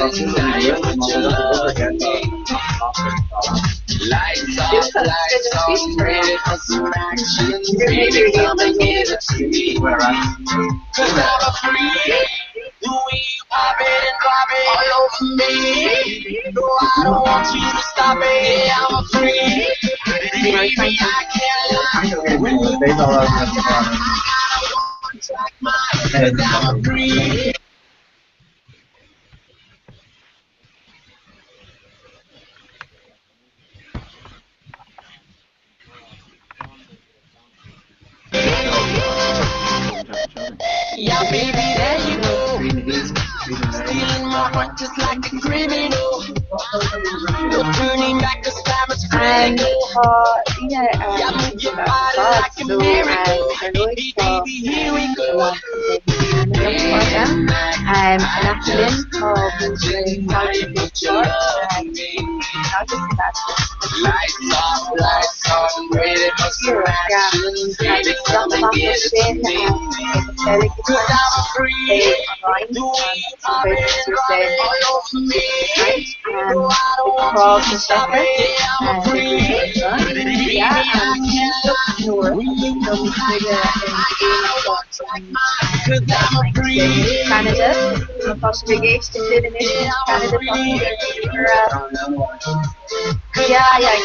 Tá daoine ar fad so ar ndóigh tá in aice linn tá múinteoir Cailíní Spóirt agus Canada Tá sibh ag éisteacht linn anois Canada Yeah, yeah,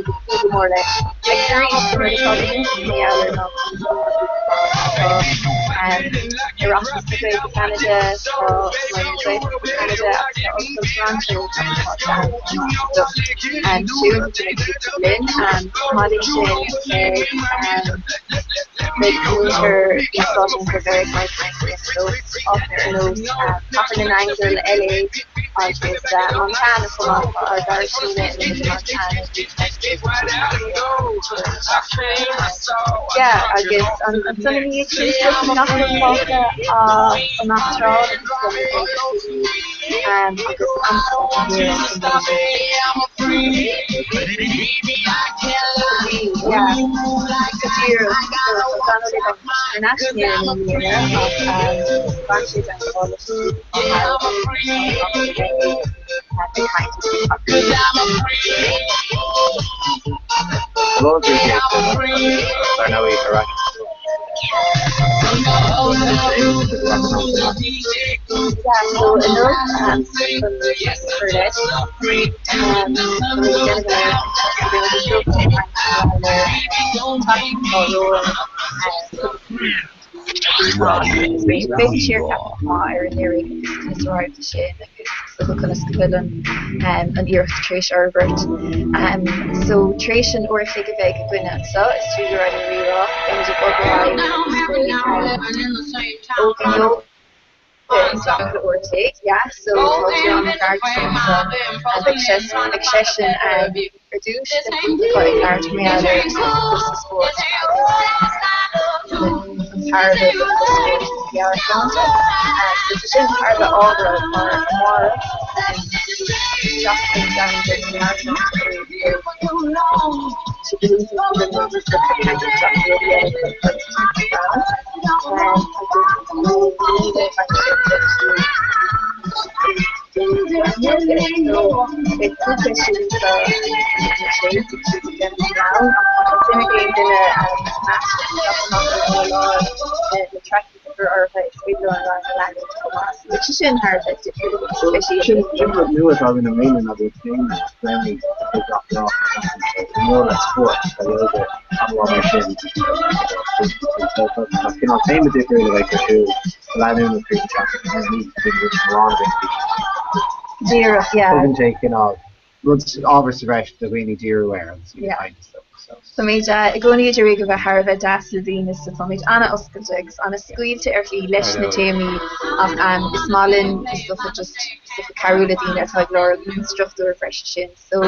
go mór leis. Agus arís, rud atá go hiontach mar gheall ar ná Oireachtas na Gaeilge Ceanada, tá Roinn na Gaeltachta Ceanada agus tá Ollscoil Toronto agus tá Sean siúd linn. Chomh maith leis sin beidh beidh múinteoir úsáideach a bheidh mar cainteoir áiteanna ar nós Cathair na nAingeal, LA agus Montana chomh maith. Tá ár gcara Síne in Montana. Yeah, agus ansan ina dhiaidh sin is dócha nach bhfuil fágtha ach an Astráil agus agus Yeah, go díreach. So tá Donald ag dul thar n-ais in Éirinn i mbliana ach bhain sé den lá leis Ar ndóigh, ar ais Yeah, so anuraidh chun cur leis, tá mé ag déanamh an Beidh siar ceapadh go maith ar anuraidh agus conas a raibh sin agus is dócha conas go bhfuil an an iarracht tar éis fhorbairt. So tar éis an uair a chloig a bheidh againne anseo i stiúideo Raidió Rí-Rá, beimid ag bogadh ar aghaidh agus beidh Óga Yoga ag uair a chloig, yeah, so tá John McCarthy anseo beidh beidh seisean ar dtús ag labhairt mar gheall ar cúrsaí spóirt agus an tairbhe do spórt meabhairshláinte. So tá sin thar a bheith ábhartha mar amárach Seachtain Domhanda na Meabhairshláinte Sin rud nua atá againn i mbliana ná go bhfuil téama roghnaithe ag gach lá i ndáil le spórt, tá yoga, an-mhaith mar sin. Tá cineál téama difriúil a bheidh ar siúl go leanúnach tríd an tseachtain ní bhíonn rud amháin a bheidh Díreach, yeah. Tugann sé cineál rud ábhar sa bhreis do dhaoine díriú air agus iad ag caint is dócha. So. Táimid i gcónaí ag iarraidh a bheith thar a bheith deas le daoine so táimid an-oscailte agus an-scaoilte ar shlí leis na téamaí ach is maith linn is dócha just is dócha cabhrú le daoine atá ag lorg an struchtúr bhreise sin. So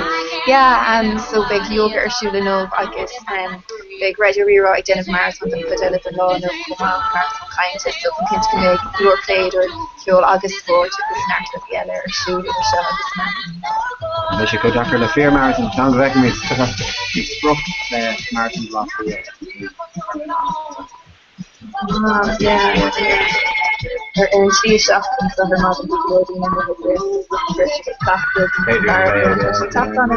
yeah um so beidh yoga ar siúl inniu agus um beidh Raidió Rí-Rá ag déanamh maratón don chuid eile den lá inniu chomh maith, maratón cainte so táim cinnte go mbeidh go leor plé idir ceol agus spórt agus neart rudaí eile ar siúl idir seo agus meán oíche. Beidh sé chomh deacair le fíor-marathon, fan go bhfeicfimid. Bhí sprioc le Maratón Bhaile Átha Cliath. Ah, yeah. Ar an tslí isteach anseo ar maidin bhí go leor daoine amuigh agus bhí siad ag cleachtadh an dara rud. Tá sé ag teacht an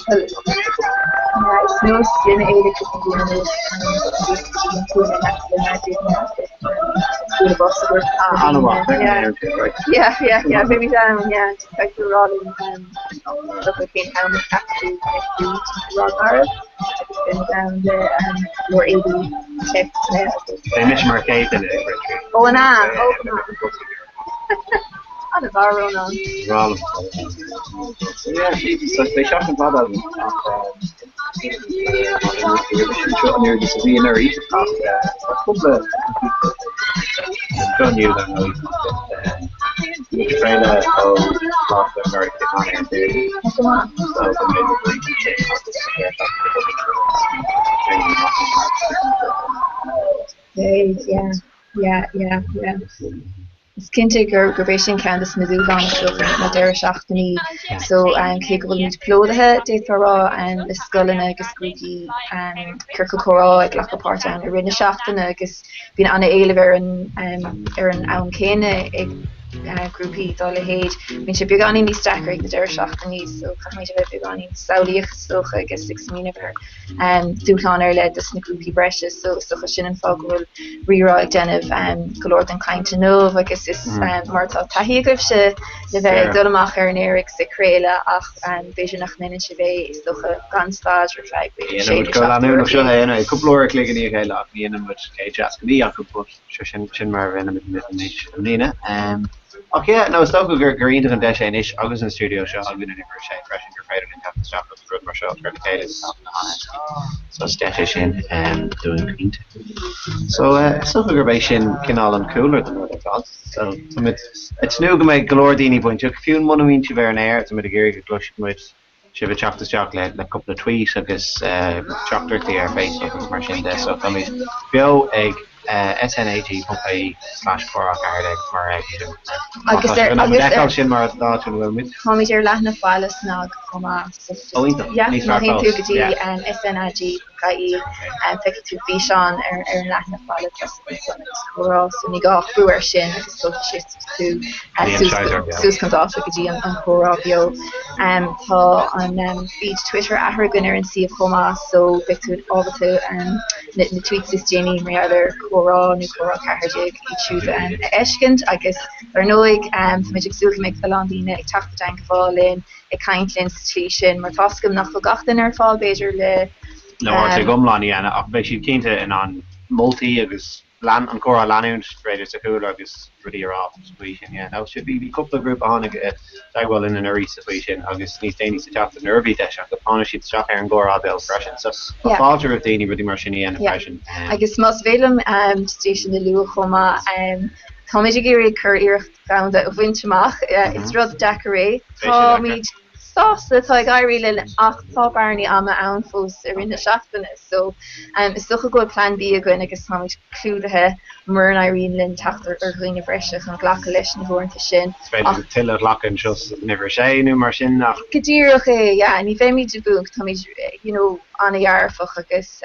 Is nós linne é le cúpla bliain anuas síos go dtí an cúinne in aice le Madrid agus bualadh bos a thabhairt do dhaoine. Yeah, yeah, yeah, bhí muid ann, yeah, just caithfidh tú a rá linn dócha cén t-am a cheap tú go mbeidh tú rá garbh. Agus beimid ann le go leor éadaí te agus. Beidh mise mar chéad duine ag rith tríd. Ó an ea? Ó go maith. An-mhaith Rónán. Breá liom. Yeah, so beidh seachtain fada againn ach seo an oiread is a bhí anuraidh ach tá cúpla seo inniu dar ndóigh Muid ag craoladh ó Choláiste an Mhuircheartaigh ar an Déardaoin Go maith. so go mbeidh muid ag sin agus sa deireadh seachtaine go Right, yeah, yeah, yeah, yeah. Is cinnte gur gurb é sin ceann de na dúshláin is dócha na deireadh seachtainí so cé go bhfuilimid plódaithe d'fhéadfá a rá le scoileanna agus grúpaí ciorcal comhrá ag glacadh páirt ann i rith na seachtaine agus Bíonn an-éileamh ar an ar an am céanna ag grúpaí dá leithéid. Bíonn sé beagáinín níos deacra ag na deireadh seachtainí so caithfimid a bheith beagáinín samhlaíoch is dócha agus ag smaoineamh ar dúshláin ar leith dos na grúpaí breise so is dócha sin an fáth go bhfuil Rí-Rá ag déanamh go leor den chaint inniu agus is mar atá taithí agaibhse le bheith ag dul amach ar an aer agus ag craoladh ach b'fhéidir nach ndéanann sibh é is dócha gan stad ar feadh b'fhéidir sé nó seacht uair a chloig. Seo é cúpla uair a chloig i ndiaidh a chéile ach ní dhéanann muid 160 acu but sure sin sin mar a rinne muid anois i mbliana. Ach yeah no is dócha gur gur iontach an deis é anois agus an stiúideo seo againn in uimhir a sé freisin gur féidir linn teacht isteach agus rud mar seo a chur le chéile go tapaidh an-éasca. So is deis é sin dúinn cinnte. So is dócha gurb é sin cineál an cúlra don rud ar fad. So táimid ag tnúth go mbeidh go leor daoine bainteach, fiú muna mbíonn sibh ar an aer, táimid ag iarraidh go gcloisfidh muid sibh ag teacht isteach le le cúpla tweet agus teachtaireachtaí ar Facebook agus mar sin de. So táimid beo ag snag.ie slash comhrá 14 mar a fheiceann sibh. Má tá Agus sibh ar in ann agus ar feiceáil sin mar an áit ina bhfuil muid. Táimid ar leathanach baile SnaG chomh maith so Ó iontach, yeah, níos má fearr théann tú fós, go dtí yeah. SNAG. ie. Feicfidh tú físeán ar an leathanach baile ansan agus comhrá so ní gá ach brú air sin agus tógfaidh sé tú suas chun dáta go dtí an comhrá beo. Tá an feed Twitter athraithe againn ar an suíomh chomh maith so beidh tú ábalta na tweets is déanaí mar gheall ar comhrá nó comhrá 14 iad siúd a fheiscint agus dar ndóigh táimid ag súil go mbeidh a lán daoine ag teacht i dteangmháil linn ag caint linn sa tslí sin, mar tá's agam nach bhfuil gach duine ar fáil, b'fhéidir, le. le uair an chloig iomlán a dhéanamh ach beidh siad cinnte in ann moltaí agus lean an comhrá a leanúint, b'fhéidir, sa chúlra agus rudaí a rá sa chaoi sin, yeah. No, bhí bhí cúpla grúpa a tháinig i dteagmháil linn anuraidh sa chaoi sin agus níos déanaí sa tseachtain nuair a bhí deis acu, tháinig siad isteach ar an gcomhrá beo freisin. So tá Yeah. fáilte roimh daoine rudaí mar sin a dhéanamh Yeah. freisin. Agus más féidir liom just é sin a lua chomh maith, táimid ag iarraidh curiarracht domhanda a bhaint amach. Is rud deacair é. Táimid sásta, tá ag éirí linn ach tá bearnaí ama ann fós i rith na seachtaine so is dócha go bhfuil plean B againn agus táimid clúdaithe mura n-éiríonn linn teacht ar dhaoine breise chun glacadh leis na huaireanta sin. Is féidir tuilleadh a ghlacadh anseo san uimhir a sé nó mar sin ach. Go díreach é, yeah. Ní bheimid i bponc, táimid you know an-dhearfach agus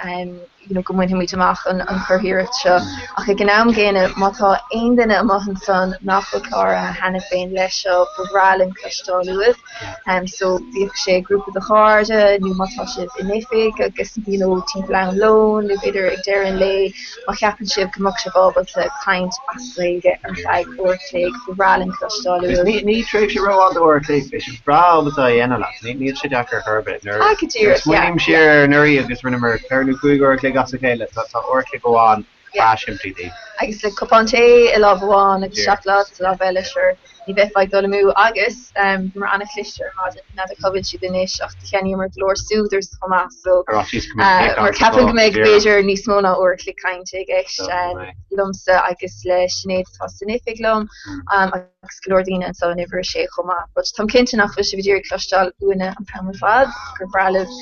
you know, go mbainfimid amach an churiarracht seo. Ach ag an am gcéanna, má tá aon duine amuigh ansan nach bhfuil cláraithe cheana féin leis seo, ba bhreá linn cloisteáil uaibh. So, bíodh sé grúpa de chairde nó má tá sibh in oifig agus, you know, timpeall am lóin nó b'fhéidir ag deireadh an lae, má cheapann sibh go mbeadh sibh ábalta caint as Gaeilge ar feadh uair a chloig, ba bhreá linn cloisteáil Agus uaibh. ní tréimhse rófhada uair a chloig, beidh sibh breá ábalta é a dhéanamh leat, níl sé deacair ar chor ar bith. Nuair Ah, go a díreach, yeah, smaoiním siar yeah. ar anuraidh agus rinneamar ceithre nó cúig uair a chloig as a chéile, tá tá uair a chloig amháin Yeah. breá simplí daoibh. Agus le cupán tae i lámh amháin agus Díreach. seacláid sa lámh eile, sure, ní bheifeá ag dul amú agus bhíomar an-chliste ar maidin, n'fheadar cá bhfuil siad anois ach cheannaíomar go leor Soothers chomh maith so Ar fhaitíos go mbeadh mar piocán sa ceapaim go bpáirc, mbeidh díreach. b'fhéidir níos mó ná uair a chloig cainte i gceist So, right. liomsa agus le Sinéad atá san oifig liom agus go leor daoine anseo in uimhir a sé chomh maith. But táim cinnte nach bhfuil sibh ag iarraidh cloisteáil uainne an t-am ar fad, gur bhreá libh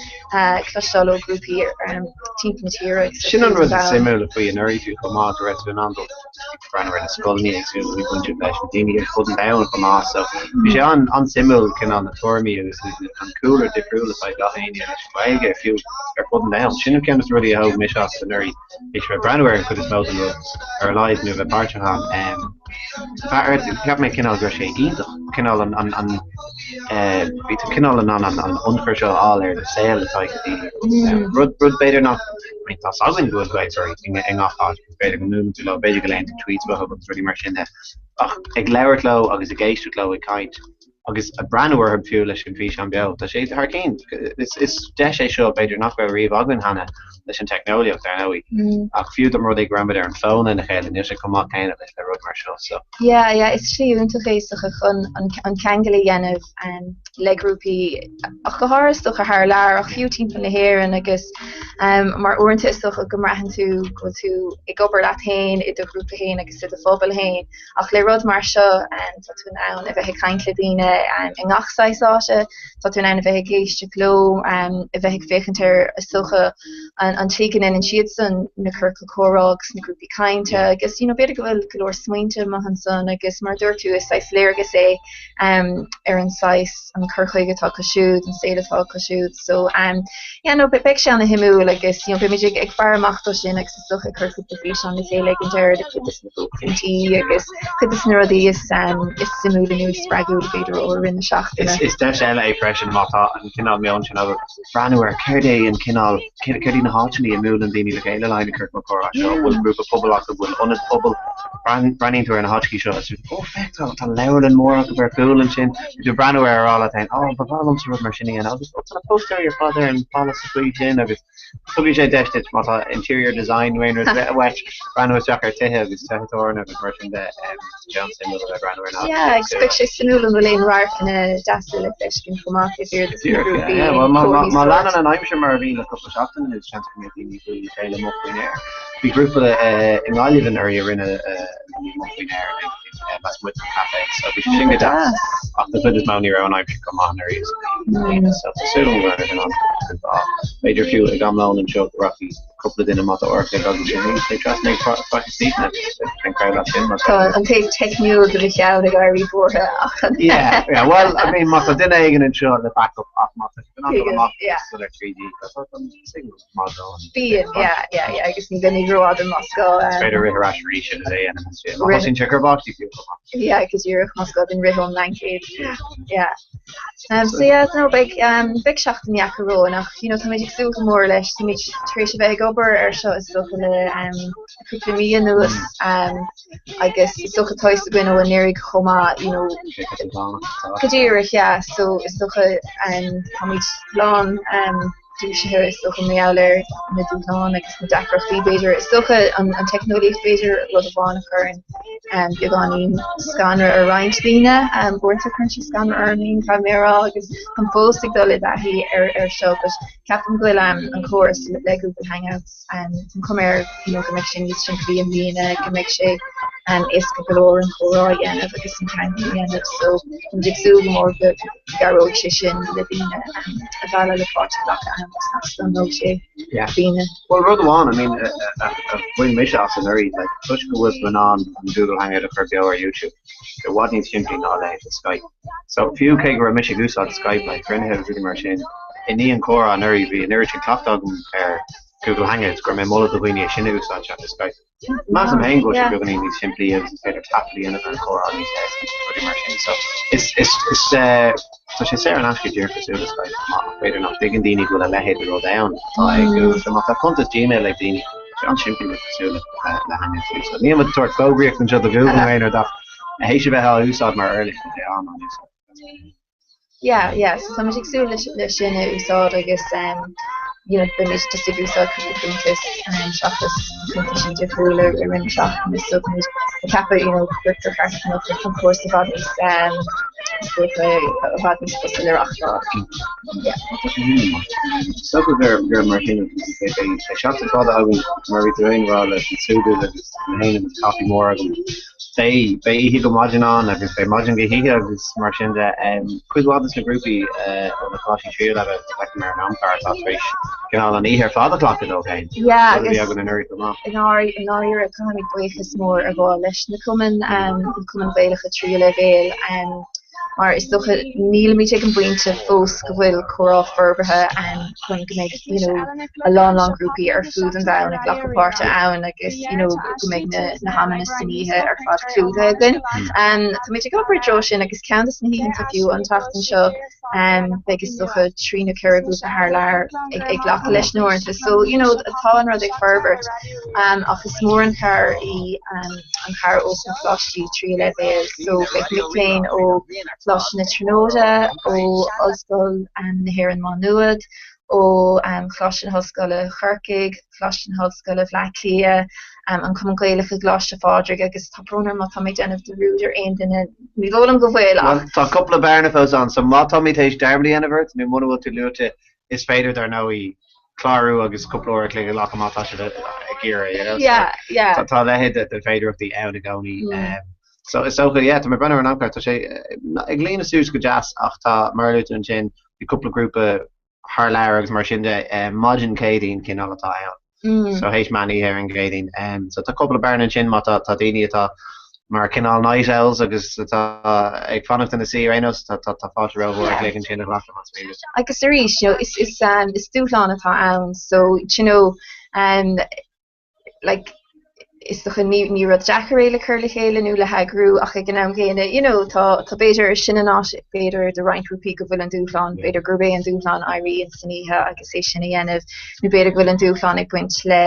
cloisteáil ó ghrúpaí timpeall na tíre agus ar Sin an fud an rud is domhain. suimiúla faoi anuraidh fiú chomh maith, go raibh tú in ann. ann dul ag breathnú ar na scoileanna éagsúla a bhí baint acu leis na daoine ar fud an domhain chomh maith. So bhí sé an-suimiúil cineál na tuairimí agus an cúlra difriúil atá ag gach éinne leis an Ghaeilge fiú ar fud an domhain. Sin ceann de na rudaí a thóg mise as anuraidh, théis bheith ag breathnú ar an chuid is mó den rud ar a laghad nó bheith páirteach ann. Cheap mé cineál go raibh sé iontach, cineál an, an, an, bhí tú cineál in ann an ionchur seo a fháil ar na saol atá ag na daoine. Rud, rud b'fhéidir nach, I mean tá 's againn go bhfuil Gaeilgeoirí i ngach áit, b'fhéidir go mbuaileann tú leo, b'fhéidir go léann tú tweets uathu agus rudaí mar sin de, ach ag labhairt leo agus ag éisteacht leo ag caint agus ag breathnú orthu fiú leis an bhfíseán beo, tá sé thar cinn. Is, is deis é seo b'fhéidir nach raibh riamh againn cheana leis an teicneolaíocht, ar ndóigh, ach fiú dá mba rud é go raibh muid ar an bhfón lena chéile, níl sé chomh maith céanna leis le rud mar seo, so. Yeah, yeah, is slí iontach é is dócha chun an ceangal a dhéanamh le grúpaí, ach go háirithe is dócha thar lear, ach fiú timpeall na hÉireann agus mar uaireanta is dócha go mbraitheann tú go bhfuil tú ag obair leat féin i do ghrúpa féin agus i do phobal féin ach le rud mar seo tá tú in ann a bheith ag caint le daoine i ngach saghas áite, tá tú in ann a bheith ag éisteacht leo, a bheith ag féachaint ar, is dócha, an tslí go ndéanann siadsan na ciorcail comhrá agus na grúpaí cainte agus you know b'fhéidir go bhfuil go leor smaointe amuigh ansan agus mar a dúirt tú is saghas léargas é ar an saghas, an cur chuige atá acu siúd, an saol atá acu siúd. So yeah no beidh sé ana-shuimiúil agus you know beimid ag faire amach dó sin agus is dócha ag cur cúpla físeán le chéile ag an deireadh de chuid de na buaicphointí agus cuid de na rudaí is is suimiúla nó is spreagúla b'fhéidir ó rith na seachtaine. Is deis eile é freisin má tá an cineál meoin sin agat breathnú ar céard é an cineál, céard iad na háiteanna a mbuaileann daoine le chéile le haghaidh na ciorcail comhrá seo, an bhfuil grúpa pobail acu, an bhfuil ionad pobail, breathnaíonn tú ar na háiteacha seo agus ó féach tá tá leabharlann mór acu ar chúl ansin, tú ag breathnú air a rá leat féin, ó ba bhreá liomsa rud mar sin a dhéanamh agus ó tá na póstaerí ar fad ar an bhalla sa chaoi sin agus Tugann sé deis duit, má tá interior design nó aon rud uait, breathnú isteach ar tithe agus tithe tábhairne agus mar sin de. Tá sé an-suimiúil a bheith ag breathnú ar na háiteanna Yeah, agus beidh sé suimiúil an bhfuil aon radharcanna deasa le feiscint chomh maith taobh thiar de sna grúpaí Yeah, well, má má leanann an aimsir mar a bhí le cúpla seachtain anuas, seans go mbeidh daoine ag bualadh le chéile amuigh faoin aer. Bhí grúpa i nGaillimh anuraidh a rinne amuigh faoin aer ag lasmuigh den café so bhí sé sin go deas ach den chuid is mó ní raibh an aimsir chomh maith anuraidh is a bhí i mbliana so tá súil agam go raibh in ann b'fhéidir fiú ag am lóin anseo go rachaidh cúpla duine má tá uair a chloig agaibh sin téigh trasna ag Faiche Stiabhna an crowd leat sin Tá an taobh teicniúil de do cheann ag éirí buartha ach an Yeah, yeah, well, I mean, má tá duine éigin anseo le backup ach má tá siad in ann dul amach dul ar 3D tá an signal Bíonn, yeah, yeah, yeah, agus ní bheimid rófhada más gá. Is féidir rith ar ais arís agus é a dhéanamh ansin. Má thosaíonn sé ag cur báistí fiú chomh maith. Yeah, go díreach, más gá dúinn rith ón mblaincéad. Yeah. So yeah, no, beidh, beidh seachtain dheacair romhainn ach, you know, táimid ag súil go mór leis, táimid tar éis a bheith ag obair air seo is dócha le cúpla mí anuas agus is dócha tá fhios againn ó anuraidh chomh maith, you know, go díreach, yeah, so is dócha táimid lán dúisithe is dócha mar gheall ar na dúshláin agus na deacrachtaí b'fhéidir. Is dócha an teicneolaíocht b'fhéidir rud amháin a chuireann beagáinín scanradh ar roinnt daoine. Uaireanta cuireann sé scanradh orm féin, caithfidh mé a rá, agus táim fós ag dul i dtaithí ar seo but ceapaim go bhfuil an córas le Google Hangouts, tá an chuma air you know go mbeidh sé níos simplí i mbliana, go mbeidh sé éasca go leor an comhrá a dhéanamh agus an ceangal a dhéanamh so táimid ag súil go mór go gcabhróidh sé sin le daoine a mhealladh le páirt a ghlacadh ann agus nach scanróidh sé daoine. Bhuel, rud amháin, I mean, a bhain mise as anuraidh, like, toisc go bhfuil tú in ann an Google Hangout a chur beo ar YouTube, i bhfad níos simplí ná a leithéid de Skype. So, fiú cé go raibh mise ag úsáid Skype, like, cruinnithe agus rudaí mar sin, i ndiaidh an chomhrá anuraidh, bhí an oiread sin cleachtadh agam ar Google Hangouts go raibh mé ag moladh do dhaoine é sin a úsáid seachas Skype. Measaim féin go bhfuil sé beagáinín níos simplí agus is féidir taifead a dhéanamh ar an chomhrá níos éasca agus rudaí mar sin. So, is, is, is, tá sé saor in aisce díreach cosúil le Skype chomh maith ach b'fhéidir nach dtuigeann daoine go bhfuil a leithéid de rud ann atá ag Google. So má tá cuntas Gmail ag daoine, tá sé an-simplí le cosúil le, le Hangouts a úsáid. Níl muid ag tabhairt fógraíocht anseo do Google nó aon rud ach théis a bheith á úsáid mar uirlis, tá sé an-an-úsáideach. Yeah, yeah, so táimid ag súil leis sin a úsáid agus um, you know, beimid just ag úsáid cúpla cuntas um, seachas cuntaisí difriúla i rith na seachtaine so táimid ag ceapadh you know, gur gur cheart go mbeadh an cúrsa i bhfad níos um, is dócha i bhfad níos fusa le reachtáil. Yeah. Is dócha gur gur mar sin beidh seachtain fada againn mar bhí tú féin ag rá leis an súgradh agus mé féin agus caife mór agam. Beidh, beidh oíche go maidin ann agus beidh maidin go hoíche agus mar sin de. Cuid mhaith de na grúpaí ó na coláistí tríú leibhéal a feicim ar an amchlár atá tar éis cineál an oíche ar fad a ghlacadh dóibh féin. Yeah, agus i ndáiríre caithfimid buíochas mór a ghabháil leis na cumainn, na cumainn Ghaelacha tríú leibhéal. Mar is dócha nílimid ag an bpointe fós go bhfuil comhrá forbartha chun go mbeidh you know a lán lán grúpaí ar fud an domhain ag glacadh páirte ann agus you know go mbeidh na na hamanna san oíche ar fad clúdaithe againn. Táimid ag obair i dtreo sin agus ceann de na hoícheanta fiú an tseachtain seo beidh is dócha trí nó ceithre ghrúpa thar lear ag ag glacadh leis na huaireanta. So you know tá an rud ag forbairt ach is mór an chabhair í an chabhair ós na coláistí tríú leibhéal so beidh mic léinn ó Choláiste na Tríonóide, ó Ollscoil na hÉireann Má Nuad, ó Choláiste na hOllscoile Corcaigh, Coláiste na hOllscoile Bhaile Átha Cliath, an Cumann Gaelach i gColáiste Phádraig agus tá brón orm má tá mé ag déanamh dearúd ar aon duine, ní dóigh liom go bhfuil ach. Tá cúpla bearna fós ann so má táimid théis dearmad a dhéanamh ort nó muna bhfuil tú luaite is féidir dar ndóigh clárú agus cúpla uair a chloig a ghlacadh má tá sibh ag iarraidh, you know. Yeah, yeah. So tá a leithéid de féidearthachtaí ann i gcónaí. So is dócha, yeah, tá mé ag breathnú ar an amchlár, tá sé ag líonadh suas go deas ach tá, mar a luaigh tú ansin, bhí cúpla grúpa thar lear agus mar sin de, maidin Céadaoin cineál atá ann. So théis meán oíche ar an gCéadaoin. So tá cúpla bearna ansin má tá daoine atá mar cineál night owls agus atá ag fanacht ina suí ar aon nós, tá fáilte romhaibh uair a chloig ansin a ghlacadh más mian leat. Agus arís, you know, is is is dúshlán atá ann so, you know, like, is dócha ní ní rud deacair é le cur le chéile nó le heagrú ach ag an am gcéanna, you know, tá tá b'fhéidir sin an áit b'fhéidir do roinnt grúpaí go bhfuil an dúshlán, b'fhéidir gurb é an dúshlán éirí ins an oíche agus é sin a dhéanamh nó b'fhéidir go bhfuil an dúshlán ag baint le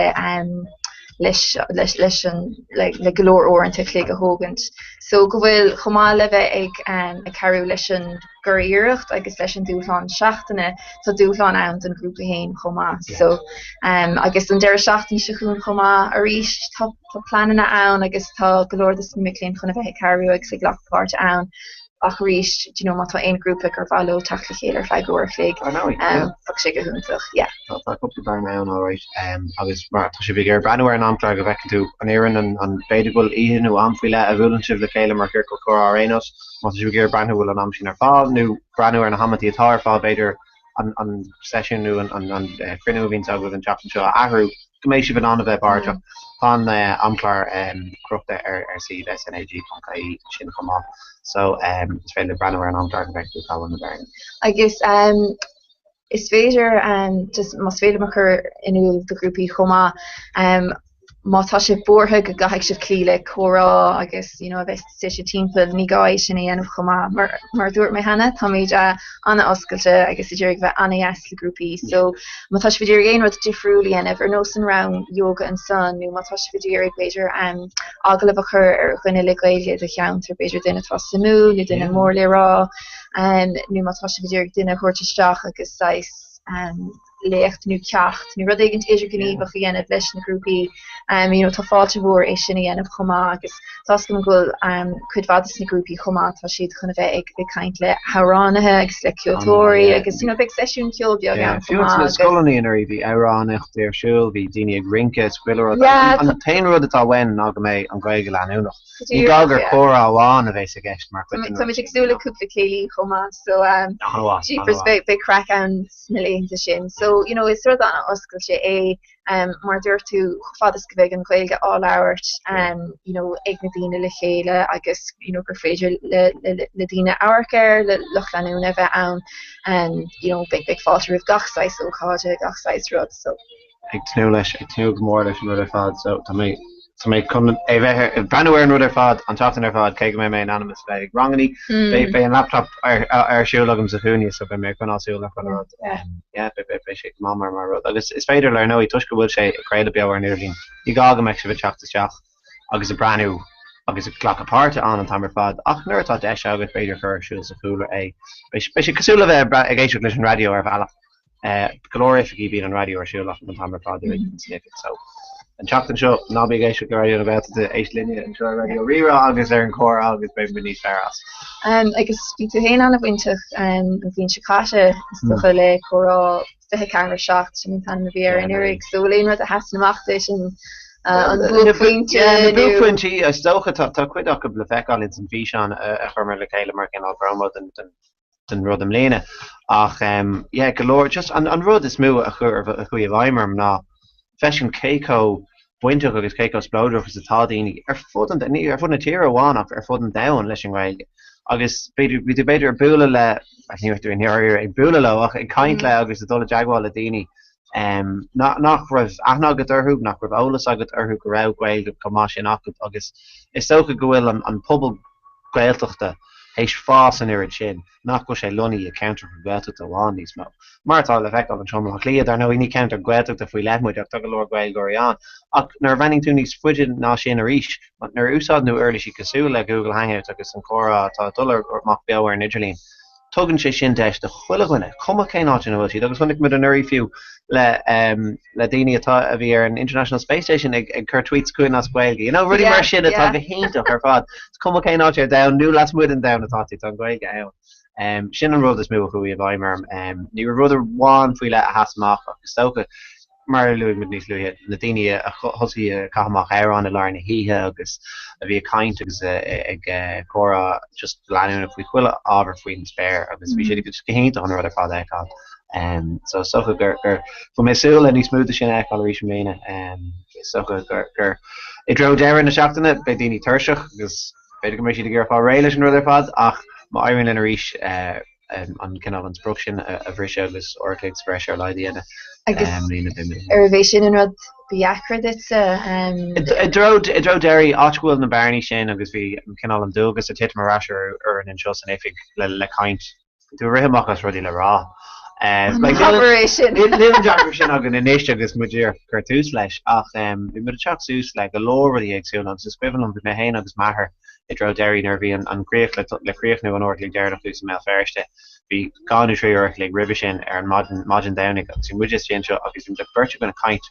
leis leis leis an le le go leor uaireanta a chloig a thógaint. So go bhfuil chomh maith le bheith ag ag cabhrú leis an gcuriarracht agus leis an dúshlán seachtaine, tá dúshlán ann don ghrúpa féin chomh maith. So agus an deireadh seachtaine seo chugainn chomh maith arís tá tá pleananna ann agus tá go leor de na mic léinn chun a bheith ag cabhrú agus ag glacadh páirte ann. Ach arís, do you know, má tá aon ghrúpa gur mhaith leo teacht le chéile ar feadh uair a chloig, Ar ndóigh, yeah. bheadh sé go hiontach, yeah. Tá tá cúpla bearna ann alright agus mar tá sibh ag iarraidh breathnú ar an amchlár go bhfeiceann tú an oireann an an b'fhéidir go bhfuil oíche nó am faoi leith a bhuaileann sibh le chéile mar chiorcal comhrá ar aon nós. Má tá sibh ag iarraidh breathnú bhfuil an am sin ar fáil nó breathnú ar na hamantaí atá ar fáil b'fhéidir an an seisiún nó an an an cruinniú a bhíonns agaibh an tseachtain seo a athrú go mbeidh sibh in ann a bheith páirteach. Tá an amchlár crochta ar ar suíomh SNAG.ie sin chomh maith so is féidir libh breathnú ar an amchlár go bhfeicfidh tú cá bhfuil na bearnaí. Agus is féidir just más féidir liom a chur in iúl do ghrúpaí chomh maith, má tá sibh buartha go gcaithfidh sibh cloí le comhrá agus you know a bheith suite timpeall, ní gá é sin a dhéanamh chomh maith. Mar mar a dúirt mé cheana, táimid an-oscailte agus ag iarraidh bheith an-dheas le grúpaí so má tá sibh ag iarraidh aon rud difriúil a dhéanamh, ar nós an rang yoga ansan nó má tá sibh ag iarraidh b'fhéidir agallamh a chur ar dhuine le Gaeilge i do cheantar, b'fhéidir duine atá suimiúil nó duine mór le rá nó má tá sibh ag iarraidh duine a thabhairt isteach agus saghas léacht nó ceacht nó rud éigin idirghníomhach a dhéanamh leis na grúpaí. You know, tá fáilte mhór é sin a dhéanamh chomh maith agus tá 's agam go bhfuil cuid mhaith de na grúpaí chomh maith, tá siad chun a bheith ag ag caint le hamhránaithe agus le ceoltóirí agus you know, beidh seisiún ceoil beag ann chomh maith. Fiú sna scoileanna anuraidh bhí amhránaíocht ar siúl, bhí daoine ag rince is chuile rud. An t-aon rud atá uainn ná go mbeidh an Ghaeilge leanúnach. Ní gá gur comhrá amháin a bheas i gceist mar chuid den rud. Táimid ag súil le cúpla céilí chomh maith so jeepers beidh craic ann sna laethanta sin. So you know is rud an-oscailte é mar a dúirt tú chomh fada is go mbeidh an Ghaeilge á labhairt you know ag na daoine le chéile agus you know gur féidir le le daoine amharc air, le lucht leanúna a bheith ann you know beidh fáilte roimh gach saghas ócáide, gach saghas rud so. ag tnúth leis, ag tnúth go mór leis an rud ar fad so tá mé, tá mé chun é bheith ar, ag breathnú ar an rud ar fad an tseachtain ar fad cé go mbeidh mé in ainm is bheith ag rangannaí, beidh, beidh an laptop ar, ar siúl agam sa chúinne so beidh mé ag coinneáil súil ar chuile rud. Yeah, beidh, beidh, beidh sé go maith mar, mar rud agus is féidir ar ndóigh toisc go bhfuil sé ag craoladh beo ar an idirlíon, ní gá go mbeadh sibh ag teacht isteach agus ag breathnú agus ag glacadh páirte ann an t-am ar fad ach nuair atá deis agat b'fhéidir cur ar siúl sa chúlra é. Beidh, beidh sé cosúil le bheith ag éisteacht leis an raidió ar bhealach. Go leor oifigí bíonn an raidió ar siúl acu an t-am ar fad i rith san oifig so an tseachtain seo ná bí ag éisteacht le Raidió na Gaeltachta, éist linne anseo ar Raidió Rí-Rá agus ar an Chomhrá agus beidh muid níos fearr as. Agus bhí tú féin an-bhainteach an bhliain seo caite is dócha le Comhrá 24 7 sin an t-ainm a bhí air anuraidh so bhfuil aon rud a sheasann amach duit an. An buaicphointe nó. Na buaicphointí, is dócha, tá cuid acu le feiceáil ins an bhfíseán a chuir mé le chéile mar chineál promo den rud i mbliana. Ach yeah, go leor, just an rud is mó a chuaigh i bhfeidhm orm ná feiscint cé chomh bainteach agus cé chomh spleodrach is atá daoine ar fud an, ní ar fud na tíre amháin ach ar fud an domhain leis an nGaeilge. Agus b'fhéidir, bhí tú b'fhéidir ag bualadh le, ní raibh tú i ndáiríre ag bualadh leo ach ag caint le agus ag dul i dteagmháil le daoine nach raibh aithne agat orthu, nach raibh eolas agat orthu go raibh Gaeilge chomh maith sin acu agus is dócha go bhfuil an pobal Gaeltachta théis fás an oiread sin nach bhfuil sé lonnaithe i gceantracha Gaeltachta amháin níos mó. Mar atá le feiceáil anseo i mBaile Átha Cliath, dar ndóigh, ní ceantar Gaeltachta faoi leith muid ach tá go leor Gaeilgeoirí ann. Ach nuair a bhreathnaíonn tú níos faide ná sin arís, nuair a úsáideann tú uirlisí cosúil le Google Hangouts agus an comhrá atá ag dul amach beo ar an idirlíon, Tugann sé sin deis do chuile dhuine, cuma cén áit ina bhfuil siad, agus chonaic muid anuraidh fiú le le daoine atá a bhí ar an International Space Station ag ag cur tweets chugainn as Gaeilge, you know, rudaí mar sin atá go hiontach ar fad. Is cuma cén áit ar domhan nó lasmuigh den domhan atá tú, tá an Ghaeilge ann. Um, sin an rud is mó a chuaigh i bhfeidhm orm. Um, ní raibh rud amháin faoi leith a sheas amach ach is dócha mar a luaigh muid níos luaithe, na daoine a thosaigh ag caitheamh amach amhráin i lár na hoíche agus a bhí ag caint agus ag comhrá just leanúnach faoi chuile ábhar faoin spéir agus bhí sé go hiontach an rud ar fad a fheiceáil. Um, so is dócha gur gur bhfuil mé ag súil le níos mó de sin a fheiceáil arís i mbliana. Um, is dócha gur gur i dtreo deireadh na seachtaine beidh daoine tuirseach agus b'fhéidir go mbeidh siad ag iarraidh fáil réidh leis an rud ar fad ach má éiríonn linn arís uh, an cineál an sprioc sin a bhriseadh agus uair a chloig sa bhreis ar a laghad a dhéanamh. Agus arbh é sin an rud ba dheacra duitse? I dtreo deiridh, áit go bhfuil na bearnaí sin agus bhí an cineál an dualgas ag titim ar ais orainn anseo san oifig le caint, tú ag rith amach as rudaí le rá. Abair é sin. Níl an deacracht sin againn anois agus muid díreach ag cur tús leis ach bhí muid ag teacht suas le go leor rudaí éagsúla agus is cuimhin liom bhí mé féin agus m'athair i dtreo deiridh nuair a bhí an chríoch le críochnú an uair a chloig deireanach thuas i mBéal Feirste. Bhí 2 nó 3 uair a chloig roimhe sin ar an maidin, maidin Domhnaigh agus bhí muid istigh anseo agus bhí an bheirt againn ag caint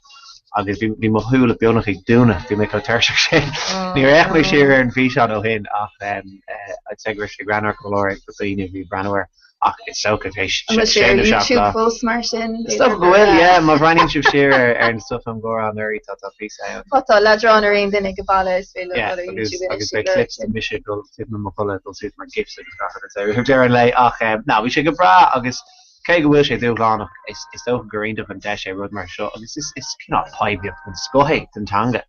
agus bhí, bhí mo shúile beagnach ag dúnadh, bhí mé chomh tuirseach sin. Níor fhéach mé siar ar an bhfíseán ó shin ach I'd say go raibh sé greannmhar go leor ag daoine a bhí ag breathnú air. Ach is dócha tar éis An bhfuil sé sé ar nó 7 YouTube lá. fós mar sin? Is dócha go bhfuil, yeah. Má bhreathnaíonn sibh siar ar ar an stuff ón gcomhrá anuraidh, tá tá píosa ann. Tá tá leadrán ar aon duine ag baile is féidir leo Yeah, dul ar agus YouTube anois agus ag beidh lorg clips de sin. mise ag dul titim i mo chodladh ag dul suas mar gifs agus gach rud ar deireadh an lae ach um, ná bhí sé go breá agus cé go bhfuil sé dúshlánach is is dócha gur iontach an deis é rud mar seo agus is is cineál poiblíocht den scoth é don teanga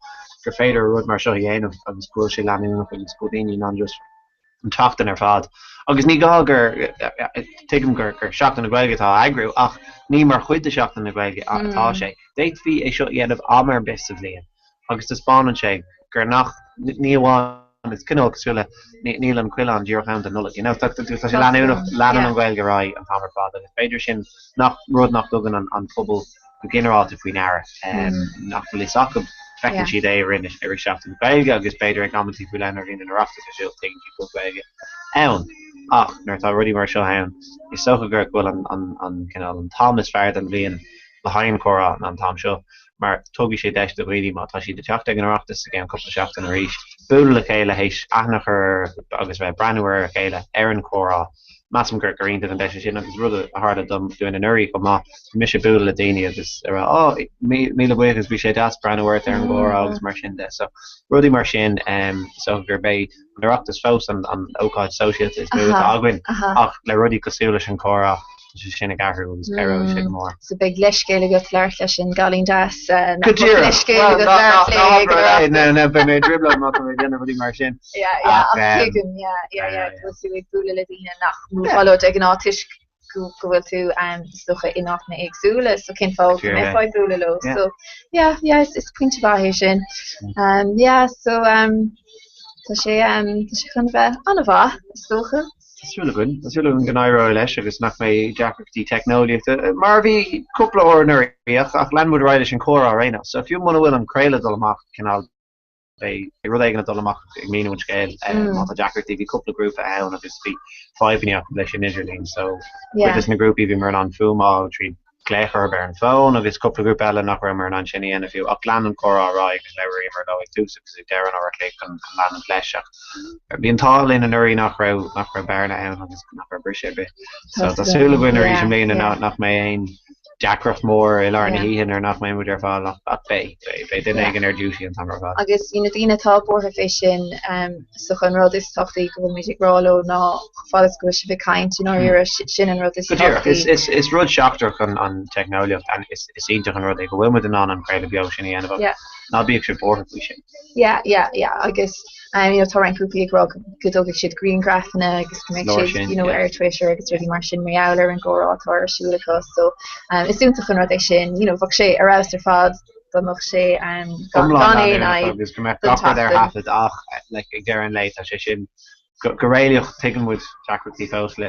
gur féidir rud mar seo a dhéanamh agus go bhfuil sé leanúnach agus go bhfuil daoine in ann just an tseachtain ar fad. Agus ní gá gur, tuigim gur Seachtain na Gaeilge atá á eagrú ach ní mar chuid de Sheachtain na Gaeilge atá sé. D'fhéadfaí é seo a dhéanamh am ar bith sa bhliain agus taispeánann sé gur nach, ní amháin, is cineál cosúil le níl an coileán díreach ann don Nollaig, you know, tá sé leanúnach, leanann an Ghaeilge ar aghaidh an t-am ar fad agus b'fhéidir sin nach rud nach dtugann an pobal go ginearálta faoi ndeara nach bhfuil fhios acu. Feiceann siad é i rith i rith Seachtain na Gaeilge agus b'fhéidir ag amantaí faoi leith nuair a bhíonn an Oireachtas ar siúl tuigeann siad go bhfuil Gaeilge ann. Ach nuair atá rudaí mar seo ann is dócha go bhfuil an an an cineál an t-am is fearr den bhliain le haghaidh an chomhrá ná an t-am seo mar tabharfaidh sé deis do dhaoine má tá siad ag teacht ag an Oireachtas i gceann cúpla seachtain arís bualadh le chéile théis aithne a chur agus bheith ag breathnú ar a chéile ar an chomhrá Measaim gur gur iontach an deis é sin agus rud a tharla dom dúinn anuraidh chomh maith, bhí mise ag bualadh le daoine agus ag rá oh míle buíochas bhí sé deas breathnú ort ar an gcomhrá agus mar sin de. So rudaí mar sin is dócha gurb é an Oireachtas fós an an ócáid sóisialta is mó atá againn ach le rudaí cosúil leis an chomhrá tá sé sin ag athrú agus cabhróidh sé go mór. So beidh leithscéal agat labhairt leis an gcailín deas nach Go díreach! leithscéal agat labhairt léi ag an Oireachtas. Ná ná beidh mé i dtrioblóid má tá mé ag déanamh rudaí mar sin. Yeah, yeah, ach tuigim, yeah, yeah, yeah, go bhfuil tú ag bualadh le daoine nach mbuailfeá leo de ghnáth toisc go go bhfuil tú is dócha in áiteanna éagsúla, so cén fáth go mbeifeá ag bualadh leo. So, yeah, yeah, is is pointe mhaith é sin. Um, yeah, so um, tá sé um, tá sé chun bheith an-mhaith, is dócha. Tá súil againn, tá súil againn go n-éireoidh leis agus nach mbeidh deacrachtaí teicneolaíochta, mar a bhí cúpla uair anuraidh, ach ach lean muid ar aghaidh leis an chomhrá ar aon nós. So fiú muna bhfuil an craoladh ag dul amach, cineál beidh rud éigin ag dul amach ag míniú an scéil má tá deacrachtaí. Bhí cúpla grúpa ann agus bhí fadhbanna acu leis an idirlíon so cuid de na grúpaí bhíomar in ann fuaim a fháil tríd glaoch orthu ar an bhfón agus cúpla grúpa eile nach rabhamar in ann sin a dhéanamh fiú ach lean an comhrá ar aghaidh agus labhraíomar leo ag tús agus ag deireadh an uair a chloig chun leanúint leis ach bhí an t-ádh linn anuraidh nach raibh nach raibh bearna ann agus nach raibh briseadh ar bith. So tá súil againn arís i mbliana nach mbeidh aon. deacracht mór i lár na hoíche nuair nach mbeidh muid ar fáil ach beidh, beidh, beidh duine éigin ar duty an t-am ar fad. Agus you know daoine atá buartha fé sin, is dócha an rud is tábhachtaí go bhfuil muid ag rá leo ná chomh fada is go bhfuil sibh ag caint i ndáiríre, sin an rud is Go díreach, tábhachtaí. is, is rud seachtrach an, an teicneolaíocht and is, is iontach an rud é go bhfuil muid in ann an craoladh beo sin a dhéanamh ach ná bíodh sibh buartha faoi sin. Yeah, yeah, yeah agus you know tá roinnt grúpaí ag rá go dtógfaidh siad grianghrafanna agus go mbeidh siad you know ar Twitter agus rudaí mar sin mar gheall ar an gcomhrá atá ar siúl acu so um, is iontach an rud é sin, you know bheadh sé ar fheabhas ar fad dá mbeadh sé um, gan aon fhadhb agus go mbeadh gach rud ar thaifead ach like ag deireadh an lae tá sé sin Go réalaíoch, tuigeann muid deacrachtaí fós le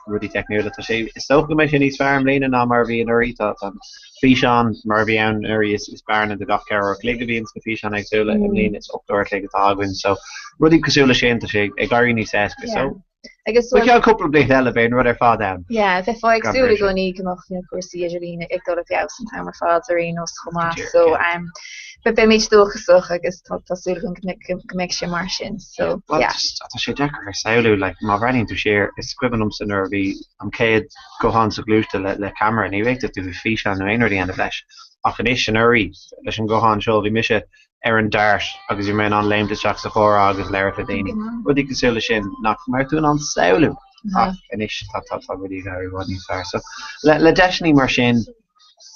rudaí teicniúla. Tá sé, is dócha go mbeidh sé níos fearr i mbliana ná mar a bhí anuraidh. Tá an físeán mar a bhí ann anuraidh, is bearna de gach ceithre uair a chloig a bhíonn sna físeáin éagsúla. I mbliana is 8 uair a chloig atá againn. So, rudaí cosúil leis sin, tá sé ag éirí níos éasca. So, Agus faoi cheann cúpla bliain eile, beidh an rud ar fad ann. Yeah, bheifeá ag súil i gcónaí go mbeadh cúrsaí idirlín ag dul i bhfeabhas an t-am ar fad ar aon nós chomh maith. So, Beimid dóchasach agus tá súil agam go mbeidh sé mar sin. So, Bhuel, yeah. just, tá sé deacair a shamhlú, like, má bhreathnaíonn tú siar, is cuimhin liomsa nuair a bhí an chéad guthán sa ghluaiste le, le ceamara, ní bhféadfadh tú físeán nó aon rud a dhéanamh leis. Ach anois, anuraidh, leis an ghuthán seo, bhí mise ar an Dart agus bhí mé in ann léimt isteach sa chomhrá agus labhairt le daoine. Rudaí cosúil leis sin nach mbeadh tú in ann samhlú. Ach anois tá, tá, tá rudaí ag éirí i bhfad níos fearr. So, le, le deiseanna mar sin,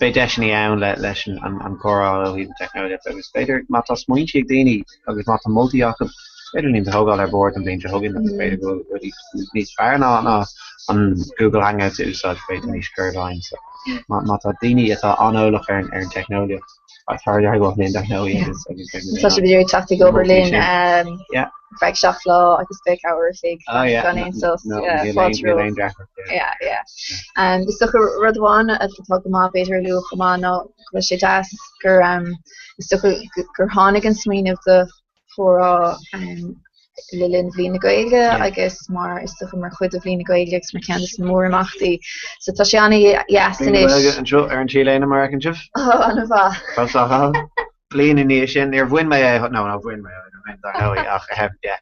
Beidh deiseanna ann leis an chomhrá ó thaobh na teicneolaíochta agus b'fhéidir má tá smaointe ag daoine agus má tá moltaí acu, is féidir linn iad a thógáil ar bord an bhliain seo chugainn agus b'fhéidir go bhfuil rudaí níos fearr ná an Google Hangouts a úsáid, b'fhéidir cur i bhfeidhm. So má tá daoine atá an-eolach ar an teicneolaíocht, tá ar aghaidh linn dar ndóigh agus agus beidh muid Tá in sibh ann ag iarraidh teacht ag obair moltaí linn sin. Yeah. ar feadh 7 lá agus beidh uair a chloig Oh yeah, gan no, aon sos. no, Yeah, níl aon, fáilte níl romhaibh. aon deacracht, yeah. Yeah, yeah. Um, is dócha rud amháin atá go maith b'fhéidir a lua chomh maith ná go bhfuil sé deas gur um, is dócha gur tháinig an smaoineamh do chomhrá um, le linn Bhliain na Gaeilge agus mar is dócha mar chuid de Bhliain na Gaeilge agus mar cheann de na mórimeachtaí. So tá sé an-dheas Bliain na anois. Gaeilge anseo ar an T-léine mar a fheiceann sibh. Ó, an-mhaith. Fós á chaitheamh. Bliain i ndiaidh sin, níor bhain mé é, no, no, bhain mé é, bhain, dar ndóigh, ach yeah.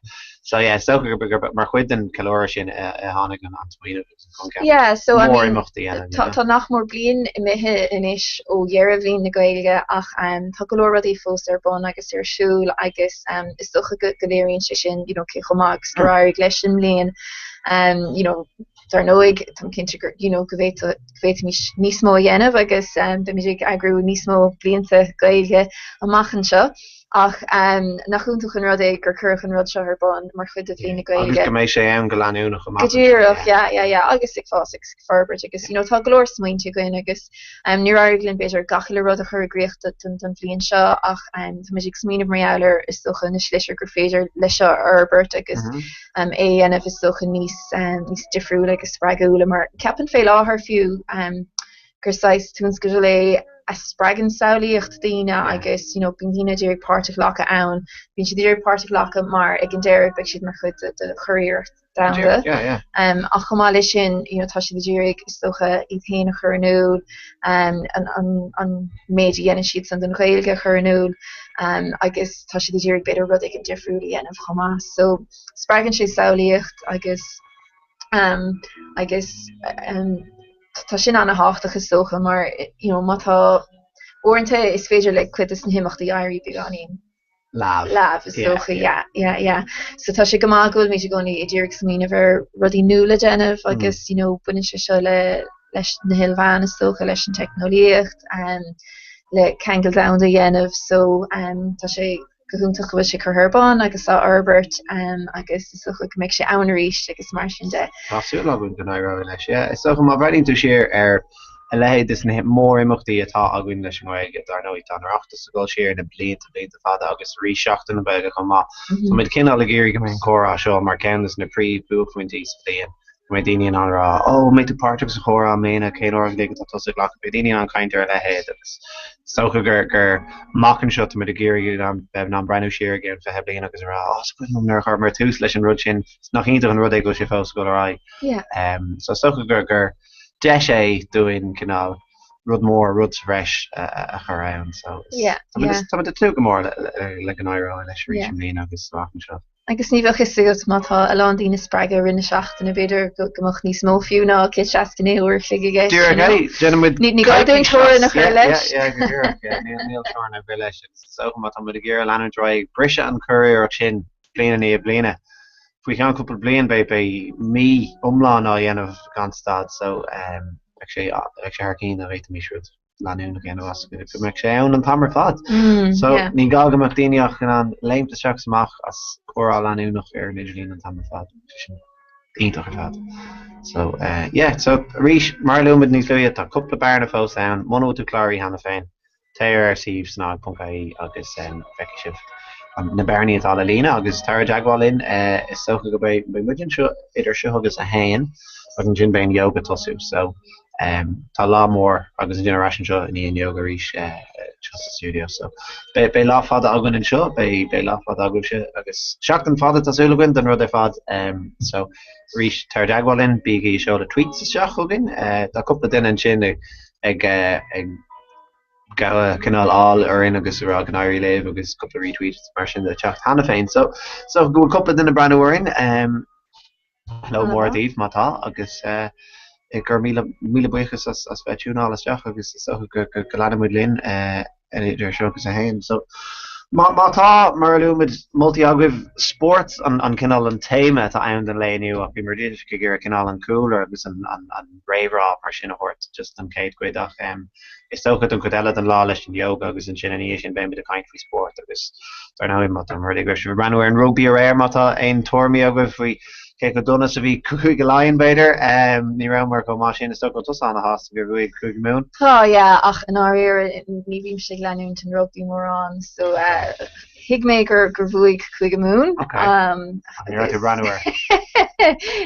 So yeah, is dócha gur mar chuid den cheiliúradh sin a tháinig an smaoineamh agus an coincheap Yeah, so I mean, mórimeacht a dhéanamh, you tá know. tá nach mór bliain imithe anois ó dheireadh Bhliain na Gaeilge ach um, tá go leor rudaí fós ar bun agus ar siúl agus um, is dócha go, go léiríonn sé sin, you know, cé chomh maith agus gur éirigh leis an mbliain. Um, you know, dar ndóigh, táim cinnte gur, you know, go bhféadfadh, go bhféadfaimis níos mó a dhéanamh agus um, beimid ag eagrú níos mó blianta Gaeilge amach anseo. Ach um, nach iontach an rud é gur cuireadh an rud seo ar bun mar chuid de Bhliain na Agus Gaeilge. go mbeidh sé ann go leanúnach Go amach anseo, díreach, yeah. yeah, yeah, yeah, agus ag fás agus ag forbairt agus, you know, tá go leor smaointe againn agus um, níor éirigh linn b'fhéidir gach uile rud a chur i gcrích don, don bhliain seo ach um, táimid ag smaoineamh mar gheall ar is dócha na slite gur féidir leis seo a fhorbairt agus Mm -hmm. é a dhéanamh is dócha níos níos difriúla agus spreagúla mar ceapaim fé láthair fiú gur saghas tionscadal é a spreagann samhlaíocht daoine agus you know bíonn daoine ag iarraidh páirt a ghlacadh ann, bíonn siad ag iarraidh páirt a ghlacadh mar ag an deireadh beidh siad mar chuid de de churiarracht domhanda. Ach chomh maith leis sin you know tá siad ag iarraidh is dócha iad féin a chur in iúl, an an an méid a dhéanann siadsan don Ghaeilge a chur in iúl agus tá siad ag iarraidh b'fhéidir rud éigin difriúil a dhéanamh chomh maith. So spreagann sé samhlaíocht agus um, agus um, tá sin an-thábhachtach is dócha mar you know, má tá uaireanta is féidir le cuid de na himeachtaí éirí beagáinín leamh. Leamh is dócha, yeah, yeah, yeah. So tá sé go maith go bhfuilimid i gcónaí ag iarraidh smaoineamh ar rudaí nua le déanamh agus you know, baineann sé seo le leis na hilmheáin is dócha, leis an teicneolaíocht, um, le ceangal domhanda a dhéanamh so um, tá sé go hiontach go bhfuil sé curtha ar bun agus á fhorbairt um, agus is dócha go mbeidh sé ann arís agus mar sin de. Tá súil againn go n-éireoidh leis, yeah. Is dócha má bhreathnaíonn tú siar ar a leithéid de na mórimeachtaí atá againn leis an nGaeilge, dar ndóigh tá an Oireachtas ag dul siar na blianta, blianta fada agus arís Seachtain na Gaeilge chomh maith. Táimid cineál ag iarraidh go mbeidh an comhrá seo mar cheann de na príomh-bhuaicphointí sa bhliain. go mbeidh daoine in ann a rá, 'Ó, an mbeidh tú páirteach sa chomhrá i mbliana, cén uair an chloig atá tusa ag glacadh? Beidh daoine in ann caint ar a leithéid agus is dócha gur gur amach anseo táimid ag iarraidh in bheith in ann breathnú siar i gceann 20 bliain agus a rá, 'Ó, is cuimhin liom nuair a chuireamar tús leis an rud sin, nach iontach an rud é go bhfuil sé fós ag dul ar aghaidh. Yeah. So is dócha gur gur deis é dúinn cineál rud mór, rud sa bhreis a chur ann. So Yeah, táimid yeah. táimid ag tnúth go mór le le go n-éireoidh leis arís Yeah. i mbliana agus amach anseo. Agus ní bheadh fhios agat má tá a lán daoine spreagtha i rith na seachtaine, b'fhéidir go mbeadh níos mó fiú ná 169 uair a chloig i gceist. Díreach é, déanann muid Ní gá dúinn teorainn a chur leis. Yeah, yeah, go díreach, yeah, níl níl teorainn ar bith leis. Agus is dócha má tá muid ag iarraidh leanúint ar aghaidh ag briseadh an churiarracht sin bliain i ndiaidh bliana, faoi cheann cúpla bliain beidh beidh mí iomlán á dhéanamh gan stad so bheadh sé bheadh sé thar cinn dá bhféadfaimis rud. leanúnach a dhéanamh as go mbeadh sé ann an t-am ar fad. So ní gá go mbeadh daoine ach in ann léimt isteach is amach as comhrá leanúnach ar an idirlíon an t-am ar fad. Sé sin iontach ar fad. So yeah, so arís, mar a luaigh muid níos luaithe, tá cúpla bearna fós ann. Muna bhfuil tú cláraithe cheana féin, téigh ar ár suíomh snag.ie agus feicfidh sibh na bearnaí atá le líonadh agus tar i dteagmháil linn. Is dócha go mbeidh muid anseo idir seo agus a haon agus ansin beidh an yoga ag tosú. So Tá lá mór agus ansin ar ais anseo i ndiaidh an yoga arís anseo sa stiúideo. So beidh beidh lá fada againn anseo, beidh beidh lá fada agaibhse agus seachtain fada tá súil againn don rud ar fad. So arís tar i dteagmháil linn, bígí ag seoladh tweets isteach chugainn. Tá cúpla duine ansin ag ag ag gabháil cineál ádh orainn agus a rá go n-éirí libh agus cúpla retweet mar sin ag teacht cheana féin. So so go bhfuil cúpla duine ag breathnú orainn. Hello mór daoibh má tá agus go raibh míle míle buíochas as as bheith tiúnáil isteach agus is dócha go go go leanfaidh muid linn idir seo agus a haon. So má má tá mar a luaigh muid moltaí agaibh spórt an an cineál an téama atá ann don lae inniu ach bhí muid ag iarraidh cineál an cúlra agus an an an réamhrá mar sin a thabhairt just don chéad chuid ach Is dócha don chuid eile den lá leis an yoga agus ansin ina dhiaidh sin beimid ag caint faoi spórt agus dar ndóigh má tá rud go raibh sibh ag breathnú ar an rugbaí aréir má tá aon tuairimí agaibh faoi cé chomh dona is a bhí Cúige Laighean b'fhéidir. Ní rabhamar chomh maith sin is dócha go bhfuil tusa ana-shásta gur bhuaigh Cúige Mumhan. Tá yeah ach i ndáiríre ní bhímse ag leanúint an rugbaí mórán so Thuig mé gur gur bhuaigh Cúige Mumhan. Ok. Ní raibh tú ag breathnú air?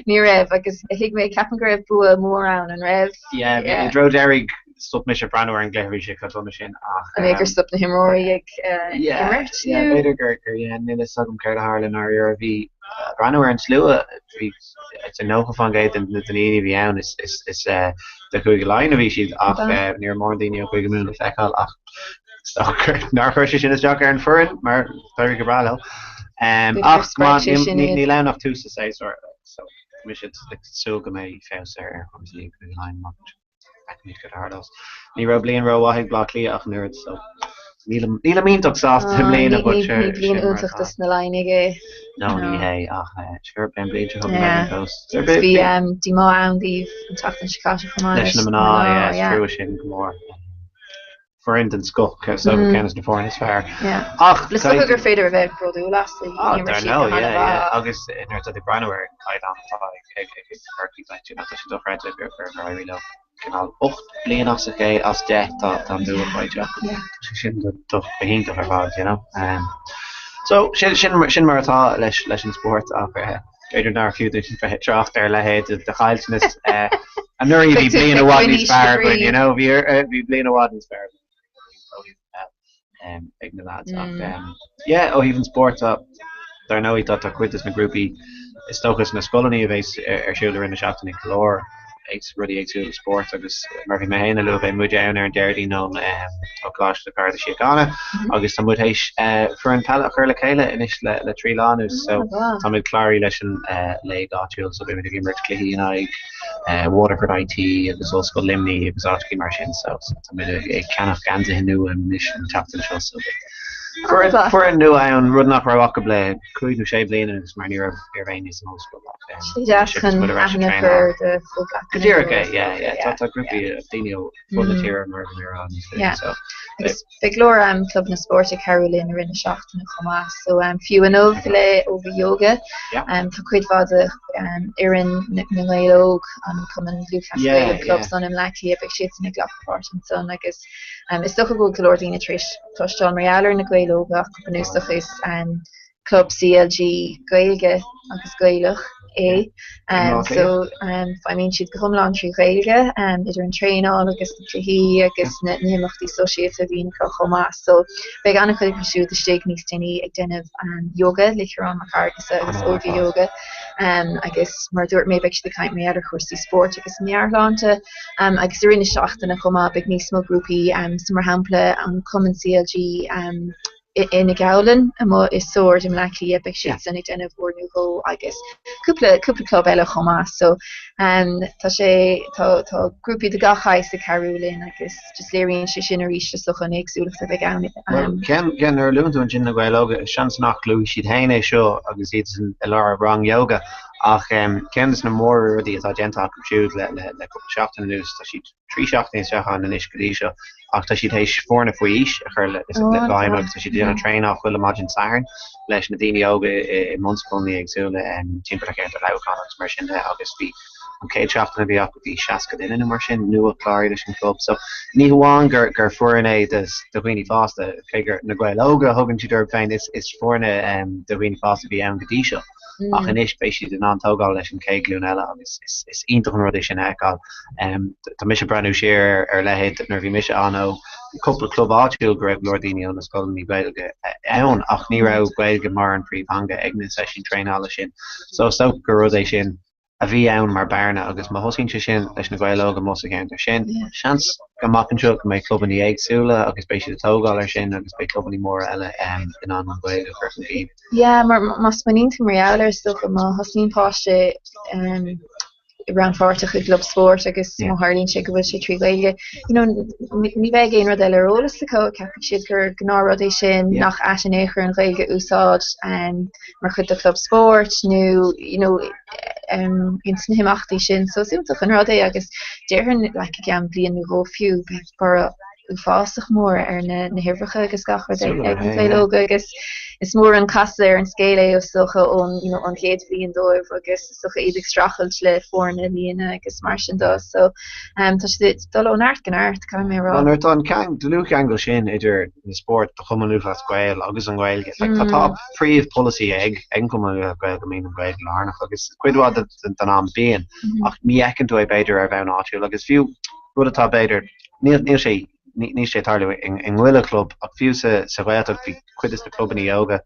Ní raibh agus thuig mé, ceapaim go raibh bua mór ann, an raibh? Yeah, bhí i dtreo deiridh stop mise ag breathnú ar an gcluiche bhí sé chomh dona sin ach. An é gur stop na himreoirí ag imirt nó? Yeah, b'fhéidir gur gur yeah, níl fhios agam céard a tharla i ndáiríre. Bhí breathnú ar an slua, bhí 90% de na daoine a bhí ann is is is do Chúige Laighean a bhí siad ach ní raibh mórán daoine ó Chúige Mumhan le feiceáil ach Nár chuir sé sin isteach ar an foireann mar d'éirigh go breá leo. Ach níl ann ach tús an tséasúir so tá mise ag súil go mbeidh feabhas ar chúrsaí ag Cúige Laighean amach anseo. Feicfimid cad a tharlós. Ní raibh bliain rómhaith ag Bleá Cliath ach an oiread so nílim nílim iontach sásta i mbliana but sure Ní bliain iontach dos na Laighnigh é. No ní hé ach sure beidh an bhliain seo chugainn againn fós. Bhí díomá ann daoibh an tseachtain seo caite chomh maith leis na mná, yeah, is trua sin go mór. foireann den scoth, so ceann de na foirne is fearr. Ach is dócha gur féidir a bheith bródúil astu. Ah, dar ndóigh, yeah, yeah. Agus nuair atá tú ag breathnú ar an gcaighdeán atá ag ag ag Corcaigh, like, you know, tá sé dochreidte gur gur gur éirigh leo cineál 8 bliana as a chéile as 10 tá tá an bua faighte acu. Tá sé sin do do go hiontach ar fad, you know. Um, so sin sin sin mar atá leis leis an spórt ach eh, B'fhéidir nár fiú duit bheith ag trácht ar a leithéid de chaillteanas. Anuraidh bhí bliain i bhfad níos fearr againn, you know, bhí bhí bliain i bhfad níos fearr againn ag na lads ach yeah, ó thaobh an spóirt tá dar ndóigh tá tá cuid de na grúpaí is dócha sna scoileanna a bheas ar siúl i rith na seachtaine go leor rudaí éagsúla spóirt agus mar bhí mé féin a lua beidh muid ann ar an Déardaoin ón ó Choláiste Gharda Síochána agus tá muid théis foireann peile a chur le chéile anois le le 3 lá anuas so tá muid cláraithe leis an léig áitiúil so beidh muid ag imirt cluichí in aghaidh Waterford IT agus Ollscoil Luimnigh agus áiteachaí mar sin so tá muid ag ceannach geansaithe nua anois an tseachtain seo so beidh foireann nua ann rud nach raibh acu le cúig nó sé bliana anuas mar ní raibh ní raibh éinne san ollscoil ach Sé deas chun aithne a chur do chomhghleacaithe Go díreach é, yeah, yeah. Tá tá grúpaí daoine ó fud na tíre mar a bhí mé a rá níos luaithe, so. Agus beidh go leor clubanna spóirt ag cabhrú linn i rith na seachtaine chomh maith. So fiú inniu le Óga Yoga, tá cuid mhaith de fhoireann na nGael Óg, an Cumann Lúthchleas Gael, an club san i mBleá Cliath, beidh siadsan ag glacadh páirt ansan agus is dócha go bhfuil go leor daoine tar éis cloisteáil mar gheall ar na Gaeil Óga ach go bunúsach is club CLG Gaeilge agus Gaelach é. So feidhmíonn siad go hiomlán trí Ghaeilge, idir an traenáil agus na cluichí agus na himeachtaí sóisialta a bhíonn acu chomh maith. So beidh an-chuid acu siúd istigh níos déanaí ag déanamh yoga le Ciarán Mac Fhearghusa agus Óga Yoga. Agus mar a dúirt mé beidh siad ag caint mar gheall ar chúrsaí spóirt agus meabhairshláinte. Agus i rith na seachtaine chomh maith beidh níos mó grúpaí, so mar shampla an Cumann CLG. i na Gabhláin amuigh i Sord i mBleá Cliath beidh siadsan ag déanamh uair nó dhó agus cúpla cúpla club eile chomh maith so um tá sé tá tá grúpaí de gach shaghas ag cabhrú linn agus just léiríonn sé sin arís is dócha an éagsúlacht a bheidh ann um. Ceann ceann nuair a luann tú ansin na Gaeil Óga seans nach luafaidh siad féin é seo agus iad i lár rang yoga ach um ceann de na mór rudaí atá déanta acu siúd le le le cúpla seachtain anuas tá siad 3 seachtaine isteach ann anois go dtí seo ach tá siad théis foirne faoi aois a chur i bhfeidhm agus tá siad ag déanamh traenáil chuile maidin Sathairn leis na daoine óga i mbunscoileanna éagsúla timpeall ar cheantar Leamhcán agus mar sin de agus bhí an chéad seachtain a bhí acu bhí 60 duine nó mar sin nua cláraithe leis an chlub so ní hamháin gur gur foireann é do dhaoine fásta cé gur na Gaeil Óga a thugann siad orthu féin is is foirne do dhaoine fásta a bhí ann go dtí seo. Ach anois beidh siad in ann tógáil leis an chéad ghlúin eile agus is iontach an rud é sin a fheiceáil. Tá mise ag breathnú siar ar a leithéid nuair a bhí mise an-óg, bhí cúpla club áitiúil go raibh go leor daoine ó na scoileanna Gaeilge ann ach ní raibh Gaeilge mar an phríomhtheanga ag na seisiúin traenála sin. So is dócha gur rud é sin a bhí ann mar bearna agus má thosaíonn sé sin leis na Gaeil Óga amuigh sa cheantar sin, seans amach anseo go mbeidh clubanna éagsúla agus beidh siad ag tógáil air sin agus beidh clubanna móra eile in ann an Ghaeilge a chur chun cinn. Yeah, mar má smaoiníonn tú mar gheall air is dócha má thosnaíonn páiste rannpháirteach i gclub spóirt agus má tharlaíonn sé go bhfuil sé trí Ghaeilge, you know, ní bheidh aon rud eile ar eolas acu, ceapfaidh siad gur gnáthrud é sin, nach ait in aon chor an Ghaeilge a úsáid. mar chuid de chlub spóirt nó you know ins na himeachtaí sin so is iontach an rud é agus déarfainn like i gceann bliain nó dhó fiú beidh borradh uafásach mór ar na na huimhreacha agus gach rud ag ag na Gaeil Óga agus is mór an casadh ar an scéal é is dócha ón you know an chéad bhliain dóibh agus is dócha iad ag streachailt le foirne a líonadh agus mar sin de so um tá siad ag dul ó neart go neart caithfidh mé a rá. Well nuair atá an dlúthcheangal sin idir na spóirt do Chumann Lúthchleas Gael agus an Ghaeilge like tá tá príomhpholasaí ag an gCumann Lúthchleas Gael go mbíonn an Ghaeilge lárnach agus cuid mhaith den am bíonn ach ní fheiceann tú é b'fhéidir ar bhonn áitiúil agus fiú rud atá b'fhéidir níl níl sé níl sé ag tarlú i nguile chlub ach fiú sa sa Ghaeltacht bhí cuid de na clubanna óga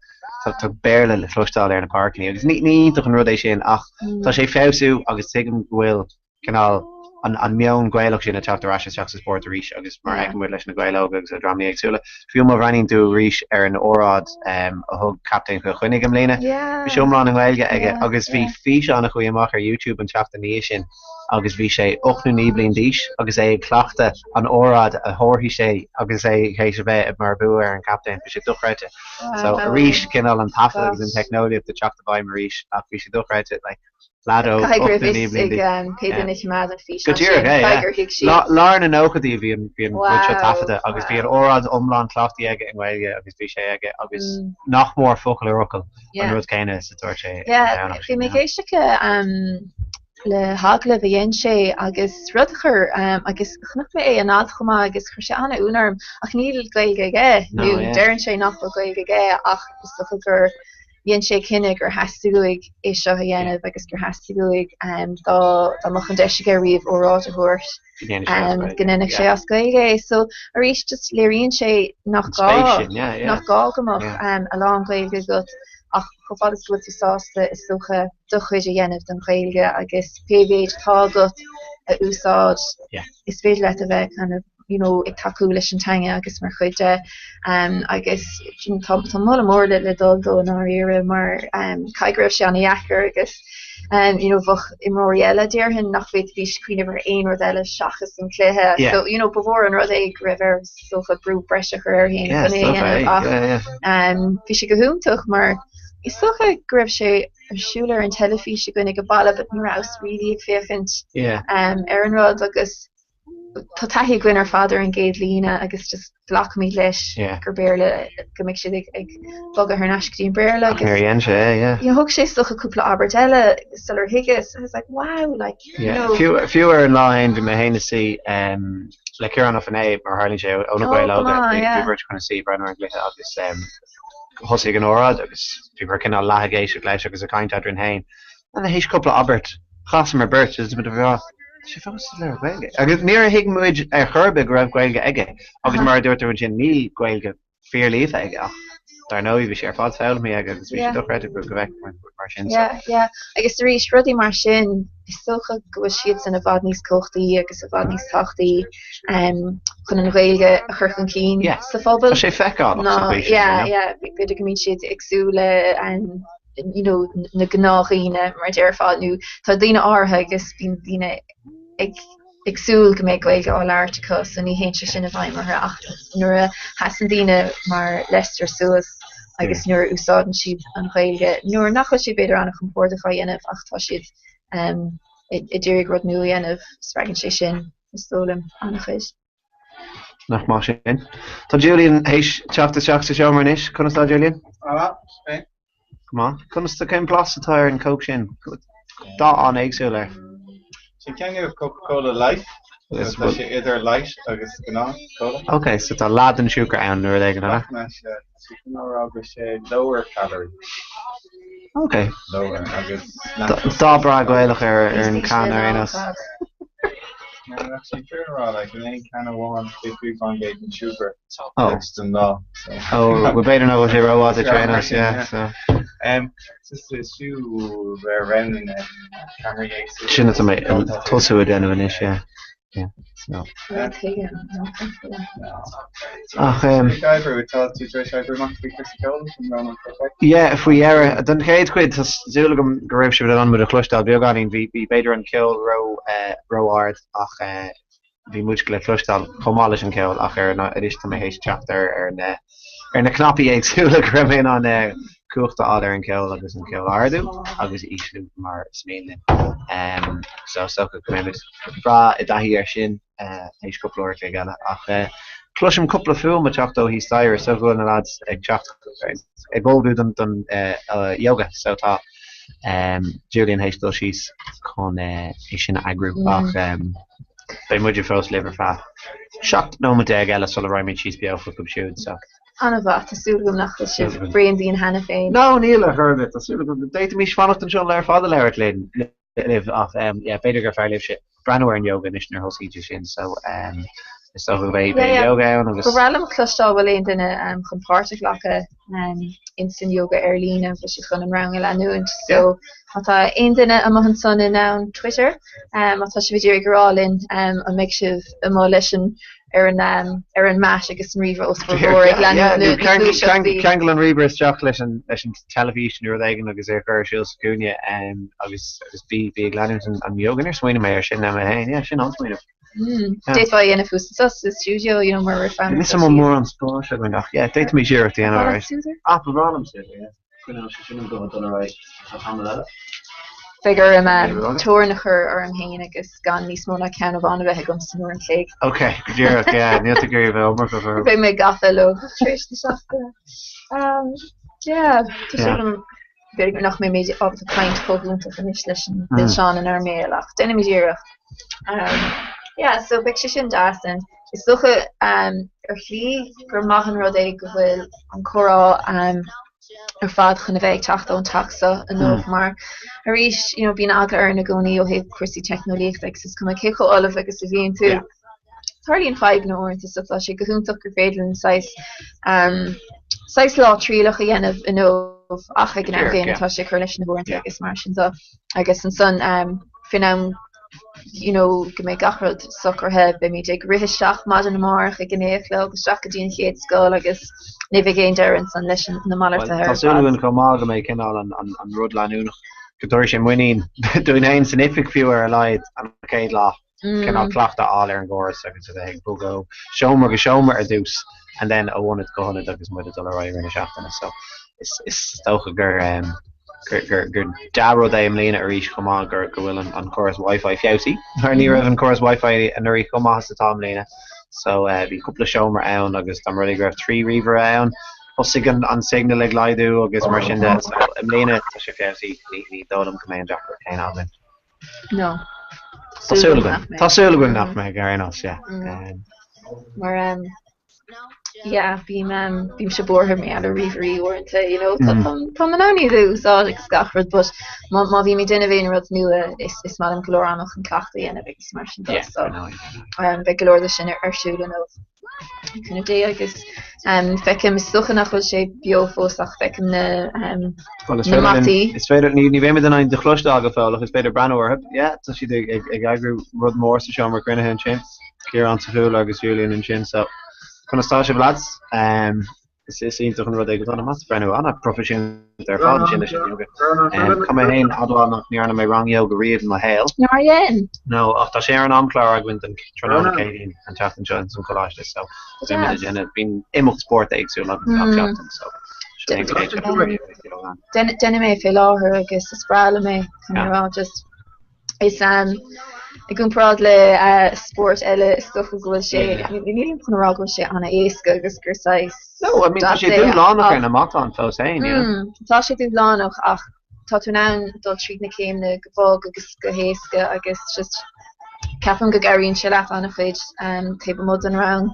tá tá Béarla le cloisteáil ar na páirceanna agus ní ní iontach an rud é sin ach tá sé ag feabhsú agus tuigim go bhfuil cineál an meon Gaelach sin ag teacht ar ais isteach sa spórt arís agus mar a fheiceann muid leis na Gaeil Óga agus le dreamanna éagsúla. Fiú má bhreathnaíonn tú arís ar an óráid a thug captaen Chill Chainnigh i mbliana, bhí sé iomlán i nGaeilge aige agus bhí físeán a chuaigh amach ar YouTube an tseachtain ina dhiaidh sin agus bhí sé 8 nó 9 bliain d'aois agus é ag cleachtadh an óráid a thabharfaidh sé agus é théis a bheith mar bua ar an captaen. Bhí sé dochreidte. So arís cineál an taifead agus an teicneolaíocht ag teacht i bhfeidhm arís ach bhí sé dochreidte. Like, leaid óg, Caithfidh go raibh fhios ag pé duine a choimeád an físeán sin, caithfidh gur thuig siad. Lár na nóchaidí a bhí an rud seo taifeadta agus bhí an óráid iomlán cleachtaithe aige i nGaeilge agus bhí sé aige agus nach mór focal ar fhocal an rud céanna is a dúirt sé ar an Domhnach sin. Bhí mé ag éisteacht le le hagallamh a dhein sé agus rud a chuir agus chonaic mé é in alt chomh maith agus chuir sé an-ionadh orm ach níl Gaeilge aige nó deireann sé nach bhfuil Gaeilge aige ach is dócha gur dhein sé cinneadh gur theastaigh uaidh é seo a dhéanamh agus gur theastaigh uaidh dá dá mbeadh an deis aige riamh óráid a thabhairt go ndéanfadh sé as Gaeilge é. So arís just léiríonn sé nach gá nach gá go mbeadh a lán Gaeilge agat ach chomh fada is go bhfuil tú sásta is dócha do chuid a dhéanamh den Ghaeilge agus pé mhéid atá agat a úsáid is féidir leat a bheith kind of you know, ag tacú leis an teanga agus mar chuid de agus tá tá moladh mór le le dul dó i ndáiríre mar caithfidh go raibh sé an-dheacair agus you know, bheadh imreoirí eile déarfainn nach bhféadfaidís cuimhneamh ar aon rud eile seachas an cluiche. So you know, ba mhór an rud é go raibh air is dócha brú breise a chur air féin chun é a dhéanamh ach bhí sé go hiontach mar is dócha go raibh sé ar siúl ar an teilifís againn ag an baile but ní rabhas really ag féachaint ar an rud agus tá taithí againn ar fad ar an gcéad líne agus just glacaimid leis gur Béarla go mbeidh siad ag bogadh thar n-ais go dtí an Béarla agus Níor dhein sé é, yeah. You know, thóg sé is dócha cúpla abairt eile sular thuigeas. I was like, wow, like, you know. Fiú, fiú ar an lá féin bhí mé féin ina suí um, le Ciarán Ó Finnéidh mar tharlaíonn sé ó na oh, Gaeil Óga, bhí beirt againn ina suí ag breathnú ar an gcluiche agus um, thosaigh an óráid agus bhíomar cineál leath ag éisteacht leis agus ag caint eadrainn féin. And théis cúpla abairt, chasamar beirt agus muid ag rá, tá sé fós ag labhairt Gaeilge. Agus níor thuig muid ar chor ar bith go raibh Gaeilge aige. Agus mar a dúirt tú ansin, níl Gaeilge fíorlíofa aige ach Dar ndóigh, bhí sé ar fad foghlamtha aige agus bhí sé dochreidte go bhfeicfeadh muid rud mar sin. So. Yeah, yeah. Agus arís, rudaí mar sin, is dócha go bhfuil siadsan i bhfad níos cumhachtaí agus i bhfad níos tábhachtaí chun an Ghaeilge a chur chun cinn sa phobal. Tá sé feiceálach sa chaoi sin, you know. Yeah, yeah. B'fhéidir go mbíonn siad ag súil le you know, na gnáthdhaoine, mar a déarfá, nó tá daoine áirithe agus bíonn daoine ag ag súil go mbeidh Gaeilge á labhairt acu so ní théann sé sin i bhfeidhm orthu ach nuair a sheasann daoine mar Lester suas agus nuair a úsáideann siad an Ghaeilge nuair nach bhfuil siad b'fhéidir an-chompordach á dhéanamh ach tá siad ag iarraidh rud nua a dhéanamh, spreagann sé sin, is dóigh liom, an-chuid. Nach maith sin. Tá Julian théis teacht isteach sa seomra anois. Conas tá, Julian? Go maith. Go maith. Conas tá, cén blas atá ar an Coke sin? Dath an-éagsúil air. Sin ceann nua Coca-Cola Light. So tá sé idir light agus gnáth cola. Ok, so tá leath den siúcra ann nó rud éigin, an ea? Tá cineál rá go sé lower calorie. Ok. Lower agus natural. Dath breá Gaelach ar an can ar aon nós. Nach sé fíor a rá like in aon can amháin 25% den siúcra oh. den lá. Oh, well b'fhéidir nach bhfuil sé rómhaith duit ar aon nós, yeah, so. Um, just is fiú bheith roghnaigh na ceamaraí éagsúla. Sin atá mé ag tosú a déanamh anois, yeah. Ach yeah, faoi dheireadh, don chéad chuid, tá súil agam go raibh sibh in ann muid a chloisteáil beagáinín. Bhí bhí b'fhéidir an ceol ró ró-ard ach bhí muid le cloisteáil chomh maith leis an cheol ach ar anois tá mé théis teacht ar ar na ar na cnaipí éagsúla go raibh mé in ann cumhacht a fháil ar an cheol agus an ceol a ardú agus a ísliú mar is mian linn. So is dócha go mbeimid breá i dtaithí air sin théis cúpla uair a chloig eile. Ach cloisim cúpla fuaim ag teacht ó thíos staighre, is dócha go bhfuil na lads ag teacht ag ullmhú don yoga so tá Julian théis dul síos chun é sin a eagrú ach beidh muide fós libh ar feadh 17 nóiméad eile sula raghaimid síos beo chucu siúd so. An-mhaith, tá súil agam nach bhfuil sibh bréan dínn cheana féin. No, níl ar chor ar bith, tá súil agam. D'fhéadfaimis fanacht anseo an lá ar fad ag labhairt linn, libh ach yeah, b'fhéidir gur fearr libhse breathnú ar an yoga anois nuair a thosaíonn sé sin so is dócha go mbeidh beidh yoga ann agus. Ba bhreá liom cloisteáil bhfuil aon duine chun páirt a ghlacadh ins an yoga ar líne, bhfuil siad chun an rang a leanúint so má tá aon duine amuigh ansan in ann Twitter má tá sibh ag iarraidh a rá linn an mbeidh sibh amuigh leis an ar an ar an mat agus an ríomhaire os bhur gcomhair ag leanúint na gluaiseachtaí. Ceangail an ríomhaire isteach leis an leis an teilifís nó rud éigin agus é a chur ar siúl sa chúinne agus agus bí bí ag leanúint an yoga. Níor smaoinigh mé air sin mé féin. Yeah, sin an-smaoineamh. D'fhéadfá a dhéanamh thuas anseo sa stiúideo, you know, mar rud fan. Níl a fhios agam mórán spáis againn ach yeah, d'fhéadfaimis iarracht a dhéanamh air. Ah, ba bhreá liom suit, yeah. Coinneoidh sé sin an guth ag dul ar aghaidh ar feadh tamall eile. Beidh orm teorainn a chur orm féin agus gan níos mó ná ceann amháin a bheith agam san uair an chloig. Ok, go díreach, yeah, níl tú ag iarraidh a bheith iomarcach orthu. Beidh mé gafa leo tar éis na seachtaine. Yeah, tá sé agam b'fhéidir nach mbeidh mé ábalta caint chomh hiontach anois leis an milseán inár mbéal ach déanfaimid iarracht. Yeah, so beidh sé sin deas and is dócha ar shlí gur maith an rud é go bhfuil an comhrá ar fad chun a bheith ag teacht ón teach seo inniu mar arís you know bíonn eagla orainn i gcónaí ó thaobh cúrsaí teicneolaíochta agus is cuma cé chomh ullamh agus a bhíonn tú tarlaíonn fadhbanna uaireanta so tá sé go hiontach gur féidir linn saghas um, saghas lá trialach a dhéanamh inniu ach ag an am céanna tá sé ag cur leis na huaireanta agus mar sin de agus ansan um, faoin am you know, go mbeidh gach rud socraithe, beimid ag rith isteach maidin amárach ag a 9 a chlog isteach go dtí an chéad scoil agus ní bheidh aon deireadh ansan leis na malartuithe ar fad. Tá súil againn chomh maith go mbeidh cineál an rud leanúnach, go dtabharfaidh sé muinín dúinn féin san oifig fiú ar a laghad an chéad lá, cineál cleachtadh a fháil ar an gcóras agus a bheith ag bogadh ó seomra go seomra ar dtús and then ó ionad go hionad agus muid ag dul ar aghaidh i rith na seachtaine. So is dócha gur gur dea-rud é i mbliana arís chomh maith gur go bhfuil an córas Wi-Fi feabhsaithe mar ní raibh an córas Wi-Fi anuraidh chomh maith is atá i mbliana. So bhí cúpla seomra ann agus dá mba rud é go raibh 3 ríomhaire ann thosaigh an signal ag laghdú agus mar sin de. So i mbliana tá sé feabhsaithe, ní dóigh liom go mbeidh an deacracht chéanna againn. No. Tá súil againn. Tá súil againn nach mbeidh ar aon nós, yeah. Mar um, yeah, bím um, bímse buartha mar gheall ar ríomhairí uaireanta, you know, tá mm. tá in ann iad a úsáid agus gach rud, but má má bhím ag déanamh aon rud nua is is maith liom go leor ama chun cleachtadh a dhéanamh agus mar sin de, so um, beidh go leor de sin ar, ar siúl inniu. Cúnamh Dé agus feicim, is dócha nach bhfuil sé beo fós ach feicim na na mataí. Is féidir, ní bheimid in ann do chloisteáil go fóill ach is féidir breathnú orthu. Yeah, tá siad ag eagrú rud mór sa seomra cruinnithe ansin. Ciarán sa chúl agus Julian ansin so conas tá sibh lads? Is iontach an rud é go dtá na mataí ag breathnú an-phroifisiúnta ar fad ansin leis an yoga. Caithfidh mé féin a admháil nach ndearna mé rang yoga riamh i mo shaol. Nár dhein? No, ach tá sé ar an amchlár againn don tráthnóna Céadaoin an tseachtain seo ins an choláiste so beidh muid ag déanamh, bíonn imeacht spóirt éagsúil againn gach seachtain so sin é an chéad seachtain riamh ag yoga. Deinim é fé láthair agus is breá liom é, chun a rá just Is i gcomparáid le spórt eile is dócha go bhfuil sé, nílim chun a rá go bhfuil sé an-éasca agus gur saghas No, I mean tá sé dúshlánach ar na matáin fós féin, you know. Tá sé dúshlánach ach tá tú in ann dul tríd na céimeanna go bog agus go héasca agus just ceapaim go gcabhraíonn sé leat an-chuid taobh amuigh den rang.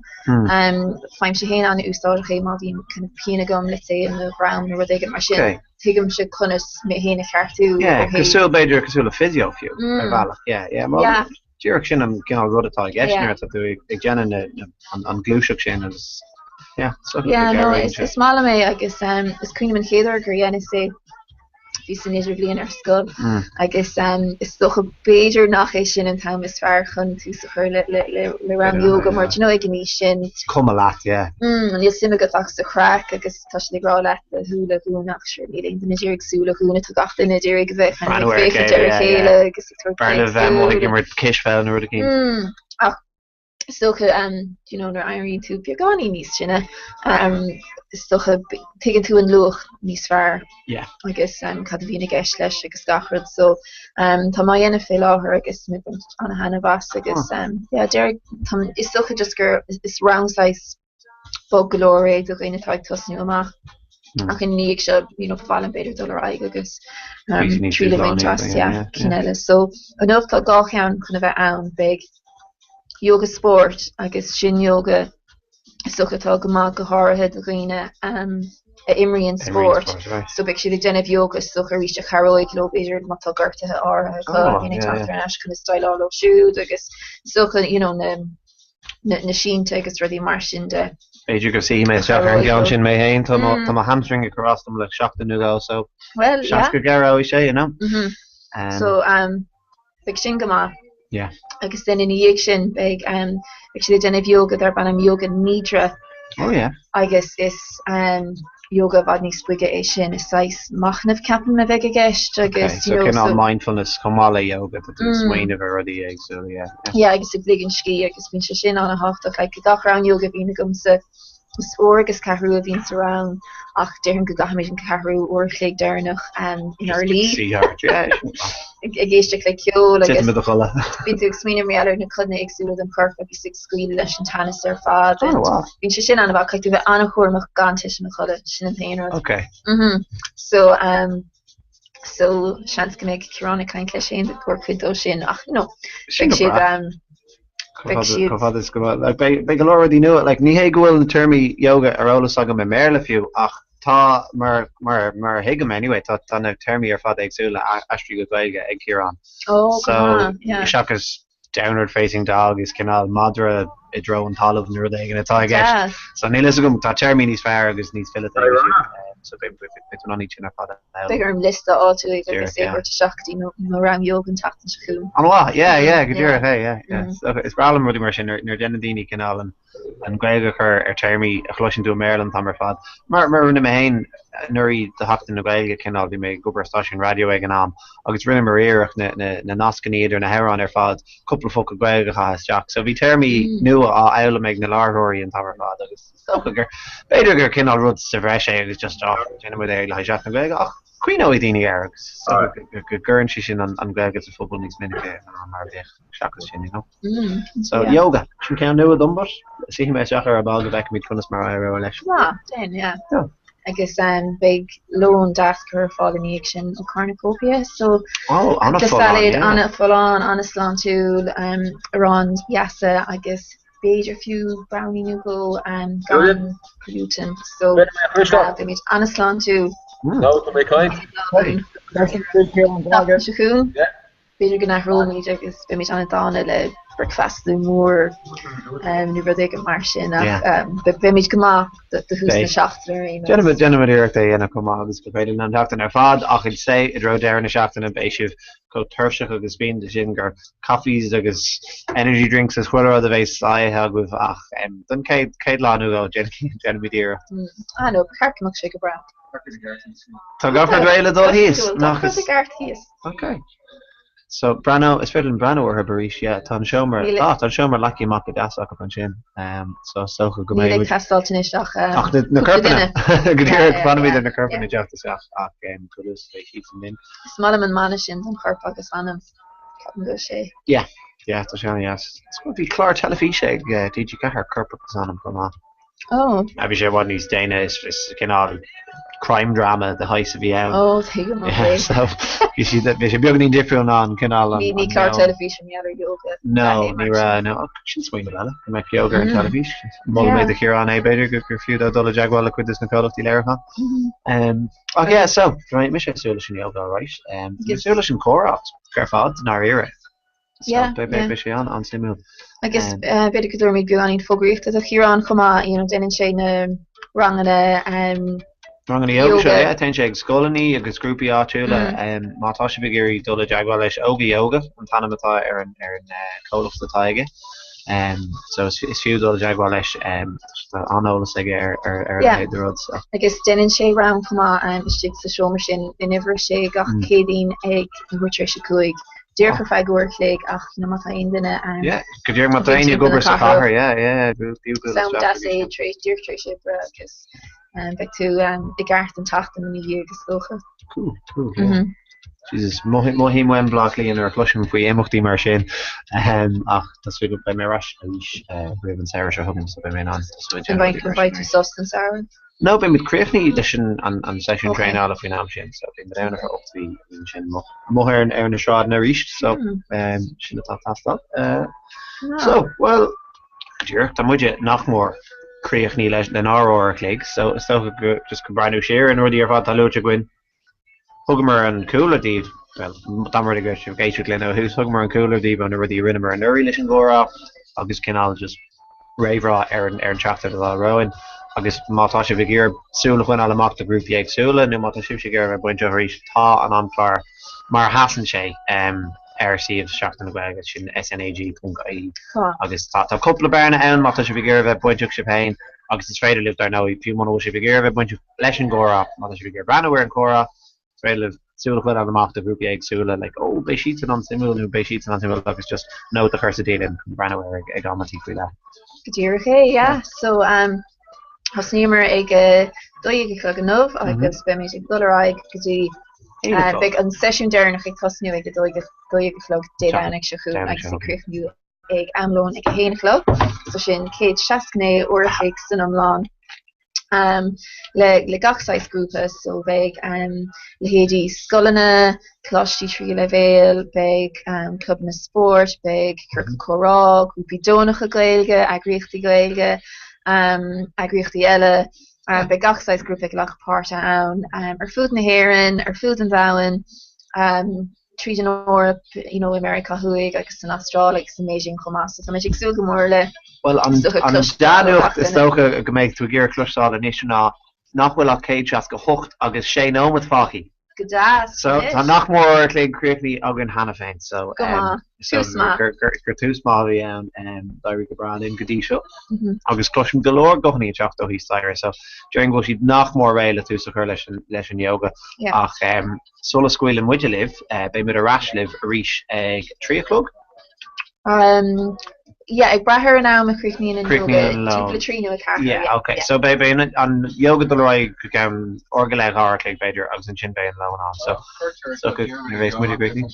Faighimse féin an-úsáideach é má bhíonn kind of pian agam let's say i mo dhroim nó rud éigin mar sin. Tuigimse conas mé féin a cheartú ó Yeah, cosúil, b'fhéidir, cosúil le physio fiú, ar bhealach, yeah, yeah. Well, yeah. díreach sin an cineál rud atá i gceist nuair atá tú ag déanamh an ghluaiseacht sin agus, yeah, so Yeah, no, is, is maith liom é agus um, is cuimhin liom an chéad uair gur dheineas é bhíos san idirbhliain ar scoil mm. agus um, is dócha b'fhéidir nach é sin an t-am is fearr chun tús a chur le, le, le, le rang yoga mar you know, ag an aois sin. Cuma leat, yeah. Mm, níl suim agat ach sa chraic agus tá siad ag rá leat do shúile a dhúnadh ach sure níl aon duine ag iarraidh súil a dhúnadh, tá gach duine ag iarraidh a bheith kind of ag féachaint ar a chéile agus ag tabhairt B'fhearr libh bheith amuigh ag imirt cispheil nó rud eicínt. Mm, ach is dócha um, you know, nuair a éiríonn tú beagáinín níos sine, um, is dócha tuigeann tú an luach níos fearr yeah. agus um, cad a bhíonn i gceist leis agus gach rud. So um, tá mé á dhéanamh fé láthair agus mé ag baint ana-thaitneamh as agus um, yeah, deir, tá, is dócha just gur is rang saghas bog go leor é do dhaoine atá ag tosnú amach. Ach ina ndiaidh seo, you know, ba mhaith liom b'fhéidir dul ar aghaidh agus triail a bhaint as, yeah, cinn eile. So, anocht tá dhá cheann chun a bheith ann, beidh yoga spóirt agus sin yoga is dócha atá go maith go háirithe do dhaoine a imríonn spórt. So beidh siad ag déanamh yoga is dócha arís a chabhróidh leo b'fhéidir má tá gortuithe áirithe acu, a bhíonn ag teacht thar n-ais conas déileáil leo siúd agus is dócha, you know, na na sínte agus rudaí mar sin de. B'fhéidir go suífidh mé isteach ar an gceann sin mé féin, tá mo tá mo hamstring ag cur as dom le seachtain nó dhó so Well, seans yeah. go gcabhróidh sé, you know. Mm-hmm. Um, So, um, beidh sin go maith. Yeah. Agus then ina dhiaidh sin beidh um, beidh siad ag déanamh yoga darb ainm yoga nidra Oh yeah. agus is um, yoga i bhfad níos boige é sin, is saghas machnamh ceapaim a bheidh i gceist agus you so know cineál so mindfulness chomh maith le yoga, tá tú ag Mm. smaoineamh ar rudaí éagsúla, yeah, yeah. Yeah agus ag ligean scíth agus bíonn sé sin an-thábhachtach like gach rang yoga a bhíonn agamsa is uair agus ceathrú a bhíonn sa rang ach déarfainn go gcaithimid an ceathrú uair a chloig deireanach um, inár luí ag ag éisteacht le ceol agus Titim i do chodladh. bíonn tú ag smaoineamh mar gheall ar na codanna éagsúla den chorp agus ag scaoileadh leis an teannas ar fad. Oh, wow. Bíonn sé sin an-mhaith, caithfidh tú bheith an-chúramach gan titim i chodladh, sin an t-aon rud. Ok. Mhm. So, um, so seans go mbeidh Ciarán ag caint leis féin i gcomhair cuid dó sin ach you know, Sin beidh go siad breá. um, Chomh beidh fada, siad chomh fada is go bhfuil, like, beidh, beidh go leor rudaí nua, like, ní hé go bhfuil na téarmaí yoga ar eolas agam i mBéarla fiú ach tá, mar, mar, mar a thuigim anyway, tá, tá na téarmaí ar fad éagsúla aistrithe go Gaeilge ag Ciarán. Oh, go So, maith, yeah. seachas downward facing dog is cineál madra i dtreo an talaimh nó rud éigin atá i gceist. Deas. So níl fhios agam, tá téarmaí níos fearr agus níos fileata aige siúd. So beidh tú in ann iad sin ar fad a fhoghlaim. Beidh orm liosta a fháil uaidh agus é a thabhairt isteach go dtí mo rang yoga an tseachtain seo chugainn. An-mhaith, yeah, yeah, go díreach é, yeah, yeah. So is breá liom rudaí mar sin nuair a dhéanann daoine cineál an an Ghaeilge a chur ar téarmaí a chloiseann tú i mBéarla an t-am ar fad. Mar mar a rinne mé féin anuraidh do Sheachtain na Gaeilge, cineál, bhí mé ag obair ar stáisiún raidió ag an am agus rinneamar iarracht na na na nascanna idir na hamhráin ar fad, cúpla focal Gaeilge a chaitheamh isteach. So bhí téarmaí nua á fhoghlaim ag na láithreoirí an t-am ar fad agus is dócha gur, b'fhéidir gur cineál rud sa bhreis é agus just, oh, déanann muid é le haghaidh Seachtain na Gaeilge ach cuimhneoidh daoine air agus is dócha go go gcuireann sé sin an an Ghaeilge sa phobal níos minice ná mar a bheadh seachas sin, you know. So, yoga, sin ceann nua dom but suífidh mé isteach air ar ball go bhfeicfimid conas mar a éireoidh leis. Ah, déan, yeah. Yeah. Agus um, beidh lón deas curtha ar fáil ina dhiaidh sin ó Cornucopia, so Oh, cúpla an-fholláin, sailéad yeah. an-fholláin, an-sláintiúil, um, arán deasa agus b'fhéidir fiú brownie nó dhó um, gan gluten, so uh, beimid an-sláintiúil. No, tá mé ag caint. Hey. Seachtain seo chugainn. Yeah. B'fhéidir go n-athróimid agus beimid an-dána le bricfeasta mór nó rud éigin mar sin ach beimid go maith do thús na seachtaine ar aon nós. Déanfaimid iarracht é a dhéanamh chomh maith agus gur féidir linn an tseachtain ar fad ach I'd say i dtreo deireadh na seachtaine beidh sibh chomh tuirseach agus bíonn de sin gur coffees agus energy drinks is chuile rud a bheas á ithe agaibh ach don chéad lá nó dhó déanfaimid iarracht. Ah no, ba cheart go mbeadh sé go breá. Tá gach rud réidh le dul thíos, nach is? Tá gach rud i gceart thíos. Ok. So, breathnú, is féidir linn breathnú orthu arís, yeah, tá an seomra, Níl ah, tá an seomra leagtha amach go deas acu ansin. Um, so, is dócha go mbeidh Níl ag teastáilt anois ach um, ach na, na corpanna. Go díreach, fanfaimid ar na corpanna teacht isteach ach um, go luath beidh siadsan linn. Is maith liom an mana sin don chorp agus anam. Ceapaim go bhfuil sé. Yeah, yeah, tá sé an-deas. Bhí clár teilifíse ag uh, TG4, Corp agus Anam chomh maith. Oh. Bhí sé i bhfad níos déine, is cineál crime drama de shaghas a bhí ann. Oh, tuigim, ok. Yeah, so bhí sé bhí sé beagáinín difriúil ná an cineál an. Ní clár teilifíse mar gheall ar yoga. No, ní raibh, no. Sin smaoineamh eile, go mbeadh yoga ar an teilifís. Molfaidh mé do Chiarán é, b'fhéidir, gur gur fiú dó dul i dteagmháil le cuid de na comhlachtaí léiriúcháin. Ach yeah, so, right, mise ag súil leis an yoga, alright. Ag súil leis an chomhrá ar fad, i ndáiríre. So Yeah, beidh yeah. beidh sé an-an-suimiúil. Agus b'fhéidir go dtabharfaimid beagáinín fógraíochta do Chiarán chomh maith, you know, déanann sé na ranganna um, Ranganna yoga seo, yoga. yeah, téann sé ag scoileanna agus grúpaí áitiúla. Um, má tá sibh ag iarraidh dul i dteagmháil leis, Óga Yoga an t-ainm atá ar an ar an eh, comhlacht atá aige. Um, so is, is fiú dul i dteagmháil leis, um, tá an-eolas aige ar ar ar a Yeah. leithéid de rud. So. Agus déanann sé rang chomh maith um, istigh sa seomra sin in uimhir a sé gach Mm. Céadaoin ag an uair tar éis a 5. Díreach ar feadh uair a chloig ach you know má tá aon duine ann. Yeah, go díreach má tá éinne ag obair sa chathair, yeah, yeah, b'fhiú Is am deas é tar éis, díreach tar éis oibre agus beidh tú i gceart an tseachtain ina dhiaidh is dócha. Cool, cool, yeah. Jesus, mothaím uaim Baile Átha Cliath nuair a chloisim faoi imeachtaí mar sin ach tá súil agam beidh mé ar ais arís roimh an samhradh seo chugainn so beidh mé in ann tosú ag déanamh rudaí An mbeidh tú sos don samhradh? No, beidh muid críochnaithe leis an seisiún traenála faoin am sin, so beidh muid ann ar feadh 8 mhí agus ansin amuigh ar ar na sráideanna arís, so sin atá ag teastáil. So, bhuel, go díreach, tá muide nach mór críochnaithe leis lenár uair a chloig, so is dócha go just chun breathnú siar ar na rudaí ar fad atá luaite againn, Thugamar an cúlra daoibh, bhuel, dá mba rud é go raibh sibh ag éisteacht linn ó thús, thugamar an cúlra daoibh ó na rudaí a rinneamar anuraidh leis an gcomhrá agus cineál just réamhrá ar an ar an tseachtain atá romhainn agus má tá sibh ag iarraidh súil a choinneáil amach do ghrúpaí éagsúla nó má tá sibhse ag iarraidh a bheith bainteach arís, tá an amchlár mar a sheasann sé ar suíomh Seachtain na Gaeilge, sin snag.ie agus tá tá cúpla bearna ann má tá sibh ag iarraidh a bheith bainteach sibh féin agus is féidir libh dar ndóigh fiú muna bhfuil sibh ag iarraidh a bheith bainteach leis an gcomhrá, má tá sibh ag iarraidh breathnú ar an chomhrá, is féidir libh súil a choinneáil amach do ghrúpaí éagsúla, like oh beidh siadsan an-suimiúil nó beidh siadsan an-suimiúil agus just note a chur sa dialann chun breathnú air ag amantaí faoi leith. Go díreach é, yeah. So um, thosnaíomar ag a 12 a chlog inniu agus beimid ag dul ar aghaidh go dtí uh, beidh an seisiún deireanach ag tosnú ag a 12 a chlog Dé Domhnaigh seo chugainn agus ag críochnú ag am lóin ag a haon a chlog, so sin 169 uair a chloig san iomlán le le gach saghas grúpa, so beidh leithéidí scoileanna, coláistí tríú leibhéal, beidh clubanna spóirt, beidh ciorcal comhrá, grúpaí deonacha Gaeilge, eagraíochtaí Gaeilge, eagraíochtaí eile, beidh gach saghas grúpa ag glacadh páirte ann ar fud na hÉireann, ar fud an domhain. tríd an Eoraip, you know, i Meiriceá Thuaidh agus san Astráil agus i mBeijing chomh maith, so tá muid ag súil go mór le Bhuel, an dea-nuacht is dócha go mbeidh tú ag iarraidh cloisteáil anois ná nach bhfuil ach 168 agus 6 nóiméad fágtha. Go deas, So tá nach mór uair a chloig críochnaithe againn cheana féin, so Go maith. Tús maith. gur tús maith a bhí ann, d'éirigh go breá linn go dtí seo. Agus cloisim go leor guthanna ag teacht ó thíos staighre, so déarfainn go bhfuil siad nach mór réidh le tús a chur leis an yoga. Ach Sula scaoileann muide libh, beidh muid ar ais libh arís ag 3 a chlog. Yeah, ag brath ar an am a chríochnaíonn an yoga, timpeall a 3 nó a 4. Yeah, ok. So beidh an yoga ag dul ar aghaidh go ceann uair go leith, 2 uair a chloig b'fhéidir, agus ansin beidh an lón ann. So, so go mbeidh muid ag críochnú.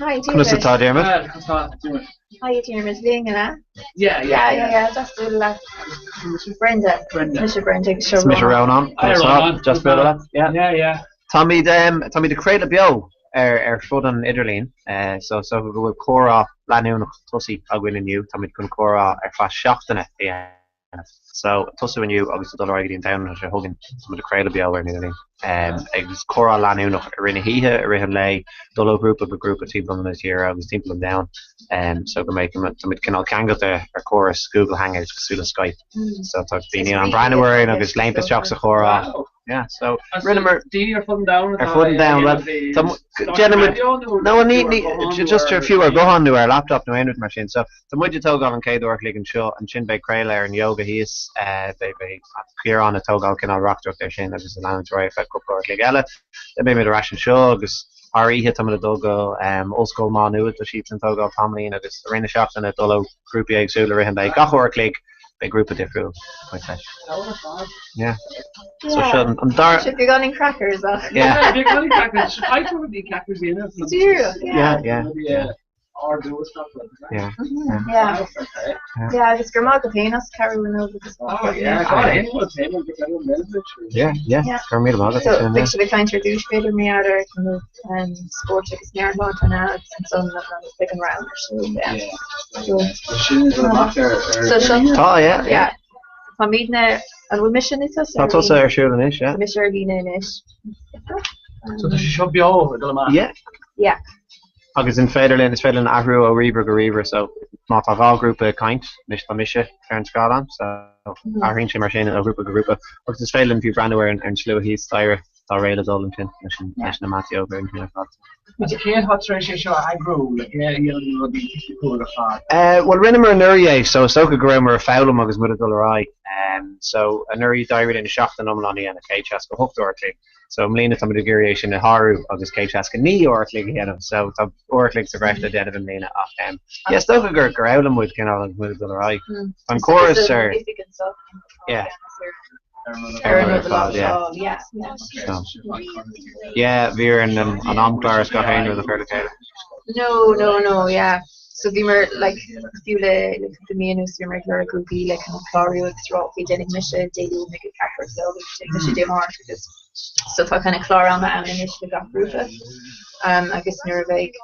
Hi, Conas Diarmuid. atá Diarmuid? Well, conas tá Diarmuid? Hi, Diarmuid, linn, an ea? Yeah, yeah, Yeah, yeah, yeah, deas bualadh leat. Brenda. Brenda. Mise Brenda agus seo Is mise Rónán. Rónán. Hi, Conas atá? Rónán. Deas bualadh leat. Yeah. Yeah, yeah. Táimid, táimid ag craoladh beo ar ar fud an idirlín, so is dócha go bhfuil comhrá leanúnach tosaithe againn inniu. Táimid chun comhrá ar feadh seachtaine a dhéanamh. dhéanamh. So, tosú inniu agus ag dul ar aghaidh go dtí an Domhnach seo chugainn, tá muid ag craoladh beo ar an idirlíon. Agus comhrá leanúnach i rith na hoíche, i rith an lae, dul ó ghrúpa go grúpa timpeall na tíre agus timpeall an domhain. So go mbeidh, tá muid cineál ceangailte ar chóras Google Hangouts cosúil le Skype. So tá daoine in ann breathnú orainn agus léimt isteach sa chomhrá. Yeah, so rinneamar Daoine ar fud an domhain ar fud an domhain, well, tá déanaimid nó ní ní just ar fiú ar ghuthán nó ar laptop nó aon rud mar sin. So tá muid ag tógáil an chéad uair a chloig anseo, ansin beidh craoladh ar an yoga thíos, beidh beidh Ciarán ag tógáil cineál reachtaireacht ar sin agus ag leanúint ar aghaidh ar feadh cúpla uair a chloig eile. Then beidh muid ar ais anseo agus thar oíche tá muid ag dul go Ollscoil Mhá Nuad, tá siadsan ag tógáil tamaillín agus i rith na seachtaine dul ó ghrúpaí éagsúla i rith an lae, gach uair a chloig. Beidh grúpa difriúil ag baint leis. Yeah. So seo an dara. Seo beagáinín crackers ach. Yeah. Beagáinín crackers. Caithfidh rudaí crackers a dhéanamh. Díreach, yeah. Yeah, yeah. Ardú is gach rud. Yeah. Yeah. Yeah, agus go raibh maith agat féin as cabhrú linn agus. Oh yeah, go aon rud féin go raibh mé Yeah, yeah. Go raibh míle maith agat. So, beidh sibh ag caint ar dtús b'fhéidir mar gheall ar kind of spórt agus meabhairshláinte an ea agus ansan beidh an round ar siúl, yeah. So seo. Tá, yeah, yeah. Táimidne, an bhfuil mise nó tusa? Tá tusa ar siúl anois, yeah. Tá mise ar líne anois. So tá sé seo beo ag dul amach? Yeah. Yeah. Agus an féidir linn, is féidir linn athrú ó ríomhaire go ríomhaire, so má tá 2 ghrúpa ag caint, anois tá mise ar an scáileán, so athraíonn sé mar sin ó ghrúpa go grúpa, agus is féidir linn fiú breathnú ar an slua thíos staighre. Tá réidh le dul ansin leis na mataí óga ansin ar fad. Agus cé atá tar éis é seo a eagrú? Le cé a dhéanann na rudaí teicniúil ar fad? Bhuel, rinneamar anuraidh é, so is dócha go rabhamar ag foghlaim agus muid ag dul ar aghaidh. So anuraidh d'éirigh linn seachtain iomlán a dhéanamh, 168 uair a chloig. So i mbliana táimid ag iarraidh é sin a shárú agus 169 uair a chloig a dhéanamh. So tá uair a chloig sa bhreis le déanamh i mbliana ach yeah, is dócha gur gur fhoghlaim muid cineál agus muid ag dul ar aghaidh. Tá an córas ar. Yeah. Ar an rud a láimhseáil, yeah. Yeah, bhí orainn an amchlár is gach aon rud a chur le chéile. No, no, no, yeah. So bhíomar, like, fiú le le cúpla mí anuas bhíomar ag lorg grúpaí le kind of clárú agus rá okay déanfaidh mise Dé Luain ag a ceathair a chlog agus déanfaidh mise Dé Máirt agus so tá kind of clár ama ann anois le gach grúpa um, agus nuair a bheidh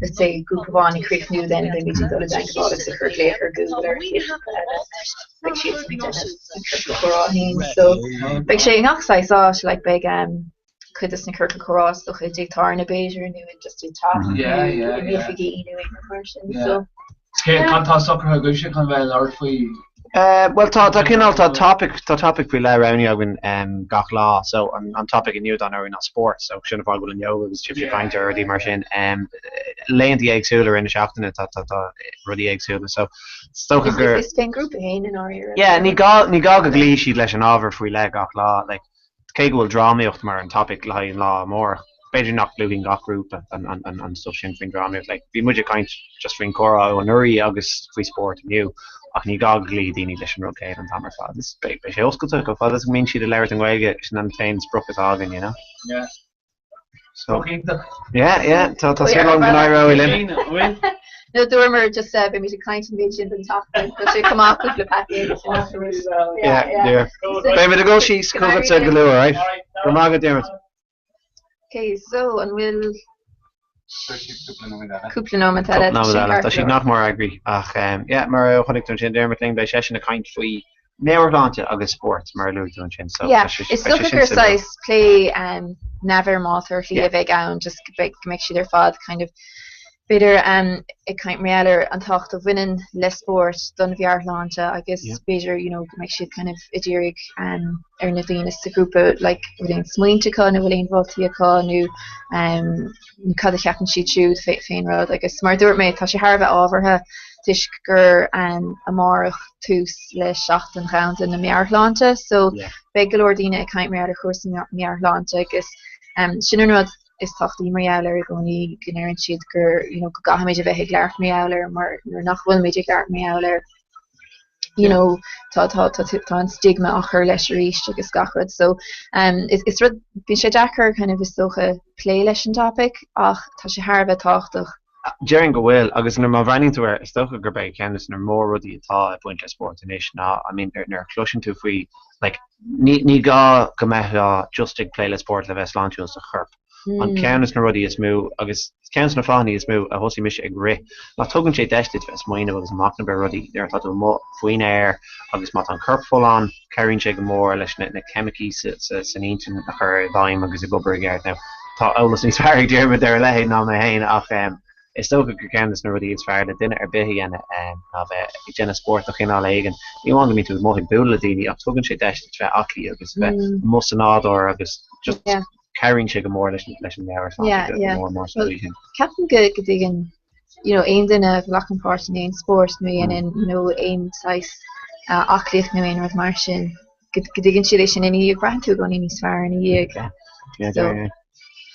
let's say grúpa amháin ag críochnú then beimid ag dul i dteagmháil agus ag cur glaoch ar Google ar an chéad ghrúpa eile beidh siad ag déanamh an ciorcal comhrá féin so beidh sé i ngach saghas áit like beidh um, cuid de na ciorcail comhrá is dócha i dtigh tábhairne b'fhéidir nó in just i teach nó in oifigí nó aon rud mar sin so Cé cad tá socraithe agaibhse chun bheith ag labhairt faoi? Bhuel tá tá cineál tá topic tá topic faoi leith roghnaithe againn gach lá so an an topic inniu dar ndóigh ná spórt so sin an fáth go bhfuil an yoga agus sibhse ag caint ar rudaí mar sin. Laethanta éagsúla i rith na seachtaine tá tá tá rudaí éagsúla so is dócha gur Is fén grúpa féin i ndáiríre. Yeah ní gá ní gá go gcloífidh siad leis an ábhar faoi leith gach lá like Cé go bhfuil drámaíocht mar an topic le haghaidh an lá amárach, b'fhéidir nach gcloífeadh gach grúpa an stuff sin faoin drámaíocht. Like, bhí muid ag caint just faoin chomhrá ó anuraidh agus faoi spórt inniu, ach ní gá go gcloífidh daoine leis an rud céanna an t-am ar fad. Is beidh sé oscailte chomh fada is go mbíonn siad ag labhairt i nGaeilge, sin an t-aon sprioc atá againn, you know? Yeah. So, iontach. Yeah, yeah, tá tá súil agam go n-éireoidh linn. No, dúramar just uh, beimid ag caint an méid sin don tseachtain, tá sé chomh maith cúpla paicéad Yeah, yeah. Beimid ag dul síos chugatsa go luath, right? Go maith agat, Diarmuid. Okay, so an bhfuil cúpla nóiméad eile? Cúpla nóiméad eile. Tá siad nach mór eagraithe ach yeah, mar a chonaic tú ansin Diarmuid linn, beidh seisean ag caint faoi meabhairshláinte agus spórt, mar a luaigh tú ansin. So, Yeah, tá sé, is beidh sé dócha sin gur suimiúil. saghas plé um, neamhfhoirmeálta ar shlí Yeah. a bheidh ann, just go mbeidh, go mbeidh siad ar fad kind of b'fhéidir um, ag caint mar gheall ar an tábhacht a bhaineann le spórt don mheabhairshláinte agus Yeah. b'fhéidir you know, go mbeidh siad kind of ag iarraidh um, ar na daoine sa ghrúpa like, bhfuil aon smaointe acu nó bhfuil aon mholtaí acu nó um, cad a cheapann siad siúd fén rud agus mar a dúirt mé tá sé thar a bheith ábhartha toisc gur amárach tús le Seachtain Dhomhanda na Meabhairshláinte so beidh go leor daoine ag caint mar gheall ar chúrsaí meabhairshláinte agus sin an rud is tábhachtaí mar gheall air i gcónaí go ndeireann siad gur you know go gcaithfimid a bheith ag labhairt mar gheall air mar nuair nach bhfuilimid ag labhairt mar gheall air you know tá tá tá tá an stigma á chur leis arís agus gach rud so um, is, is rud bíonn sé deacair kind of is dócha plé leis an topic ach tá sé thar a bheith tábhachtach Déarfainn go bhfuil, agus nuair má bhreathnaíonn tú air, is dócha gurb é ceann de na mór-rudaí atá ag baint le spórt anois ná, I mean, nuair a chloiseann tú faoi, like, ní, ní gá go mbeifeá just ag plé le spórt le bheith sláintiúil sa chorp. An ceann de na rudaí is mó agus ceann de na fáthanna is mó a thosaigh mise ag rith ná tugann sé deis duit bheith ag smaoineamh agus ag machnamh ar rudaí nuair atá tú amuigh faoin aer agus má tá an corp folláin, cabhraíonn sé go mór leis na ceimicí san intinn a chur i bhfeidhm agus ag obair i gceart. Now, tá eolas níos fearr ag Diarmuid ar a leithéid ná mé féin ach is dócha gur ceann de na rudaí is fearr le duine ar bith a dhéanamh ná bheith ag déanamh spóirt de chineál éigin. Ní amháin go mbíonn tú amuigh ag bualadh le daoine ach tugann sé deis duit bheith aclaí agus bheith amuigh sa nádúr agus just cabhraíonn sé go mór leis an meabhairshláinte go mór mór sa chaoi sin. Ceapaim go dtuigeann you know aon duine a ghlacann páirt in aon spórt nó a dhéanann you know aon saghas aclaíocht nó aon rud mar sin go dtuigeann siad é sin ina dhiaidh, braitheann tú i gcónaí níos fearr ina dhiaidh. So,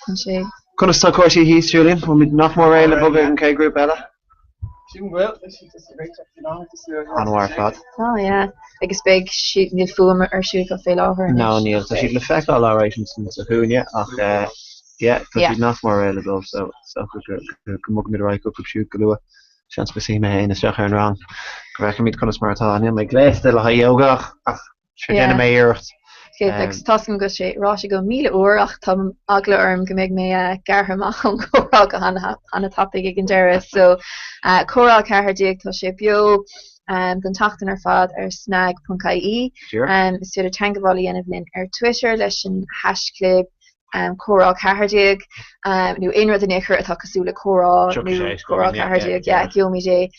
tá sé. Conas tá cúrsaí thíos, Julian? Bhfuil muid nach mór réidh le bogadh ag an chéad ghrúpa eile? Sílim go bhfuil. Tá siad just ag réiteach faoi láthair just le An-mhaith ar fad. Tá, yeah. Agus beidh siad, níl fuaim ar siúl acu fé láthair anois. No, níl. Tá siad le feiceáil alright ansin sa chúinne ach yeah, tá siad nach mór réidh le dul so is dócha go mbogfaimid ar aghaidh chucu siúd go luath. Seans go suífidh mé féin isteach ar an rang go bhfeicfimid conas mar atá. Níl mé gléasta le haghaidh yoga ach sure déanfaidh mé iarracht. Agus tá a fhios agam go sé ráite agam 1000 uair ach tá eagla orm go mbeidh mé gearrtha amach ón gcomhrá go han-tapaidh ag an deireadh. So Comhrá 14 tá sé beo don tseachtain ar fad ar snag.ie. Is féidir teagmháil a dhéanamh linn ar Twitter leis an haischlib Comhrá 14 nó aon rud in aon chor atá cosúil le comhrá nó comhrá 14, yeah, gheobhaimid é.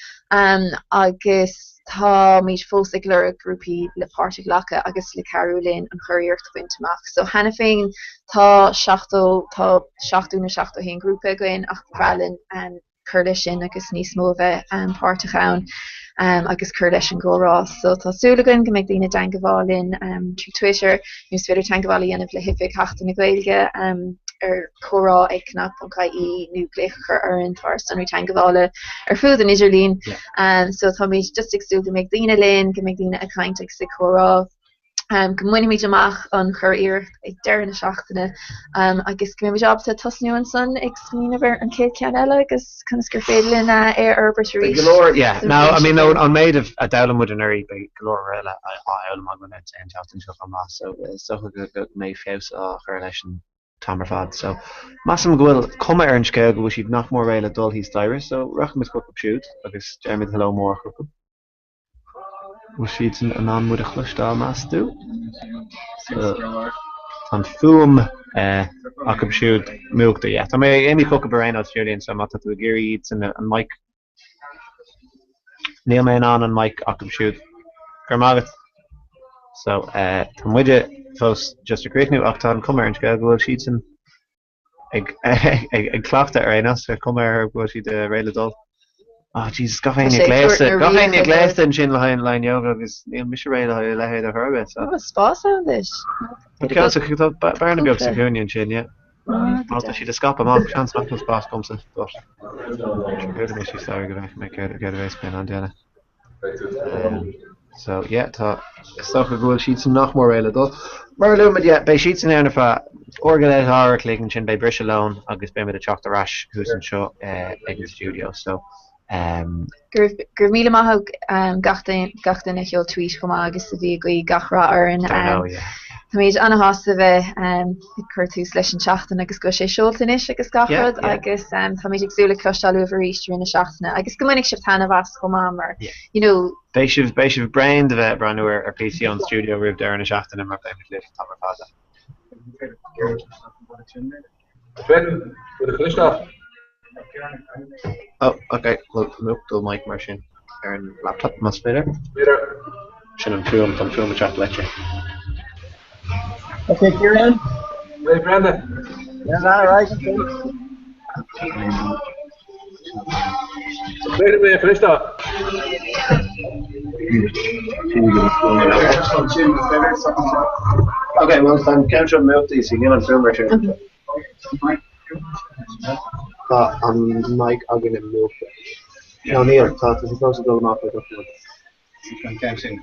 Agus táimid fós ag lorg grúpaí le páirt a ghlacadh agus le cabhrú linn an churiarracht a bhaint amach. So cheana féin tá 70, tá 70 nó 71 grúpa againn ach ba bhreá linn cur leis sin agus níos mó a bheith páirteach ann agus cur leis an gcomhrá. So tá súil againn go mbeidh daoine i dteangabháil linn trí Twitter nó is féidir teangabháil a dhéanamh le hOifig Sheachtain na Gaeilge ar comhrá ag cnag.ie nó glaoch a chur orainn, tá ár sonraí teangabhála ar fud an idirlín. So táimid just ag súil go mbeidh daoine linn, go mbeidh daoine ag caint agus ag comhrá. go mbainfimid amach an churiarracht ag deireadh na seachtaine agus go mbeimid ábalta tosnú ansan ag smaoineamh ar an chéad cheann eile agus conas gur féidir linn é a fhorbairt arís. Go leor, yeah. Now, I mean, an méid a d'fhoghlaim muid anuraidh, beidh go leor eile á fhoghlaim againn an tseachtain seo chomh maith, so is dócha go mbeidh feabhas á chur leis an t-am ar fad. So, measaim go bhfuil cuma ar an scéal go bhfuil siad nach mór réidh le dul thíos staighre, so rachaimid chucu siúd agus déarfaimid hello mór chucu. Bhfuil siadsan in ann muid a chloisteáil, meas tú? Tá an fuaim acu siúd múchta, yeah. Tá mé ag imeacht chucu ar aon nós, Julian, so má tá tú ag iarraidh iadsan an mic. Níl mé in ann an mic acu siúd. Go raibh maith agat. So, tá muide fós just ag críochnú ach tá an cuma ar an scéal go bhfuil siadsan ag cleachtadh ar aon nós, tá cuma air go bhfuil siad réidh le dul. Oh Jesus, gach éinne gléasta, gach éinne gléasta ansin le haghaidh an yoga agus níl mise réidh le haghaidh a leithéid ar chor ar bith. Tá spás ann duit. Tá bearna beag sa chúinne ansin, yeah. Má tá siad ag scaipeadh amach, seans nach bhfuil spás agamsa, but sure, mé síos go bhfeicfidh mé céard a bheas mé in ann déanamh. So yeah, tá, is dócha go bhfuil siadsan nach mór réidh le dul. Mar a luaigh muid, yeah, beidh siadsan ann ar feadh uair go leith, uair a chloig ansin beidh briseadh lóin agus beidh muid ag teacht ar ais thuas anseo ag an stiúideo. So, um. Go raibh, go raibh míle maith ag gach duine, gach duine a sheol tweet chomh maith agus a bhí ag guí gach rath orainn. I know, yeah. Táimid an-shásta a bheith ag cur tús leis an tseachtain agus go bhfuil sé seolta anois agus gach rud agus táimid ag súil le cloisteáil uaibh arís i rith na seachtaine agus go mbainfidh sibh taitneamh as chomh maith mar you know Beidh sibh, beidh sibh bréan de bheith ag breathnú ar ar píosaí ón stiúideo roimh deireadh na seachtaine mar beidh muid libh an t-am ar fad. Oh, ok, well, múch do mic mar sin ar an laptop, más féidir. Sin an fuaim, tá an fuaim ag teacht leite. Ok, Kieran. Hey, Brenda. Yeah, all right. Féidir mé a chloisteáil. Ok, well, tá an ceann seo múchta, so níl an fuaim ar siúl. Tá an mic againne múchta. No, níl, tá tá sé fós ag dul amach le doiciméad. An ceann sin,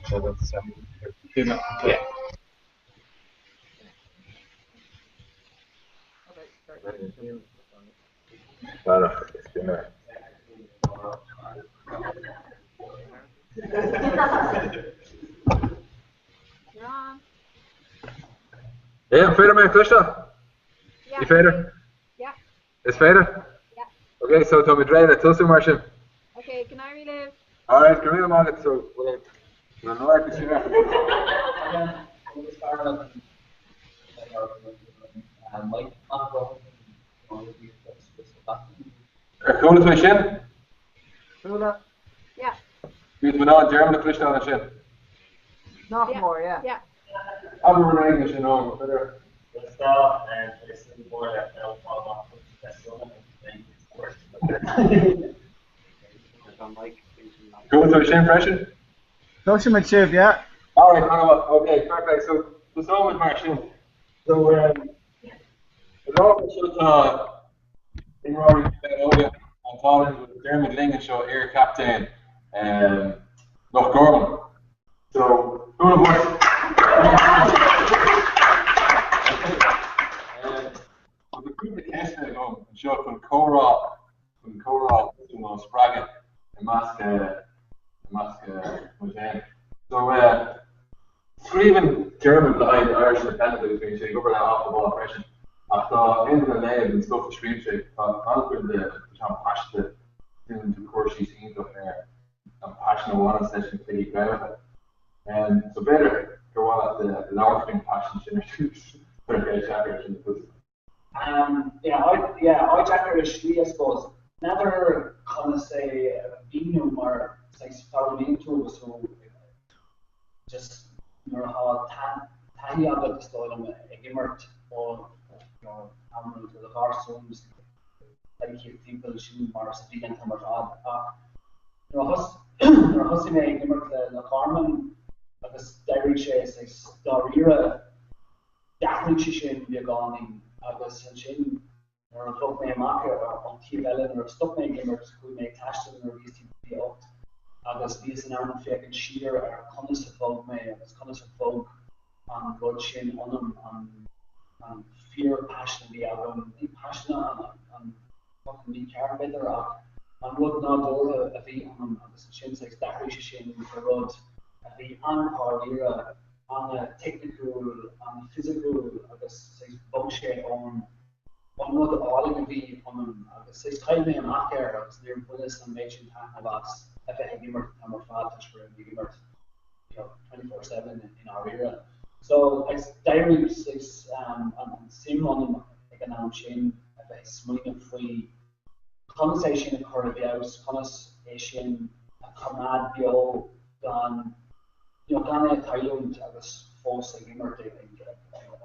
Yeah. An féidir mé a chloisteáil? Ní féidir? Is féidir? Yeah. Ok, so táimid réidh le tosú mar sin. Ok, go n-éirí libh! Alright, go raibh míle maith agat, so bhfuil an radharc is Ar chuala tú é sin? Chuala. Yeah. Bhí tú in ann Diarmuid a chloisteáil ansin? Nach mór, yeah. Yeah. Abair rud éigin ansin, Eoin, b'fhéidir. Chuala tú é sin freisin? Cloisimid sibh, yeah. Alright, an-mhaith, ok, perfect, so tosóimid mar sin. So, i láthair anseo tá imreoirí óga an t-ádh linn Diarmuid linn anseo, iar-chaptaen Loch Garman. So, bualadh bos. Tá cúpla ceisteanna agam anseo chun comhrá chun comhrá a thosú nó a spreagadh i measc i measc muid féin. So, scríobhann Diarmuid le haghaidh Irish Independent agus bíonn sé ag obair le Off the Ball freisin. Ach tá aon duine a léamh an stuff a scríobh sé, tá an-chuid de, tá sé an-phaiseanta, déanann tú cur síos iontach ar an paisean a bhaineann leis na cluichí craobhacha. So b'fhéidir gur mhaith leat labhairt faoin paisean sin ar dtús, ar cé air sin tús. Yeah, yeah, áit deacair i slí, I suppose. N'fheadar conas é a mhíniú mar saghas foghlaimíonn tú agus tú just nuair atá taithí agat is dóigh liom ag imirt ó you know am a raibh tú i do gharsún agus ag timpeall sin mar is a bhí an t-am ar fad ach nuair a thosaigh mé ag imirt le Loch Garman agus d'éirigh sé saghas dáiríre D'athraigh sé sin beagáinín agus ansin nuair a bhog mé amach ar an taobh eile, nuair a stop mé ag imirt, chuaigh mé ag taisteal nuair a bhíos timpeall 28 agus bhíos in ann féachaint siar ar conas a bhog mé agus conas a bhog an rud sin ionam, an an fíor-paisean a bhí agam, ní paisean an focal mícheart b'fhéidir ach an rud nádúrtha a bhí ionam agus ansin saghas d'athraigh sé sin go rud a bhí an-dháiríre. an-teicniciúil, an-fhisiciúil agus saghas bhog sé ón ón rud álainn a bhí ionam agus saghas chaill mé amach air agus níor bhaineas an méid sin taitneamh as a bheith ag imirt an t-am ar fad toisc go raibh mé ag imirt you know 24/7 i ndáiríre. So saghas d'éirigh saghas an an suim ionam ag an am sin a bheith ag smaoineamh faoi conas é sin a chur i bhfeabhas, conas é sin a choimeád beo gan you know, gan é a chailliúint agus fós ag imirt ag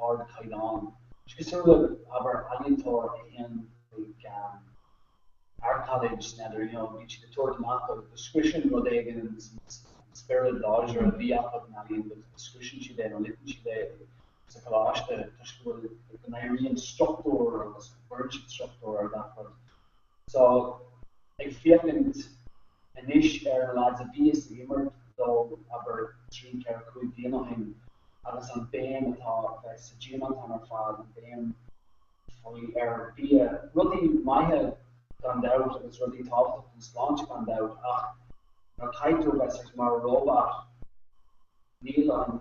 ardchaighdeán. Is cosúil le, abair, ealaíontóir a théann chuig art college, n'fheadar, you know, bíonn siad ag tabhairt amach go scriosann rud éigin an spiorad láidir a bhí acu in ealaín, go scriosann siad é nó loiteann siad é sa choláiste toisc go bhfuil, go n-éiríonn struchtúr agus go gcuireann siad struchtúr ar gach rud. So, ag féachaint anois ar na lads a bhíos ag imirt leo, abair, trí, ceithre, cúig bliana ó shin, agus an béim atá bheith sa gym an t-am ar fad, an béim faoi ar bhia, rudaí maithe gan dabht agus rudaí tábhachtach don sláinte gan dabht, ach nuair a chaithfidh tú a bheith saghas mar robot, níl an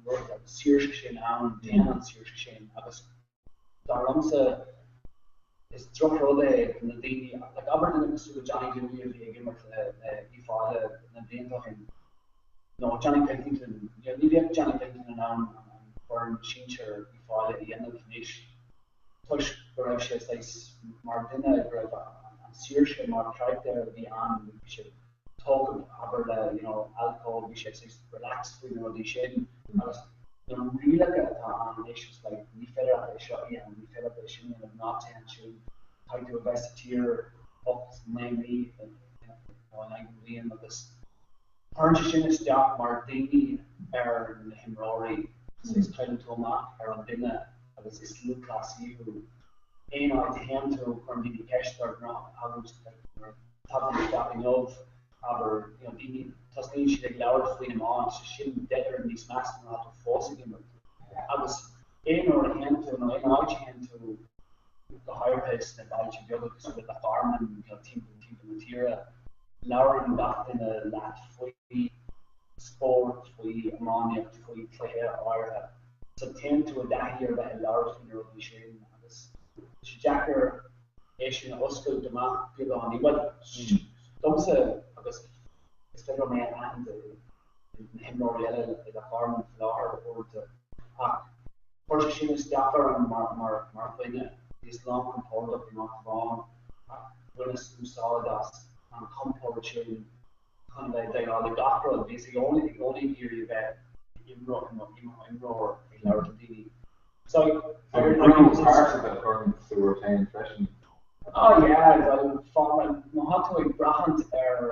rud, an saoirse sin ann, téann an saoirse sin agus. Dar liomsa, is drochrud é do na daoine, like abair duine cosúil le Johnny Dooney a bhí ag imirt le Uíbh Fhailí na blianta ó shin, nó Johnny Pilkington, you know, ní bheadh Johnny Pilkington in ann an foireann sinsir Uíbh Fhailí a dhéanamh anois toisc go raibh sé saghas mar duine go raibh an saoirse mar charachtar a bhí ann, bhí sé tógtha abair le you know alcohol bhí sé saghas relaxed faoi na rudaí sin agus na rialacha atá ann anois it's like ní féidir leat é seo a dhéanamh ní féidir leat é sin a dhéanamh ná téigh ansin caithfidh tú a bheith sa tír 8 9 mí you know in aghaidh na bliain agus cuireann sé sin isteach mar daoine ar na himreoirí saghas cailleann tú amach ar an duine agus is lúthchleasaí thú aon áit a théann tú cuireann daoine ceist ort nuair a thagann nuair Tagann isteach inniu, abair, you know, daoine, tosnaíonn siad ag labhairt faoin iomáint, sin deich oiread níos measa nuair atá tú fós ag imirt. Agus aon uair a théann tú, nó aon áit a théann tú, go háirithe sna bailte beaga cosúil le Loch Garman, you know, timpeall, timpeall na tíre, labhrann gach duine leat faoi spórt, faoi iománaíocht, faoi chluiche áirithe. So téann tú i dtaithí ar bheith ag labhairt faoi na rudaí sin agus tá sé deacair. é sin a oscailt amach beagáinín. Bhuel, domsa agus is féidir liom é a aithint i na himreoirí eile i Loch Garman faoi láthair uaireanta ach chuir sé sin isteach orm mar mar mar dhuine. Bhíos lánchompordach in áit amháin ach bhaineas úsáid as an chompord sin chun a bheith ag déileáil le gach rud. Bhíos i gcónaí i gcónaí ag iarraidh a bheith i mo i mo imreoir ag labhairt le daoine. So, brú pearsanta a chuireann tú ort féin freisin. Oh yeah, well, má tá tú ag braithint ar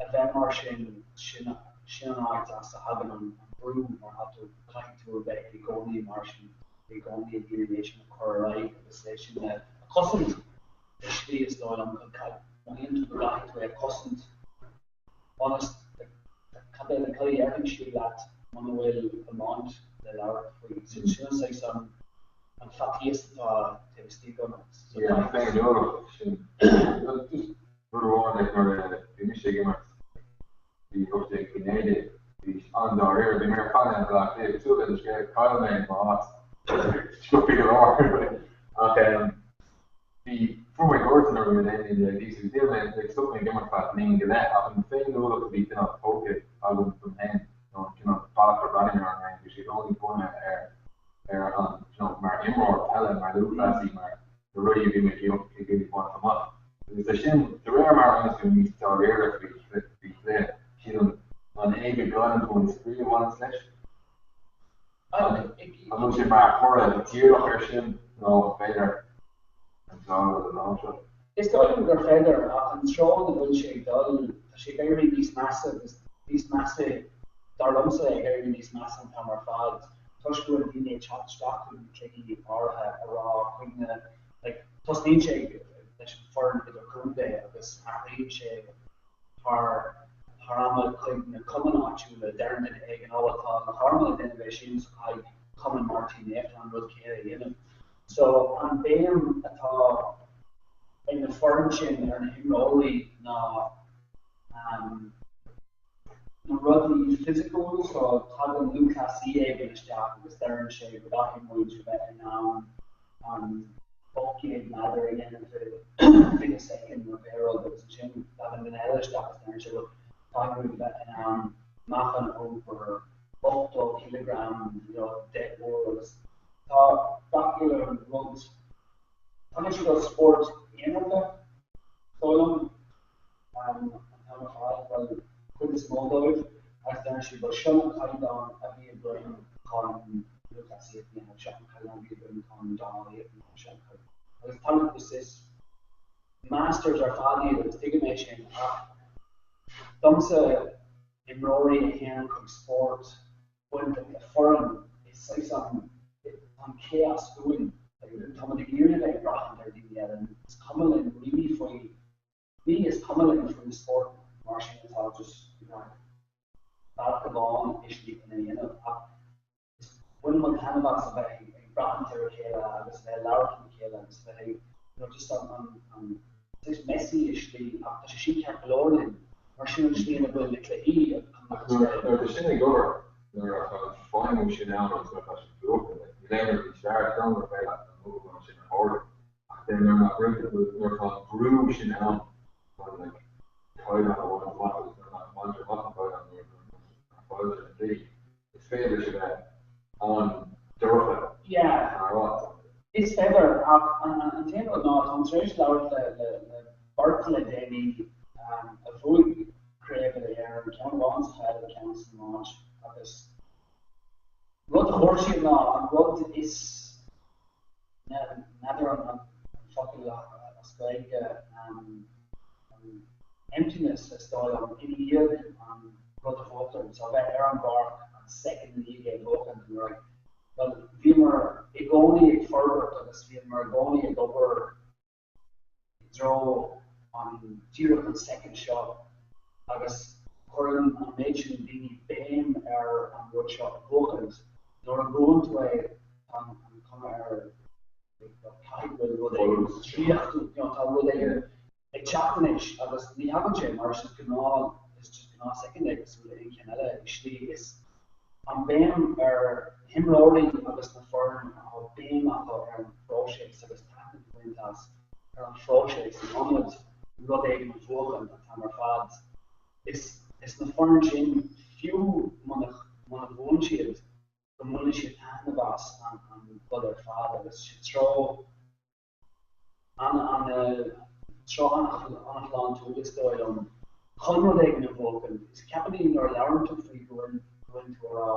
a bheith mar sin, sin sin an áit as a thagann an brú mar tá tú, caithfidh tú a bheith i gcónaí mar sin, i gcónaí ag iarraidh é sin a chur ar aghaidh agus é sin a chosaint i slí is dóigh liom, mothaíonn tú go gcaithfidh tú é a chosaint. Ionas cad é cad a déarfaidh siad leat muna bhfuil iomáint le labhairt faoi. Sin sin an saghas an an faitíos atá taobh istigh ionat. Yeah, an féiniúlacht sin. Just rud amháin like nuair a bhí mise ag imirt faoi 18 faoi 19 bhí an-dáiríre bhí mé ar phainéal Bhaile Átha Cliath cosúil leis an scéal chaill mé m'áit sciobthaí go leor ach Bhí, fuair mé gortú nuair a bhí mé 19 bliain d'aois agus níl mé, like, stop mé ag imirt feadh bliain go leith ach an féiniúlacht a bhí cineál tógtha agam dom féin nó an cineál bealach ar bhreathnaigh mé orm féin, bhí sé i gcónaí bunaithe ar, ar an, you know, mar imreoir peile, mar lúthchleasaí, mar na rudaí a bhí mé ag iarraidh baint amach. Agus é sin, de réir mar a rinne tú níos dáiríre faoi, faoi chluiche, sílim, an é go gcailleann tú an spraoi a bhaineanns leis. An bhfuil sé mar thoradh díreach air sin nó an féidir an dá rud a láimhseáil? Is dóigh liom gur féidir, ach an treo ina bhfuil sé ag dul, tá sé ag éirí níos measa agus níos measa, dar liomsa, ag éirí níos measa an t-am ar fad, toisc go bhfuil daoine ag teacht isteach chuig na cluichí áirithe a rá chuig na, like, tosnaíonn sé leis an foireann idirchontae agus athraíonn sé thar thar ama chuig na cumainn áitiúla. Deireann duine éigin, 'Ó bhuel tá Loch Garman ag déanamh é sin so caithfidh Cumann Máirtín Neachtain an rud céanna a dhéanamh. So an béim atá ag na foireann sin ar na himreoirí ná um, na rudaí fisiciúil so tagann lúthchleasaí éigin isteach agus deireann sé go gcaithfidh muid a bheith in ann an 800 méadar a dhéanamh i 20 soicind nó pé rud agus ansin tagann duine eile isteach agus deireann sé bhuel caithfidh muid a bheith in ann meáchan a iompar 80 cileagram you know 10 uair agus tá gach uile rud Tá sé go spórt aonarach is dóigh liom an t-am ar fad, bhuel, cuid is mó dóibh, agus deireann siad, bhuel, seo an caighdeán a bhí againn chun lúthchleasaíocht a dhéanamh, seo an caighdeán a bhí againn chun dornálaíocht a dhéanamh, seo an caighdeán. Agus tá is is masters ar fad iad agus tuigim é sin ach domsa imreoirí a théann chuig spórt bainteach le foireann, is saghas an an chaos uainn. Táimid ag iarraidh a bheith ag braithint ar dhaoine eile, is cuma linn really faoi ní is cuma linn faoi na spóirt mar sin atá just you know bealach amháin i slí chun é a dhéanamh ach is baineann muid taitneamh as a bheith ag braithint ar a chéile agus a bheith ag labhairt lena chéile agus a bheith ag you know just an an an saghas messy i slí ach tá sé sin ceart go leor linn mar sin an slí ina bhfuil na cluichí Ach nuair atá sin ag obair, nuair atá an feidhmiú sin ann agus nuair atá sin buachan, like, níl aon rud níos fearr, is dóigh gur féidir leat an mothúchán sin a shárú. Ach then nuair nach bhfuil, nuair atá an brú sin ann chun like, caighdeán a bhaint amach agus nuair nach mbaintear amach an caighdeán, nuair nach bhfaightear an tslí, is féidir leis a bheith an-dorcha Yeah. mar áit. Is féidir, ach an t-aon rud ná, táim tar éis labhairt le le le beirt le déanaí a bhuaigh Craobh Uile-Éireann, ceann amháin sa pheil, ceann san iomáint, agus rud a dúirt siad ná an rud is, n'fheadar an focal as Gaeilge, an emptiness is dóigh liom, i ndiaidh an rud a bhuachan, so a bheith ar an bpáirc an soicind i ndiaidh é a bhuachan, and you're like, well, bhíomar i gcónaí ag forbairt agus bhíomar i gcónaí ag obair i dtreo an díreach an soicind seo agus cuireann an méid sin daoine béim ar an rud seo a bhuachaint. Nuair a bhuann tú é tá an chuma air caithfidh go bhfuil rud éigin draíochtúil, you know, tá rud éigin ag teacht anois agus ní thagann sé mar is just gnáth, is just gnáth soicind é cosúil le aon cheann eile i slí. Is an béim ar himreoirí agus na foireann, tá béim acu ar an phróiseas agus taitneamh a bhaint as, ar an. phróiseas in ionad rud éigin a bhuachan an t-am ar fad. Is is na foireann sin, fiú muna muna bhuann siad, go mbaineann siad taitneamh as an an rud ar fad agus sé treo an-an-treo an-shláintiúil is dóigh liom chun rud éigin a bhuachan. Is ceapann daoine nuair a labhrann tú faoi go bhfuil go bhfuil tú a rá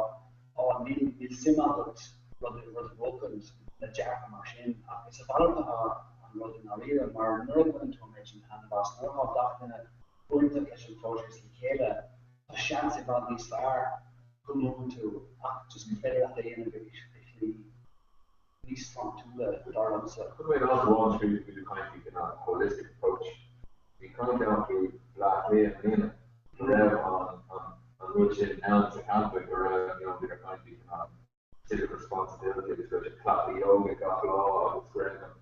á níl níl suim agat rud rud a bhuachan le dearcadh mar sin ach is a mhalairt atá an rud i ndáiríre mar nuair a bhaineann tú an méid sin taitneamh as, nuair atá gach duine bainteach leis an phróiseas le chéile tá seans i bhfad níos fearr go mbuann tú ach just gur féidir leat é a dhéanamh i shlí níos sláintiúla, dar liomsa. Chonaic mé in áit amháin scríofa faoi caint faoi cineál holistic approach. Bhí caint ann faoi Bleá Cliath i mbliana, go raibh an rud sin ann sa champa, go raibh, you know, bhíodar ag caint faoi cineál civic responsibility agus go raibh siad ag cleachtadh yoga gach lá agus go raibh an,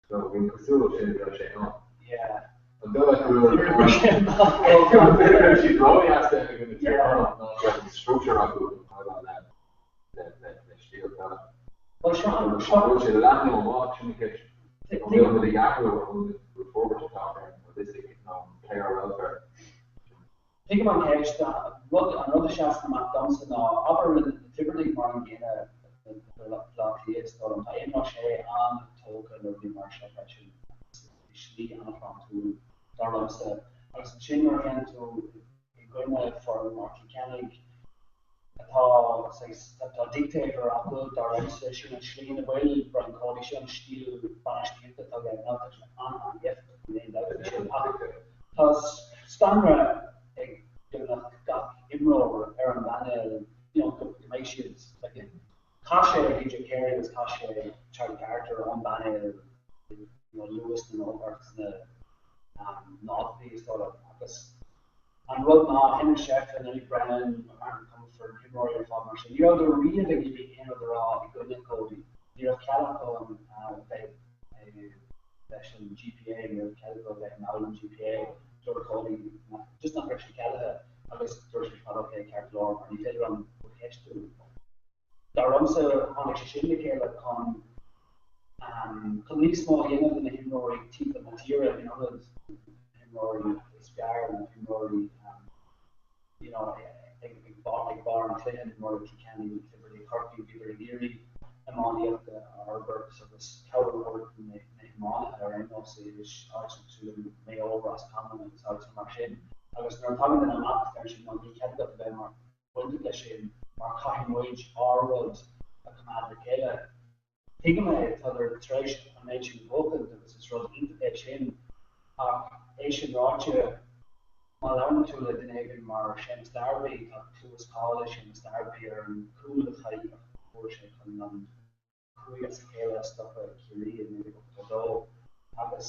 you know, bhí an cosúlacht sin go raibh sé ann. Yeah. An dóigh leat go raibh an, go raibh siad rósheasta ina gcuid ná go raibh an structure acu le le stíl peile. Bhuel, seo an, seo. An bhfuil sé leathnú amach, sin an cheist. An bhfuil muid ag athrú an bhfuil forbairt ag teacht ar an holistic nó an player welfare? Tuigim an cheist. Rud, an rud a seasann amach domsa ná, abair le na Tiobradaigh mar an gcéanna le Baile Átha Cliath, is dóigh liom, tá Éamon Ó Sé an-tógtha le rudaí mar seo freisin agus i slí an-shláintiúil, dar liomsa. Agus ansin nuair a théann tú i gcoinne foireann mar Chill Chainnigh, atá saghas, tá dictator acu, dar liomsa, sin an slí ina bhfuil Brian Cody, sin an stíl bainistíochta atá aige, ná tá sé an-an-éifeachtach níl aon dabht faoi sin, ach tá scanradh ag beagnach gach imreoir ar an bpainéal, you know, go mbeidh siad, like, chaith sé DJ Carey agus chaith sé Charlie Carter ón bpainéal, you know, luath sna, sna nóchaidí is dóigh liom, agus. An rud ná, Henry Shefflin, Eddie Brennan, Martin Comerford, na himreoirí ar fad mar sin, ní rabhadar riamh ag iarraidh aon rud a rá i gcoinne Cody. Ní raibh cead acu a bheith leis an GPA, ní raibh cead acu a bheith i mball an GPA. Dúirt Cody just nach raibh sé ceadaithe agus dúirt sé well ok, ceart go leor, mar ní féidir liom thú a cheistiú. Dar liomsa, tháinig sé sin le chéile chun chun níos mó a dhéanamh de na himreoirí timpeall na tíre in ionad na himreoirí is fearr, na himreoirí you know ag ag ag barr an chluiche, na himreoirí Cill Chainnigh, Tiobraid, Corcaigh, bhíodar ag iarraidh iománaíocht a fhorbairt agus cabhrú a thabhairt do na hiománaithe ar aon nós i áiteanna cosúil le Maigh Eo, Ros Comáin agus áiteanna mar sin. Agus nuair a tagann duine amach deireann siad no níl cead agat a bheith mar bainteach leis sin mar caithfidh muid ár rud a choimeád le chéile. Tuigim é, tádar tar éis an méid sin a bhuachaint agus is rud iontach é sin ach é sin ráite, má labhrann tú le duine éigin mar Séamus Darby, tá clú is cáil ag Séamus Darby ar an gcúl a chaill a fuair sé chun an cúig as a chéile a stopadh ag Ciarraí i 1982 agus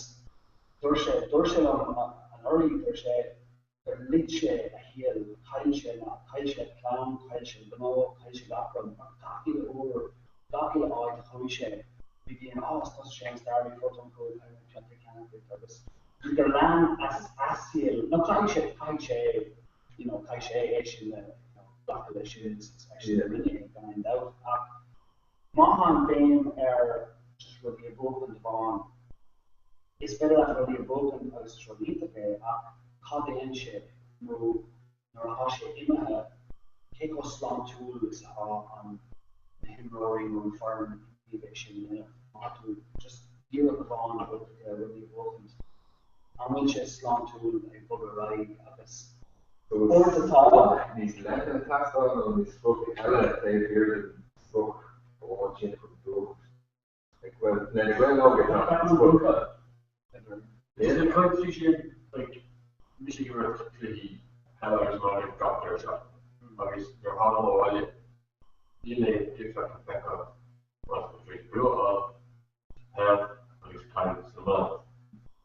dúirt sé, dúirt sé liom anuraidh, dúirt sé gur loit sé a shaol, chaill sé na, chaill sé a chlann, chaill sé a ghnó, chaill sé gach rud mar gach uile uair, gach uile áit a chuaigh sé, bhí daoine, oh is tusa Séamus Darby, fuair tú an cúl, caithfidh muid pionta a cheannach duit agus gur lean a saol, nó caithfidh sé, caithfidh sé, you know, caithfidh sé é sin a, you know, glacadh leis sin, is eisean a rinne é gan aon dabht ach Má tá an bhéim ar just rudaí a bhuachaint amháin, is féidir leat rudaí a bhuachaint agus is rud iontach é ach cá dtéann sé nó nuair atá sé imithe cé chomh sláintiúil is atá an na himreoirí nó an foireann i ndiaidh é sin a dhéanamh. Má tá tú just díreach amháin bainteach le rudaí a bhuachaint, an bhfuil sé sláintiúil ag bogadh ar aghaidh agus uaireanta tá. Níos leithne ag teastáil nó níos sprioc eile taobh thiar den sprioc amháin sin chun buachaint. Bhuel, lena Gaeil Óga tá an sprioc. Is ag caint faoi sin, like, mise ag imirt cluichí peile agus iomána gach deireadh seachtaine agus nuair a tháim abhaile níl aon difear le feiceáil má tá tú tar éis bua a fháil sa pheil agus cailliúint san iomáint.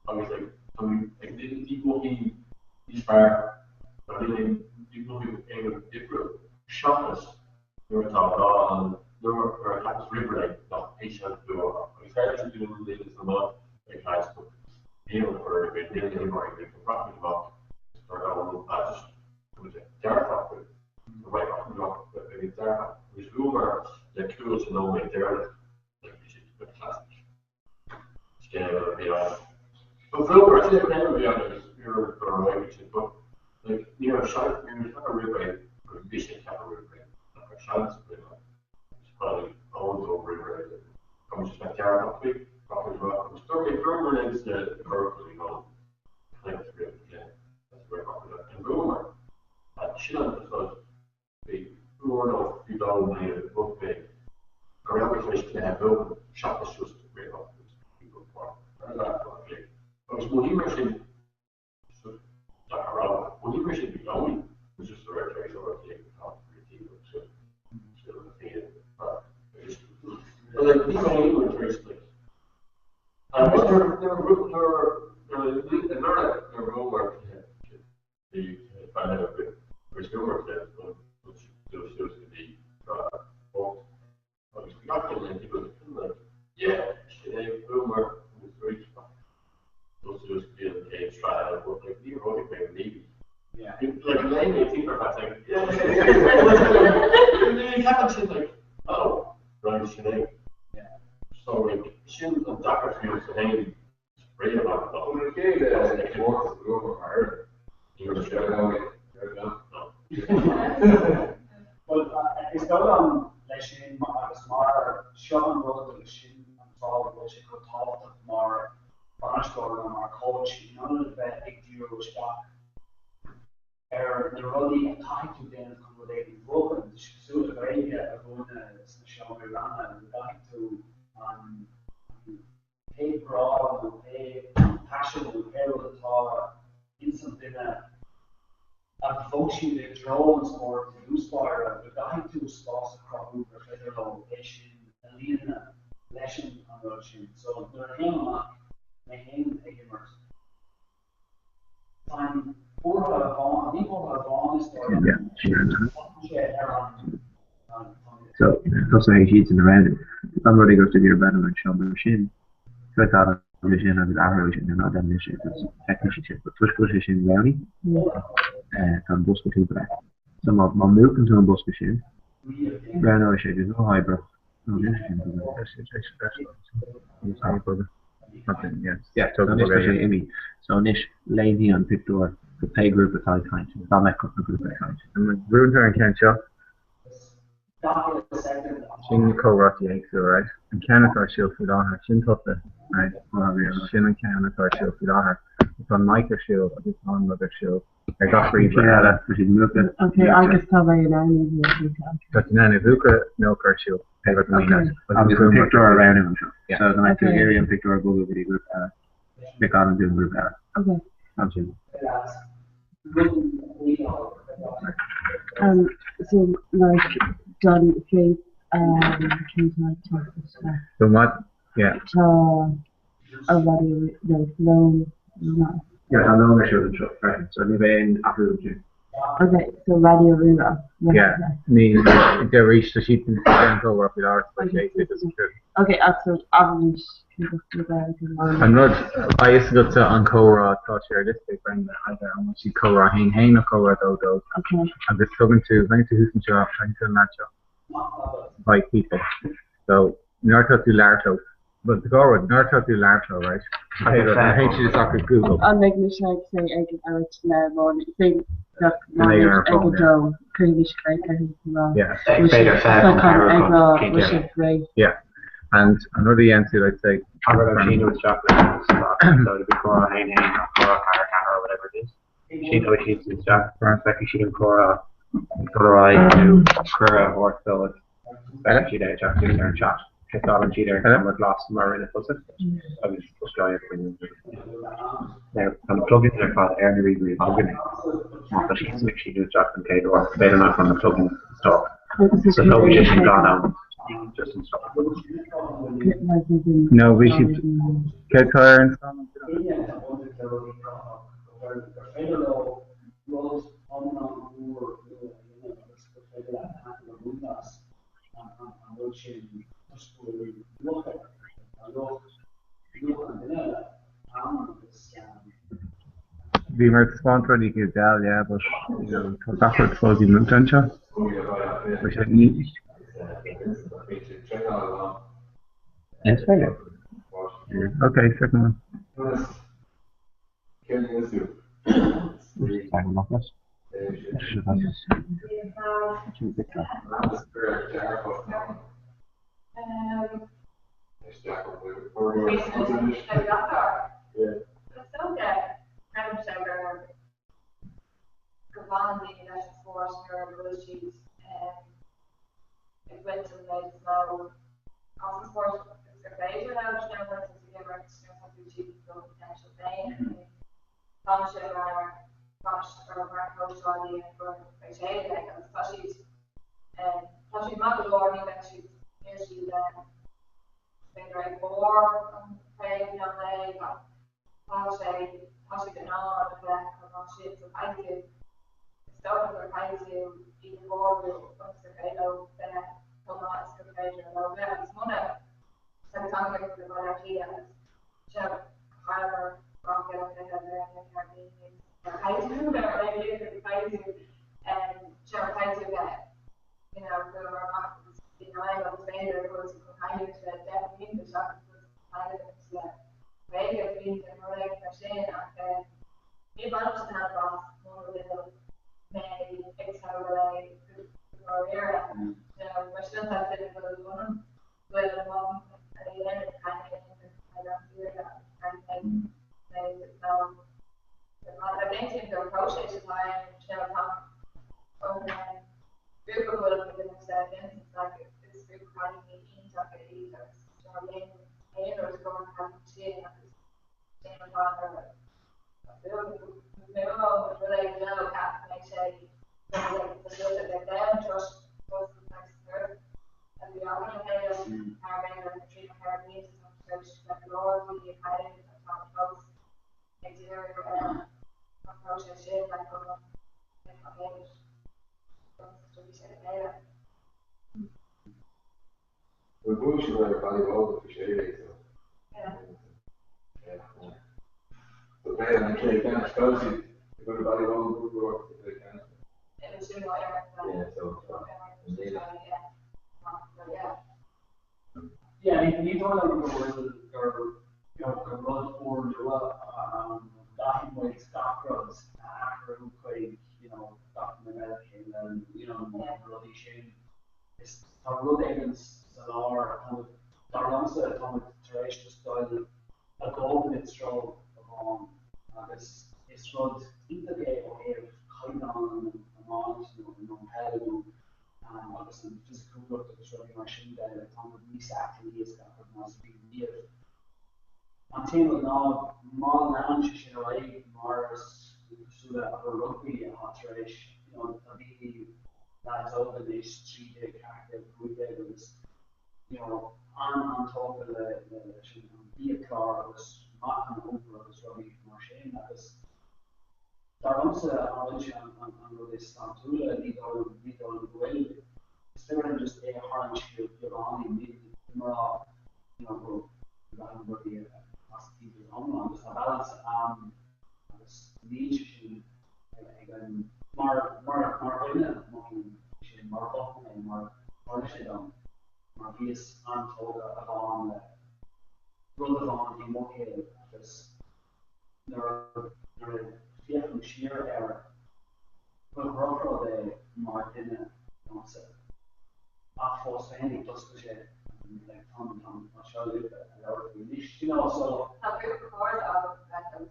Agus like tá mé like ní mothaím níos fearr ná níl aon ní mothaím aon rud difriúil seachas nuair atá lá ann nuair nuair a cheapas roimh ré nach é sin an bua agus tharla sé dúinn an bliain san iomáint ag caint but níl an cur ar bith níl na himreoirí ag brath amach is gur gabhann a just dearfach faoi right off the drop dearfach agus bhuamar le cúl sa nóiméad deireanach. Like bhí siad classic scéal a bhí ann. But bhuamar, sin an chéad bhliain agus ní raibh dul ar aghaidh ansin, but like ní raibh seans, ní raibh seans roimh ré go raibh mise ag ceapadh roimh ré nach raibh seans roimh ré. Tháinig Eoin dom roimh ré like tá muid just bheith dearfach faoi, gach rud a rá agus dúirt mé, dúramar linn sa Oracle, you know, caint roimh an gcluiche, that's the way gach rud and bhuamar. Sin an rud. Bhí uair nó faoi dhó i mbliana bhuaigh mé go raibh mé tar éis cluiche a bhuachan seachas just rith up agus people agus mothaím mar sin so deacair a rá mothaím mar sin i gcónaí was just the right place or the top so but like ní mé aon tar éis like agus nuair nuair nuair nuair nuair nuair bhuamar Bhí bean eile againn agus bhuamar cluiche an dul suas go dtí sraith 8 agus bhí gach duine he was kind of like yeah sin é bhuamar agus arís ach dul suas go dtí an chéad sraith eile but like níor mhothaigh mé really like léim mé timpeall ar feadh like yeah ceapann sin like oh right sin é so like sin an deacracht sa féin Is dóigh liom leis sin agus mar seo an rud agus sin an fáth go bhfuil sé chomh tábhachtach mar bhainisteoir nó mar coach in ionad bheith ag díriú isteach ar na rudaí a chaithfidh tú déanamh chun rud éigin a bhuachan. Tá sé cosúil le Gaeilge a mhúineadh sna seomraí ranga, go gcaithfidh tú an pé grá nó pé paisean nó pé rud atá ins an duine a bhog siad i dtreo an spóirt i dtús báire, go gcaithfidh tú spás a chruthú gur féidir leo é sin a líonadh leis an rud sin. So nuair a théim amach, mé féin ag imirt, táim buartha amháin, ní buartha amháin is dóigh liom, tá sé ar an So, tosaigh siad san a roghnú. Dá mba rud é go raibh tú ag iarraidh breathnú ar an seomra sin, cliceáil air sin agus athróidh sé nó ná déan anois é agus feicfidh siad sin. But toisc go bhfuil sé sin roghnaithe, tá an bosca timpeall air. So má múcann tú an bosca sin, roghnóidh sé go huathoibríoch nó níl sé sin bogadh. Yeah, so anois tá sé imithe. So anois léimfidh an pictiúr go pé grúpa atá ag caint, dá mbeadh cúpla grúpa ag caint. Brúnn tú ar an cheann seo. Sin na comhráití éagsúla, right? An ceann atá ar siúl faoi láthair, sin tusa, right? Sin an ceann atá ar siúl faoi láthair. Tá an mic ar siúl agus tá an rud ar siúl ar gach ríomhaire eile. Tá siad múchta. Ok, agus tá mé in ann iad a mhúchadh. Tá tú in ann a mhúchadh nó a chur ar siúl, pé rud a mbíonn leat. Agus an pictiúr a roghnú anseo. So dá mbeadh tú ag iarraidh an pictiúr a bhogadh go dtí grúpa eile, cliceálann tú an grúpa eile. Ok. Ansin. Um, so like don faith um, cén tá isteach. So what? Yeah. Tá a rudaí nó lón nó. Yeah, tá lón ar siúl anseo freisin, so ní bheidh aon athrú ansin. Okay, so Raidió Rí-Rá. Yeah, ní de arís tá siad an comhrá faoi láthair so sé sé doesn't true. Okay, ach so arís An rud a fhios agatsa an comhrá atá sé ar liosta ag Brenda either an bhfuil siad comhrá haon haon nó comhrá dó dó agus tugann tú bheidh tú thuas anseo bheidh tú an leaid seo by people so nuair atá tú labhairt leo but the go rud nuair atá tú labhairt leo right théann siad isteach ar Google. An mbeidh mise ag say ag labhairt le Máire say bheadh Máire ag a dó cuirfidh mise glaoch uirthi rá Yeah. B'fhéidir ag rá bhfuil sibh réidh. Yeah. And an rud a dhéanann tú like say Abair le síniú isteach le so it'd be comhrá haon haon nó comhrá ceathair ceathair or whatever it is. Síneoidh siad isteach feicfidh siad an comhrá ag dul ar aghaidh nó cuireadh a thabhairt dóibh. Feicfidh siad é ag teacht suas ar an chat. Cliceálann siad ar an seomra glas mar a rinne tusa agus osclaíonn an Now, tá na plugins ar fad ar na ríomhairí againne. Má tá siadsan ag síniú isteach den chéad uair, b'fhéidir nach bhfuil na plugins installed. So tógfaidh sé sin dhá nóiméad just install. No, bhí siad céard atá ar an scáileán? Bhí mar taispeáint rudaí go geal, yeah, but you know, tá gach rud fós i múchta anseo. But yeah, ní. Is féidir. Okay, second one. Céard a dhéanann tú? Go bhfanann daoine leis an spórt nuair a bhfuil siad ag baint an méid is mó as an spórt agus gur féidir leo, you know, nuair atá tú ag imirt nó tá tú achieving do potential féin. Táimse mar bainisteoir mar chóitseálaí ar foireann faoi 16 agus tá siad tá siad maith go leor, ní bheidh siad níl siad b'fhéidir ag barr an chraobh nó an léig ach tá sé tá siad in ann a bheith chomh maith sin so caithfidh tú is dócha gur caithfidh tú iad a chóiriú ionas gur féidir leo bheith chomh maith is gur féidir leo bheith agus muna tá go tagann go Baile Átha Cliath agus seo chailleamar gach uile chluiche le na Cairibín caithfidh tú bheith réidh caithfidh tú seo caithfidh tú bheith you know go amach agus in aghaidh agus b'fhéidir go bhfuil tú chun cailliúint le 10 bpointe seachas go bhfuil tú chun cailliúint le 50 pointe nó rud éigin mar sin ach ní bhainimse taitneamh as muna bhfuil mé ag tógáil é go dáiríre. You know mar sin tá duine go bhfuil ionam go bhfuil an mothúchán a dhéanamh caithfidh mé an fhírinne agus caithfidh mé nó like aontaím gur próiseas atá ann you know tá grúpa go bhfuil ag imirt le Vincent like is grúpa cailíní iontacha iad agus you know dhéanfainn aon rud i gcomhair na cailíní sin agus sin an fáth nuair a bhuaigh muid rud éigin leo ceapaim go mbeidh sé go bhfuil like them trust us like spirit a bhí againn le chéile thar b'fhéidir na trí nó ceithre blianta tá muid tar éis like go leor daoine a chailliúint ach tá muid fós ag díriú ar an bpróiseas sin like go mbeidh an dtiocfaidh sé le chéile. Bhuel bhuaigh siad ar Ballyboden faoi 16 so. Yeah. Yeah. So beidh an cluiche ceannais chaill siad i gcoinne Ballyboden cúpla uair sa chluiche ceannais. It was sin lá ar Yeah so yeah. Yeah ní ní dóigh liom go bhfuil gur you know gur rud úrnua atá ann go gcaithfidh muid gach rud a athrú chuig you know gach duine a bheith le chéile you know na rudaí sin. Is tá rud éigin sa lár, tá muid, dar liomsa, tá muid tar éis just dul a dhóthain i dtreo amháin agus is rud iontach é ó thaobh caighdeán an iomáint nó an peil nó agus an fisiciúlacht agus rudaí mar sin de, like tá muid níos aclaí is gach rud ná is a bhí riamh. An t-aon rud ná má leanann sé sin ar aghaidh mar is cosúil le abair rugbaí atá tar éis, you know, tá daoine, leaids óga anois, 13, 14, 15 agus, you know, an-an-tógtha le leis an biachlár agus maith an iompar agus rudaí mar sin agus, Dar liomsa, an bhfuil sé an rud is sláintiúla? Ní dóigh liom, ní dóigh liom go bhfuil. Is féidir linn just é a tharraingt siar beagáinín, ní mar rá you know go gcaithfidh rudaí a bheith as taobh go hiomlán, just tá balance ann agus níl sé sin ag an, mar, mar, mar dhuine mothaím sin, mar mhothaigh mé, mar tharla sé dom, mar bhíos an-tógtha a bhain le rud amháin i mo shaol agus Nuair a féachaim siar air, ba dhrochrud é mar dhuine domsa. Ach fós féin, d'oscail sé like táim táim anseo libh ag labhairt faoi anois, you know, so. Tá grúpa cairde agam like agus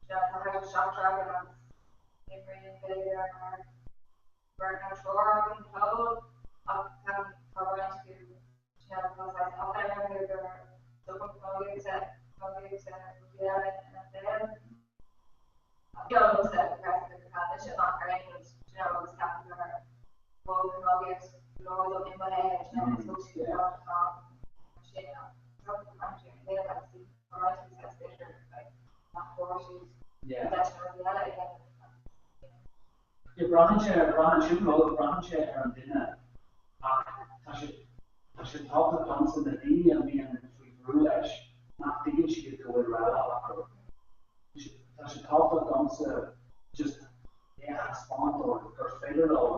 you know tá thart ar seachtar againn agus imríonn b'fhéidir mar beirt nó triúr againn go fóill ach tá tá roinnt acu you know tá saghas áiféala orthu gur stopadh camógaíochta camógaíochta rudaí eile ina saol. Ach you know liomsa go pearsanta gur chaith mise amach ar aon rud you know agus ceapaim gur thug camógaíocht go leor dom i mo shaol you know agus thug sí go leor atá mar sin ach tá roinnt acu ina saol agus bhí roinnt acu saghas bitter like nach bhfuair siad deis na rudaí eile a dhéanamh agus you know. Yeah, braitheann sé, braitheann sin rud, braitheann sé ar an duine ach tá sé, tá sé tábhachtach domsa na daoine a mbíonn faoi bhrú leis nach dtuigeann siad go bhfuil rogha acu. Tá sé, tá sé tábhachtach domsa just é a thaispeáint dóibh gur féidir leo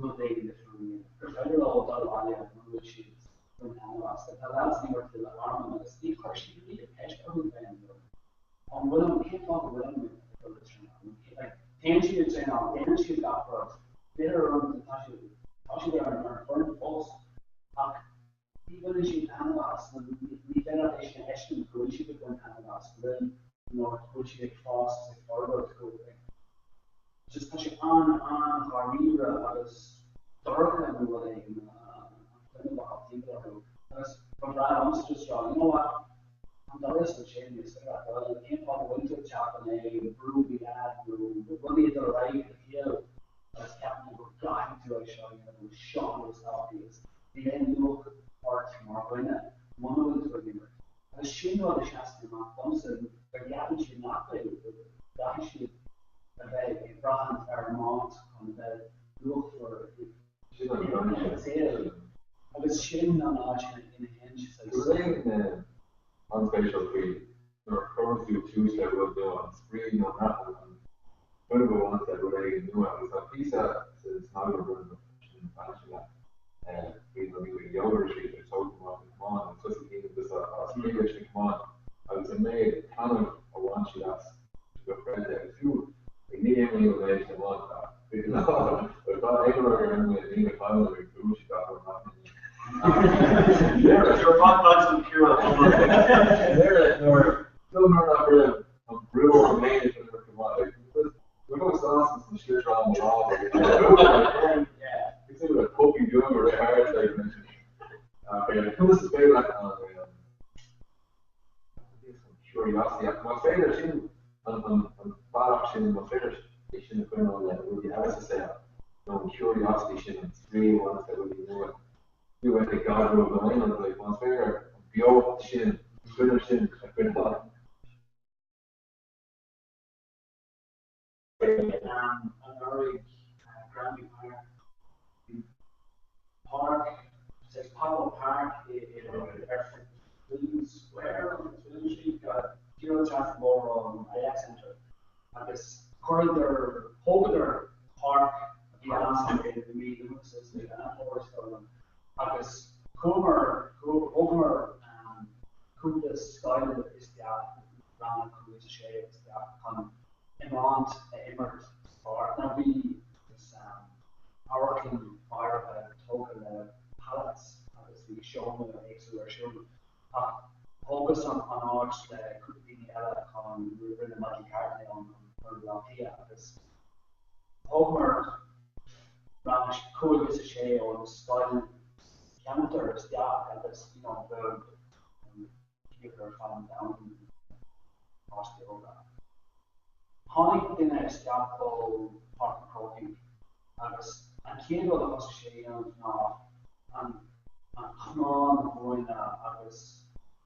rud éigin difriúil a dhéanamh, gur féidir leo dul abhaile mura bhfuil siad ag baint taitneamh as. Tá lads ag imirt le Armagh agus ní chuir siad riamh ceist orthu féin, oh An bhfuilim, cén fáth go bhfuilim ag dul ag traenáil? Like, téann siad ag traenáil, déanann siad gach rud, b'fhéidir uaireanta tá siad, tá siad ar an bhfoireann fós ach ní bhaineann siad taitneamh as nó ní féidir leat é sin a fheiscint go bhfuil siad ag baint taitneamh as, go bhfuil, you know, go bhfuil siad ag fás agus ag forbairt, go, like, just tá sé an-an-dháiríre agus dorcha nó rud éigin an fuinneamh atá timpeall orthu agus ba bhreá liomsa just rá, you know what, an doras ansin is féidir leat dul, cén fáth go bhfuil tú ag teacht an é brú a bhí agat nó rudaí ag dul ar aghaidh i do shaol agus ceapann tú go gcaithfidh tú é seo a dhéanamh nó seo an rud is tábhachtaí agus níl aon luach ort mar dhuine muna bhfuil tú ag imirt. Agus sin rud a sheasann amach domsa, go gceapann siad nach bhfuil, go gcaithfidh siad a bheith ag braithint ar iomáint chun a bheith luachmhar i saol. Agus sin an áit ina théann sé saghas. Rud éigin an-spéisiúil faoi nuair a chuireann tú tús le rud nua, an spraoi nó an an fuinneamh a bhaineann le rud éigin nua. Agus tá píosa san agallamh a rinne sin an sin leat faoi nuair a bhí an yoga retreat ag tógáil amach an camán agus thosaigh daoine just á spraoi leis an camán agus an méid taitneamh a bhain siad as dochreidte agus fiú ag ní imríonn an méid sin iomáint ach de ghnáth tá aon rud ar imní na daoine cailleann agus buann siad gach rud nach Nuair nach raibh an brú orm féin is an rud go maith like go sásta sna sliotar mo lámh agus like puppy beag a rith thart like conas is féidir leat an curiosity ach más féidir sin an bealach sin más féidir é sin a choinneáil le rudaí eile sa saol nó an curiosity sin an spraoi a bhaineann le rudaí nua fiú ag gadrú nó aon rud like más féidir an beocht sin an fuinneamh sin a choinneáil. Anuraidh Granby Park, bhí páirc, saghas pop-up park ar Fitzwilliam Square nó Fitzwilliam Street, díreach trasna an bóthar ón IX Centre agus chuireadar, thógadar páirc a bhí ann i mí Lúnasa is mí Mheán Fómhair is dóigh liom agus chuamar, thógamar cúpla scoil isteach, rang 5 is 6 isteach chun iomáint a imirt sa pháirc. Now bhí amharclann áirithe tógtha le pallets agus bhí seónna éagsúla ar siúl ach thógas an áit le cúpla daoine eile chun, rinne Michael Cartney ón Foireann Baile Átha Cliath agus thógamar rang 5 is 6 ón scoil cheantair isteach agus you know beag ar fad an domhain páistí óga. Tháinig duine isteach ó Pháirc an Chrócaigh agus an chéad rud a thosaigh sé a dhéanamh ná an an camán a mhúineadh agus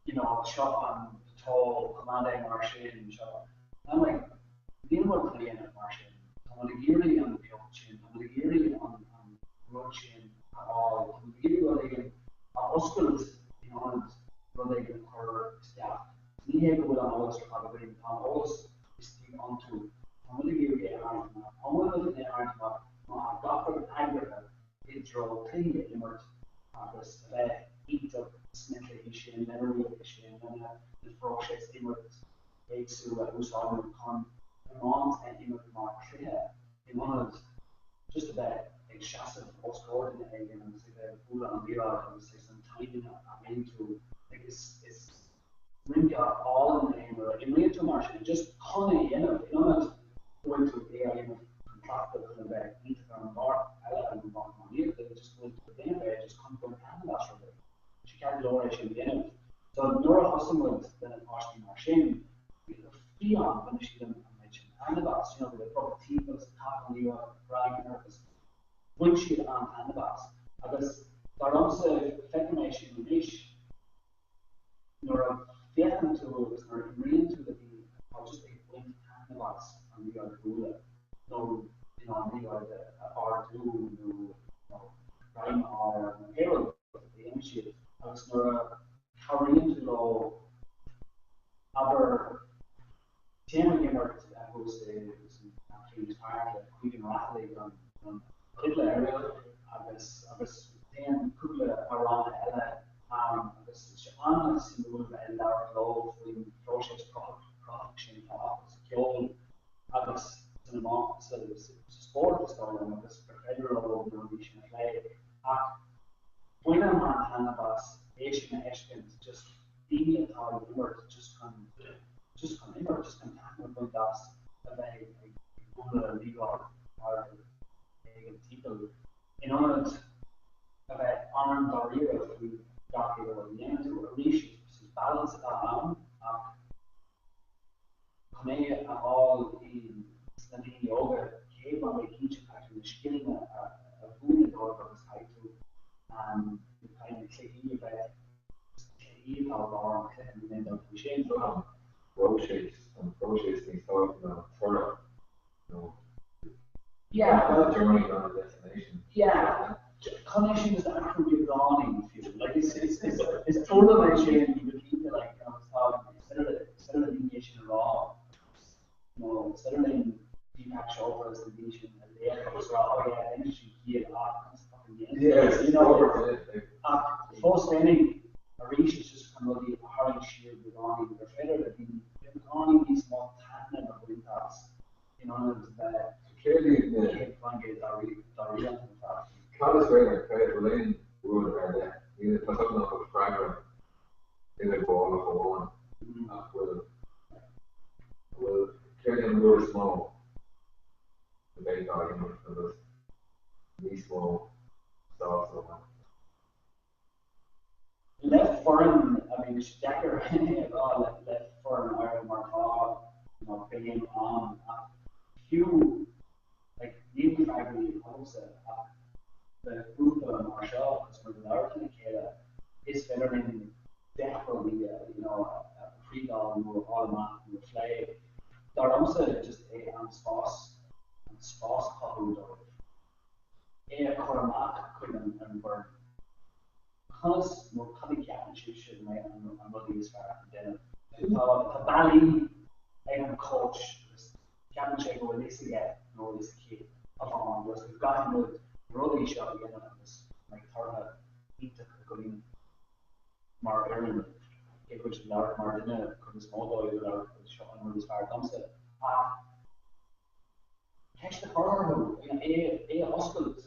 you know seo an patrol, coimeád é mar sin, seo. And I'm like, níl muid chun é a dhéanamh mar sin, tá muid ag iarraidh an bheocht sin, tá muid ag iarraidh an an rud sin a fháil, tá muid ag iarraidh rud éigin a oscailt in ionad rud éigin a chur isteach. Ní hé go bhfuil an eolas ar fad againn, tá an eolas istigh iontu. Tá muid ag iarraidh é a tharraingt amach. Tá muid chun é a tharraingt amach má tá gach rud eagraithe i dtreo cluichí a imirt agus a bheith iontach sna cluichí sin, lena rialacha sin, lena na phróiseas imirt éagsúla a úsáideann chun iomáint a imirt mar chluiche in ionad just a bheith ag seasamh os comhair duine éigin agus ag bheith ag bualadh an liathróid agus saghas an timing a aontú like is is rince álainn é nuair a imríonn tú mar sin just chun é a dhéanamh in ionad go bhfuil tú é a dhéanamh chun cleachtadh chun a bheith iontach ar an bpáirc eile ar an bpáirc iománaíochta just go bhfuil tú ag déanamh é just chun baint taitneamh as rud éigin. Tá sé ceart go leor é sin a dhéanamh. So nuair a thosaigh muid le na páistí mar sin bhí fiáin bhain siad an méid sin taitneamh as, you know, bhí ag bogadh timpeall agus ag caitheamh an liathróid ag ragnar agus bhain siad an-taitneamh as. Agus dar liomsa, feicim é sin anois, nuair a féachann tú agus nuair a imríonn tú le daoine atá just ag baint taitneamh as an liathróid a bhualadh nó you know, an liathróid a ardú nó you know, greim a fháil ar nó pé rud a dhéanann siad agus nuair a cabhraíonn tú leo Abair, téim ag imirt thuas i Queen's Park le Caoimhín Ó Raghallaigh an fidléir agus agus téann cúpla amhránaí eile ann agus tá sé an-suimiúil bheith ag labhairt leo faoin phróiseas cruthaitheach. cruthaitheach sin atá acu sa cheol agus san iomáint, sa spórt is dóigh liom agus gur féidir leo na rudaí sin a phlé ach bainim an-taitneamh as é sin a fheiscint, just daoine atá ag imirt just chun, just chun imirt, just chun taitneamh a bhaint as a bheith ag bualadh liathróid mar éigin timpeall in ionad a bheith an-dáiríre faoi gach uile rud a dhéanann tú. Arís, is balance atá ann ach chun é a fháil sna daoine óga, cén rud éicint caithfidh tú na scileanna a mhúineadh dóibh agus caithfidh tú caithfidh na cluichí a bheith, cluichí atá i lár an chluiche, níl aon dabht faoi sin. An próiseas, an próiseas níos tábhachtaí ná an toradh. nó Yeah, the journey not the destination. Yeah, chun é sin just a athrú beagáinín fiú. Like is is is is tuairim é sin go cinnte like agus tá is féidir le is féidir le daoine é sin a rá nó is féidir linn Deepak Chopra agus na daoine sin a léamh agus rá oh yeah déanann sin ciall ach conas atá an dhéanamh Yeah, you know like ach fós féinig arís is just chun rudaí a tharraingt siar beagáinín gur féidir le daoine beagáinín níos mó taitneamh a bhaint as in ionad bheith Céard iad na 100% dáiríre ar fad. Cad is féidir, cad é aon rud ar leith, níl tá a fhios agam nach bhfuil freagra uileghabhálach amháin ach bhfuil, bhfuil, céard é an rud is mó a bhféadfá a dhéanamh agus níos mó sásamh a bhaint? Le foireann, I mean, is deacair é a rá le le foireann áirithe mar tá you know béim ann ach fiú like níl na freagraí agamsa ach le grúpa mar seo agus muid ag labhairt lena chéile is féidir linn 10 rudaí a you know a thriail nó a fháil amach nó a phlé. Dar liomsa just é an spás an spás a chothú dóibh. é a chur amach chuig an bhfoireann. Conas nó cad a cheapann sibhse go mbeidh an rudaí is fearr chun déanamh? Tá tá bealaí ag an coach agus ceapann sé go bhfuil fhios aige nó a fhios aici amháin agus go gcaithfidh muid na rudaí seo a dhéanamh agus go mbeidh tortha iontach againn mar fhoireann. Cé go bhfuil siad ag labhairt mar duine, cuid is mó dóibh ag labhairt seo an rud is fearr domsa ach ceist a chur orthu, é a oscailt,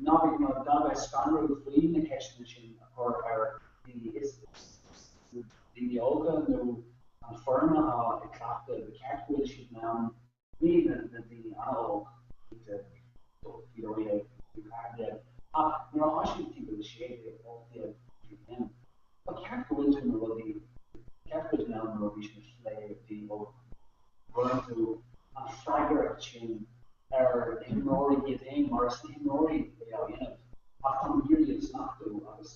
ná bheith scanrúil faoi na ceisteanna sin a chur ar daoine, is daoine óga nó an foireann atá ag cleachtadh, ba cheart go bhfuil siad in ann, ní na daoine an-óg, cinnte, 12, 14, ach nuair atá siad timpeall 16, 18 bliain, ba cheart go bhfuil tú na rudaí, ba cheart go bhfuil tú in ann na rudaí sin a phlé le daoine óga. gcuireann tú an freagracht sin ar na himreoirí iad féin mar is na himreoirí é á dhéanamh ach tá muid ag iarraidh iad a smachtú agus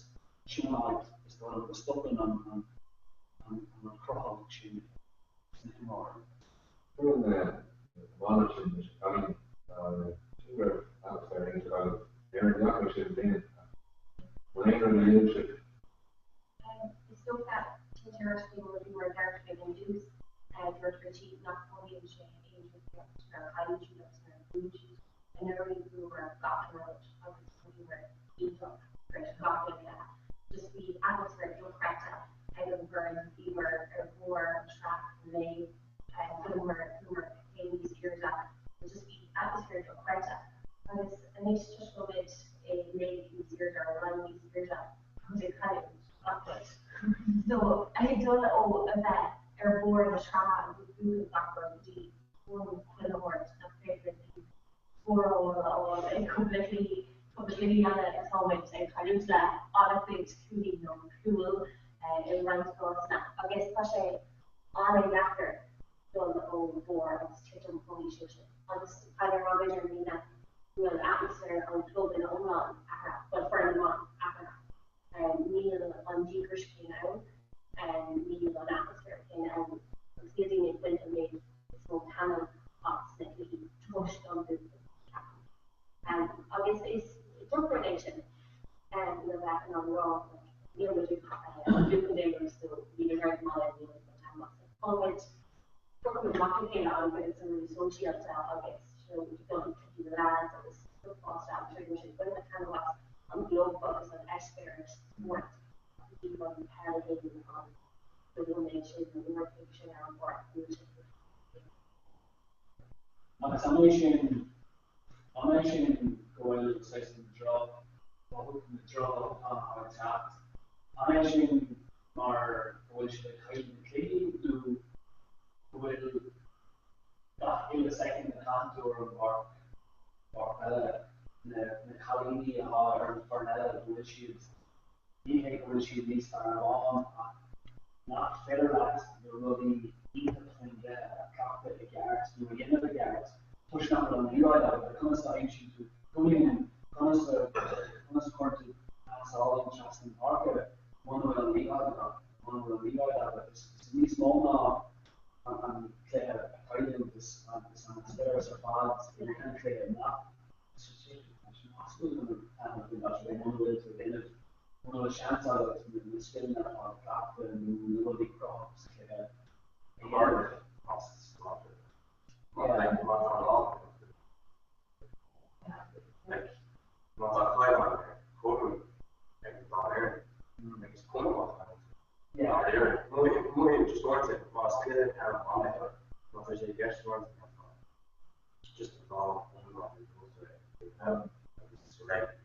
sin an áit is dóigh liom go stopann an an chruthaitheacht sin sna himreoirí. Cuireann na iománaithe sin leis an gcailín sin go raibh atmaisféar iontach agaibh ar an ndeachaigh sibh bliain ach bhfuil aon rud a dhéanann sibh Is dócha, tinteoireacht faoi mar a bhí mar a deir ag an dtús, dúirt Richie nach gcothaíonn sé aon difríocht nuair a chailleann siad agus nuair a bhuann siad. Anuraidh bhuamar gach uile rud agus bhíomar iontach tar éis gach uile chluiche. Just bhí atmaisféar dochreidte ag an bhfoireann, bhíomar ar bharr an tsraith léig, bhuamar bhuamar céim níos airde, just bhí atmaisféar dochreidte. Agus anois toisc go bhfuil muid i léig níos airde, ar roinn níos airde, Táimid ag cailliúint gach rud. So, ag dul ó a bheith ar bharr na sraithe agus ag buachan gach rud go dtí bun chuile shórt nach féidir linn scóráil a fháil ag cúpla cluichí, cúpla cluichí eile táimid ag cailliúint le an-chuid cúilín nó cúl i roinnt cásanna agus tá sé an-deacair dul ó bharr agus titim chomh híseal sin. Agus caithfidh mé a rá b'fhéidir i mbliana go bhfuil atmaisféar an chlub ina iomlán athraithe, bhuel foireann na mban athraithe. Níl an díograis céanna ann, níl an atmaisféar céanna ann agus níl daoine ag baint an méid is mó taitneamh as na cluichí toisc an buachan, ceapaim. Agus is drochrud é sin le bheith in ann a rá níl muid ag buachan aon rud so níl muid ar maith níl muid ag baint taitneamh as. Táimid, Tugaimid amach a chéile an-chuid ar na meáin sóisialta agus you know dul chuig cluichí na lads agus stuff fosta agus rinne siad bain taitneamh as an gclub agus an eispéireas spóirt ach ní an peil féin an. na nóiméid sin, na uair an chloig sin ar an bpáirc, go bhfuil sé Agus an é sin, an é sin go bhfuil saghas an droch, na droch-mhothúcháin atá ag teacht, an é sin mar go bhfuil siad ag cailleadh na cluichí nó go bhfuil gach uile soicind a chaitheann tú ar an bpáirc, páirc peile, na, na cailíní atá ar an bhfoireann eile, go bhfuil siad, ní hé go bhfuil siad níos fearr amháin ach nach féidir leat na rudaí iontach faoin gcluiche a chleachtadh i gceart nó a dhéanamh i gceart toisc nach bhfuil an liathróid agat, conas a aimsíonn tú cúilín, conas a, conas a chuireann tú pas álainn trasna na páirce muna bhfuil an liathróid agat, muna bhfuil an liathróid agat. Is níos mó ná an cluiche a chailliúint, is an eispéireas ar fad i rith an chluiche nach muna bhfuil seans agat na scileanna atá a chleachtadh nó na rudaí cruthaitheacha sa chluiche a dhéanamh. Má tá caighdeán ar cothrom ag an dá fhoireann agus cuma má tá Dáiríre, mothaím just uaireanta más cluiche ar an mbaile é, má tá sé i gceist uaireanta má tá just an dá iomlán ag dul tar éis agus is réidh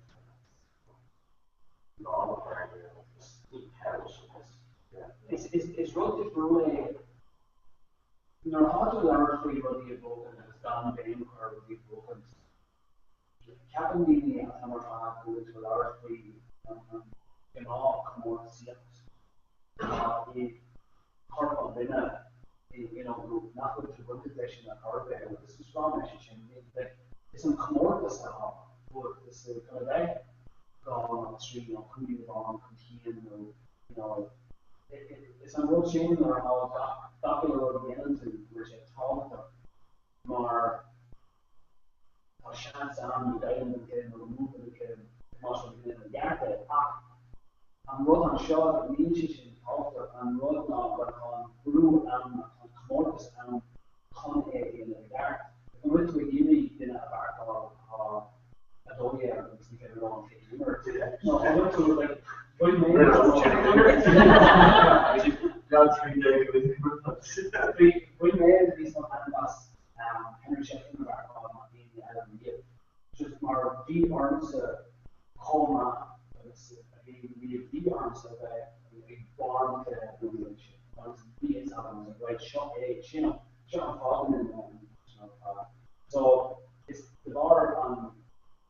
lá a chur ar agus ní peil sin is Is rud difriúil é nuair atá tú ag labhairt faoi rudaí a bhuachan agus gan béim a chur ar rudaí a bhuachan. Ceapann daoine an t-am ar fad go bhfuil tú ag labhairt faoi an ghnáthchomórtasaíocht atá i gcorp an duine, you know, nó nach bhfuil tú bainteach leis sin ar chor ar bith agus is rá leis sin, is an comórtas atá uait, is chun a bheith 2 nó 3 nó cúilín amháin chun cinn nó, you know, is an rud sin nuair atá gach uile rud a dhéanann tú, go bhfuil sé tábhachtach mar tá seans ann go gcailleann tú cluiche nó go mbuann tú cluiche más rud é go ndéanann i gceart é. Ach an rud anseo, níl sé sin tábhachtach, an rud ná bhuel tá an brú ann, tá an comórtas ann chun é a dhéanamh i gceart. An bhfuil tú ag iarraidh duine a mharcáil atá 12 agus ní féidir leo an cluiche a imirt? Nó an bhfuil tú like bhfuil mé Bhfuil mé níos mó taitneamh as Henry Shefflin a mharcáil ná éinne eile riamh. Just mar bhí ormsa chomh maith agus a bhí riamh, bhí ormsa a bheith ag barr mo chluiche na bliana sin agus bhí fhios agam, I was like, right, seo é, sin an, seo an fáth go ndéanaim an seo ar fad. So, is de bharr an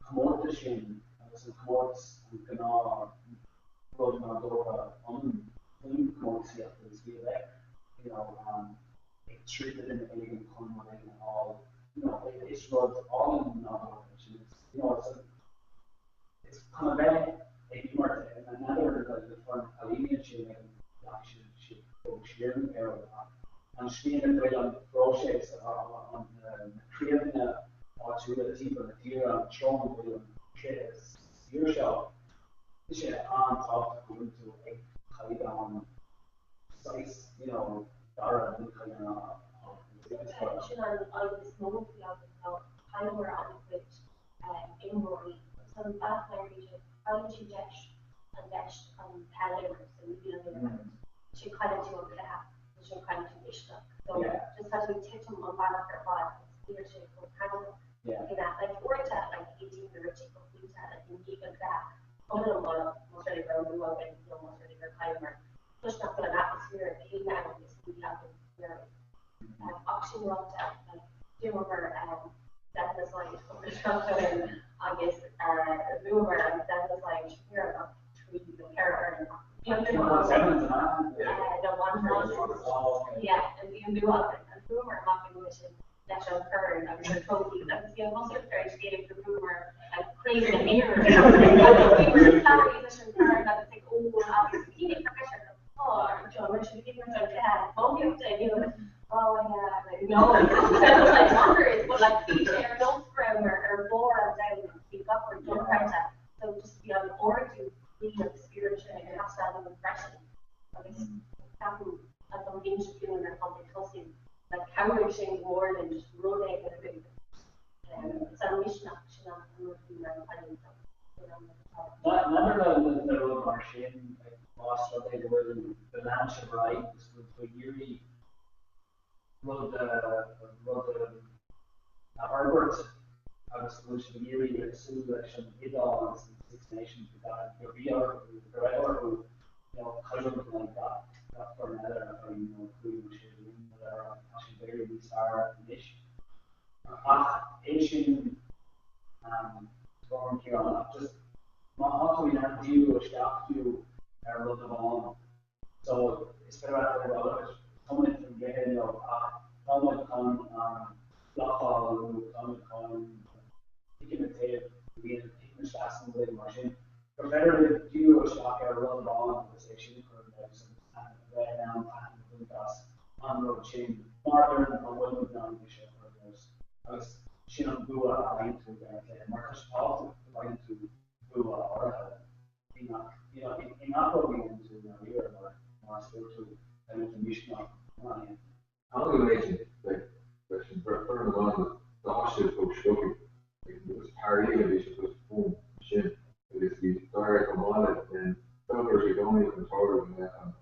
chomórtais sin agus an comórtas, an gnáth rud nádúrtha ionainn faoin chomórtasaíocht agus bhí a bheith, you know, ag troid le duine éigin chun rud éigin a fháil, you know, is rud álainn nádúrtha é sin. It's, you know, it's, it's chun a bheith ag imirt n'fheadar le le foireann na cailíní ansin ag an gcaithfidh siad siad bogadh siar nó pé rud ach an slí ina bhfuil an próiseas an na craobhanna áitiúla timpeall na tíre an treo ina bhfuil an cluiche sa tír seo, tá sé an-tábhachtach go bhfuil tú ag caighdeán saghas, you know, dara nó caighdeán Sin an fhadhb is mó a bhí againn ná chailleamar an-chuid imreoirí agus an bealach a n-éiríonn siad, cailleann siad deis, an deis chun peil a imirt so ní bhíonn an imirt agat. Ansin cailleann tú an cluiche, ansin cailleann tú misneach. So just tá tú ag titim an bealach ar fad agus níl sé chomh taitneamhach. You know, like uaireanta like i dtím na Ritchie go pointe like i ndiaidh an chluiche, cuma liom má más rud é go raibh an bua againn nó más rud é gur chailleamar. Toisc nach bhfuil an atmaisféar céanna ann is a bhí againn anuraidh. Ach sin ráite, like, d'imreamar seven-a-side cúpla seachtain ó shin agus bhuamar an seven-a-side siúr ach trí nó ceithre fhoireann ach bhí an bua againn. No, Wanderers. Yeah, bhí an bua againn and bhuamar amach an uair sin leis an chorn agus an trófaí agus bhí an mustard tar éis déanamh gur bhuamar like craobh na hÉireann. Agus bhíomar ag cleamhnaí leis an chorn agus ag ól agus bhí pressure oh John Richard ag imirt an cluiche iománaíochta inniu oh yeah like no like Wanderers but like bhí sé ar nós go rabhamar ar bharr an domhain agus bhí gach rud dochreidte so just bhí an ardú croí agus spiorad sin ag teastáil uainn freisin agus ceapaim an mbíonn sé fiú ar chontae tosú like chabhraigh sin go mór linn just rud éigin a bhí an misneach sin an rud a bhí mar an chailín sin an rud atá. N'fheadar le rud mar sin, más rud é go bhfuil go leanann sibh ar aghaidh agus go bhfuil tú ag iarraidh rud rud a fhorbairt agus go bhfuil sibh ag iarraidh like cosúil leis an Iodáil agus an Six Nations go gcaithfidh go bhí orthu go raibh orthu you know coimhlint in aghaidh gach gach foireann eile ar feadh you know 5 nó 6 bliana eile tá siad ag éirí níos fearr anois. Ach é sin an Ciarán, ach just má tá tú in ann díriú isteach fiú ar rud amháin, so is féidir leat a rá look it, tá muid faoin gcluiche inniu ach tá muid chun an blocáil nó tá muid chun ciceanna taobh líne, ciceanna sleasa nó rudaí mar sin, gur féidir libh díriú isteach ar rud amháin agus é sin a chur i bhfeabhas agus a bheith in ann taitneamh a bhaint as an rud sin mar fhoireann an bhfuil muid in ann é seo a chur i bhfeabhas agus sin an bua a fhaigheann tú ag deireadh an chluiche mar tá sé tábhachtach go bhfaigheann tú bua áirithe i ngach you know i ngach rud a dhéanann tú i ndáiríre mar mar is dúirt tú bheidh tú misneach mar aon. Tháinig an méid sin like leis an bhfoireann amháin agus d'fhás siad chomh sciobtha like agus Paris a bhí siad just boom sin agus bhí d'éirigh chomh maith le then d'fhógair sé i gcónaí chun tarlú go mbeadh an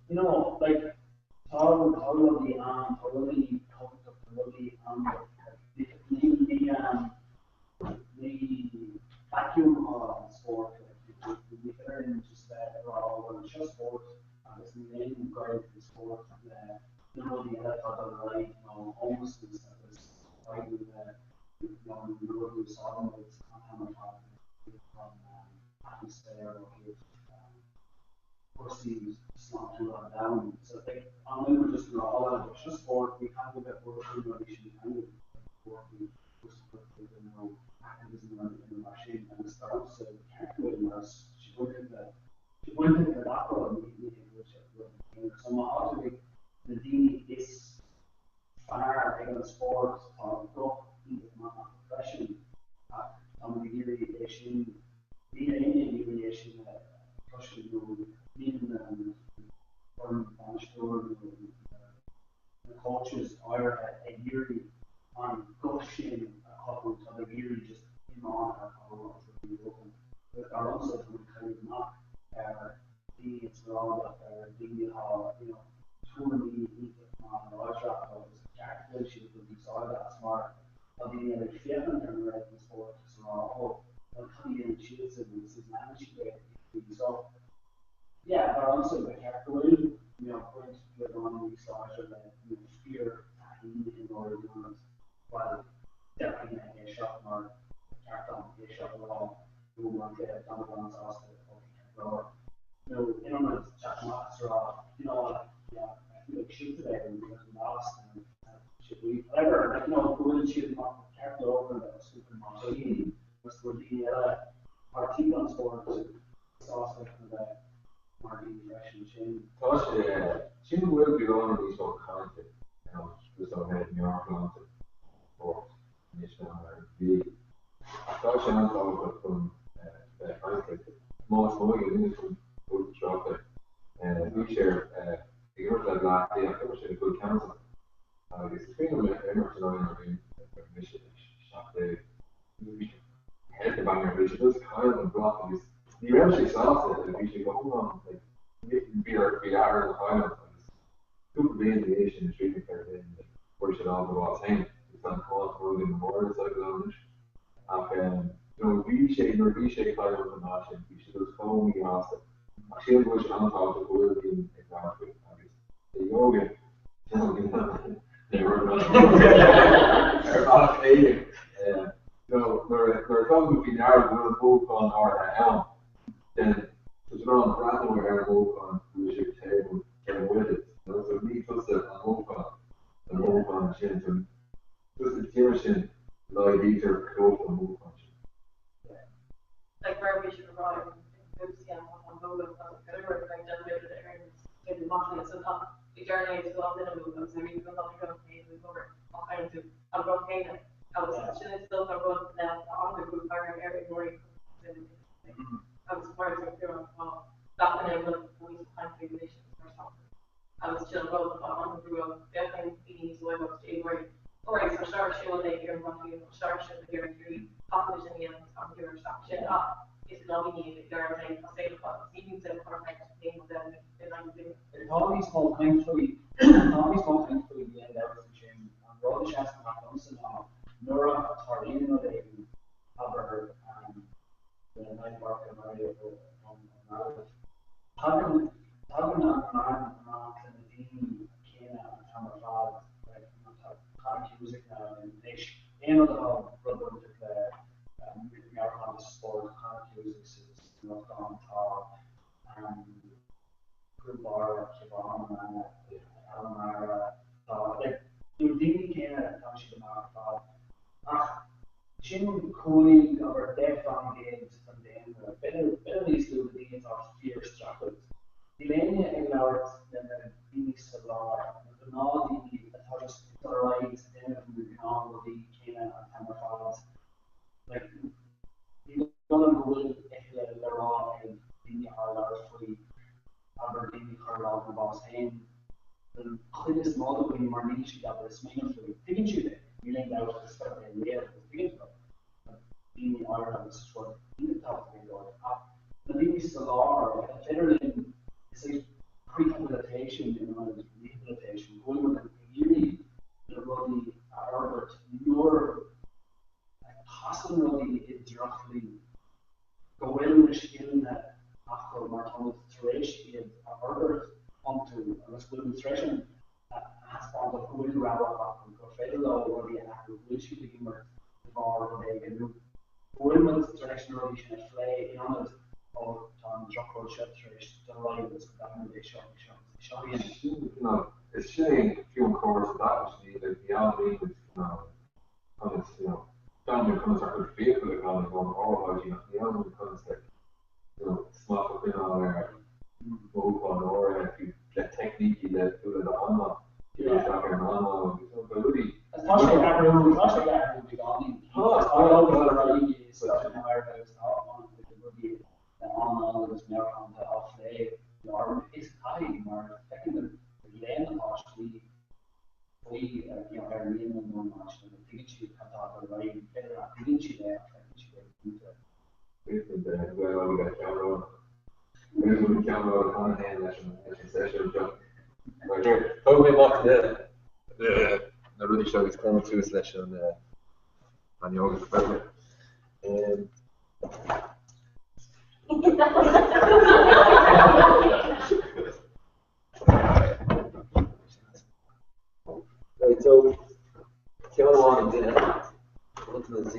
You know, like, tá rudaí ann, tá rudaí cúrsaí sláintiúla an domhain. So like an bhfuil muid just ag rá oh well seo spórt ní caithfidh muid bheith buartha faoi na rudaí sin ní caithfidh muid bheith buartha faoi cúrsaí corpoideachais nó activism nó rud mar sin agus dar liomsa ba cheart go bhfuil mar tá sé bainteach le tá sé bainteach le gach rud ní ní hé go bhfuil sé rud aonair. So má tá tú ag na daoine is fearr ag an spórt tá guth iontach maith acu freisin ach tá muid ag iarraidh é sin níl éinne ag iarraidh é sin a chloisint nó níl na foireann bainisteoir nó na coaches áirithe ag iarraidh an guth sin a chothú tá ag iarraidh just iománaithe a chothú agus rudaí a bhuachan agus dar liomsa tá muid ag cailleadh amach ar daoine inspioráideach ar daoine atá you know tuairimí iontach maith láidre acu agus ba cheart go bhfuil siad ag baint úsáide as mar tá daoine eile ag féachaint ar na réaltaí spóirt agus ag rá oh well cad a dhéanann siadsan agus is leanann siad é ag so yeah dar liomsa ba cheart go bhfuil you know baint beagán níos láidre le you know fíor taithí na himreoirí in ionad bhuel déarfaidh mé é seo mar ba cheart dom é seo a rá nó mar tá mé an-sásta ok ceart go leor nó in ionad teacht amach is rá you know what yeah I feel like shit today and because we lost and should we whatever like you know go bhfuil siad amach ceart go leor bheith super maith agus go bhfuil daoine eile thar timpeall an spóirt sásta chun a bheith mar daoine freisin sin. Tá sé sin go bhfuil beagán níos mó cainte ann just ó thaobh meabhairshláinte spóirt anois ná mar a bhí. Ach tá sé an-tábhachtach chun bheith ag caint like Tomás Óige duine chun buaite tráchta bhí sé ag imirt le Bleá Cliath ach d'imir sé le Good Counsel agus is cuimhin liom imirt in aghaidh an bhí mise 17 bhí sé head banger bhí sé just cailleadh an block agus ní raibh sé sásta bhí sé go hiomlán like bhí ar bhí athair an chailleadh agus Cúpla bliain ina dhiaidh sin, scríobh mé ar bhinn like fuair sé lámh go bás féin agus tá an t-alt rugadh na mór is ag ann anois. Ach you know bhí sé nuair a bhí sé ag cailleadh an lá sin bhí sé just chomh míshásta. Ach sílim go bhfuil sé an-tábhachtach go bhfuil daoine ag labhairt faoi agus sa yoga ar bhealach éigin you know nuair a nuair a tugann tú faoi ndeara go bhfuil an mothúchán áirithe ann then tá tú in ann breathnú ar an mothúchán go bhfuil sé taobh ar an bhfuil nó so ní tusa an mothúchán an mothúchán sin so just an tír sin laghdaítear cumhacht an mhothúcháin sin. Like mar a bhí sibh ag rá ar an tús yeah tá an bhóla tá an ceiliúradh like déanamh oibre d'Éirinn déanamh amach le so tá ag deireadh lae tú an duine amú agus ar aon rud tá tú ag obair ach caitheann tú an rud céanna agus sin is dócha rud le tá an-bhrú ar ar imreoirí agus mar a deir Ciarán tá gach duine ag rud tá níos mó caint faoi anois agus mar shampla agus sin an rud tá an-bhrú ann féachann daoine níos óige agus déagóirí alright so seo ar siúl ag ar an Bhrasaíl nó seo ar siúl ag ar an Ciarraí caithfimid sin a dhéanamh agus caithfimid dul isteach sin ach is gnáthdaoine iad ag deireadh an lae tá saol acu agus ní bhíonn saol acu ar chaint féin nó bheith in aghaidh duine. Tá níos mó caint faoi tá níos mó caint faoi níl aon dabht faoi sin. An rud a sheasann amach domsa ná nuair a tharlaíonn rud éigin abair le Niall Burke anuraidh ón nGaillimh. Tagann tagann an meán amach le na daoine céanna an t-am ar fad like you know tá Conor Cusack now anois aon rud atá rud bainteach le meabhairshláinte sa spórt Conor Cusack sa nuachtán tá grúpa áirithe Siobhán Manna Alan Mara tá like na daoine céanna tagann siad amach ar fad ach Sin 5, abair 10% den daonra, b'fhéidir níos lú, na daoine atá fíor-streachailt. Níl éinne ag labhairt le na daoine sa lár, na gnáthdaoine atá just ag dul ar aghaidh agus ag déanamh na gnáthrudaí céanna an t-am ar fad. Like, ní dóigh liom go bhfuil a thuilleadh le rá ag daoine atá ag labhairt faoi, abair, daoine ag cur lámh ina bás féin. Don chuid is mó de dhaoine mar níl siad ábalta smaoineamh faoi. Tuigeann siad é, níl aon dabht agus is féidir é a léamh agus tuigeann siad tá daoine áirithe agus is rud iontach tábhachtach é dóibh ach na daoine sa lár, like an féidir linn, is é prehabilitation in ionad rehabilitation, go bhfuil muid ag iarraidh na rudaí a fhorbairt nuair a chasann rudaí i drochshlí. go bhfuil na scileanna acu mar tá muid tar éis iad a fhorbairt iontu agus go bhfuil muid tar éis a thaispeáint dóibh go bhfuil rogha acu, gur féidir leo rudaí a athrú, go bhfuil siad ag imirt de bharr rud éigin nó go bhfuil muid tar éis na rudaí sin a phlé in ionad. Ó, tá an drochrud seo tar éis dul ar aghaidh agus go gcaithfimid é seo, é seo agus é seo a dhéanamh. Sin cineál, is sin é fiú an córas oideachais, ní like ní fhoghlaimíonn muid cineál conas, you know, foghlaimíonn conas ár gcuid fiacha a ghlanadh ón óráidí ach ní fhoghlaimíonn conas like, you know, smacht a choinneáil ar mhothúcháin áirithe fiú le teicnící le bualadh le hanáil, díriú isteach ar an anáil agus you know, tá rudaí. Agus tá sé ag athrú, tá sé ag athrú beagáinín. Tá, tá go bhfuil ar aghaidh i scoileanna áirithe agus tá an-chuid de rudaí le anáil agus meabhairshláinte á phlé láithreach. Is caithfidh mar feiceann tú ag léann na páistí faoi you know, ar an líonra nó an áit sin, tuigeann siad cad tá ag dul ar aghaidh, b'fhéidir nach dtuigeann siad é ach feiceann siad é go cinnte. Thóg mé amach na rudaí seo agus cuir tús leis an eolas. Right, so ceann amháin an duine, na Z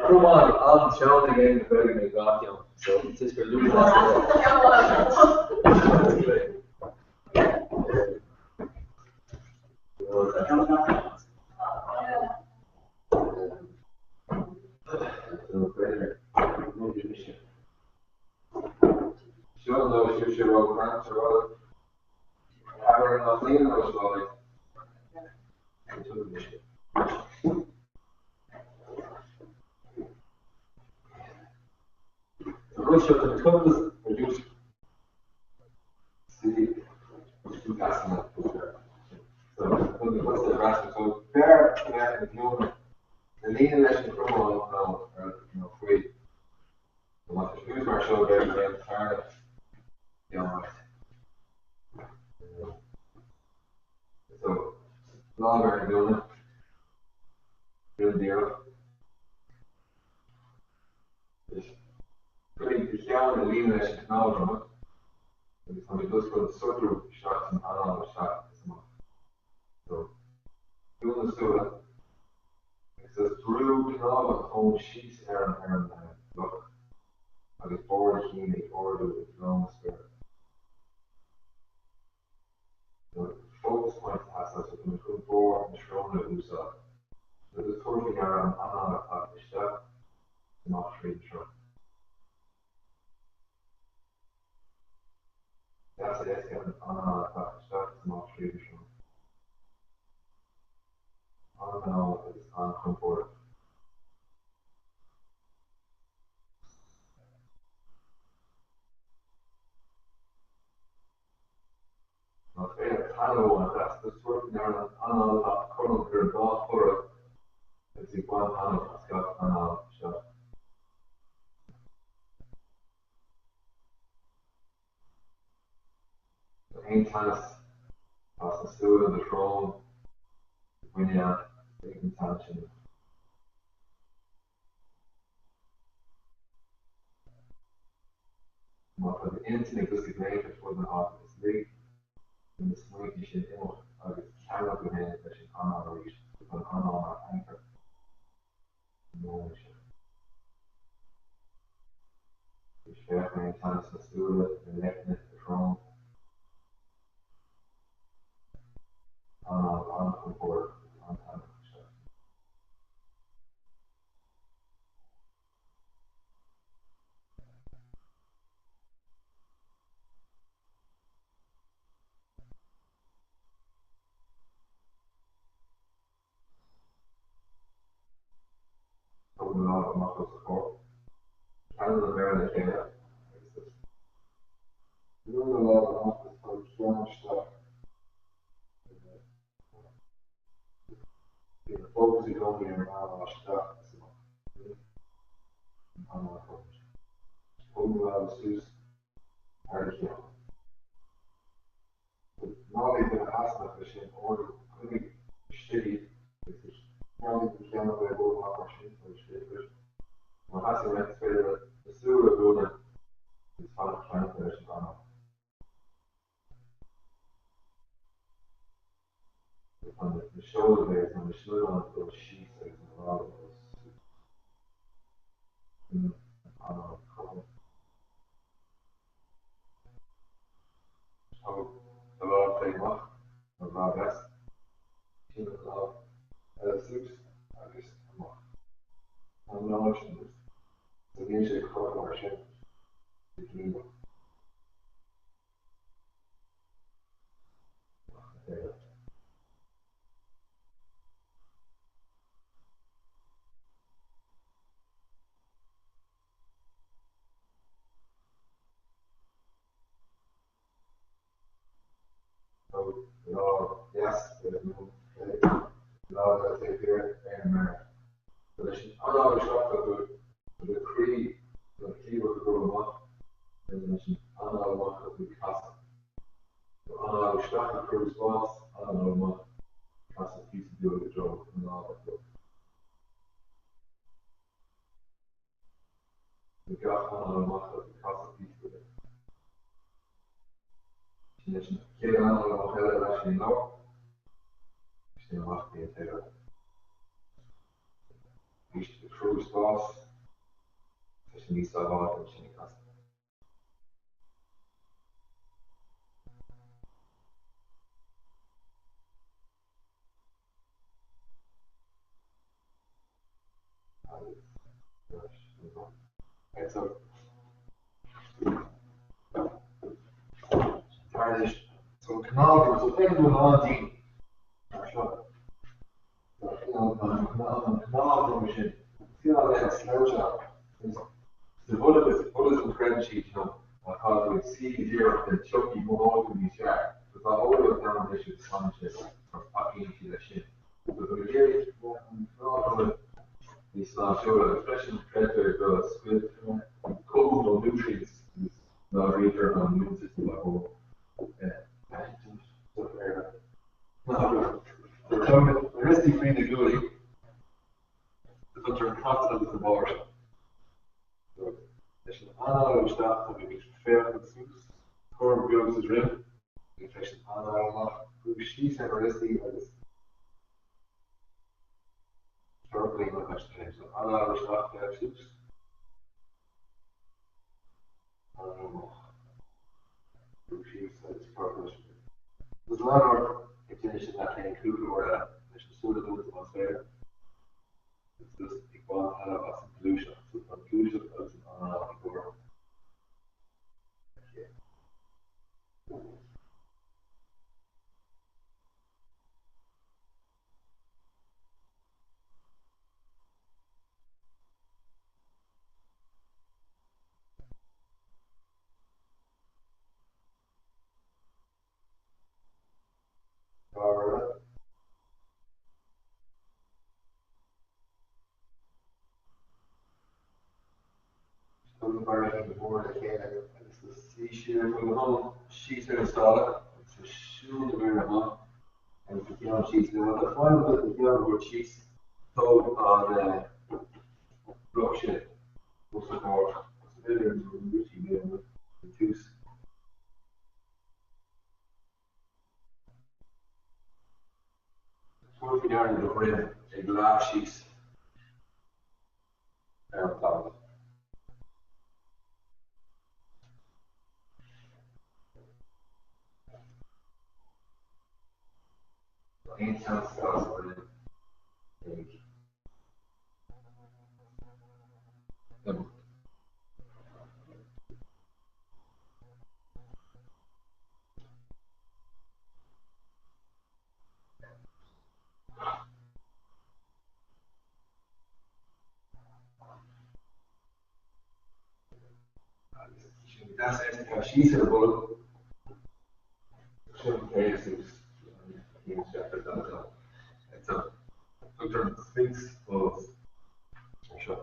Cromán an-teann ag aon bheag na gach ceann, so is gur lú Seo nó siú sé ró crunch ar Abair nach líon nó sláid. Rud seo an cuntas ar dtús. B'fhearr go mbeadh na glúine na líne leis an chromán nó nó faoi. Má tá sé mar seo beidh an tarna ceann. So lámh ar an nglúine, rud díreach. Cuirfidh do cheann i líne leis an cnámh droma agus tá mé just chun socrú isteach san anáil isteach is amach. So, dún na súile agus just brú cnámh an tóin síos ar an ar an bloc agus bord a chinn ag ardú i dtreo na spéire. So, focus point atá so tá mé chun bord na sróine a úsáid. So just tabhair faoi deara an anáil atá isteach is amach tríd an srón. Deas éasca an anáil atá isteach is amach tríd an srón. An-anáil agus an-chompordach. Más féidir tamall a bhaint as, just tabhair faoi deara an anáil atá cothrom ar an dá thoradh agus ag baint anáil as gach anáil isteach. Tá aon teannas as na súile, do shrón, do mhuineál, lig an teannas sin amach. Má tá d'intinn ag just ag léimt ar fud na háite, just lig do na smaointe sin imeacht agus ceangail tú féin leis an anáil arís. Tá an anáil mar anchor sa nóiméad seo. Is féach ar aon teannas sna súile, na leicne, do shrón. Anáil an-chompordach agus an-taitneamhach isteach. Tóg na lámha amach os do chomhair. Ceangail na méara le chéile agus just brú na lámha amach agus tabhair do cheann isteach. Bíonn an fócas i gcónaí ar an anáil isteach is amach. An anáil fócais. Tóg na lámha suas thar do cheann. Ná lig do na heasnacha sin ardú, coinnigh istigh iad agus do cheann do cheann a bheith ag dul amach mar sin, tar éis. Má theastaíonn uait, is féidir leat. Na súile a dhúnadh agus fanacht clamptha leis an anáil. Tá na seoladh agus na sleamhnáin ag dul síos agus na lámha ag dul suas. Coinnigh an anáil cothrom. Tóg do lámh chlé amach, nó lámh dheas. Sín an lámh eile suas agus amach. Anáil anuas. So níl sé cothrom mar sin. Gníomhach. Lámh dheas ar an lámh eile taobh thiar ar an méar. Leis an anáil isteach tá do chroí nó do chliabhrach ag brú amach, leis an anáil amach tá tú ag casadh. So anáil isteach ag cruthú spás, anáil amach ag casadh píosa beag i dtreo na láimhe acu. Le gach anáil amach tá tú ag casadh píosa beag. Sin leis an chéad anáil amach eile ar ais go dtí an lár. Sin amach go dtí an taobh eile. Arís ag cruthú spás, tá sé níos sábháilte ansin ag casadh. So cnámh, so féachann tú a lán daoine mar seo. An cnámhdruma sin, cineál é an slouch Sa Bhuddhism creideann siad you know má tá tú ag suí díreach then tiocfaidh mothúcháin níos fearr. So tá eolaíocht ann anois agus baineann sé agus tacaíonn siad leis sin. So tá mé ag iarraidh go mbeadh an cnámhdruma níos sláintiúla agus freisin creidtear go scaoiltear cothú nó nutrients agus láidrítear an immune system dá bharr. Tá na wriostaí faoi na guaillí. Tugtar an cat agus an barr seo. Leis an anáil isteach tá mé ag féachaint suas, cor beag sa droim, agus leis an anáil amach, brú síos ar na wriostaí agus ciorclaím leis an droim. So anáil isteach, féach suas. Anáil amach. Brú síos agus ciorcal leis an droim. Agus lean ort ag déanamh sin leat féin cúpla uair eile leis na súile dúnta más féidir. Agus just ag baint taitneamh as an ghluaiseacht. So tá an ghluaiseacht agus an anáil ag obair le chéile. Dara. Tóg na barraí móra le chéile agus do suí siar go hiomlán síos ar an sála agus do siúl na méara amach agus do cheann síos. Nó má tá fonn agat do cheann a thabhairt síos, tóg an bloc sin os do chomhair agus b'fhéidir an tús. Tabhair faoi deara do dhroim ag leá síos ar an talamh. Tá aon teannas atá sa dhroim ag imeacht. Agus sin deas é síos ar an bolg. Sin an chéad suas. Tugtar an Sphinx pose ar seo.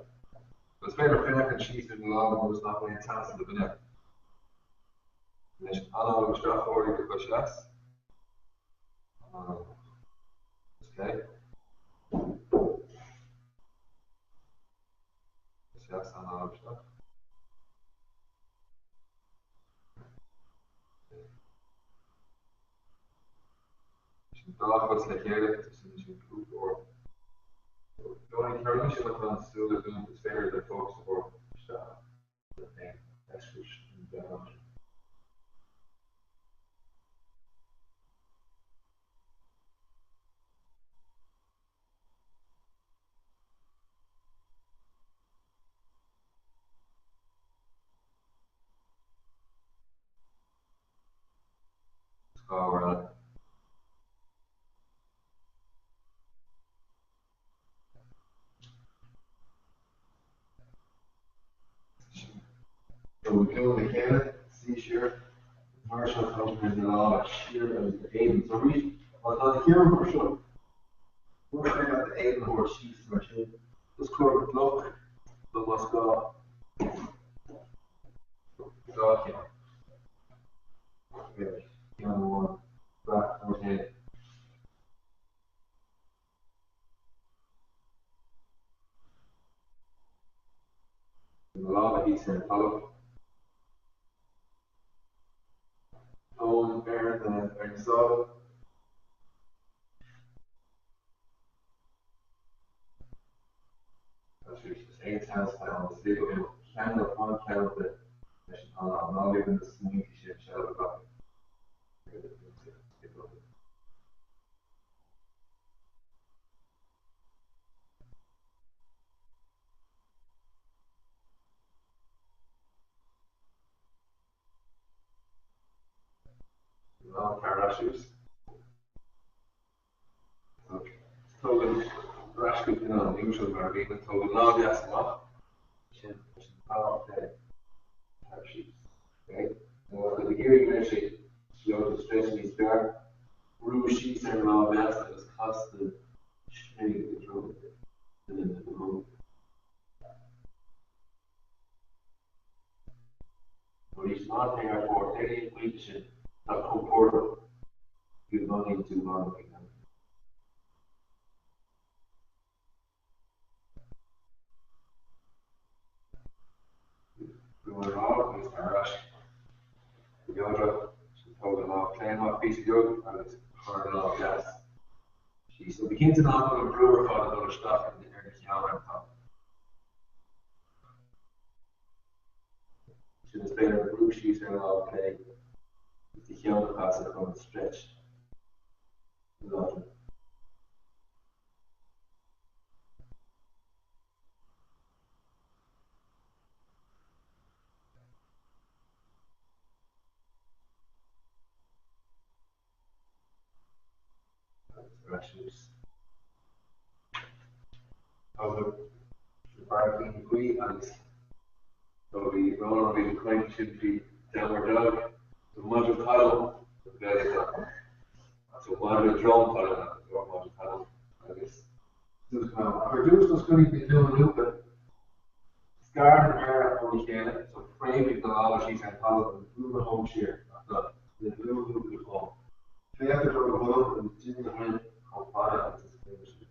Is féidir féachaint síos ar na lámha agus nach bhfuil aon teannas i do dhuine. Leis an anáil isteach ardaigh do chois dheas. Anáil clé. Cois dheas anáil isteach. Sin dá chos le chéile, sin sin cúpla uair. Nuair a tharlaíonn sé má tá na súile dúnta is féidir do fócas a thabhairt isteach ionat féin, eispéireas inmheánach sin. Is gá uair eile. So na glúine le chéile, suí siar, mar seo tógann na lámha siar agus d'éadan. So arís, má tá do chiarothar seo, más féidir leat d'éadan a thabhairt síos mar sin, just cuir bloc nó más gá, dá cheann. Ceann amháin, breac mar sin. Na lámha thíos ar an talamh. Tóin ar na ar na sála. Is é an seans atá ann is féidir go mbeadh ceangal an-cheangailte leis an anáil. Ná ligean na smaointe sin seilbh a ghlacadh ar do intinn. Lámh ar ais suas. Tógann ar ais go cineál neutral mar a bhí, tóg an lámh dheas amach, sin leis an lámh chlé tar síos. Okay? Nó má tá tú ag iarraidh go mbeidh sé slowed stretch níos fearr, brú síos ar an lámh dheas agus cas do smig i dtreo duine na brú. Arís, ná téigh thar fóir, téigh go dtí an pointe sin atá compordach, beagáinín dúshlánach ag amanna. Brú an lámh agus ar ais go neodrach, sin tóg an lámh chlé amach píosa beag agus cuir an lámh dheas síos. So bí cinnte nach bhfuil an brú ar fad ag dul isteach ar do cheann ar an talamh. Sin is féidir brú síos ar an lámh chlé agus do cheann a chasadh chun an stretch a láidriú. Agus ar ais suas. Tóg na barraicíní cuí agus so bhí Ronan bhí an caint sin faoi downward dog so madra talún don Ghaeilge atá so madra droim talún agus or madra talún agus suas go Ach ar dtús dos coinnigh na glúine lúbtha scar na méara óna chéile so préamhaigh do lámha síos ar an talamh agus brú do thóin siar ach tá na glúine lúbtha go fóill. Féach i dtreo do bholg agus déan do dhroim chomh fada agus is féidir sin.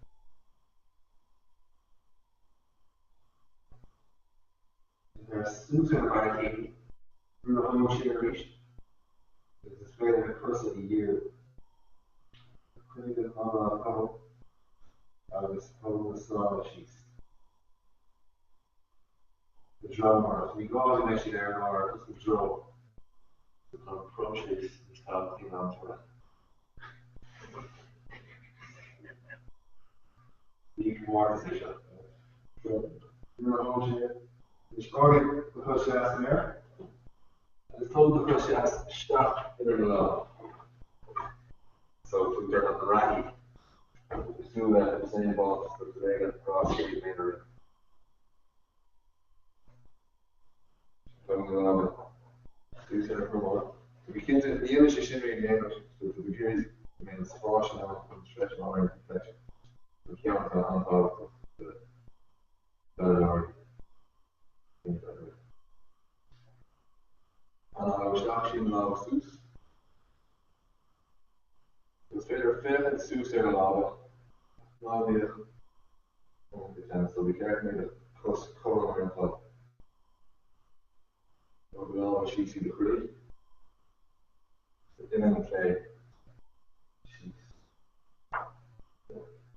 Tar suas ar na barraicíní, brú do thóin siar arís agus is féidir na cosa a dhíriú. Coinnigh an anáil cothrom agus tóg na sála síos. Do dhroim ort. Ní gá go mbeidh siad ar an ard, just do dhroim. Tá an próiseas níos tábhachtaí ná an toradh. Ní comórtas é seo. So, brú do thóin siar. Anois ardaigh do chois dheas san aer agus tóg do chois dheas isteach idir na lámha. So, tugtar an reathaí cosúil le Usain Bolt agus Réigean rás 100 méadar. Tóg na lámha suas ar an chromán. So bí cinnte, ní dhéanann sé sin really aon rud. So tá tú ag iarraidh go mbeidh an spás sin ann chun stretch an áirithe freisin. So ceann atá an-tábhachtach do pheileadóirí. Anáil isteach, sín na lámha suas. Is féidir féachaint suas ar na lámha ach ná bíodh iomarca teannas so ba cheart go mbeadh do chos cothrom ar an talamh. Tóg na lámha síos i do chroí. Uillinn an clé síos.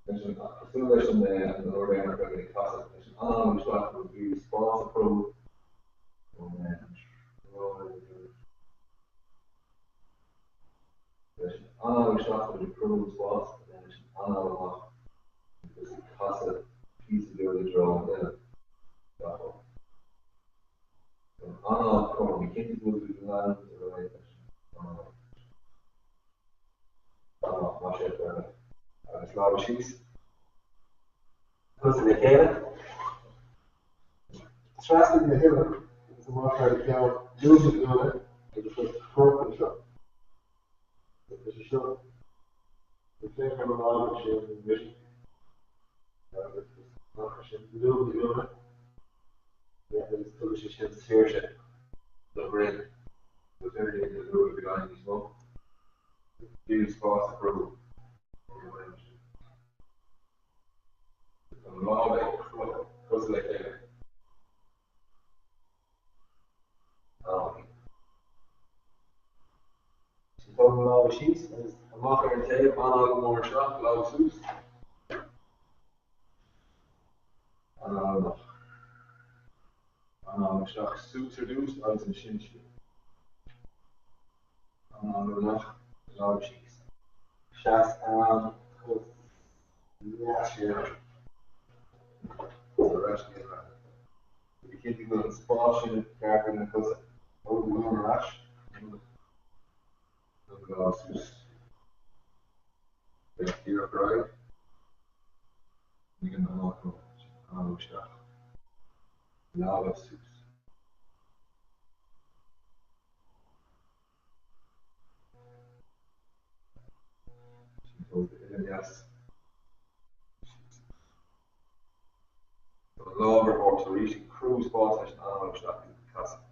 Leis an, cosúil leis an an uair dheireanach a bhí ag casadh, leis an anáil isteach go bhfiú spás a chruthú ón Leis an anáil isteach tá muid ag cruthú spás and then leis an anáil amach agus ag casadh píosa beag i dtreo an uillinn. Gach uair. An anáil cothrom, bí cinnte go bhfuil tú ag leanúint ar aghaidh leis an anáil. Amach, maith sibh, perfect. Agus lámha síos. Cosa le chéile. Trasnaigh na huillinne agus amach thar do cheann, lúb na glúine agus do chorp anseo. Tá sé seo ag féach ar mo lámh ansin Richie agus amach ansin lúb na glúine agus tugann sé sin saoirse do dhroim. Agus ar na lúba beagáinín níos mó. Fiú spás a chruthú ar an dhroim sin. Tá na lámha ag croitheadh cosa le chéile. Tóg na lámha síos agus amach ar an taobh, anáil go mór isteach, lámha suas. Anáil amach. Anáil isteach suas ar dtús agus ansin síos. Anáil amach, lámha síos. Seas an chos dheas siar. Ar ais go dtí an Bí cinnte go bhfuil an spás sin ceart idir na cosa. Tóg do ghlúin ar ais. Tóg na lámha suas. Féach díreach ar aghaidh. Lig an anáil anáil isteach. Lámha suas. Sin tóg d'uillinn dheas. Tá an lámh ar bord arís ag cruthú spás leis an anáil isteach agus ag casadh.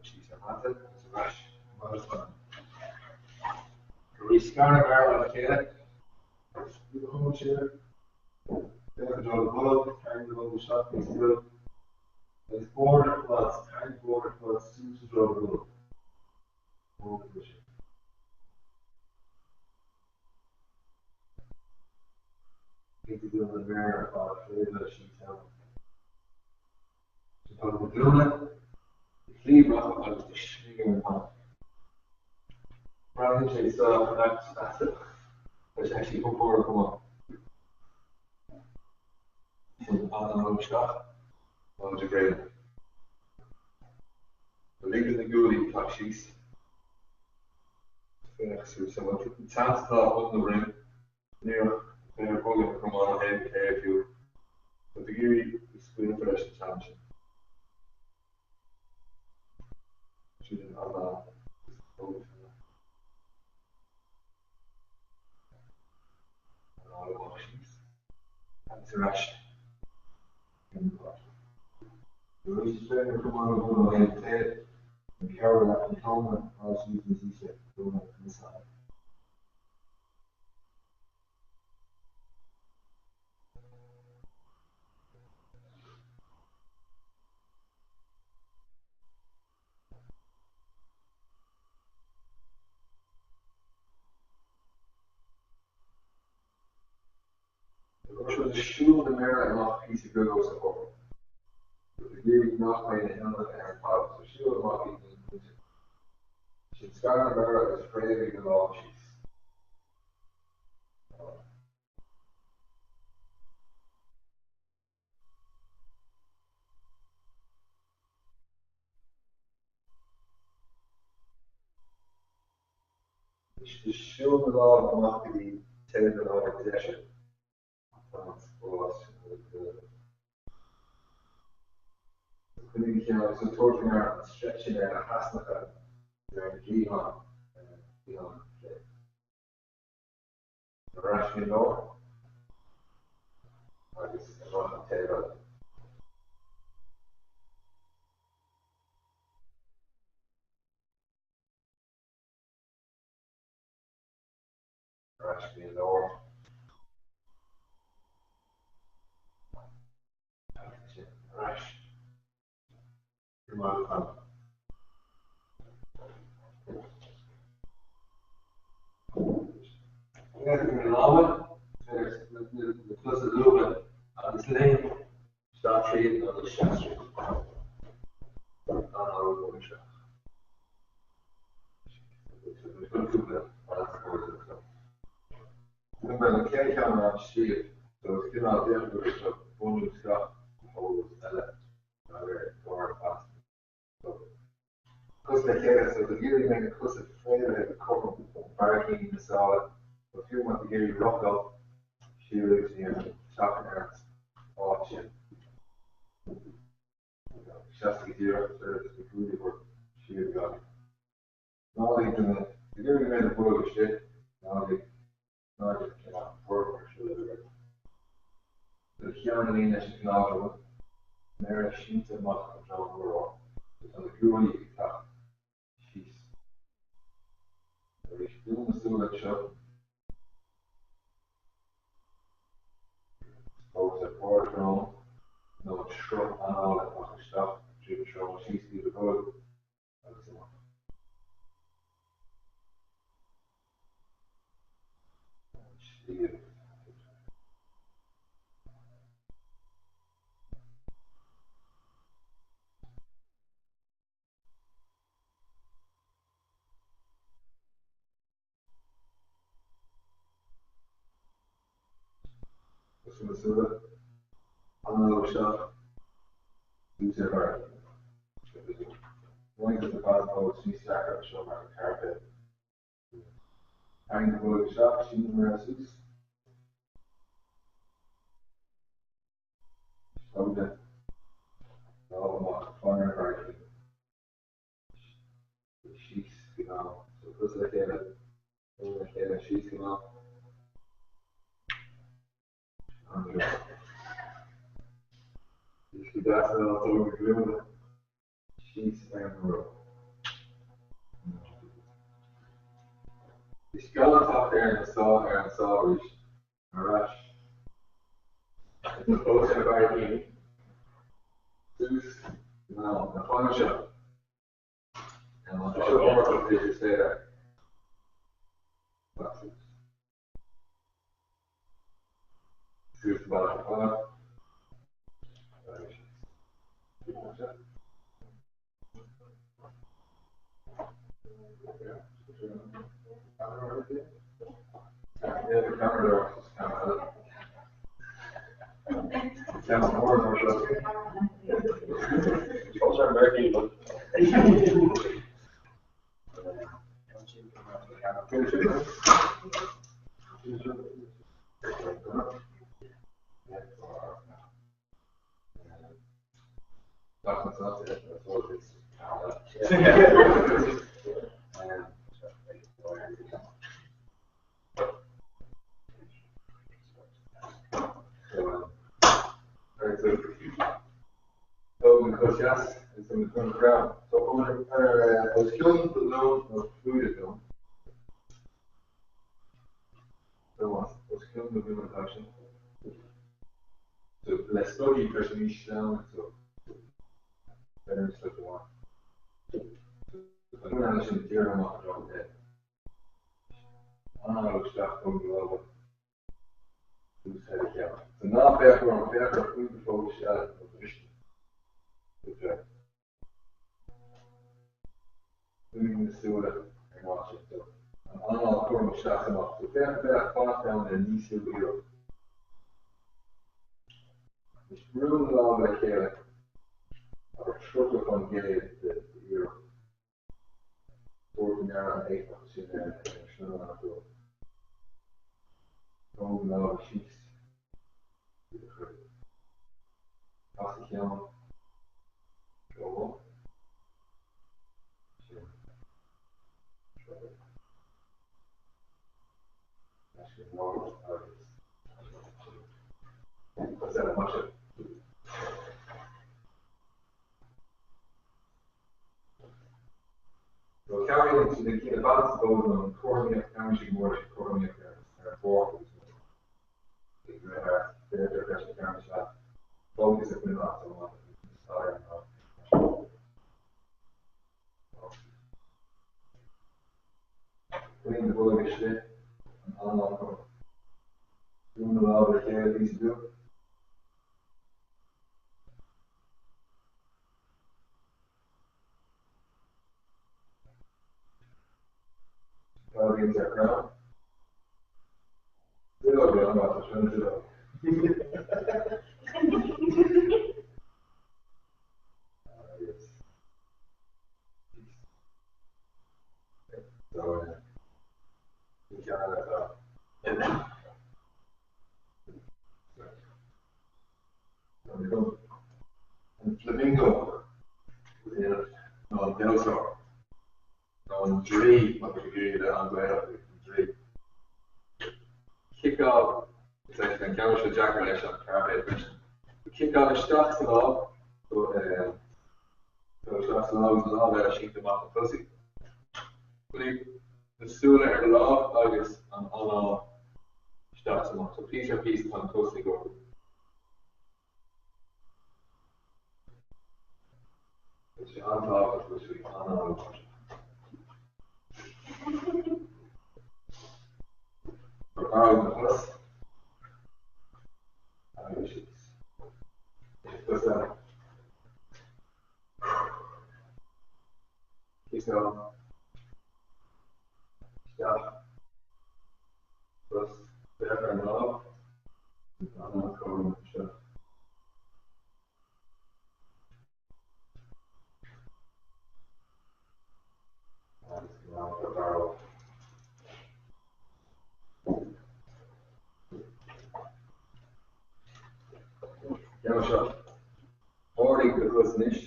Síos ar mata agus ar ais mar is gnáth. Arís scar na méara lena chéile. Ní go hiomlán siar. Féach i dtreo na bolg, tarraing na bolga isteach píosa beag. Agus bord ar fad, tarraing bord ar fad suas i dtreo na bolg. Bord na boise. Cinntigh go bhfuil na méara ar fad fréamhaithe síos ann. Sin tóg na glúine, do chliabhrach agus do shligir ar an talamh. Braitheann sé sách aisteach, tá sé actually compordach chomh maith. Sin anáil isteach, lámha ag réabadh. Lig do na guaillí teacht síos. Féach suas an teas atá bun na broinn. Iarracht féar bogadh a chromán ó thaobh go taobh fiú. Tá tú ag iarraidh go scaoilfear leis an teann sin. Tríd an anáil agus tóg sin amach. Anáil amach síos agus ar ais. Arís féach ar chromán a bhun ó thaobh go taobh. An ceamara leat an tóna fáil síos níos ísle, tóna níos airde. Agus siúl na méara amach píosa beag os do chomhair. Ag iarraidh nach mbeidh na huillinneacha ar an talamh, so siúl amach iad níos pointe. Sin scar na méara agus fréamhaigh na lámha síos. Anois siúl na lámha amach go dtí taobh na láimhe deise. Tá an spás sin agat go Coinnigh do cheann agus tú ag tabhairt faoi ndeara an stretch sin ar na heasnacha ar an gcliathán, cliathán clé. Ar ais go dtí an lár agus amach an taobh eile. Ar ais go dtí an lár. Agus ansin ar ais. Go maith ar fad. Féach ar na lámha, na cosa lúbtha agus léim isteach tríd agus seas tríd. Anáil amháin isteach. Mar an chéad cheann ná an sliabh, so is cineál déanamh go bhfuil seo bunús gach eolas eile ar dár fast. So, cosa le chéile, so tá iarraidh mé na cosa fréamhaithe go cothrom barraicíní na sála, so fiú má tá ag iarraidh rothail siar agus aniar seachain ar an áit sin. Seasta go díreach ar na guaillí a thabhairt siar go Gaillimh. Ná lig duine, ag iarraidh go mbeidh na bolg istigh, ná lig, ná lig cineál borradh ar siúl agat. Do cheann i líne leis an gcnámh droma, méara sínte amach i dtreo an urláir, so tá na guaillí ag teacht síos. Arís, dún na súile anseo. Fós ar barr do shrón, nó an sruth anála amach isteach tríd an srón síos go dtí do bholg agus amach. An sliabh. Oscail na súile, anáil isteach, suas ar bharraicín. Roinnt de na passpóid níos deacra anseo mar an cairpéad. Tarraing do bholg isteach, sín na méara suas. Tóg na lámha amach, fan ar an bharraicín. Síos go mall. So cosa le chéile, lámha le chéile, síos go mall. An-job. Bhí sé deas a fháil tóg na glúine síos ar an mbruach. Is gan teacht ar an sá ar an sá arís. Ar ais. Fós ar na barraicíní. Suas go mall. Now fan anseo. Tóg an chos dheas agus an chun crann. So ar os cionn do ghlúin nó faoi do ghlúin. So os cionn do ghlúin atá sin. So le stocaí tá sé níos sleamhaine so b'fhéidir an stoc amháin. So tá an sin díreach amach i dtreo an tae. Anáil isteach tóg na lámha. Suas thar do cheann. So ná féach orm, féach ar phointe fócais eile nó briste. Good job. Dún na súile ar an áit sin. So an anáil cúram isteach amach. So féach féach fanacht ann ar níos lú iarracht. Anois brú na lámha le chéile abair 30% d'iarracht. Tabhair faoi ndeara an éifeacht sin ar an srón acu. Tóg na lámha síos go do chroí. Cas do cheann. Treo amháin. Sin. Treo eile. Leis an lár agus Cos eile, maith sibh. So cabhraíonn siad ag ciall balance bód nó an cothromaíocht, cabhraíonn sé go mór leis an cothromaíocht ar ar. an pháirc agus ag rith thart, féach leis an gceann seo, fócas a choinneáil as amach agus stair an Coinnigh do bholg istigh, an anáil cothrom. Brú na lámha le chéile píosa beag. Cad a bhíonns ar crann? Duilleog é an rud, sin an duilleog. Agus so bhí ceann eile atá. An flamingo nó an damhsóir nó an draoi má tá tú ag iarraidh a bheith an-Ghaelach an draoi. Ciceáil is actually an ceann seo deacair leis an cairpéad freisin. Ciceáil isteach sa lámh so isteach sa lámh agus an lámh eile sínte amach chun tosaigh. Coinnigh na súile ar do lámh agus an anáil isteach is amach. So píosa ar phíosa tá an cos ag ardú. Tá sé an-tábhachtach go bhfuil sé anáil mar seo. Barróg na cos agus síos. Cos eile. Ciceáil isteach. Cos, féach ar an lámh. Anáil cothrom isteach. Agus go raibh ar barróg. Ceann seo. Ardaigh do chos anois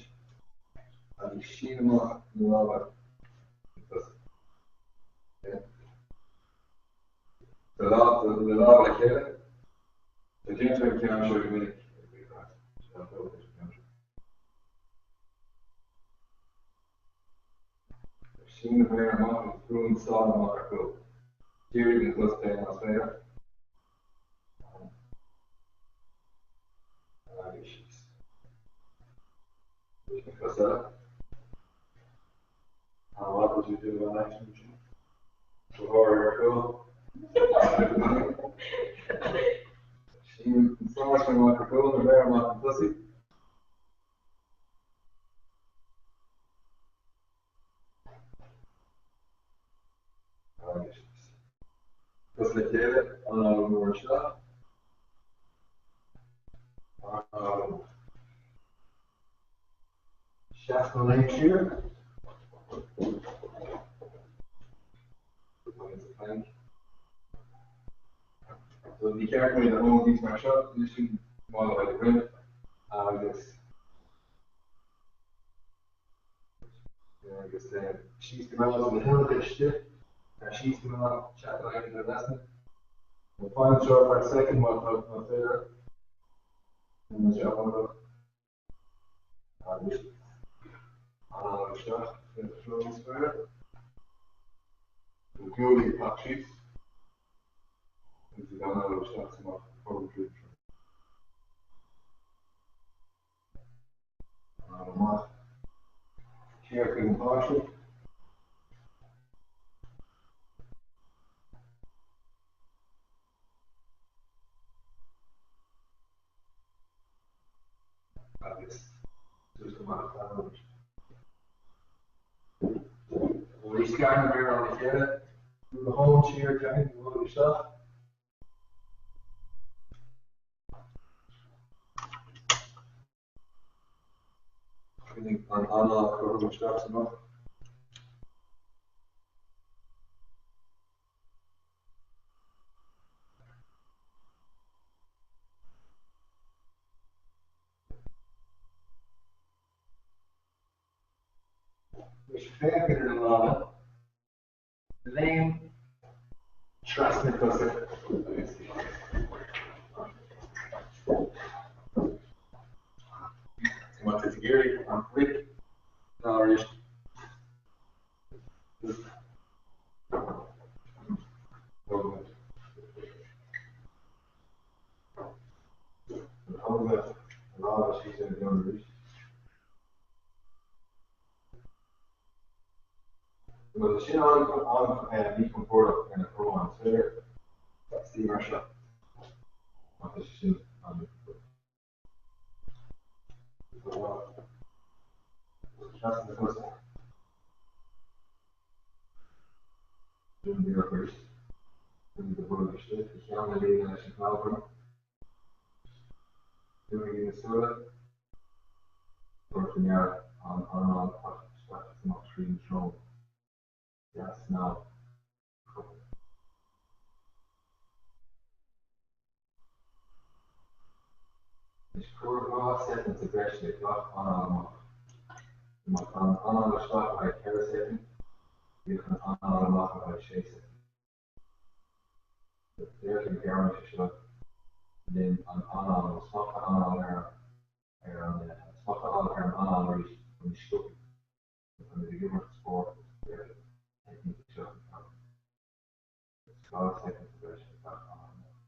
agus sín amach na lámha chun tosaigh. Do lámha le chéile. So déantar an ceann seo go minic ag an seo. Sín na méara amach agus brú an sál amach ar chúl. Dírigh an chos féin más féidir. Agus síos. Anois an chos eile. An-mhaith, tá tú ag déanamh an-action ansin. Go hard ar chúl. Sín an sál sin amach ar chúl, na méara amach chun tosaigh. Agus síos. Cos le chéile, anáil mhór isteach. Anáil amach. Seas nó léim siar. Plank. So ní ceart go mbeadh thóin níos mar seo, anois sin maith le haghaidh roimh agus agus síos go mall na huilleanna istigh, síos go mall seachtain a haon lesson. Nó fan anseo ar feadh soicind má tá más féidir. Nó sé amach. Agus anáil isteach sa treo níos fearr. Na guaillí ag teacht síos. Agus ag análú isteach is amach cothrom tríd an treo. Anáil amach. Siar chuig an bpáiste. Agus suas go maith an arís. Arís scar na méara óna chéile, brú do thóin siar tarraing do bholg isteach. Coinnigh an anáil cothrom isteach is amach. Anois féach idir na lámha, léim trasna cosa agus Má tá tú ag iarraidh an bric ná arís. Má tá sin an-mhíchompordach ar na cromáin, is féidir suí mar seo má tá sé sin an-mhíchompordach. Trasna na cosa. Dún an iarracht arís. Coinnigh do bholg istigh, do cheann a líonadh leis an cnámh. Dúnaigí na súile. Tabhair faoi ndeara an anáil ag teacht isteach is amach tríd an tsrón. Deasnámh cruthaithe. Anois cuir 2 soicind sa bhreis le gach anáil amach. Má tá an anáil isteach le haghaidh 4 soicind, bíodh an anáil amach le haghaidh 6 soicind. Deirtear go gcabhraíonn sé seo linn an anáil nó smacht a anáil ar ar an smacht a fháil ar an anáil arís níos sciobtha. Táimid ag imirt spóirt agus deirtear na teicnící seo chun cabhrú. Is 2 soicind sa bhreis ag gach anáil amach.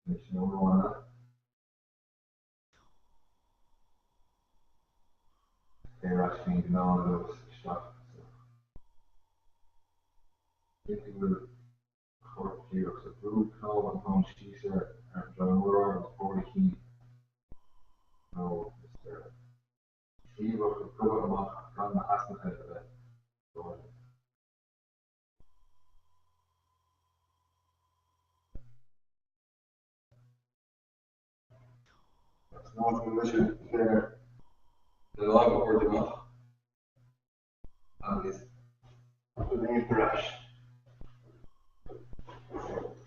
Anois nóiméad amháin eile. Téigh ar ais go dtí an gnáthluas isteach agus amach. Cinntigh go bhfuil do chorp díreach, so brú cnámh an tóin síos ar an droim urláir agus ard a chinn i dtreo na spéire. Cliabhach ag gobadh amach ach gan na heasnacha a bheith rófhada. San áit a bhfuil mise féar na lámha a thabhairt amach agus a ligean ar ais.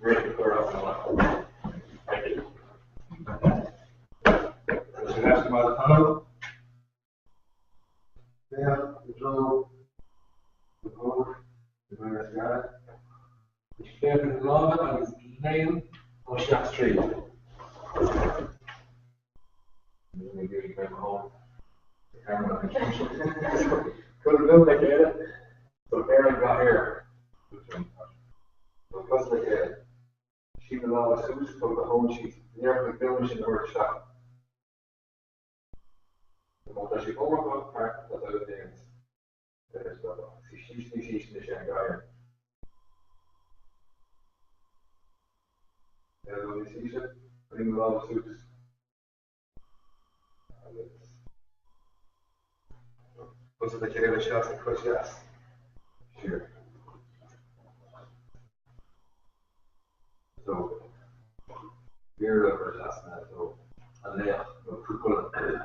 Rith a chur as amach. Tá sé ar ais go maith le tamall. Féach i dtreo na bpóg i gcoinne na sceana. Féach ar na lámha agus léim nó seas tríd. Cuir an glúin le chéile so ar an gcathaoir. Nó cosa le chéile. Sín na lámha suas, tóg do thóin síos. Déan iarracht na glúine sin a thabhairt isteach. Má tá sé iomarcach thart tá tú ag déanamh suí síos níos ísle anois ar an gcathaoir. Ar dul níos ísle, coinnigh na lámha suas agus cosa le chéile seas an chos dheas siar. So, Virabhadrasana, so an laoch nó Cú Chulainn.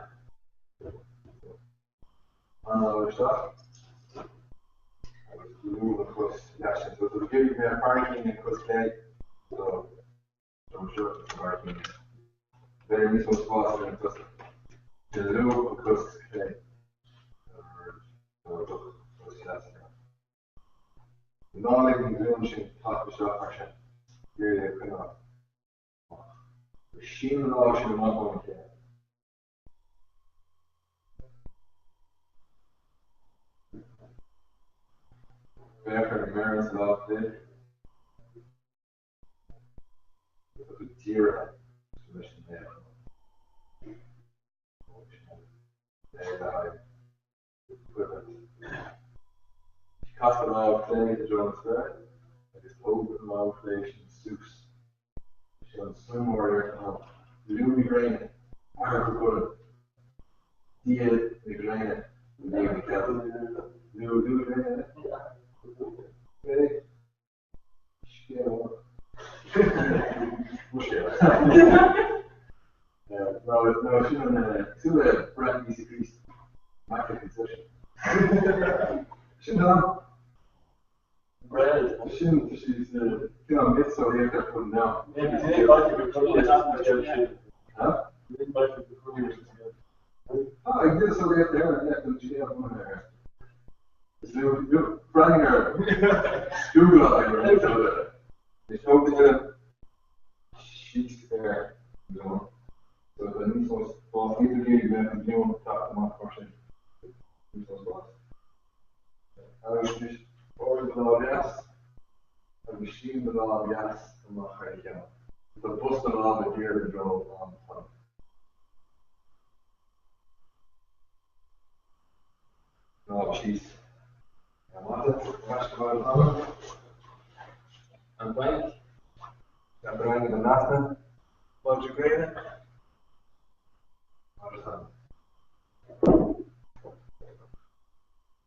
Anáil isteach agus lúb an chos dheas sin. So tá tú ag iarraidh go mbeadh barraicín an chos clé so so seo an barraicín. B'fhéidir níos mó spáis ar an cosa. Lúb an chos clé. So do chos dheas. Ná lig don ghlúin sin teacht isteach mar sin, iarraidh é a choinneáil amach. Sín na lámha sin amach óna chéile. Féach ar na méaranna sa lámh chlé. Tá tú dírithe leis an laoch. Le haghaidh Cas an lámh chlé i dtreo na spéire agus tóg an lámh chlé sin suas. Sé an Swim Warrior atá ann. Lú na gréine, athair Chú Chulainn, Dia na gréine i ndiaidh na gCeilteach. Lú Lú na gréine? É. Scéal. Mo scéal. Nó nó sin an cosúil le breith Íosa Críost Immaculate Conception. Sin an Sin cineál miotaseolaíocht ar fud an domhain. Ah, ag miotaseolaíocht Éireann, yeah, an scéal bunaithe air. Is lú breathnaigh ar Google ar Is tóg duine síos ar an ghlúin. So tá níos mó spás, níl tú ag iarraidh go mbeadh an ghlúin ag teacht amach mar sin. Níos mó spás. Agus anois ard do lámh dheas agus sín do lámh dheas amach thar do cheann. Tá bos na láimhe dírithe i dtreo an talaimh. Lámh síos ar an mata, ar ais go bharr an talún. An planc, Leath droim don easna, Madra gréine, Madra tanaí.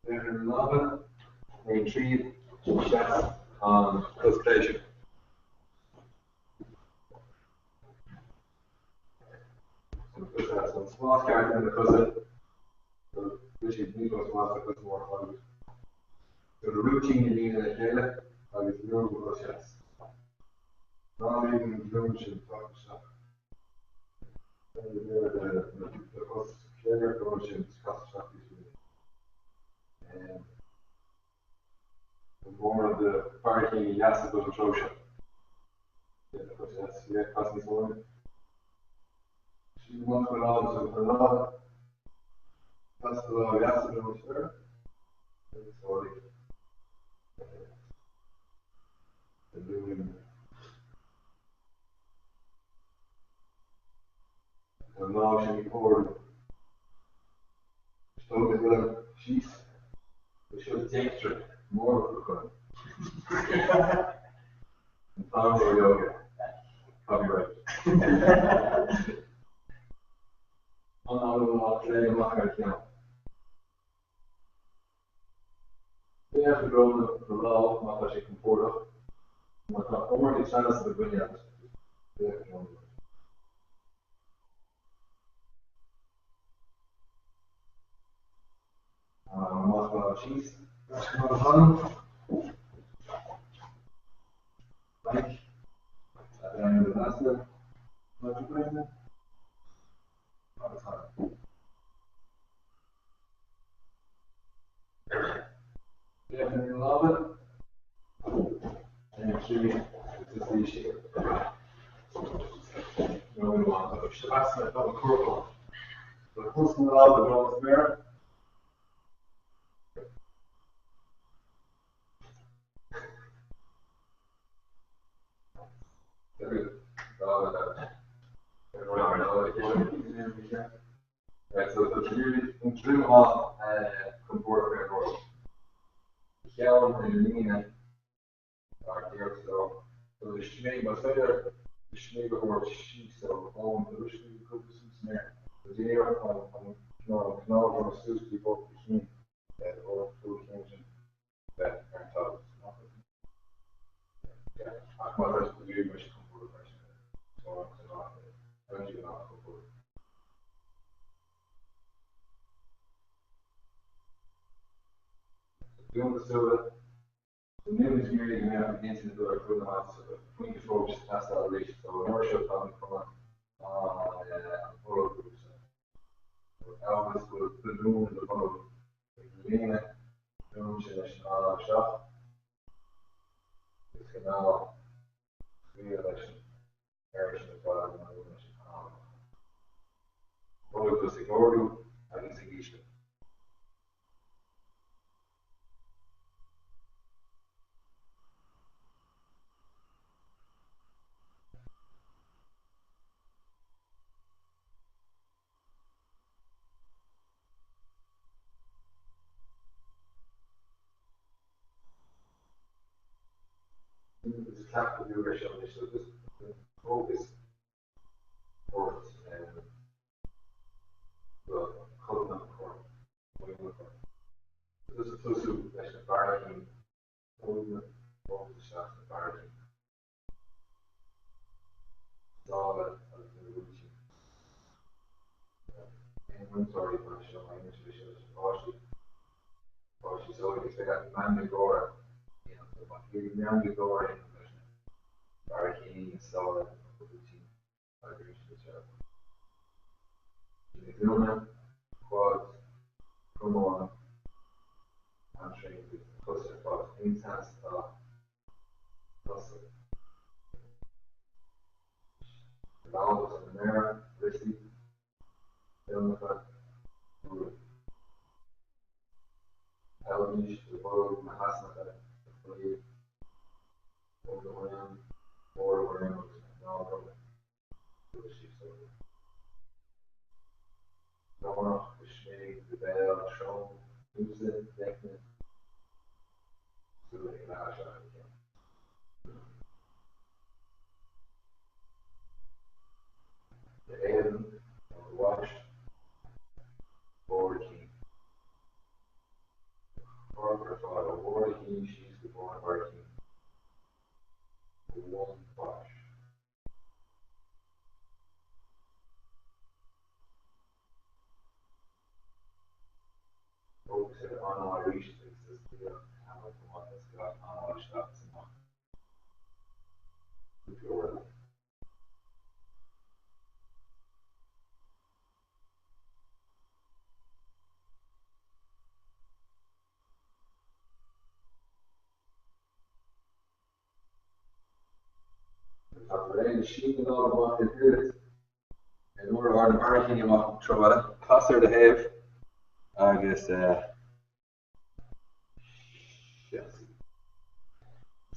Féach ar na lámha, 1 tríd, seas an cos clé sin. An spás ceart idir na cosa, Richie, níl mó spás le cos mór agus so na rúitíní a líonadh le chéile agus lúb a chos dheas. Ná lig an ghlúin sin teacht isteach. Do chos clé ar an sin cas isteach níos minic. An mór de bharraicíní dheasa don treo seo. Cas níos mó. Sin amach go lámh san chun lámh. Cas do lámh dheas anuas air. Agus ardaigh. An lámh sin ag ardú. Is dóigh go bhfuilim síos le seo dextra mór a chur. An t-am ó yoga. Copyright. An anam lá clé amach ar cheann. Féach i dtreo na lámh má tá sé compordach. Má tá iomarca teannas i do mhuineál, féach i dtreo na lámh. Amach lámh síos, ar ais go barr an talún. Planc. Leath droim don easna. Madra gréine. Madra tanaí. Féach ar na lámha. Ar trí agus is siar. Nó in amháin agus Shavasana tá an corpán. Tá cos na lámha i dtreo na sméara. Right, so tá an droim an-chompordach ar an urlár. Cheann ar líne ár gceart so do smig, más féidir do smig a thabhairt síos ó ón do smig go suas in air. So déan iarracht an an cineál an cnámh a thabhairt suas go dtí bord do chinn, bord do chinn sin bheith ar an talamh. Ach má tá tú ag iarraidh go mbeidh sé compordach mar sin, tá an an-chompordach. Dún do shúile. So níl muid ag iarraidh go mbeadh an intinn ag dul ar fud na háite so pointe fócais ag teastáil arís. So an uair seo táimid chun an an bolg a úsáid. So amhail is go bhfuil balún i do bholg ag líonadh an balún sin leis an anáil isteach agus ag anáil scaoileadh leis an aer sin ag fáil an balún leis an anáil amach. Bolg ag ardú agus ag ísliú. Is cleachtadh beag air seo anois so just fócas ort do chodanna an choirp, codanna an choirp. So just ag tosú leis na barraicíní, tóg fócas isteach sna barraicíní. Sála agus na rúitíní. Aon mhúinteoirí mar seo, mar mhúinteoirí seo leis na páistí, páistí is óige, is féidir leat meangadh gáire a dhéanamh, so má tá tú ag iarraidh meangadh gáire a dhéanamh leis na barraicíní, na sála, na rúitíní, oibríonn siad seo. Na glúine, quads, cromán, hamstrings agus na cosa ar fad, aon teannas atá tosaigh. Na lámha ar na méara, wristaí, uillinneacha, guaillí. Peilbhís, do bholg, na heasnacha, do chliabh, bun do dhroim, barr do dhroim agus na cnámha droma. Suas síos Lárnach, do smig, do bhéal, srón. Túsa leicne súile ag an seo ar ceann. Do éadan nó do bhaist barr do chinn. Do chorp ar fad ó bharr do chinn síos go barr na barraicín. Ó bhun bais. Fócas ar anáil arís agus is beag tamall chomh maith as gach anáil isteach is amach. Cúpla uair eile. Tá réidh sín an áil amach ar oiread. In uair ár na barraicíní amach an treo eile, cas ar do thaobh agus seas.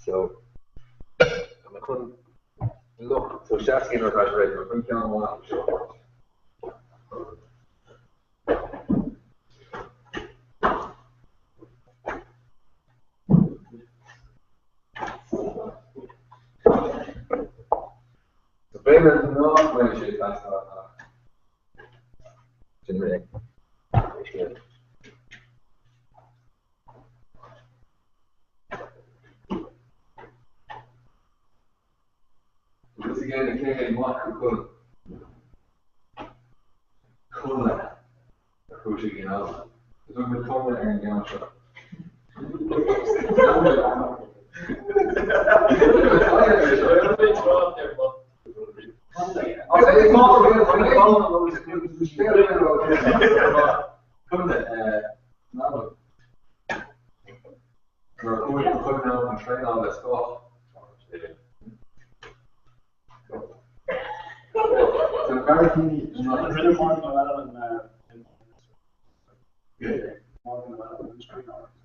So, tá mé chun lucht, so seascaí nuair atá sé réidh, tá mé chun ceann amháin acu seo a thabhairt. So b'fhéidir nach bhfuil sé ag teastáil ach sin réidh. Agus again cé hé Mac Cú Chulainn? Connla a chuaigh sé in am. Is thug muid Connla ar an gceann seo. Connla, Nuair a chuaigh Cú Chulainn ann chun traenáil le Scáth. So barraicíní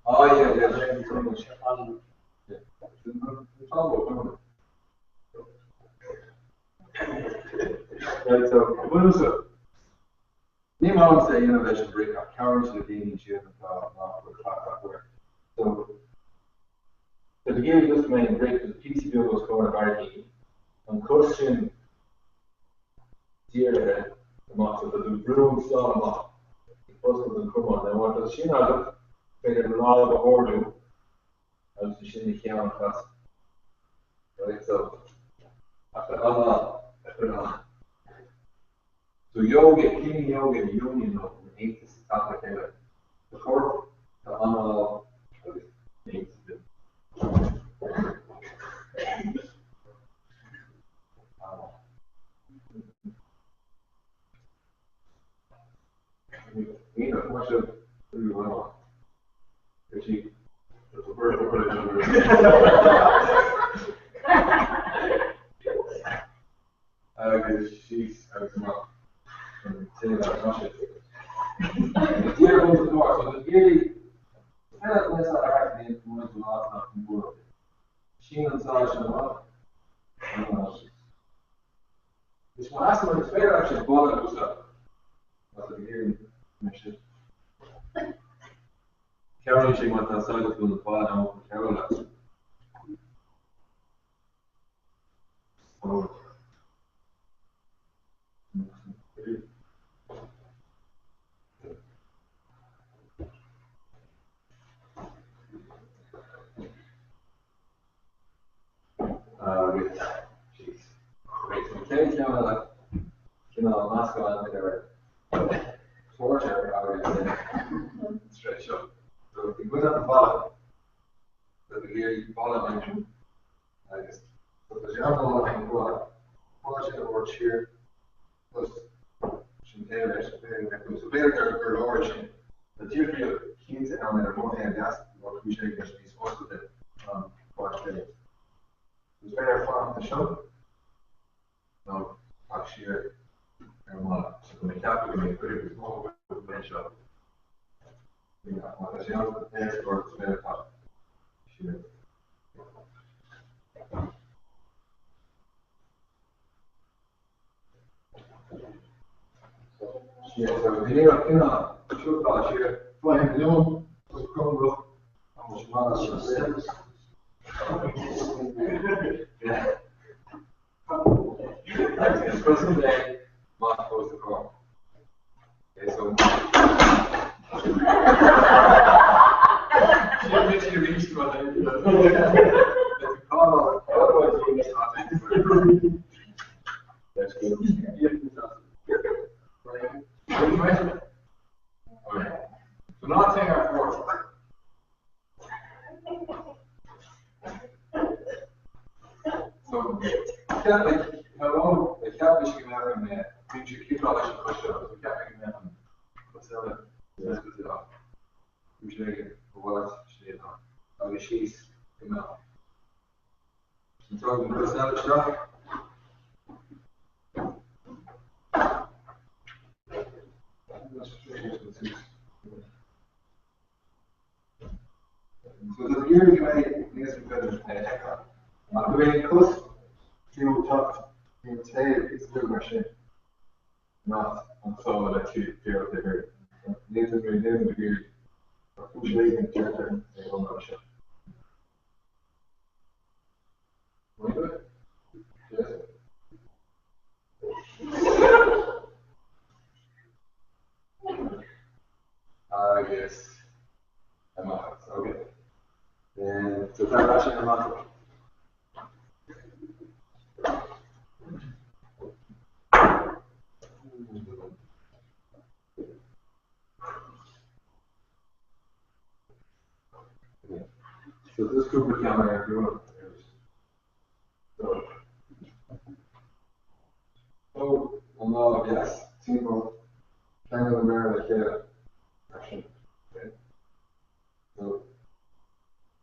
Oh yeah, yeah. Right, so, bunúsach, ní maith liomsa a dhéanamh leis an bric ach cabhraíonn sé le daoine ansiúd atá nach bhfuil cleachtadh acu air. So, tá tú ag iarraidh just go mbeidh an bric just píosa beag os comhair na barraicíní, an cos sin dírithe amach, so tá tú ag brú an sá amach, ag oscailt an cromán. Now má tá sin agat, féidir do lámh a ardú agus ansin do cheann a chasadh. Right, so, ach tá anáil a chur ann. So yoga, ciallaíonn yoga union nó an aontas teacht le chéile. Do chorp, do anáil agus aontas. Anáil. Agus síos agus amach an taobh eile, tá sé. Díreach os do chomhair, so tá iarraidh Sín an sá sin amach, anáil síos. Is má theastaíonn is féidir leat sin boladh a úsáid. Má tá tú ag iarraidh mar sin. Cabhraíonn sé má tá a fhios agat go bhfuil an fad ann chun cabhrú leat. Agus síos. Right, so an chéad cheann eile, cineál meascán idir torture agus stress seo. So i gcoinne an bhalla, tá tú ag iarraidh balla a aimsiú agus so tá sé an-álainn an balla, balla sin a thabhairt siar plus sin taobh leis, so b'fhéidir gur gur leor é sin. Tá difríocht chinnte ann idir bun é deas nó cúis éigin leis níos oscailte an pháirt clé. Is féidir fanacht anseo nó teacht siar ar an mballa. So tá mé ag ceapadh go mbeidh cuid níos mó agaibh anseo. Má tá sé an-éasca ort is féidir teacht siar. Siar, so bhí iarracht cineál siúcáil siar, faigh an glúin. Agus cos clé amach os a chomhair. Okay, so So ná téigh thar fóir. So, cheap mé, hello, cheap mé go mbeadh an bíonn sé ciceáil leis an chos seo, so cheap mé go mbeadh an chos eile níos cosúil ach bhí sé ag a mhalairt slí atá agus síos go mbeadh. Sin tóg an chos eile isteach. So tá tú ag iarraidh go mbeidh níos mó féidir é a fheiceáil. Ach go mbeidh an cos fiú teacht faoin taobh is lú mar sin. Not an só le tí tír de bhrí. Níl tú ag déanamh ag iarraidh ach cúis éigin deirtear é an rud seo. Agus amach. Ok. So tá ar ais amach. So this cúpla ceann ar dúil. So Tóg an lámh dheas timpeall, ceangal na méara le chéile mar sin. Okay? So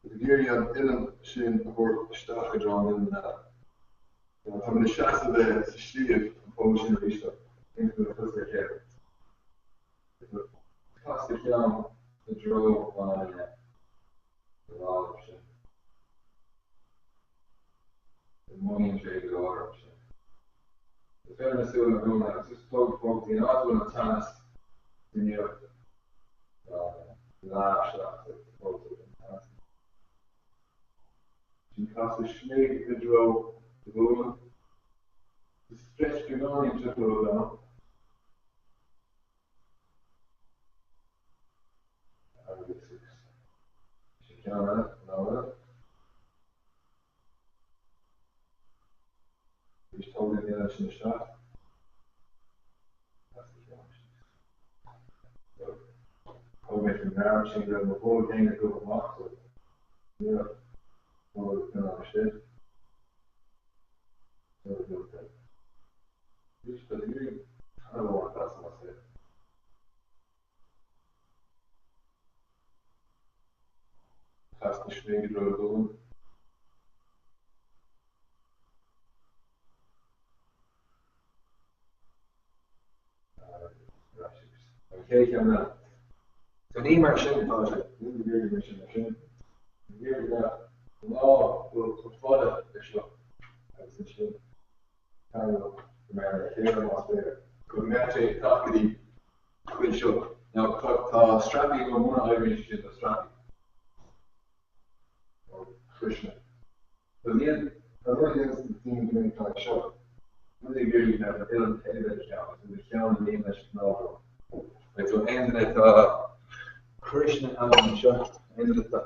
tá tú ag iarraidh an uillinn sin a thabhairt isteach i dtreo an uillinn eile. Now tá muid ag seasamh sa sliabh an poll sin arís seo. Aontú na cosa le chéile. Cas do cheann i dtreo an lámh sin. Go mbunaíonn sé go lár ansin. Is féidir na súile a dhúnadh agus just bog bog go dtí an áit a bhfuil an teannas san iarracht leá isteach sa bhog sa teannas. Sin casadh smig i dtreo do ghualainn. Just stretch beagáinín timpeall rud ann. Agus sin ceann eile, lámh eile. Arís tóg an uillinn sin isteach. Cas do cheann síos. So, thug mé faoi ndeara ansin go raibh mo bholg féin ag dul amach so ní raibh bolg in ann sin. So, Arís, tá tú ag iarraidh taitneamh a bhaint as más féidir. Cas do smig i dtreo do ghualainn. Agus ar ais agus an chéad cheann eile. So ní mar sin atá sé. Níl tú ag iarraidh mar sin mar sin. Ag iarraidh go mbeadh an lámh dul chomh fada leis seo agus ansin ceangal na méara le chéile más féidir. Go mbeadh sé ag teacht go dtí cuid seo. Now tá tá strapaí agam muna oibríonn sé sin tá strapaí. Nó criosanna. So níl tá rud a dhéanann na daoine go minic ná é seo. Rud ag iarraidh go mbeadh an uillinn taobh le do cheann agus do cheann in líne leis an gcnámh. Right, so aon duine tá criosanna agam anseo, aon duine tá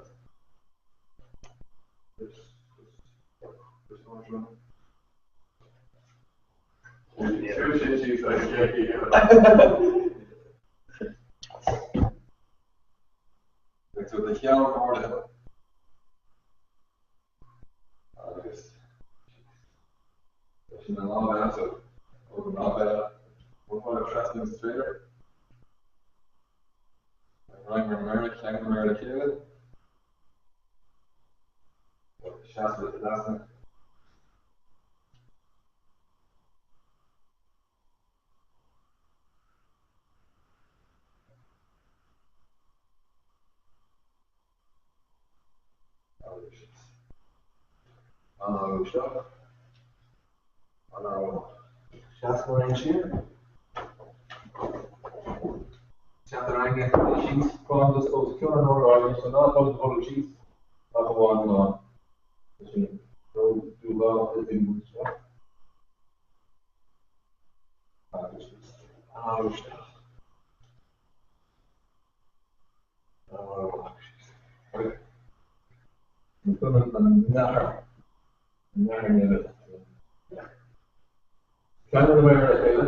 Crios, crios, crios anseo. So do cheann ardaithe agus sin an lámh eile so tóg an lámh eile chomh fada trasna is féidir. Greim ar na méara, ceangal na méara le chéile. Seasamh le do leasna. Anáil isteach. Anáil amach. Seas mar aon siar. Teacht ar aghaidh síos. fan just os cionn an urláir anois, so ná tóg do bholg síos ach amháin an lámh. Sin do lámh i dtaobh anseo. Agus anáil isteach. Anáil amach síos. An nathair. An nathair eile. Ceangail na méara le chéile.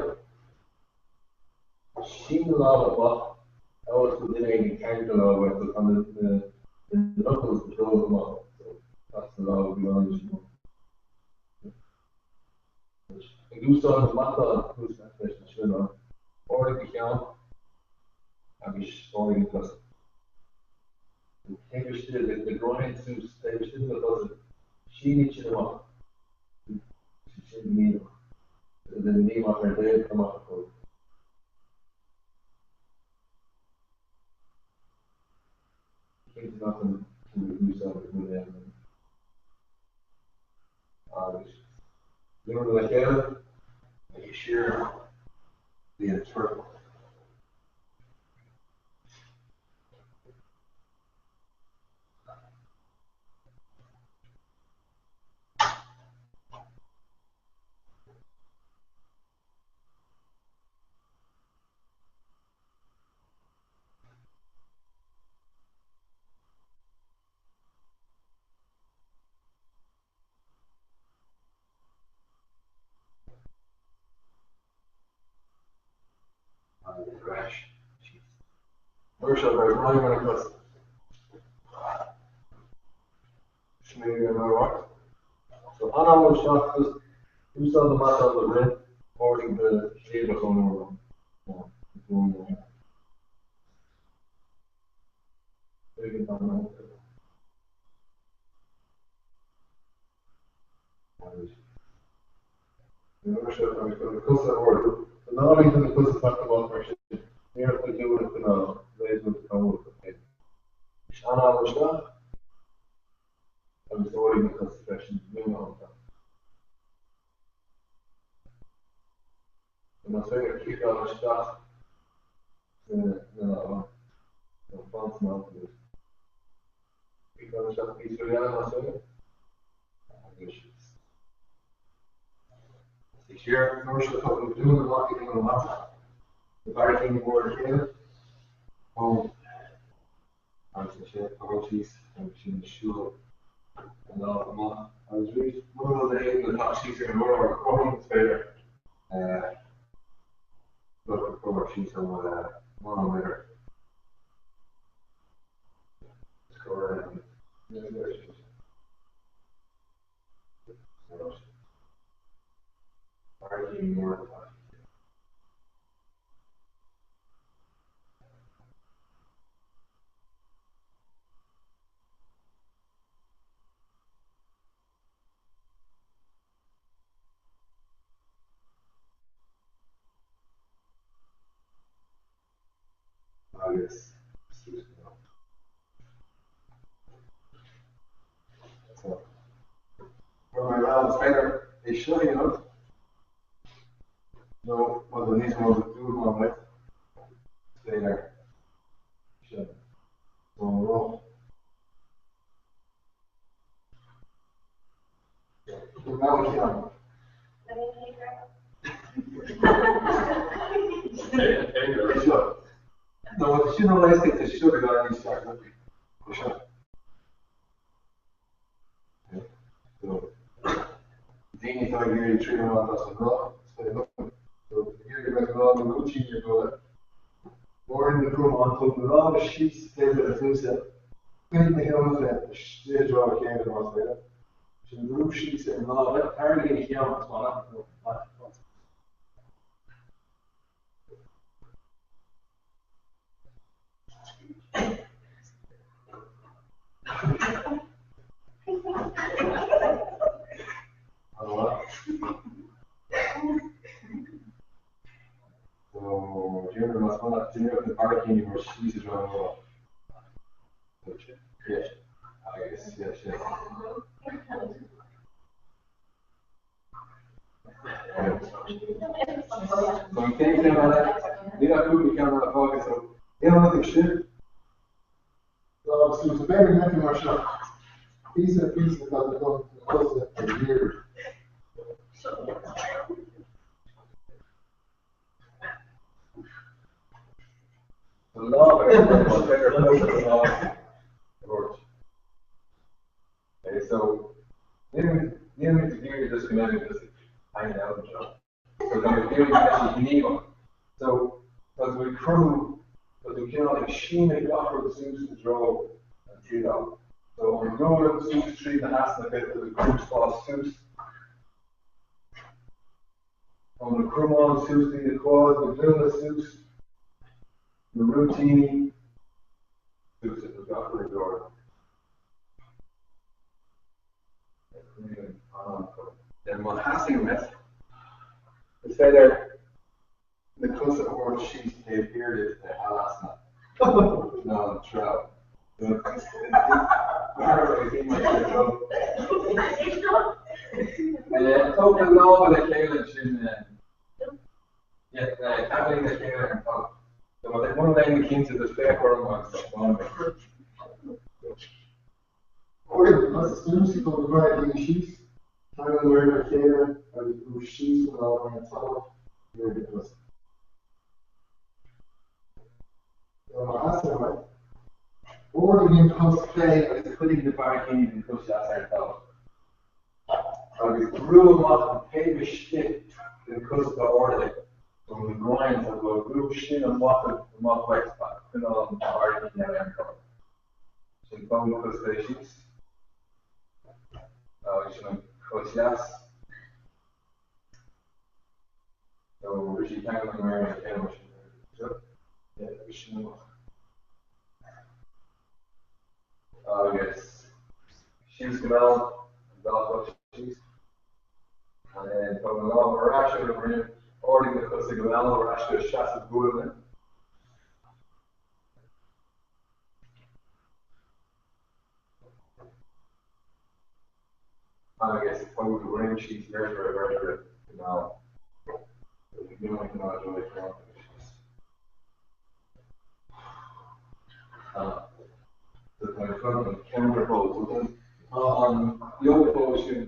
Sín na lámha amach amhail is go bhfuil duine éigin ag tarraingt do lámh uait so tá na knuckles ag dul amach so cas na lámha beagáinín níos mó. Ag úsáid na matán thuas leis na sleamhnáin, ardaigh do cheann agus ardaigh na cosa. Taobh istigh de na groin suas, taobh istigh de na cosa, sín iad sin amach. Sin gníomhach. Gníomhach ar dtaobh amach a chur. Cinnte nach bhfuil tú ag úsáid do mhuinéal agus glúine le chéile agus siar go dtí an turtle. Agus ar ais síos. Nuair seo beidh greim ar na cosa. Sméar ar an áit. So anáil isteach just úsáid na matáin do bhroinn, ardaigh do chliabhach ón urlár. Nuair seo agus na cosa a ardú, ná lig do na cosa teacht amach mar sin, iarracht na glúine a choinneáil réasúnta camúlach. Anáil isteach agus ardaigh na cosa freisin, glúine ón talamh. Más féidir ciceáil isteach sna lámha, nó fan san alt agat. Ciceáil isteach píosa eile más féidir. Agus síos. Siar, nuair seo tá na glúine amach ag an mata. Na barraicíní móra a chéile. Agus ansin tabhair síos agus sin siúl an lámh amach. Agus arís, mura bhfuil do éadan ag teacht síos ar an urlár go cothrom, is féidir dul go cur síos an manometer. Is cur Barraicíní móra atá Agus suas go maith. So, mar mé rá, is féidir é seo a dhéanamh nó má tá níos mó dúshlán uait, is féidir seo. So, an roth. Sin an leis seo go níos seo. Daoine atá ag iarraidh triail a bhaint as an roth, is féidir iarraidh bheith lá na rúitín ar dóigh. Maireann na cromáin, tóg na lámha síos taobh le do chluasa, coinnigh na heochracha istigh i dtreo a chéile más féidir. Sin brú síos ar na lámha, tarraing an cheann is maith leat. So, Jim, más maith leat díreach na barraicíní mar síos i dtreo an urláir. Yes. Agus, yes, yes. So an chéad cheann eile, níl ach cúpla ceann eile fágtha, so aon rud ag sibh? lámha suas. B'fhéidir go mbeifí mar seo. Píosa ar phíosa tá tú chun na cosa a dhíriú. An lámh ar an bhféar fós an lámh a thabhairt. Okay, so nílimid ag iarraidh just go mbeimid just hanging out anseo. So tá muid ag iarraidh go mbeidh sé gníomhach. So tá tú ag cruthú, tá tú cineál ag síneadh gach rud suas i dtreo an triadáil. So an ghualainn suas tríd na heasanna, tá tú ag cruthú spás suas. Ó na cromáin suas dtí na quads, na glúine suas, na rúitíní suas i gach rud ard. Má theastaíonn uait, is féidir na cosa a thabhairt síos taobh thiar díot le halasana nó an treabh. Tóg na lámha le chéile ansin, ceangail le chéile ar an talamh. Muna bhfuil éinne cinnte, just féach orm agus taispeánfaidh mé. Ardaigh na cosa suas tóg na barraicíní síos, ceangail na méara le chéile agus brú síos na lámha ar an talamh ar do chosa. Má theastaíonn uait, ardaigh an chos chlé agus coinnigh na barraicíní den chos dheas ar an talamh. Agus brú amach an taobh istigh den chos atá ardaithe, so na groin, tá tú ag brú sin amach amach uait ach coinneáil na barraicíní eile ar an talamh. Sin tóg an chos chlé síos. Agus sin an chos dheas. So Richie ceangail na méara le chéile mar sin. Seo. Yeah, agus sin amach. Agus síos go mall, an dá chos síos. And then tóg an lámh ar ais ar an ndroim, ardaigh na cosa go mall ar ais go seasamh guailne. Agus tóg do dhroim síos vertebra ar vertebra go mall. So tá an counter pose. So tá an yoga pose sin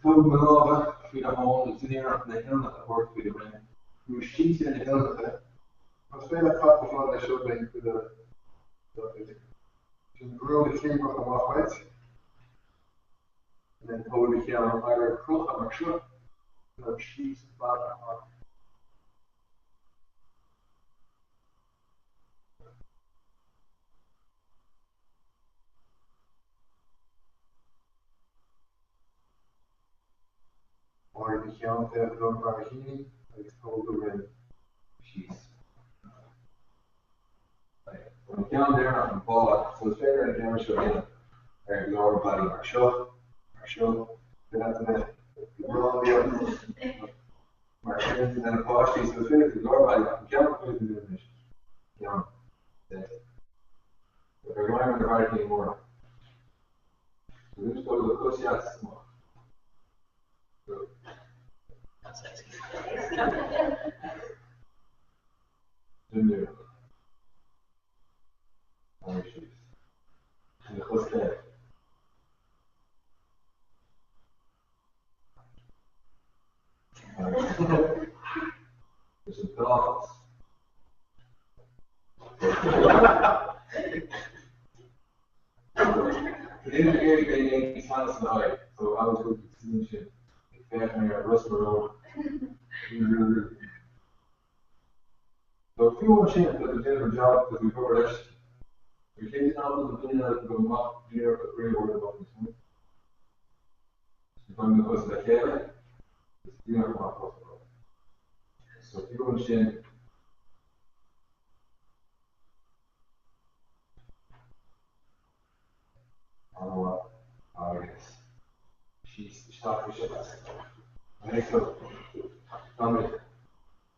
Tóg na lámha faoi do thóin agus déan iarracht na huillinneacha a thabhairt faoi do dhroim. Brú síos ar na huillinneacha. Más féidir leat tapa fad leis seo beidh cuid de sin brú na cliabhrach amach uait. And then tóg do cheann either ar crochadh mar seo nó síos fada amach. Ardaigh do cheann féach i dtreo na barraicíní agus tóg do dhroim síos. An ceann deireanach an bád, so is féidir an ceann seo a dhéanamh ar go leor bealaí mar seo, mar seo, féidir leat a bheith ag rámhaíocht mar sin de na páistí, so is féidir go leor bealaí ach an ceann a dhéanamh anois, ceann de. Ar greim ar na barraicíní móra. So anois tóg do chos dheas amach. Duine. Agus síos. Do chos chlé. Agus an dá chos. Níl ag iarraidh go ndéanfaí teannas ina aghaidh, so I was going to sin sin ag féachaint ar Ros na Rún. So fiú ansin tá tú ag déanamh an job, tá tú ag obair leis. Bhí cé in ann an duine eile go amach díreach a chroí a thabhairt amach níos mó. So tá na cosa le chéile, is díreach amach Ros na Rún. So fiú ansin An-mhaith. Agus síos isteach go seo. Okay, so táimid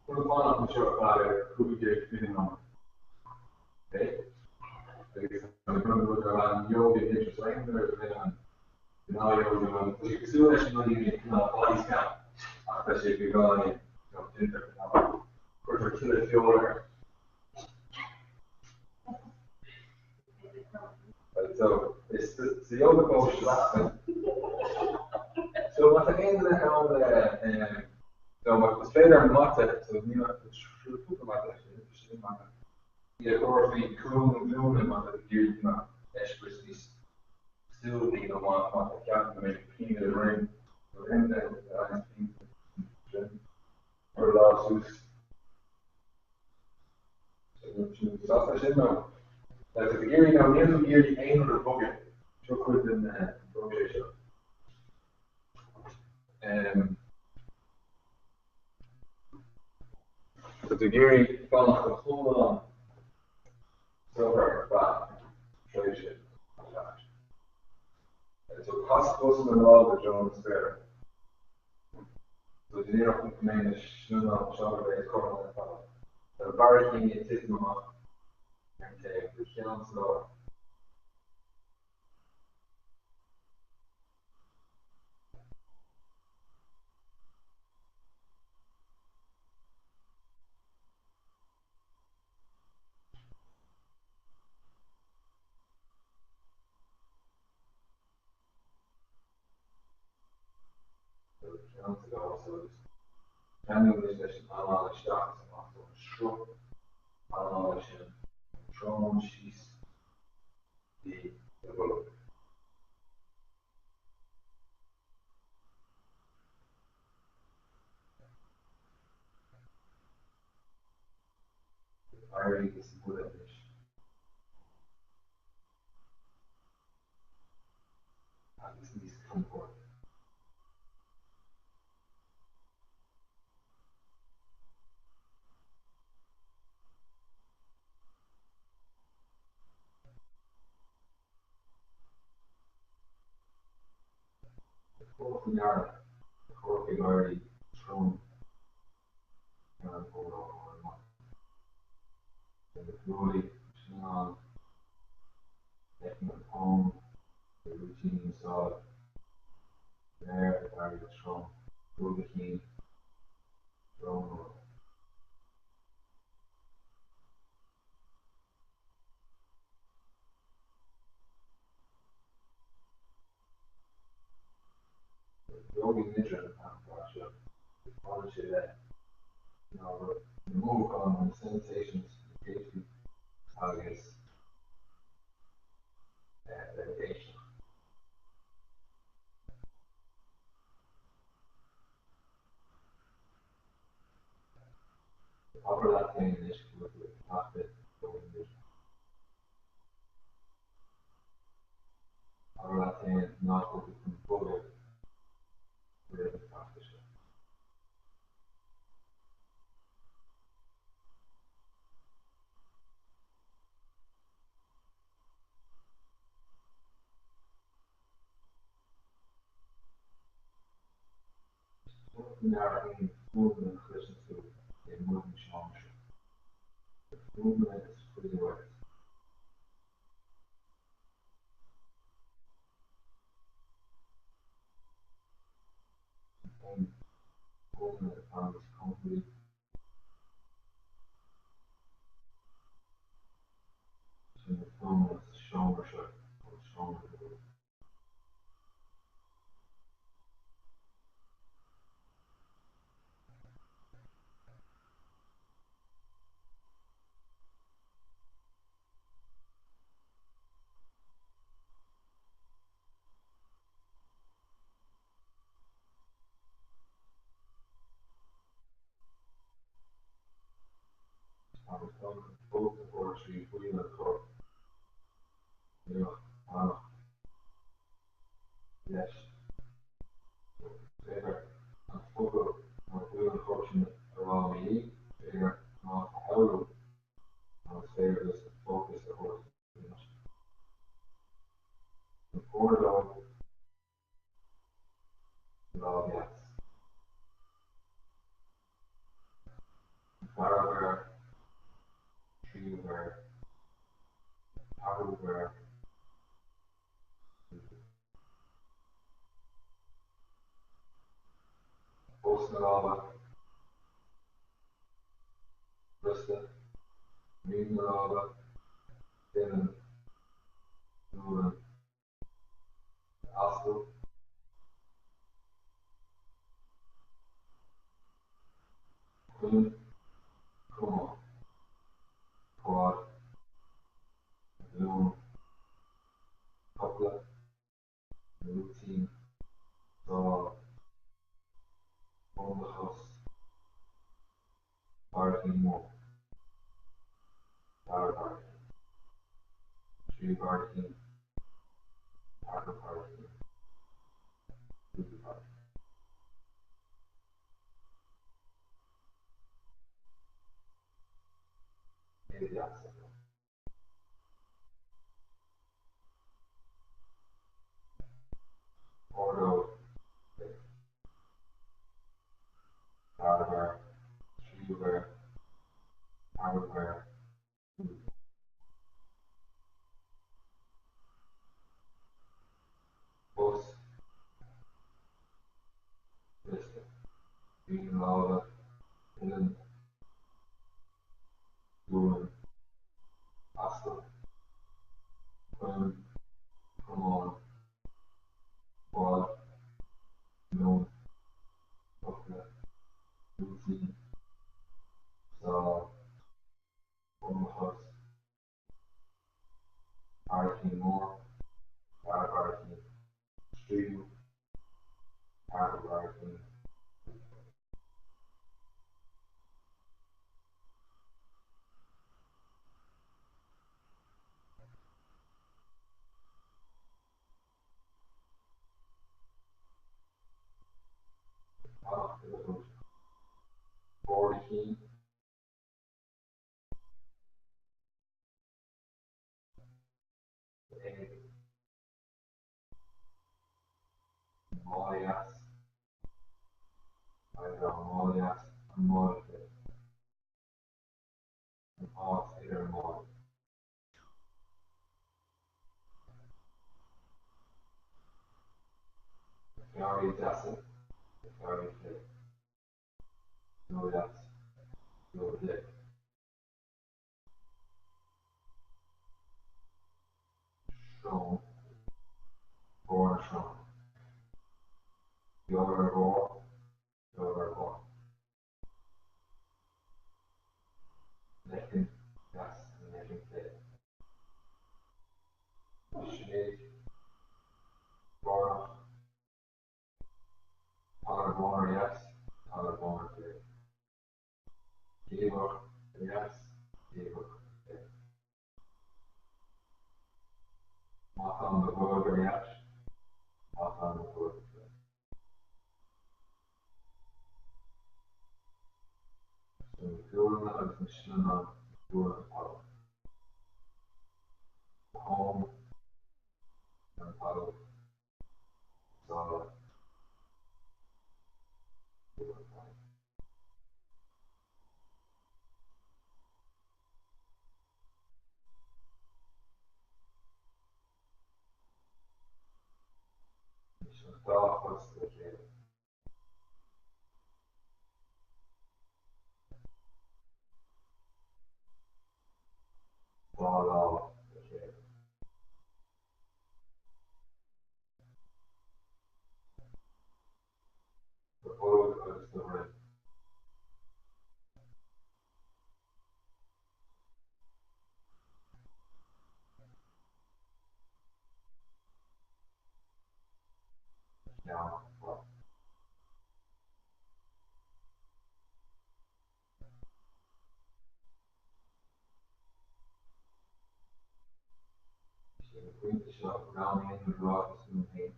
chun fanacht anseo ar feadh 15 20 nóiméad. Okay? Agus an rud ar an yoga nidra so aon duine a rinne an gnáth yoga nó tá sé cosúil leis an rud a dhéanann cineál body scan ach tá sé beagáinín nó déantar cineál cuirtear tuilleadh feola air. Right, so is sa yoga pose shavasana. So má tá aon duine ann le so is féidir mata so ní cúpla mata sin mata. Iad a chur faoi chúl na glúine má tá tú ag iarraidh cineál eispéireas níos suaimhní nó má tá tú ag ceapadh go mbeidh pian i do dhroim nó aon duine a fhaigheann pian sa droim, cuir lámh suas. Sin sásta sin nó tá tú ag iarraidh nó níl tú ag iarraidh aon rud a bhogadh, seo cuid den phróiseas seo. Tá tú ag iarraidh fanacht go hiomlán socair ar feadh tréimhse an chleachtais. So cas cosa na lámh i dtreo na spéire. So déan iarracht go mbeidh na slinneáin seo a bheidh cothrom le talamh. Tá na barraicíní ag titim amach ar an taobh, do cheann sa lár. Leanúint leis an anáil isteach is amach so an sruth anála sin ón tsrón síos dtí do bholg. Ag éirí níos moille anois. Agus níos compordaí. Fós i ndeara, do chorp ag éirí trom ar an urlár ar an mata. Beidh na guaillí, na slinneáin, leicne an tóin, na rúitíní na sála, go léir ag éirí trom, cúl do chinn, brón orm. Yoga Nidra an t-ainm atá air seo agus baineann sé le na mothúcháin, na sensations, na céadfaí agus bheith ag éisteacht. Abair leat féin anois go bhfuil tú ag cleachtadh Yoga Nidra. Abair leat féin nach bhfuil tú chun bogadh roimh an gcleachtadh seo. Tabhair faoi ndeara aon fuaimeanna a chloiseann tú amuigh an seomra seo. Na fuaimeanna is faide uait. Aon fhuaimeanna atá níos cóngaraí. Sin na fuaimeanna sa seomra seo ón seomra nua. Agus dul chun fós a thabhairt trí bhaill an choirp. Iarracht fanacht leis so is féidir an focal nó baill an choirp sin a rá i mo dhiaidh, is féidir an áit a shamhlú nó is féidir just an fócas a thabhairt anois. An ordóg sa lámh dheas. An dara mhéar, tríú méar, ceathrú. Ceathrú uair. Bos na láimhe. Liosta. Mín na láimhe. Uillinn. Gualainn. Ascal. Cuileann. Cromán. Quad. Glúin. Cúpla. Rúitín. Sáil. Bun do chos. Barraicín mór. Dara barraicín. Tríú barraicín. Ceathrú barraicín. Cúigiú barraicín. Éide dheas. Ordóg Dara beár, tríú beár, ceathrú beár, cúigiú. Bos, Liosta. Mín na láimhe, uillinn, gualainn, ascal, cuileann, cromán, quad, glúin, cúpla, rúitín, sál, bun mo chos, barraicín mór, dara barraicín, tríú, ceathrú barraicín, Fanacht i do dhúiseacht. Bord a chinn. Éadaí. An mála dheas. An mála dheas. An mála clé. An áit idir na málaí. Na fearaí deasa, na fearaí clé. Leo dheas, leo clé. Srón, barr na sróine. Beag ar bharr, beag ar bun. Leiceann dheas an leiceann clé. Sinéad, Bárnach, Talamh bán ar dheas, talamh bán ar clé. Geimhreadh ar dheas, geimhreadh ar clé. Matán do bholg ar dheas, matán do bholg ar clé. Tá na guailne agus na slinneáin ag bualadh an talamh. Tom ar an talamh, sála, bualadh an talamh. Anois an dá chos le chéile. Dá lámh le chéile. Do bholg agus do dhroim. Do cheann ort. Is ag an bpointe seo a roghnaíonn muid ráiteas dúinn féin,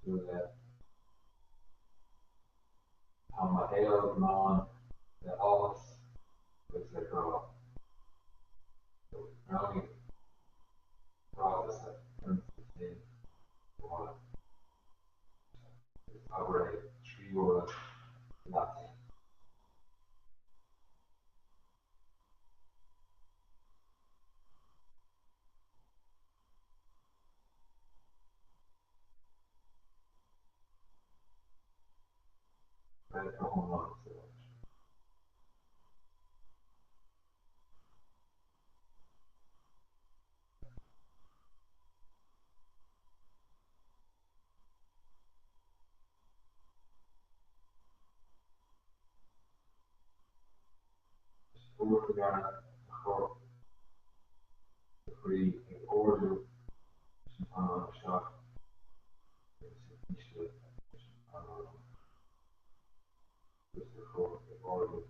cosúil le Tá mo shaol lán le áthas agus le grá. So, roghnaigh ráiteas a oireann duit féin abhaile agus abair é 3 huaire leat féin. iomlán sa áit. Is fuar do do chorp, do chroí ag ardú leis an anáil isteach agus ag ísliú leis an anáil amach. Agus do chorp ag ardú.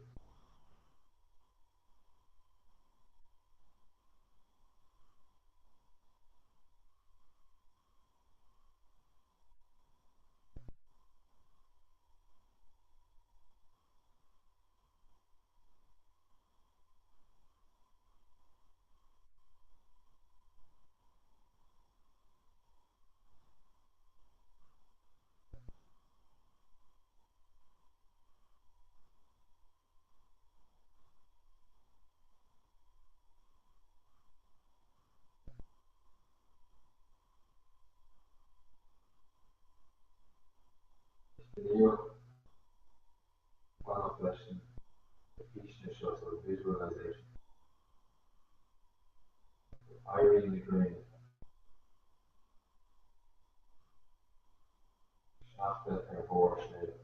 Is den iarracht fanacht leis na físeanna seo so visualization. Éirí na gréine. Sneachta ar bharr sléibhe.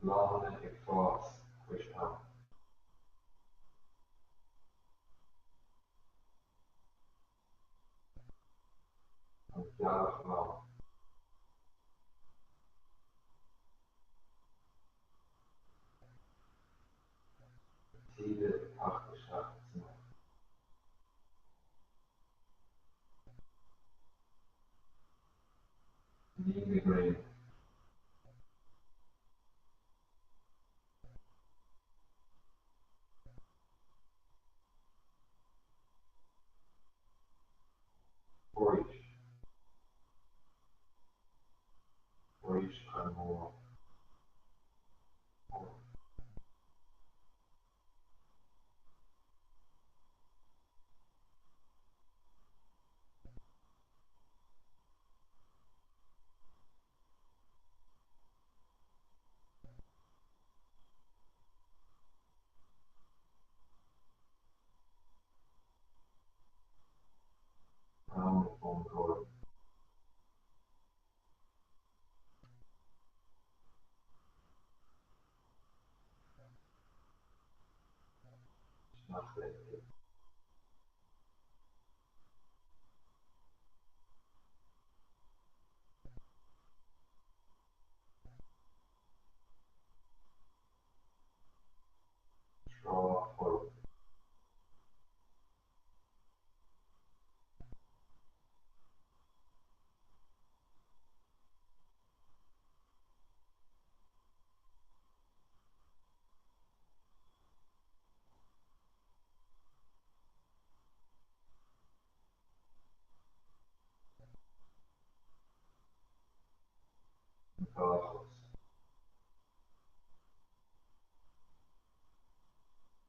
Bláthanna ag fás cois abhann. An ghealach lán. An taoide ag teacht isteach is amach. Ní na gréine. Foraois. Foraois Chonamara. Crann ag Bun Crobhra. Sneachta ag titim. Trá folamh. An dá chos.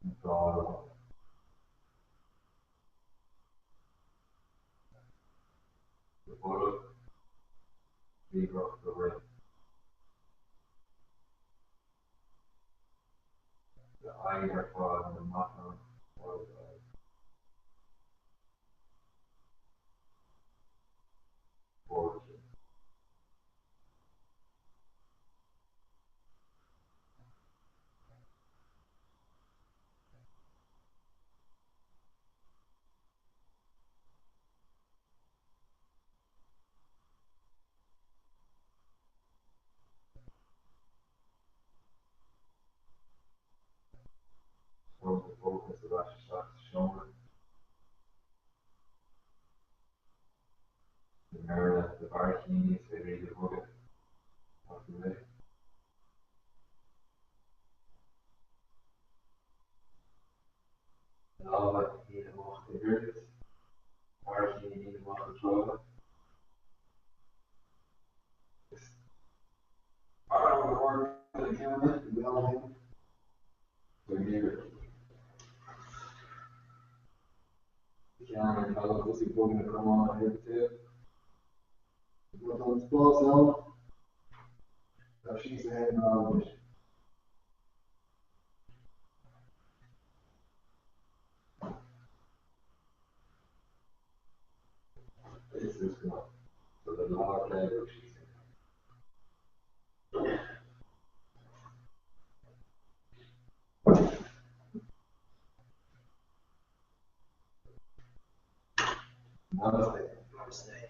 An dá lámh. Do bholg bhriathrach do dhroim. D'aghaidh ar fad na matán wild eyes. Buaircín. Chuir mo fócas ar ais isteach sa seomra. I mBéarla, na barraicíní is féidir iad a bhogadh. Tá tú réidh? Na lámha a shíneadh amach i gcruth, barraicíní a shíneadh amach i dtrátha. Is arm go hard na céanna i bhfeidhm do gheimhreadh. Ceann ar talamh tosaigh bogadh na cromáin ó thaobh go taobh. Má tá an spás ann, gabh síos a haon lá anois. Is is go maith. So the lá plé go síos. Namaste. Namaste.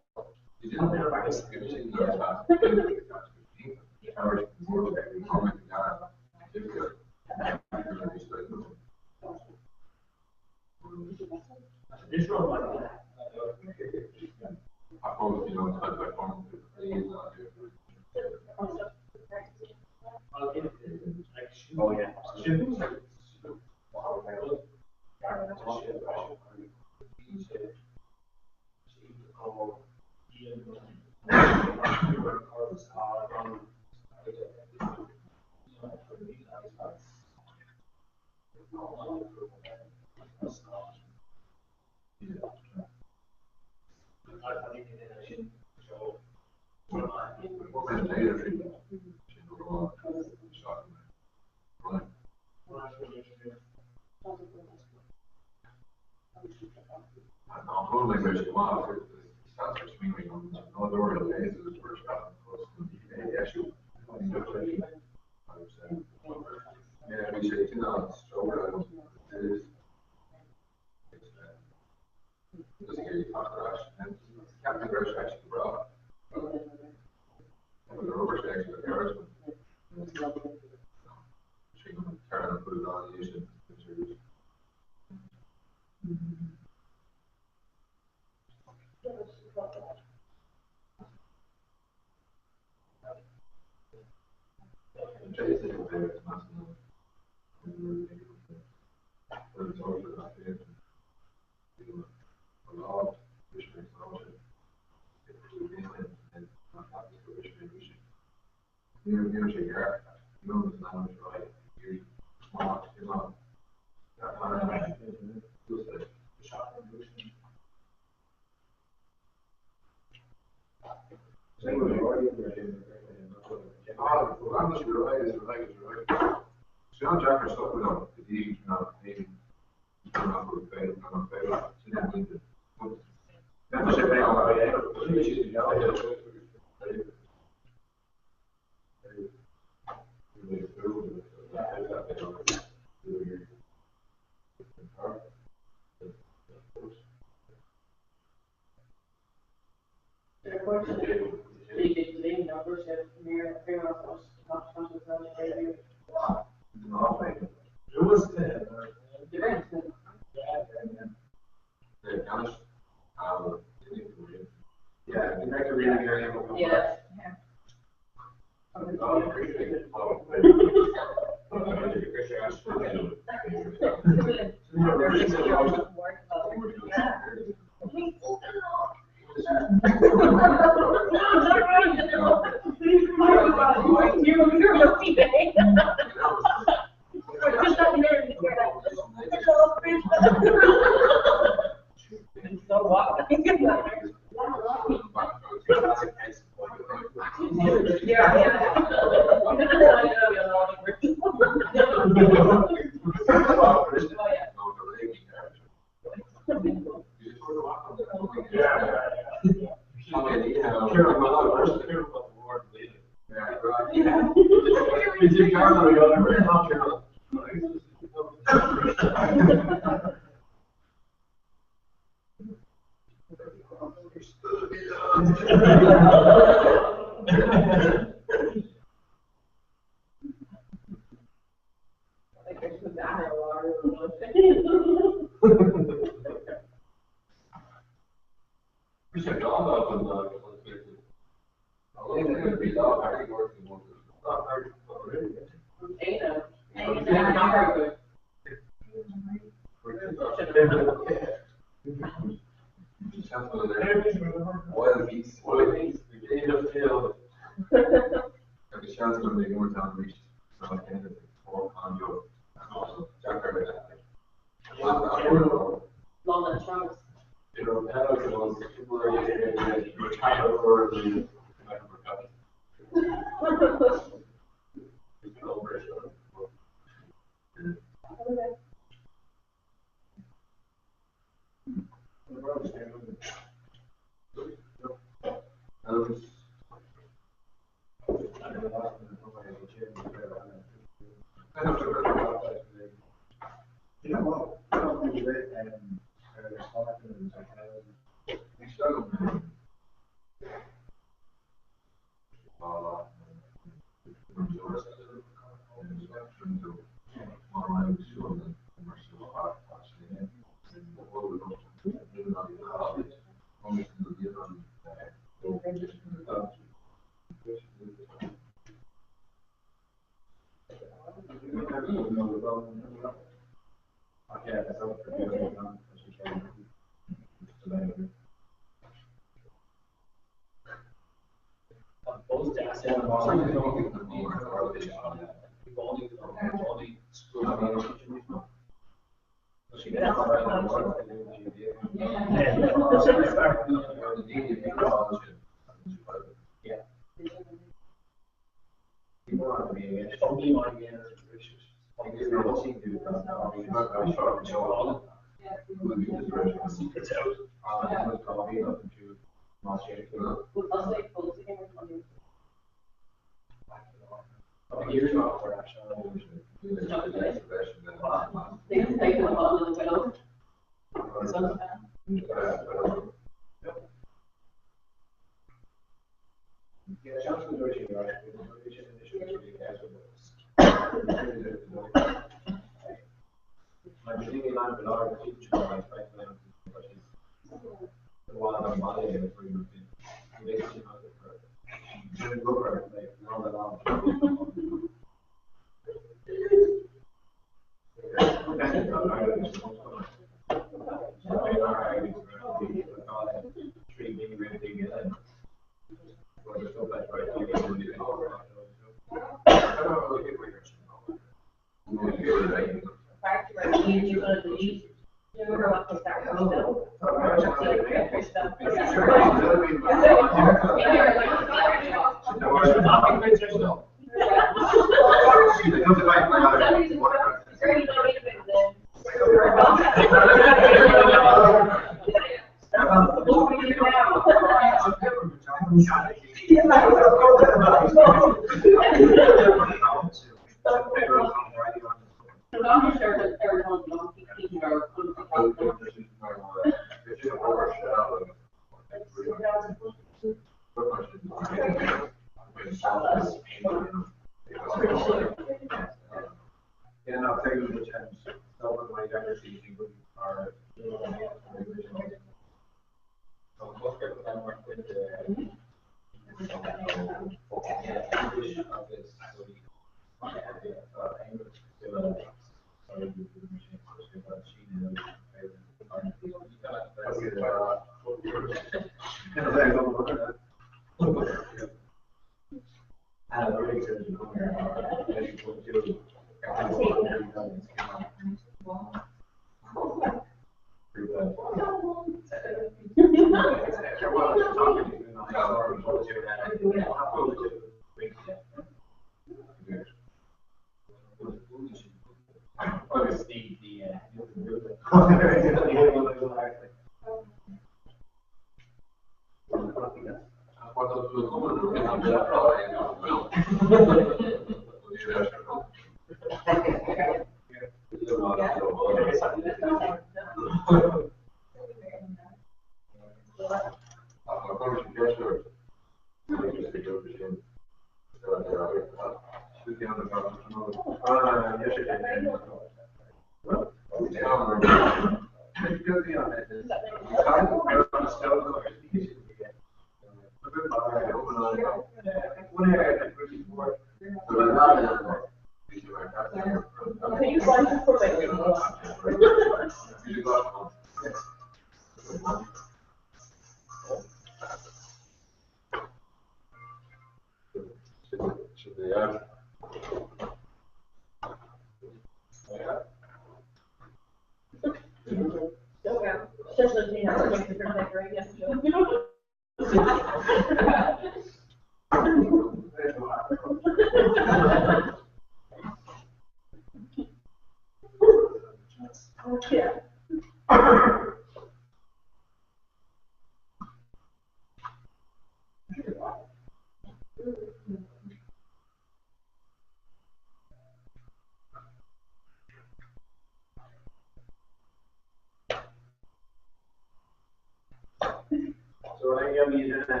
So an iomaí duine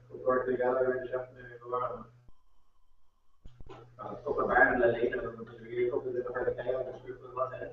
cúpla eile ar an seachtain ar an lá. Cúpla bearna le líonadh agam agus bhí cúpla duine thar na chéile agus grúpa maith eile.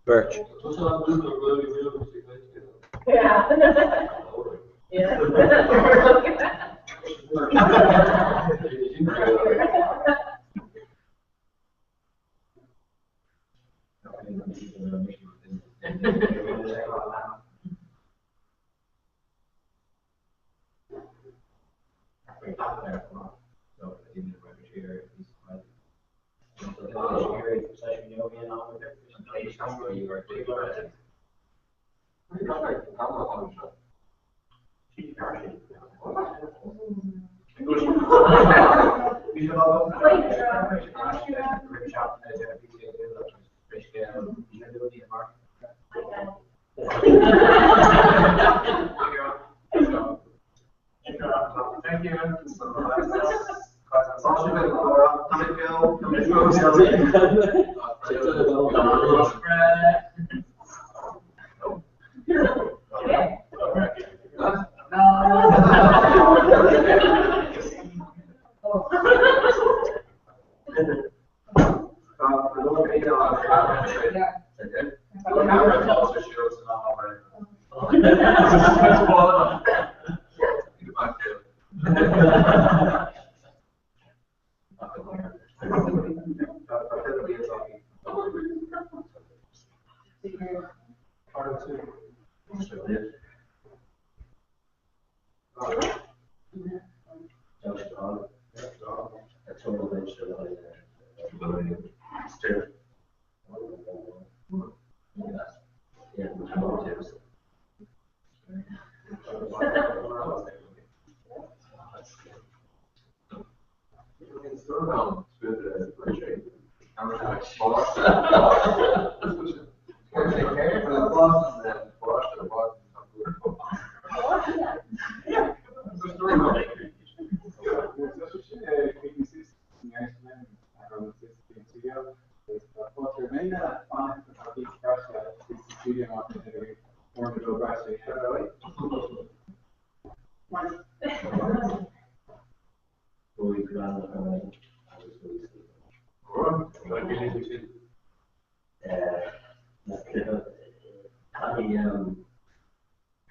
Beirt.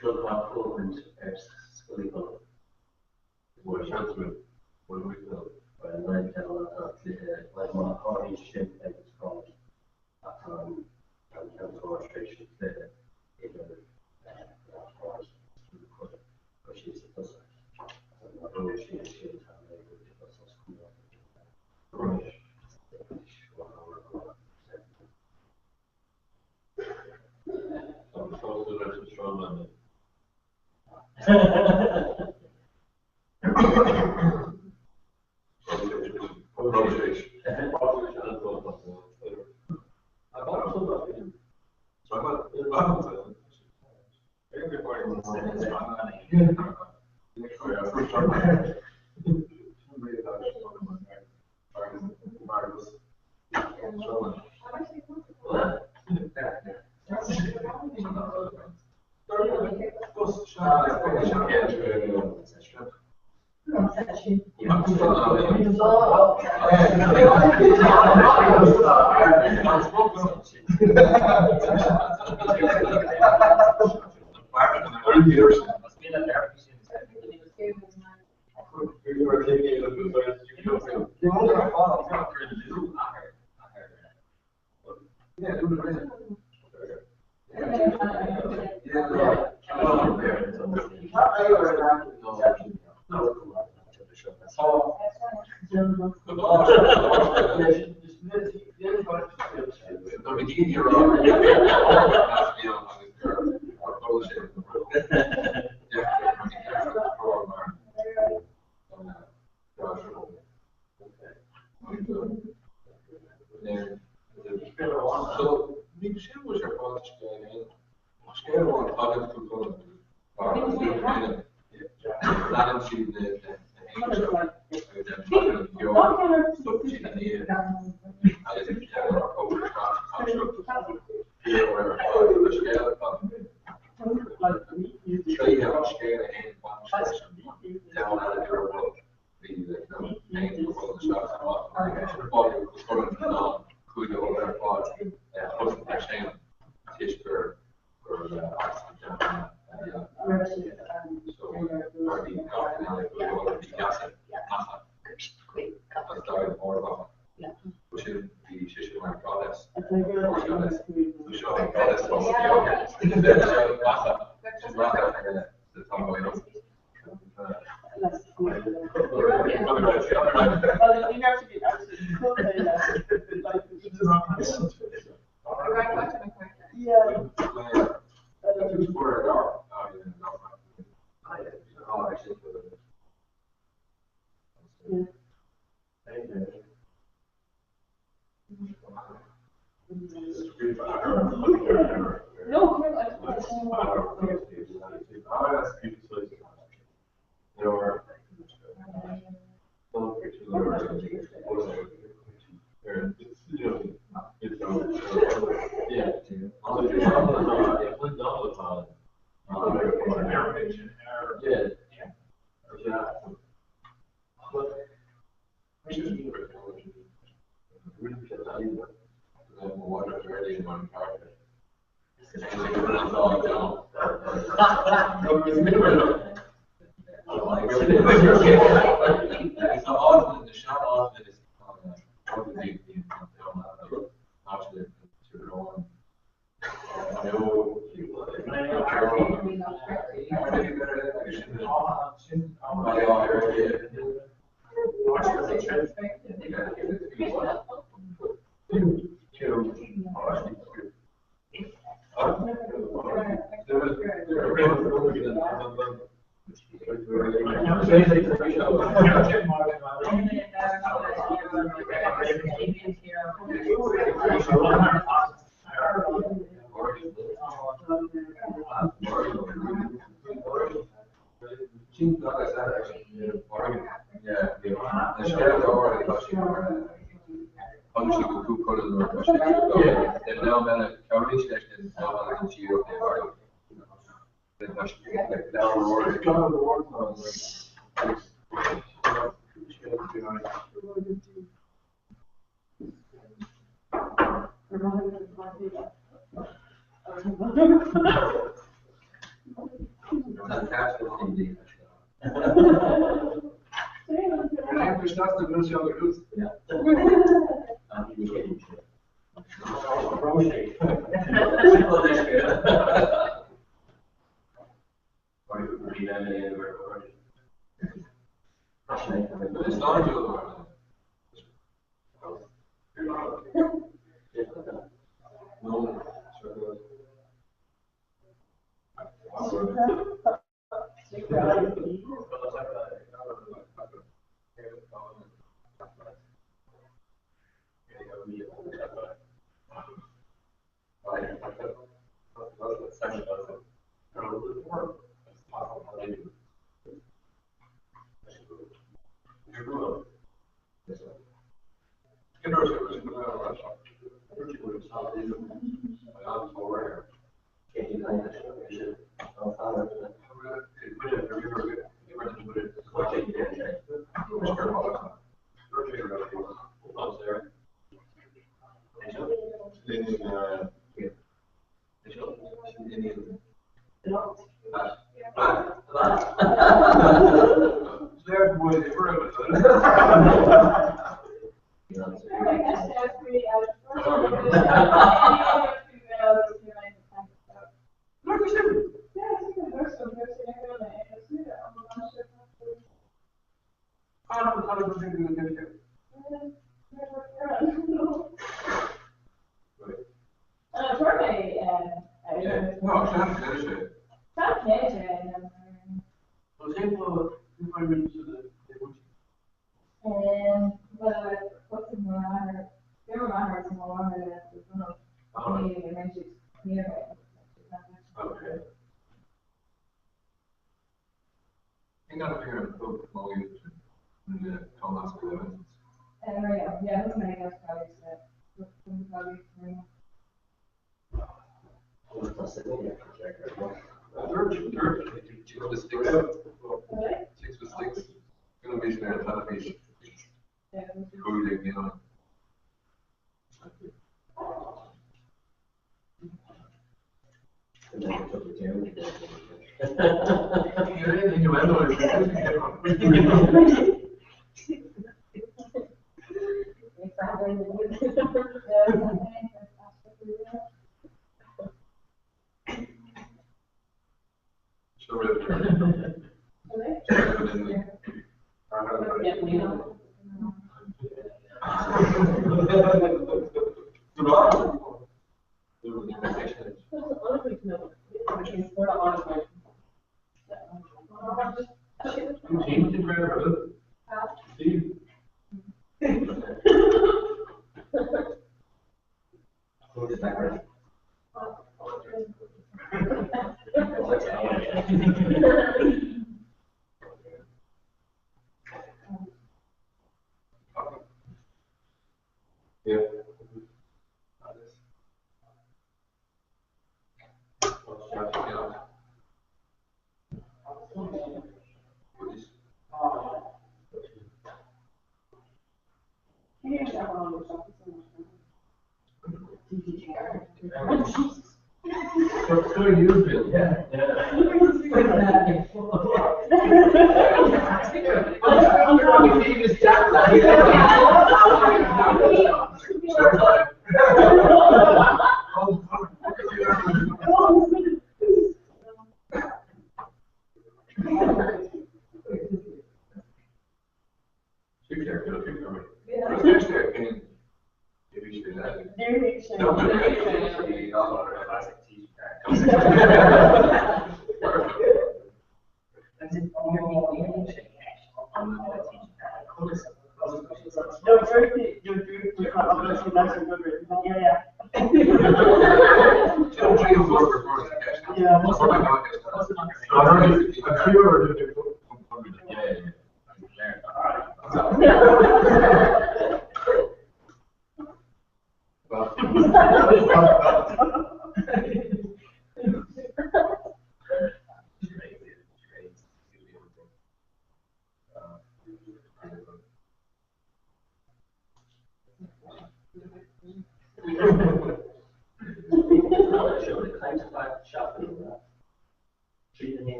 Club maith fuaimint ar scoil Uladh. Tá sásta leis an strongman.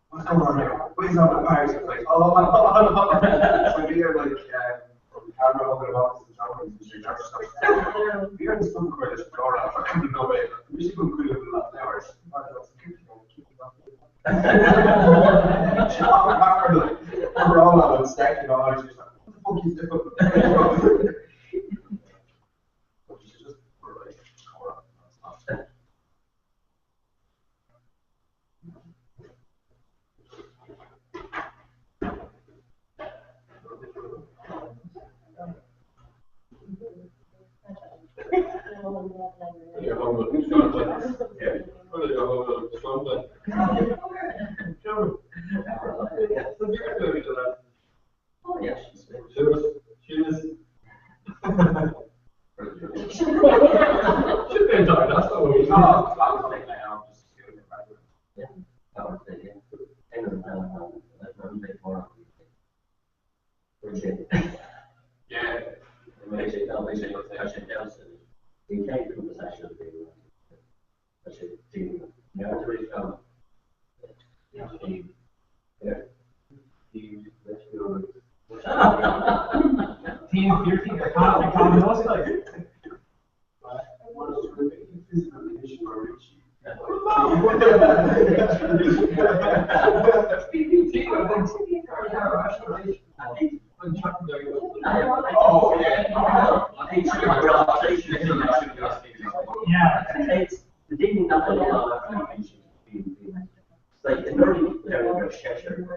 What's going on here? Where's all the pirates? It's like, oh, so we are like, camera over the office and We are in some kind of flora, I no way. We should go cool with flowers. We're all on stack, you know, I was just like, what the fuck is doing? But you should just put like, Oh, yes. Should be enjoying that's what we Yeah, that was it, yeah. Yeah. Team, your team, the like. Oh, yeah. Yeah. It's the thing that a lot of like in early there was Cheshire.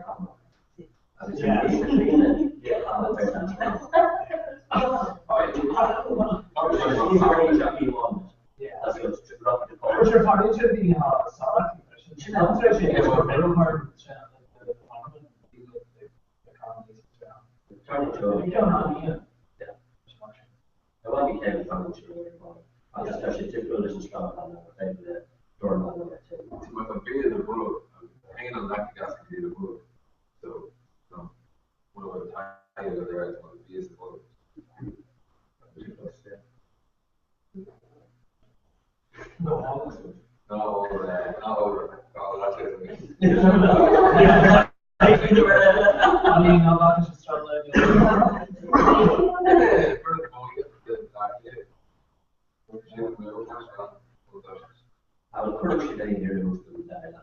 Hanging on that gas can be the bullet. So, no, one of the tiny there is one of the the bullet. No, not over, not over. Oh, that's it. I mean, a lot of I would put it in here most of the time.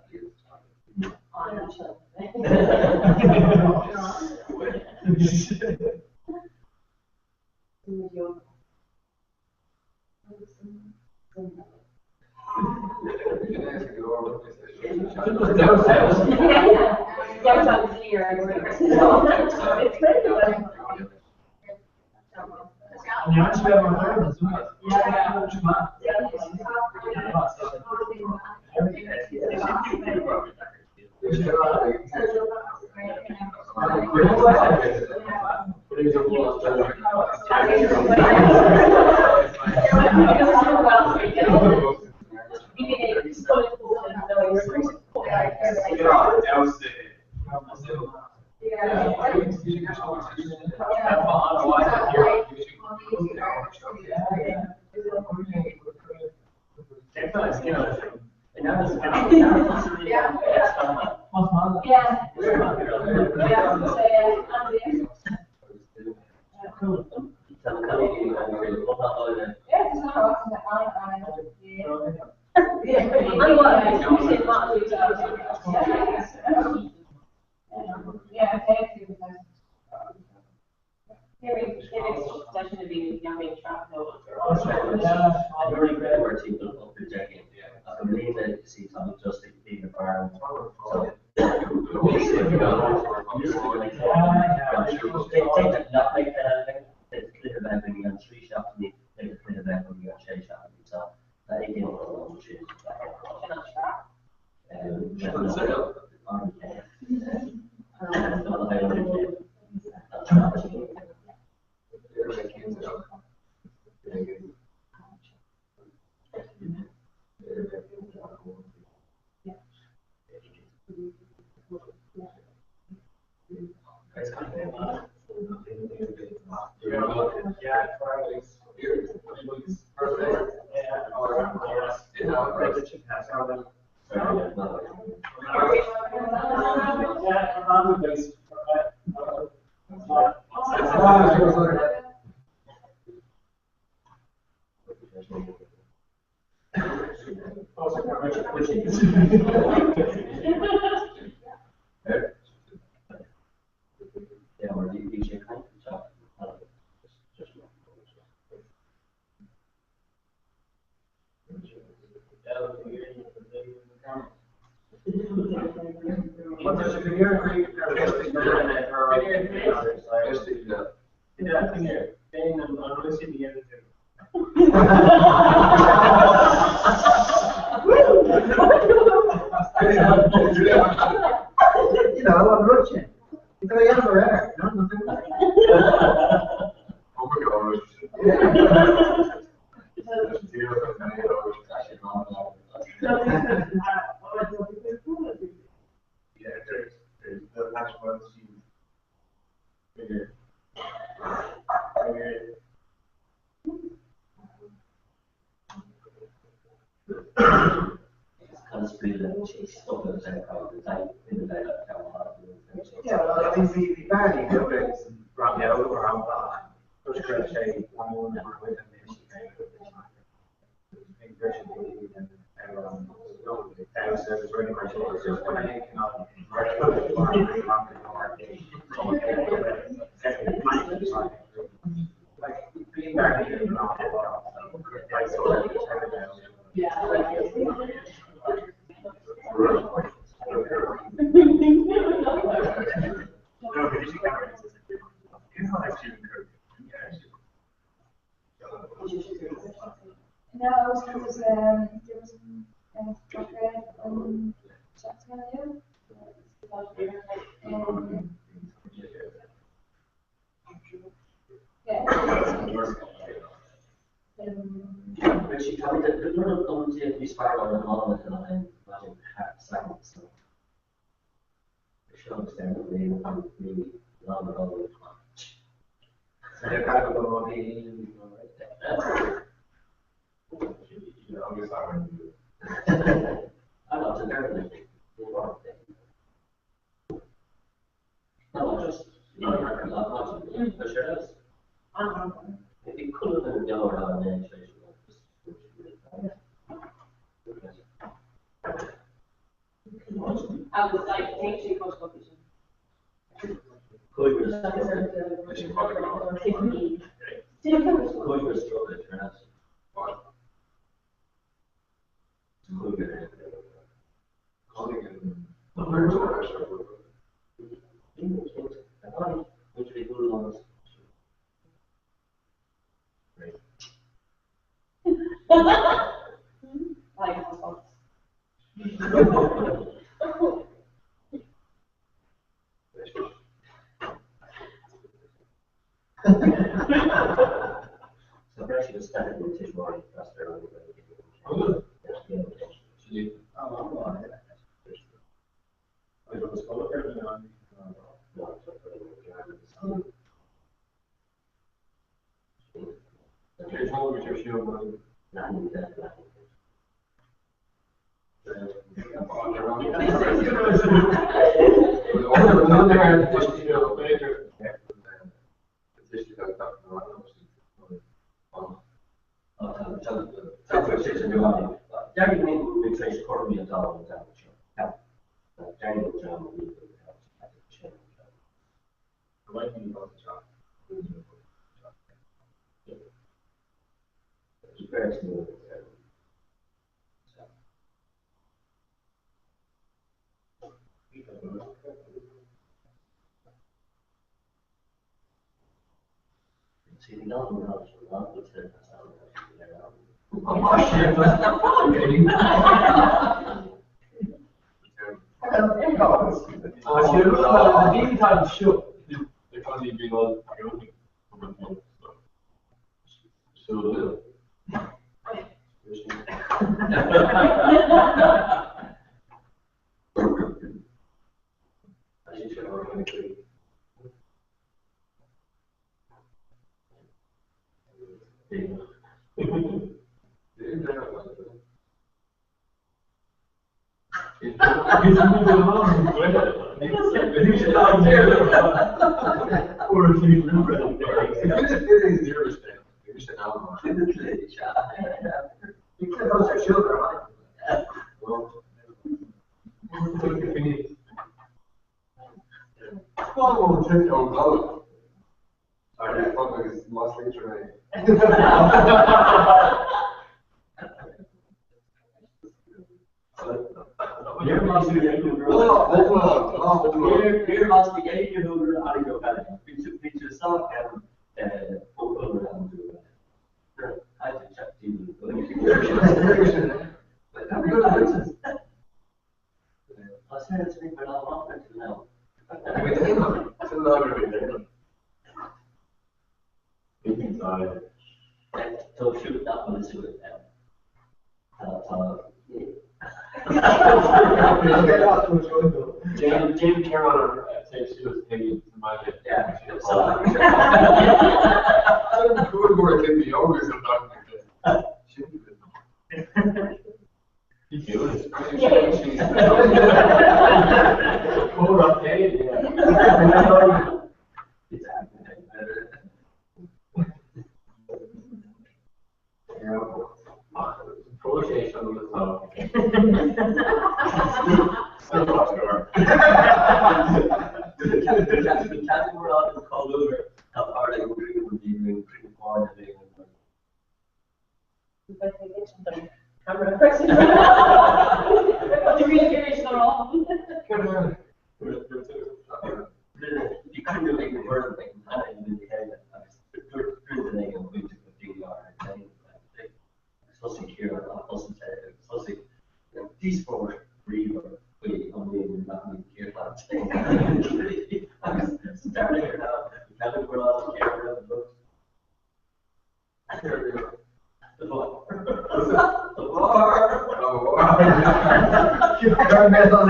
Tá mé ag dul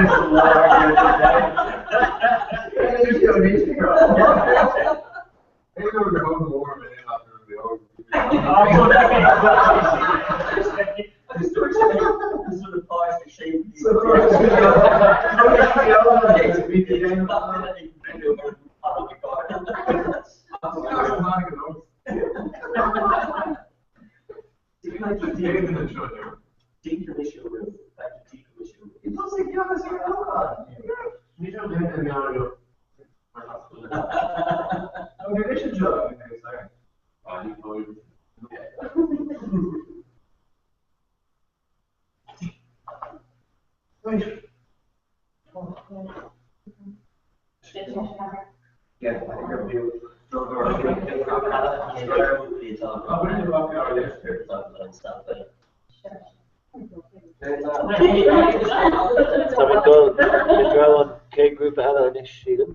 i dtreo an chéad grúpa eile anois, sílim.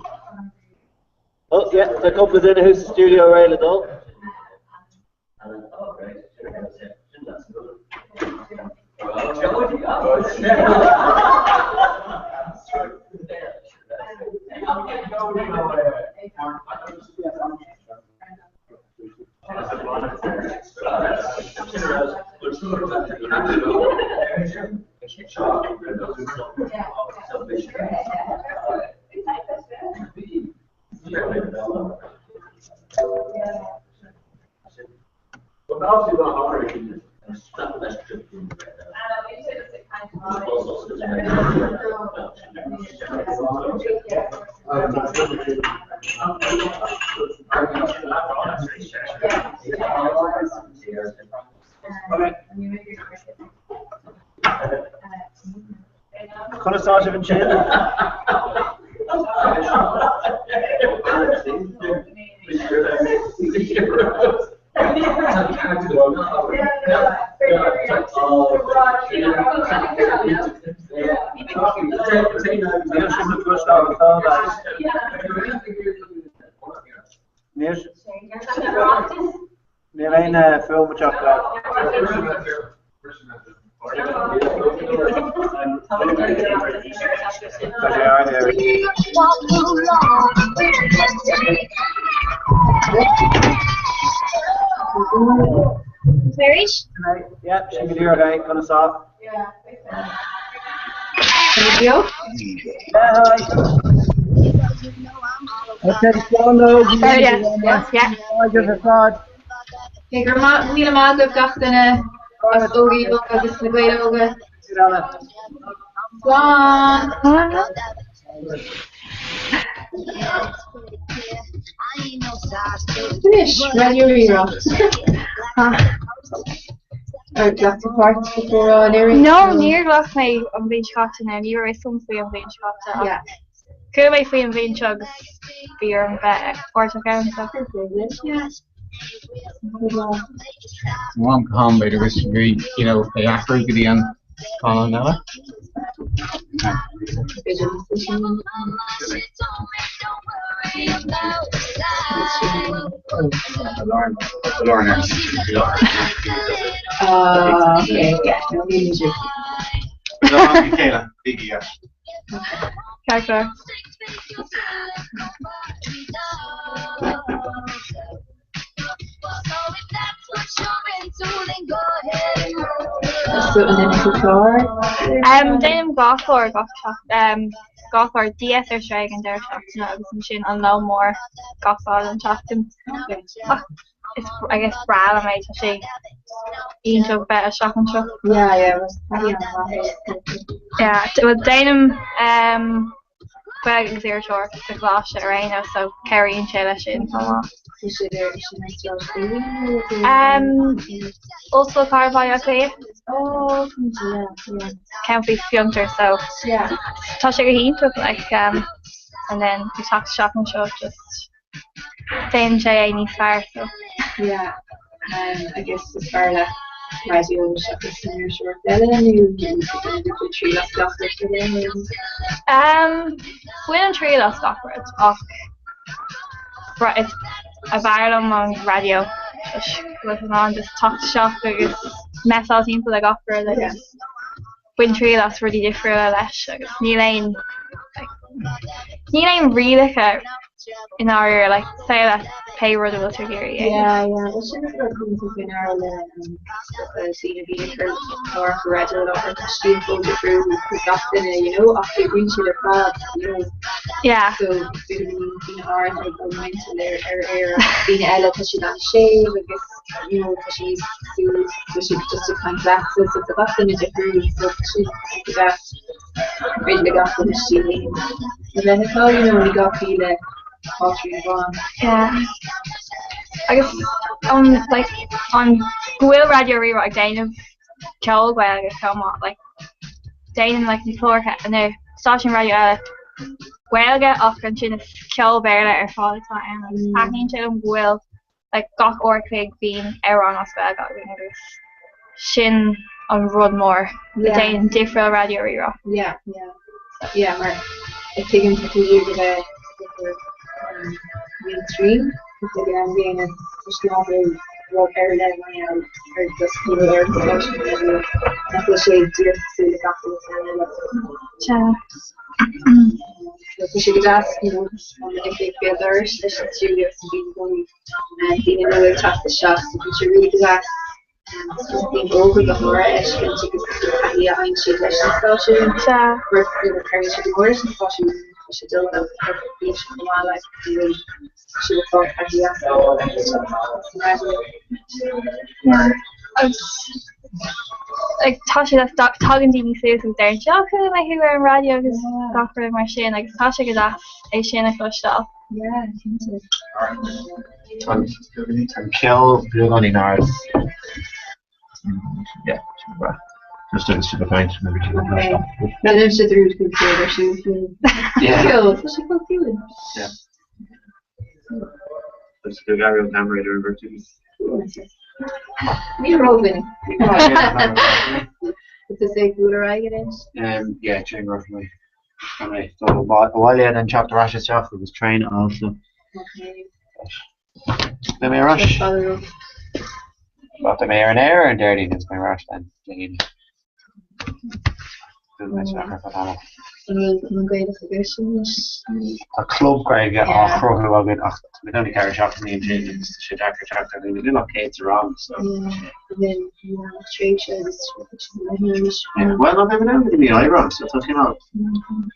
Oh, yeah, tá cúpla duine thuas sa stiúideo réidh le dul. Conas tá sibh ansin? Níl sibh le cloisteáil go fóill. Níl aon fuaim ag teacht leat. Tá sé an-aer. Arís? Yeah, sin go díreach é, conas tá? Beo? Yeah, hi. Okay, slán leo. Yeah, yeah, yeah. Fáilte ar fad. Okay, go raibh míle maith agaibh gach duine as Óga Aoibh agus na Gaeil Óga. Slán! Anois, Raidió Rí-Rá. Ar ghlac tú páirt sa chomhrá anuraidh? No, níor ghlac mé an bhliain seo caite nó ní raibh fhios agam faoi an bhliain seo caite ach Yeah. chuala mé faoi an bhliain seo agus bhí orm bheith páirteach ann so. Yeah. Ó am go ham b'fhéidir agus bhí you know é athrú go dtí an scáileán eile. Ah, okay, yeah, no, ní siad. Chéile, bígí yeah. Ceart go leor. So an ndéanann tú clár? Déanaim dhá chlár gach seachtain, dhá chlár DS ar rté ag an deireadh seachtaine agus ansin An Lón Mór gach lá den tseachtain. Ach is I guess breá liom é, tá sé iontach bheith isteach anseo. Yeah, yeah, taithí an-mhaith é. Yeah, well déanaim Gaeilge agus iriseoireacht sa choláiste ar aon nós so cabhraíonn sé leis sin chomh maith. Tá siad ar sin ar Sráid Éireann Um, Ollscoil Chathair Bhaile Átha Cliath. Oh, yeah, yeah. Ceann faoi fiontar so Yeah. tá sé go hiontach like um, and then ag teacht isteach anseo just déanann sé é níos fearr so. Yeah, um, agus is fearr leat raidió seachas an iriseoireacht eile nó baineann tú triail as gach rud eile nó? Um, bainim triail as gach rud ach bra- is ab fhearr liom an raidió toisc go bhfuil tú in ann just teacht isteach agus messáil timpeall le gach rud agus bain triail as rudaí difriúla leis agus níl aon like níl aon rialacha i ndáiríre like say leat pé rud a bhfuil tú ag iarraidh a dhéanamh. Yeah, yeah, well sin rud a thugann tú faoi ndeara le daoine a bhíonn ag cur cláracha raidió i láthair, tá stíl chomh difriúil ag gach duine, you know, ach oibríonn siad ar fad, you know. Yeah. So b'fhéidir go mbíonn daoine áirithe ag dul muinteal ar ar aer ach daoine eile tá siad an-séimh agus you know tá siad níos cosúil tá siad just ag caint leatsa so tá gach duine difriúil so tá sé go deas b'fhéidir le gach duine stíl féin a bheith acu you know ní gá cloí le pátrún amháin. Yeah. Agus an like an go bhfuil Raidió Rí-Rá ag déanamh ceol Gaeilge chomh maith like déanann like na cláracha na stáisiúin raidió eile Gaeilge ach ansin is ceol Béarla ar fad atá ann agus taitníonn sé liom go bhfuil like gach uair a chloig bíonn amhrán as Gaeilge againn agus sin an rud mór a dhéanann difriúil Raidió Rí-Rá. Yeah, yeah. Yeah, mar tuigim tá tú ag iarraidh a bheith mainstream ag an am gcéanna toisc nach bhfuil rud ar leith mar gheall ar just you know ar an stáisiún raidió nach bhfuil sé díreach cosúil le gach rud eile. Sea. So tá sé go deas you know an oifig béal dorais leis an stiúideo so bíonn i gcónaí daoine nua ag teacht isteach so bíonn sé really go deas just daoine óga go háirithe a fheiscint agus taithí a fhaigheann siad leis an stáisiún. Mar you know cabhraíonn sé go mór leis an stáisiún tá sé dul ar bíonn sé chomh maith le go bhfuil siad ag fáil taithí as an raidió. Yeah. Agus like tá sé deas tagann daoine suas agus deireann siad, "Ó chuala mé thú ar an raidió" agus gach rud mar sin agus tá sé go deas é sin a chloisteáil. Yeah, cinnte. Tá an ceol beagáinín ard. Yeah, sin breá. Just agus sibh ag caint, maybe tú Okay. Rinne sé dearúd go ceol ar siúl faoin Yeah. ceol. Tá sé chomh ciúin. Yeah. Agus go Gary an camera ar an bheirt Ní rómhinic. Is é ag bualadh ar aghaidh anois? Yeah, sin roughly. So abhaile and then teacht ar ais isteach agus traein a fháil so. Beidh mé ar ais. Beidh mé ar an aer ar an Déardaoin agus mé ar ais then Dé hAoine. Buailfidh mé isteach ar feadh tamaill. An bhfuil Cumann Gaelach agaibhse anois? Tá club Gaeilge á chruthú againn ach tá muid only 4 seachtainí ansin agus tá sé deacair teacht ar dhaoine. Níl ach 100 sa rang so tá sé. Bhuel ná beidh muid ann go dtí mí Aibreán so tá cineál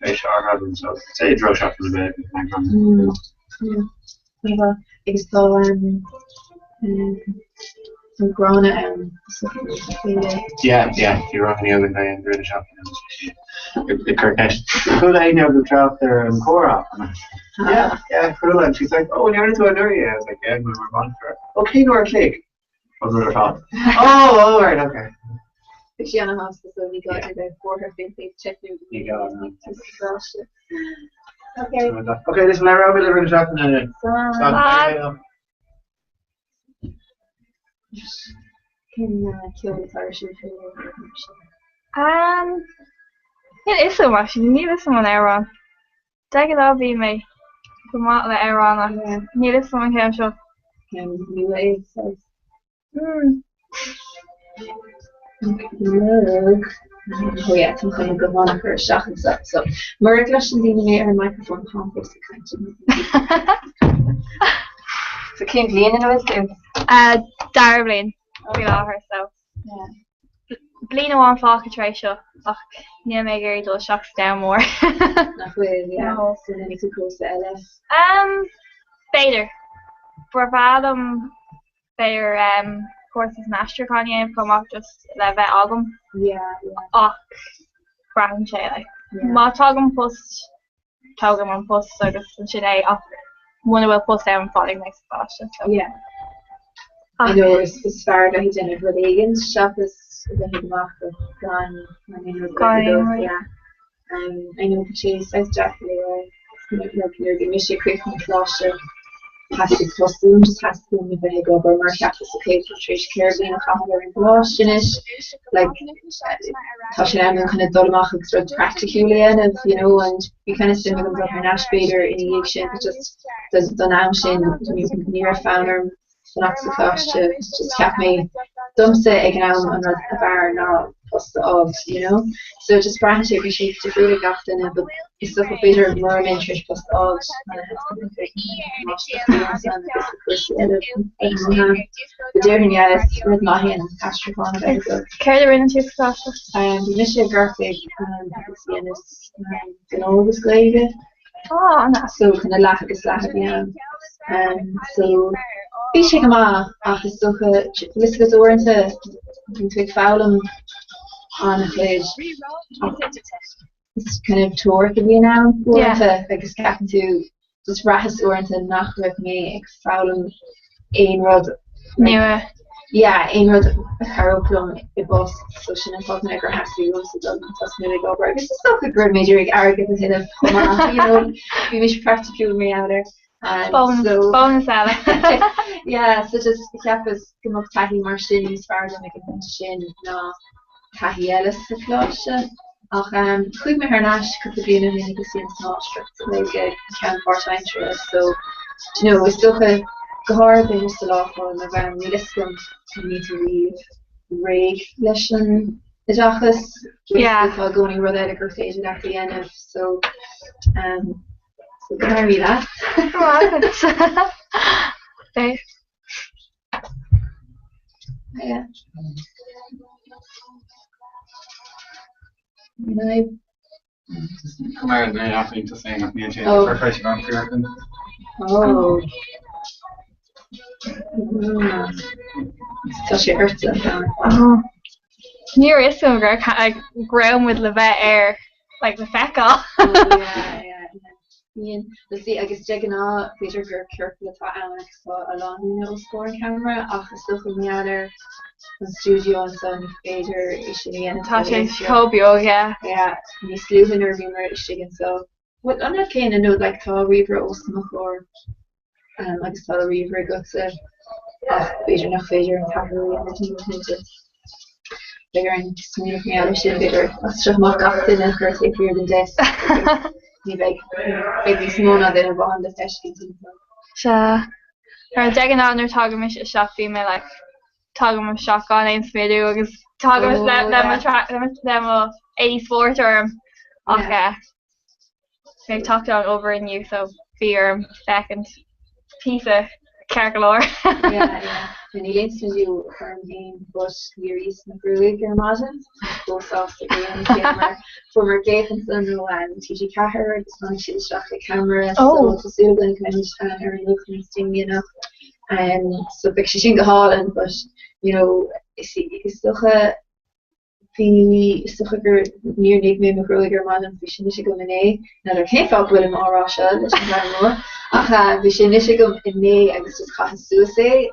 tréimhse áirithe againn so say i dtreo seachtain na Gaeilge in Aibreán. Agus tá an Gráinne ann Yeah, yeah, bhí ranganna againn léi an deireadh seachtaine agus bhí sí ag cur ceist. Chuala éinne agaibh trácht ar an chomhrá? Yeah, yeah, chuala and she's like, oh, an ndearna tú anuraidh é? I was like, yeah, mar bainisteoir. Oh, cén uair a chloig? An rud ar fad. Oh, oh, right, okay. Bhí sí ana-shásta so ní gá di bheith buartha faoin taobh teicniúil. Ní gá, no. Okay. Okay, listen, labhróidh mé libh an seachtain. Slán. Cén ceol atá ar siúl faoi láthair? Níl a fhios agam actually, níl a fhios agam an amhrán. De ghnáth bíonn mé go maith le amhráin ach níl a fhios agam an ceann seo. Ceann nua é saghas. Oh yeah, tá chun go bhfana chur isteach anseo. So, mura gcloiseann daoine mé ar an microphone táim fós ag caint. So cén bhliain ina bhfuil tú? Dara bliain faoi láthair so bliain amháin fágtha tar éis seo ach níl mé ag iarraidh dul isteach sa domhan mór. Nach bhfuil, yeah. So déanfaidh tú cúrsa eile? B'fhéidir. Ba bhreá liom B'fhéidir cúrsa san aistriúchán a dhéanamh chomh maith just le bheith agam ach braitheann sé like. Má tógaim post, tógaim an post agus ansin é ach muna bhfuil post ann fanfaidh mé sa choláiste so. Yeah. I know is is fearr bheith ag déanamh rud éigin seachas a bheith ag amach gan gan aon rud Gan aon rud. Yeah. Um, I know tá sé saghas deacair a rá nuair a bhí mise ag críochnú an choláiste theastaigh post uaim, just theastaigh uaim a bheith ag obair mar cheapas okay tá tar éis 4 bliana a chaitheamh ar an gcoláiste anois like tá sé in am kind of dul amach agus rud praiticiúil a dhéanamh you know and bhí kind of suim agam dul thar n-ais b'fhéidir ina dhiaidh sin but just don am sin ní raibh fonn orm fanacht sa choláiste, just cheap mé domsa ag an am an rud ab fhearr ná post a fháil, you know. So just braitheann sé, bhí sé difriúil ag gach duine but is dócha b'fhéidir mura mbeinn tar éis post a fháil cúrsaí eile But déarfainn yeah is rud maith é an t-aistriúchán a bheith agat. Céard a rinne tú sa choláiste? Bhí mise i gCorcaigh agus dheineas gnó agus Gaeilge. Ah, an-deas. So kind of leath agus leath a bhí ann. So bhí sé go maith ach is dócha, bhfuil fhios agat uaireanta bíonn tú ag foghlaim an-chuid ach is kind of teoiric a bhíonn ann uaireanta agus ceapann tú, just bhraitheas uaireanta nach raibh mé ag foghlaim aon rud nua. Yeah, aon rud a chabhródh liom i bpost, so sin an fáth gur theastaigh uaimse dul tosnú ag obair. Agus is dócha go raibh mé ag iarraidh airgead a thuilleamh chomh maith, you know, bhí mise praiticiúil mar gheall air. Bonus, So bonus eile. yeah, so just cheapas go mbeadh taithí mar sin níos fearr dom ag an bpointe sin ná taithí eile sa choláiste. Ach chuaigh mé thar n-ais cúpla bliain ó shin agus dhéanas máistreacht sa Ghaeilge, ceann páirtaimseartha, so do you know, is dócha go háirithe b'fhéidir sa lá atá inniu ann, níl fhios agam an mbíonn tú riamh réidh leis an oideachas, Yeah. tá i gcónaí rud eile gur féidir leat a dhéanamh, so um, so go n-éirí leat. Go maith agat. Beidh. Yeah. Ní Mar na athraíonn tú féin ach níl sé Oh. gur chuir an fear Oh. Mm. Tá sé ortsa. Oh. Ní raibh fhios agam gur go raibh muid le bheith ar like le feiceáil. Oh, yeah, yeah, yeah. Bíonn, you see, agus de ghnáth b'fhéidir gur ciorcal atá ann agus tá a lán daoine os comhair an cheamara ach is dócha mar gheall ar an stiúideo anseo ní féidir é sin a dhéanamh. Tá sé chomh beag, yeah. Yeah, níos luaithe nuair a bhíomar istigh anseo. Bhuel, an rud céanna, nó like tá ríomhaire os mo chomhair um, agus tá ríomhaire agatsa ach b'fhéidir nach féidir an t-athrú a dhéanamh ní cinnte. Beidh orainn smaoineamh mar gheall air sin, b'fhéidir as seo amach gach duine a chur taobh thiar den deasc. Ní bheidh beidh níos mó ná duine amháin le feiscint anseo. Sea. Mar de ghnáth nuair tagaim mise isteach bíonn mé like tagaim isteach gan aon smideadh agus tagaim Oh, le le mo yeah. tra- le mo le mo éadaí spóirt orm ach Yeah. eh. Mé ag teacht ón obair inniu so bhí orm féachaint píosa ceart go leor. Yeah, yeah. Níl aon smideadh orm féin but níor íos mo ghruaig ar maidin. Chomh sásta go raibh mé mar fuair glaoch ansan ó TG4 agus tháinig siad isteach le ceamara so tá súil againn go mbeimid ar an nuacht níos déanaí anocht. So beidh sé sin go hálainn but you know is is dócha Bhí, is dócha gur, níor nigh mé mo ghruaig ar maidin, bhí sé nite agam inné, n'fheadar cén fáth go bhfuilim á rá seo leis an dream nua, ach bhí sé nite agam inné agus just chaitheas suas é,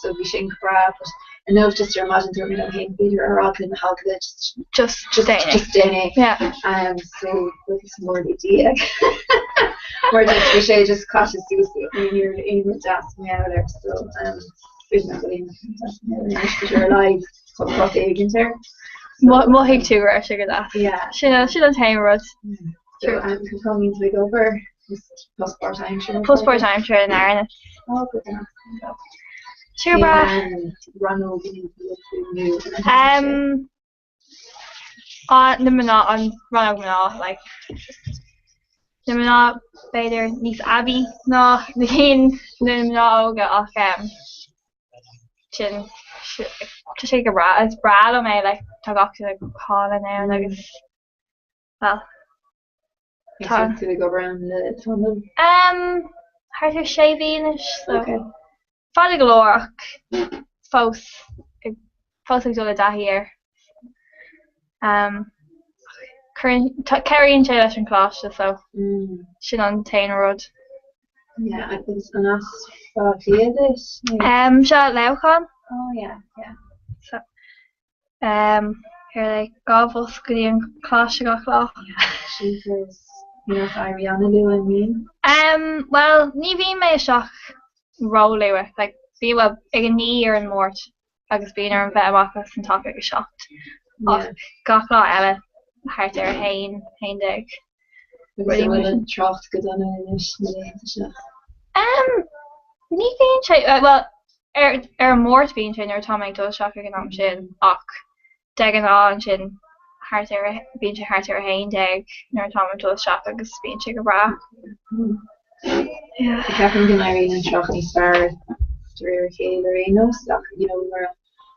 so bhí sin go breá, but inniu just ar maidin dúirt mé liom féin b'fhéidir ar eagla na heagla just, just, just, just déan é. Yeah. So buíochas mór le Dia mar just bhí sé just caite suas ní raibh aon rud deas mar gheall air, so b'fhéidir nach bhfuil aon rud deas mar gheall air anois, but ar a laghad. Rud éigin air. Mhothaigh tú go raibh sé go deas. Yeah. Sin sin an t-aon rud. So cá mbíonn tú ag obair? Post páirtaimseartha? Post páirtaimseartha in Árainn. Oh, go deas. Sure breá. Rannóg nó Na mná, an rannóg mná, like na mná b'fhéidir níos aibí ná na cinn na mná óga ach sin tá sé go breá, is breá liom é like tá gach duine go hálainn ann agus well tá tú ag obair ann le tamall? Thart ar sé mhí anois so fada go leor ach fós fós ag dul i dtaithí air. Cabhraíonn sé leis an choláiste so sin an t-aon rud. Yeah, agus an as Baile Átha Cliath duit? Seo Leamhcán. Oh yeah, yeah. So ar like 2 bhus go dtí an coláiste gach lá. Sin nach éirí an-luath, an mbíonn? Bhuel, ní bhíonn mé isteach ró-luath, like bhí bhuel ag a 9 ar an Máirt agus bíonn orm bheith amach as an teach ag a 7. Ach gach lá eile thart ar a 1, 11. Agus an bhfuil an trácht go dona anois na laethanta seo? Ní bhíonn sé, bhuel Ar an Máirt bíonn sé nuair atá mé ag dul isteach ag an am sin ach de ghnáth ansin thart ar bíonn sé thart ar 11 nuair atá mé ag dul isteach agus bíonn sé go breá. Yeah. Ceapaim go n-éiríonn an trácht níos fearr de réir a chéile ar aon nós ach you know nuair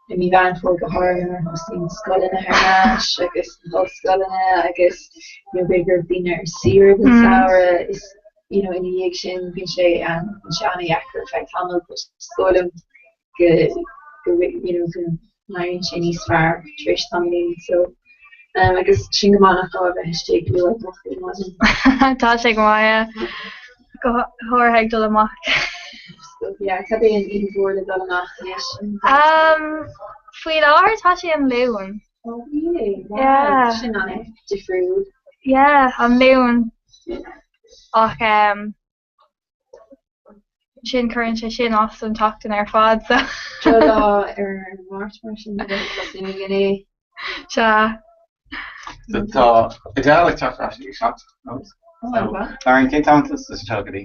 i mí Mheán Fómhair go háirithe nuair a thosaíonn scoileanna thar n-ais agus na hollscoileanna agus you know b'fhéidir go raibh daoine ar saoire don samhradh is you know ina dhiaidh sin bíonn sé bíonn sé an-dheacair ar feadh tamaill but is dóigh liom go go you know go n-éiríonn sé níos fearr tar éis tamaillín so um, agus sin go maith nach gá a bheith istigh luath gach aon maidin. Tá sé go maith yeah. Go háirithe ag dul amach. Yeah, cad é an oíche mhór le dul amach anois? Um, faoi láthair tá sé an Luan. Oh really? Wow, Yeah. sin an-difriúil. Yeah, an Luan. Ach sin cuireann sé sin as don tseachtain ar fad so. Seo lá ar an Máirt mar sin a bheith tosú ag an é. Sea. So tá Adele ag teacht ar ais ag 7 nóiméad. So Lauren, cén t-am atá tú anseo go dtí?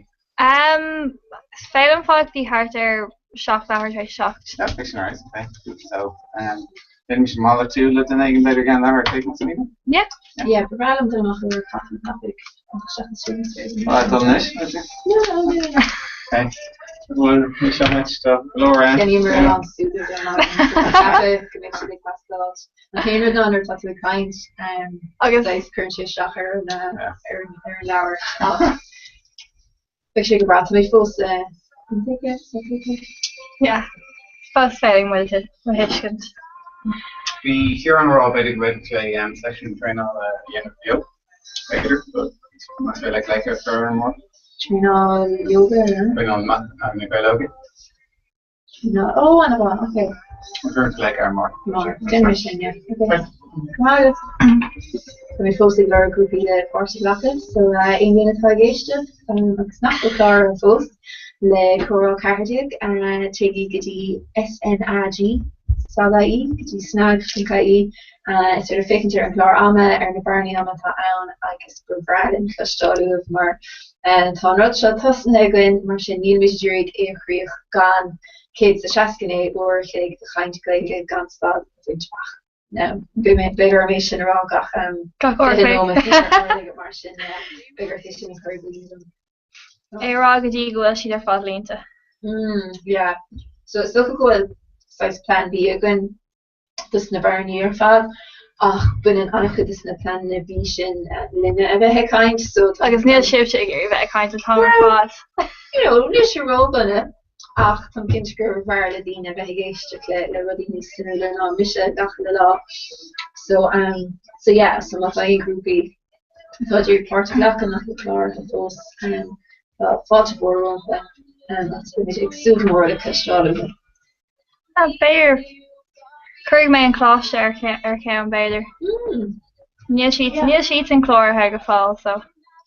Is féidir liom fáil go dtí thart ar 7 leathuair tar éis 7. Yeah, beidh sin alright, okay. So, déanfaimid malartú le duine éigin b'fhéidir i gceann leathuair a chloig nó something? Yeah. Yeah, ba bhreá liom dul amach ar caife tapaidh ach seachas sin is féidir. Well, dul anois, would you? No, no, no, no. Okay. Well, ní seo muid do go leor ann. Cheannaíomar a lán súgradh ar maidin so tá ceapadh go mbeidh siad ag teastáil. An t-aon rud ná nuair atá tú ag caint Agus saghas cuireann sé isteach ar an ar an ar an leabhar ach beidh sé go breá tá mé fós Yeah. Fós féidir muid a thuiscint. Bhí Ciarán ag rá b'fhéidir go bhféadfadh sé seisiún traenála a dhéanamh beo, b'fhéidir, but más féidir le glaoch a chur ar an Máirt. Traenáil yoga, no? Traenáil na Gaeilge. No, oh, an-mhaith, ok. Cuir glaoch ar Máirt. Máirt, déanfaidh mé sin, yeah. Ok. Go maith agat. Tá mé fós ag lorg grúpaí le páirt a ghlacadh, so aon duine atá ag éisteacht agus nach bhfuil cláraithe fós le Comhrá 14, téigí go dtí SNAG, SAG.ie, go dtí snag.ie. Is féidir féachaint ar an gclár ama, ar na bearnaí ama atá ann agus ba bhreá linn cloisteáil uaibh mar tá an rud seo tosnaithe againn, mar sin nílimid ag iarraidh é a chríoch gan 169 uair a chloig de chaint Gaeilge gan stad a bhaint amach. Now, beidh mé, beidh orm é sin a rá gach um, Gach uair 20 a chloig. nóiméad mar sin, yeah. Beidh ort é sin a chur i gcuimhne dom. É a rá go dtí go bhfuil siad ar fad líonta. Mm, yeah. So is dócha go bhfuil saghas plean B againn dos na bearnaí ar fad ach baineann an-chuid de na pleananna B sin linne a bheith ag caint so tá Agus níl sibhse ag iarraidh bheith ag caint an t-am ar fad. You know, níl sé ródhona ach táim cinnte gurbh fhearr le daoine a bheith ag éisteacht le le rudaí níos suimiúla ná mise gach uile lá. So um, so yeah, so má tá aon ghrúpaí atá ag iarraidh páirt a ghlacadh nach bhfuil cláraithe fós. Tá fáilte mhór rompu agus beimid ag súil go mór le cloisteáil uathu. B'fhéidir. Cuirfidh mé an coláiste ar cheann, b'fhéidir. Níl siad, níl siadsan cláraithe go fóill, so.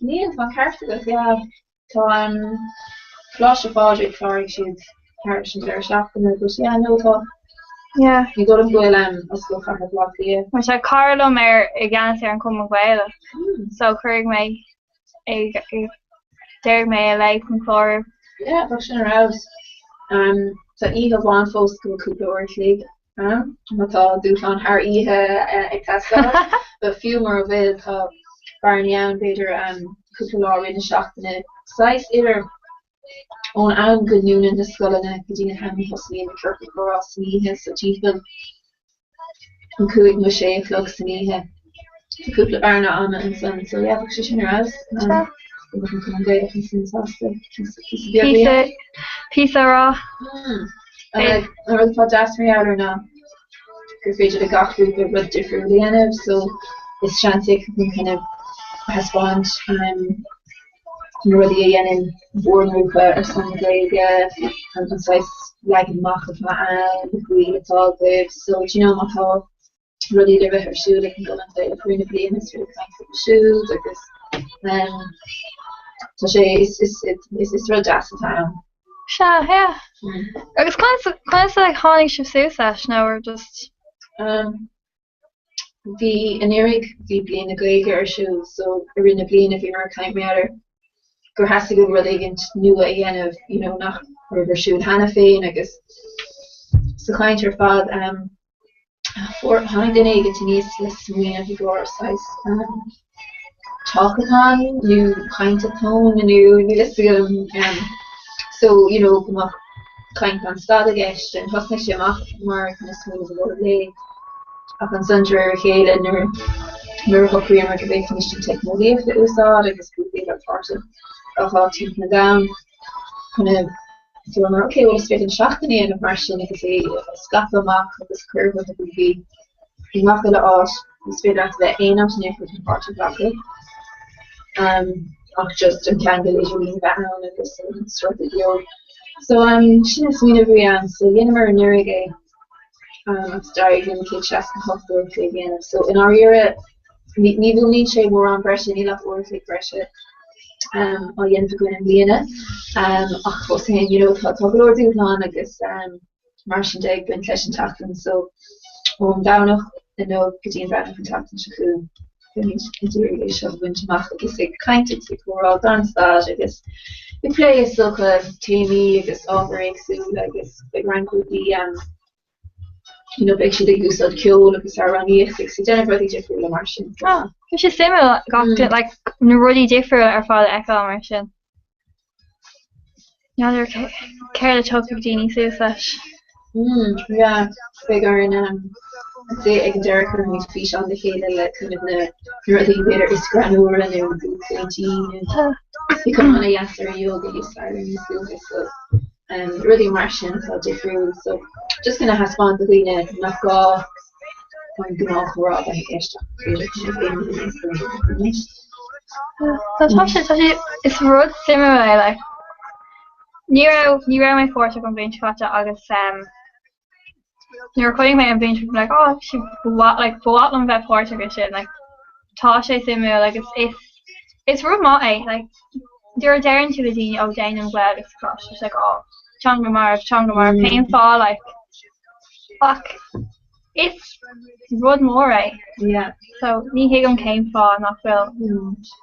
Níl, tá an ceart agat, yeah. Tá an Coláiste Phádraig, chláraigh siad thairis an deireadh seachtaine, but yeah, no, tá. Yeah. Ní dóigh liom go bhfuil um, Ollscoil Chathair Bhaile Átha Cliath. Mar tá cara liom ar i gceannas ar an Chumann Gaelach, so cuirfidh mé ag déarfaidh mé léi chun clárú. Yeah, bheadh sin ar fheabhas. Um, tá oíche amháin fós go bhfuil cúpla uair a chloig ann, má tá dúshlán thar oíche ag teastáil. But fiú mura bhfuil, tá bearnaí ann, b'fhéidir cúpla lá i rith na seachtaine, saghas idir ón am go ndúnann na scoileanna go dtí an t-am a thosnaíonn na ciorcail chomhrá san oíche, so timpeall an 5 nó 6 a chlog san oíche. Tá cúpla bearna ama ansan, so yeah, bheadh sé sin ar fheabhas. Go mbeadh an Cumann Gaelach ansan sásta píosa beag a dhéanamh. Píosa a rá. An rud atá deas mar gheall air ná gur féidir le gach grúpa rud difriúil a dhéanamh, so is seans é chun kind of thaispeáint na rudaí a dhéanann bhur ngrúpa ar son na Gaeilge, an saghas leagan amach atá ann, na baill atá agaibh, so do you know má tá rudaí le bheith ar siúl ag an gCumann Gaelach i rith na bliana is féidir caint fúthu siúd agus tá sé is is is is rud deas atá ann. Sea, yeah. Agus conas conas like tháinig sibh suas leis nó or just. Um, bhí anuraidh bhí Bliain na Gaeilge ar siúl so i rith na bliana bhíomar ag caint mar gheall ar gur theastaigh uainn rud éigint nua a dhéanamh you know nach raibh ar siúl cheana féin agus sa chaint ar fad um, Fuair, tháinig duine éigint aníos le smaoineamh i gcomhair saghas talkathon nó caint-a-thon nó níl a fhios agam so you know go mbeadh caint gan stad i gceist and thosnaigh sé amach mar kind of smaoineamh i lár lae ach ansan de réir a chéile nuair nuair a shocraíomar go bhféadfaimis an teicneolaíocht a úsáid agus grúpaí a bheith páirteach gach áit timpeall an domhain kind of Dúramar, ok, bhuel is féidir an seachtain a dhéanamh mar sin agus é a scaipeadh amach agus cuireadh do na grúpaí i ngach uile áit. Is féidir leat a bheith aon áit in aon chor chun páirt a ghlacadh. Um, ach just an ceangal idirlín a bheith ann agus an sruth beo. So um, sin an smaoineamh a bhí ann, so dheineamar anuraidh é um, agus d'éirigh linn 168 uair a chloig a dhéanamh. So i ndáiríre Ní mhúnlaíonn sé mórán breise, níl ach uair a chloig breise á dhéanamh againn i mbliana ach fós féin, you know, tá go leor dúshlán agus mar sin de ag baint leis an tseachtain so ón Domhnach inniu go dtí an Domhnach an tseachtain seo chugainn beimid ag iarraidh é seo a bhaint amach agus ag caint agus ag comhrá gan stad agus ag plé is dócha téamaí agus ábhair éagsúla agus beidh roinnt grúpaí you know, beidh siad ag úsáid ceol agus amhránaíocht agus ag déanamh rudaí difriúla mar sin. Ah, tá sé suimiúil gach mm. like, na rudaí difriúla ar fad a fheiceáil mar sin. N'fheadar céard a thiocfaidh daoine suas leis. Mm, yeah, beidh orainn um, ag an deireadh cuirfimid físeán le chéile le kind of na rudaí b'fhéidir is greannmhaire nó buaicphointí nó bhí cuma an-dheas ar an yoga thíos ar níos luaithe so rudaí mar sin atá difriúil so just kind of thaispeáint do dhaoine nach gá an gnáthchomhrá a bheith i gceist ach féidir kind of aon rud a dhéanamh. Tá tá sé tá sé is rud suimiúil é like ní raibh ní raibh mé páirteach an bhliain seo caite agus um, Nuair a chonaic mé an bhliain seo like oh actually ba mhaith like ba mhaith liom bheith páirteach i sin like tá sé suimiúil agus is is rud maith é like nuair a deireann tú le daoine oh déanaim Gaeilge sa choláiste it's like oh teanga marbh teanga marbh cén fáth like ach is rud mór é yeah so ní thuigim cén fáth nach bhfuil mm.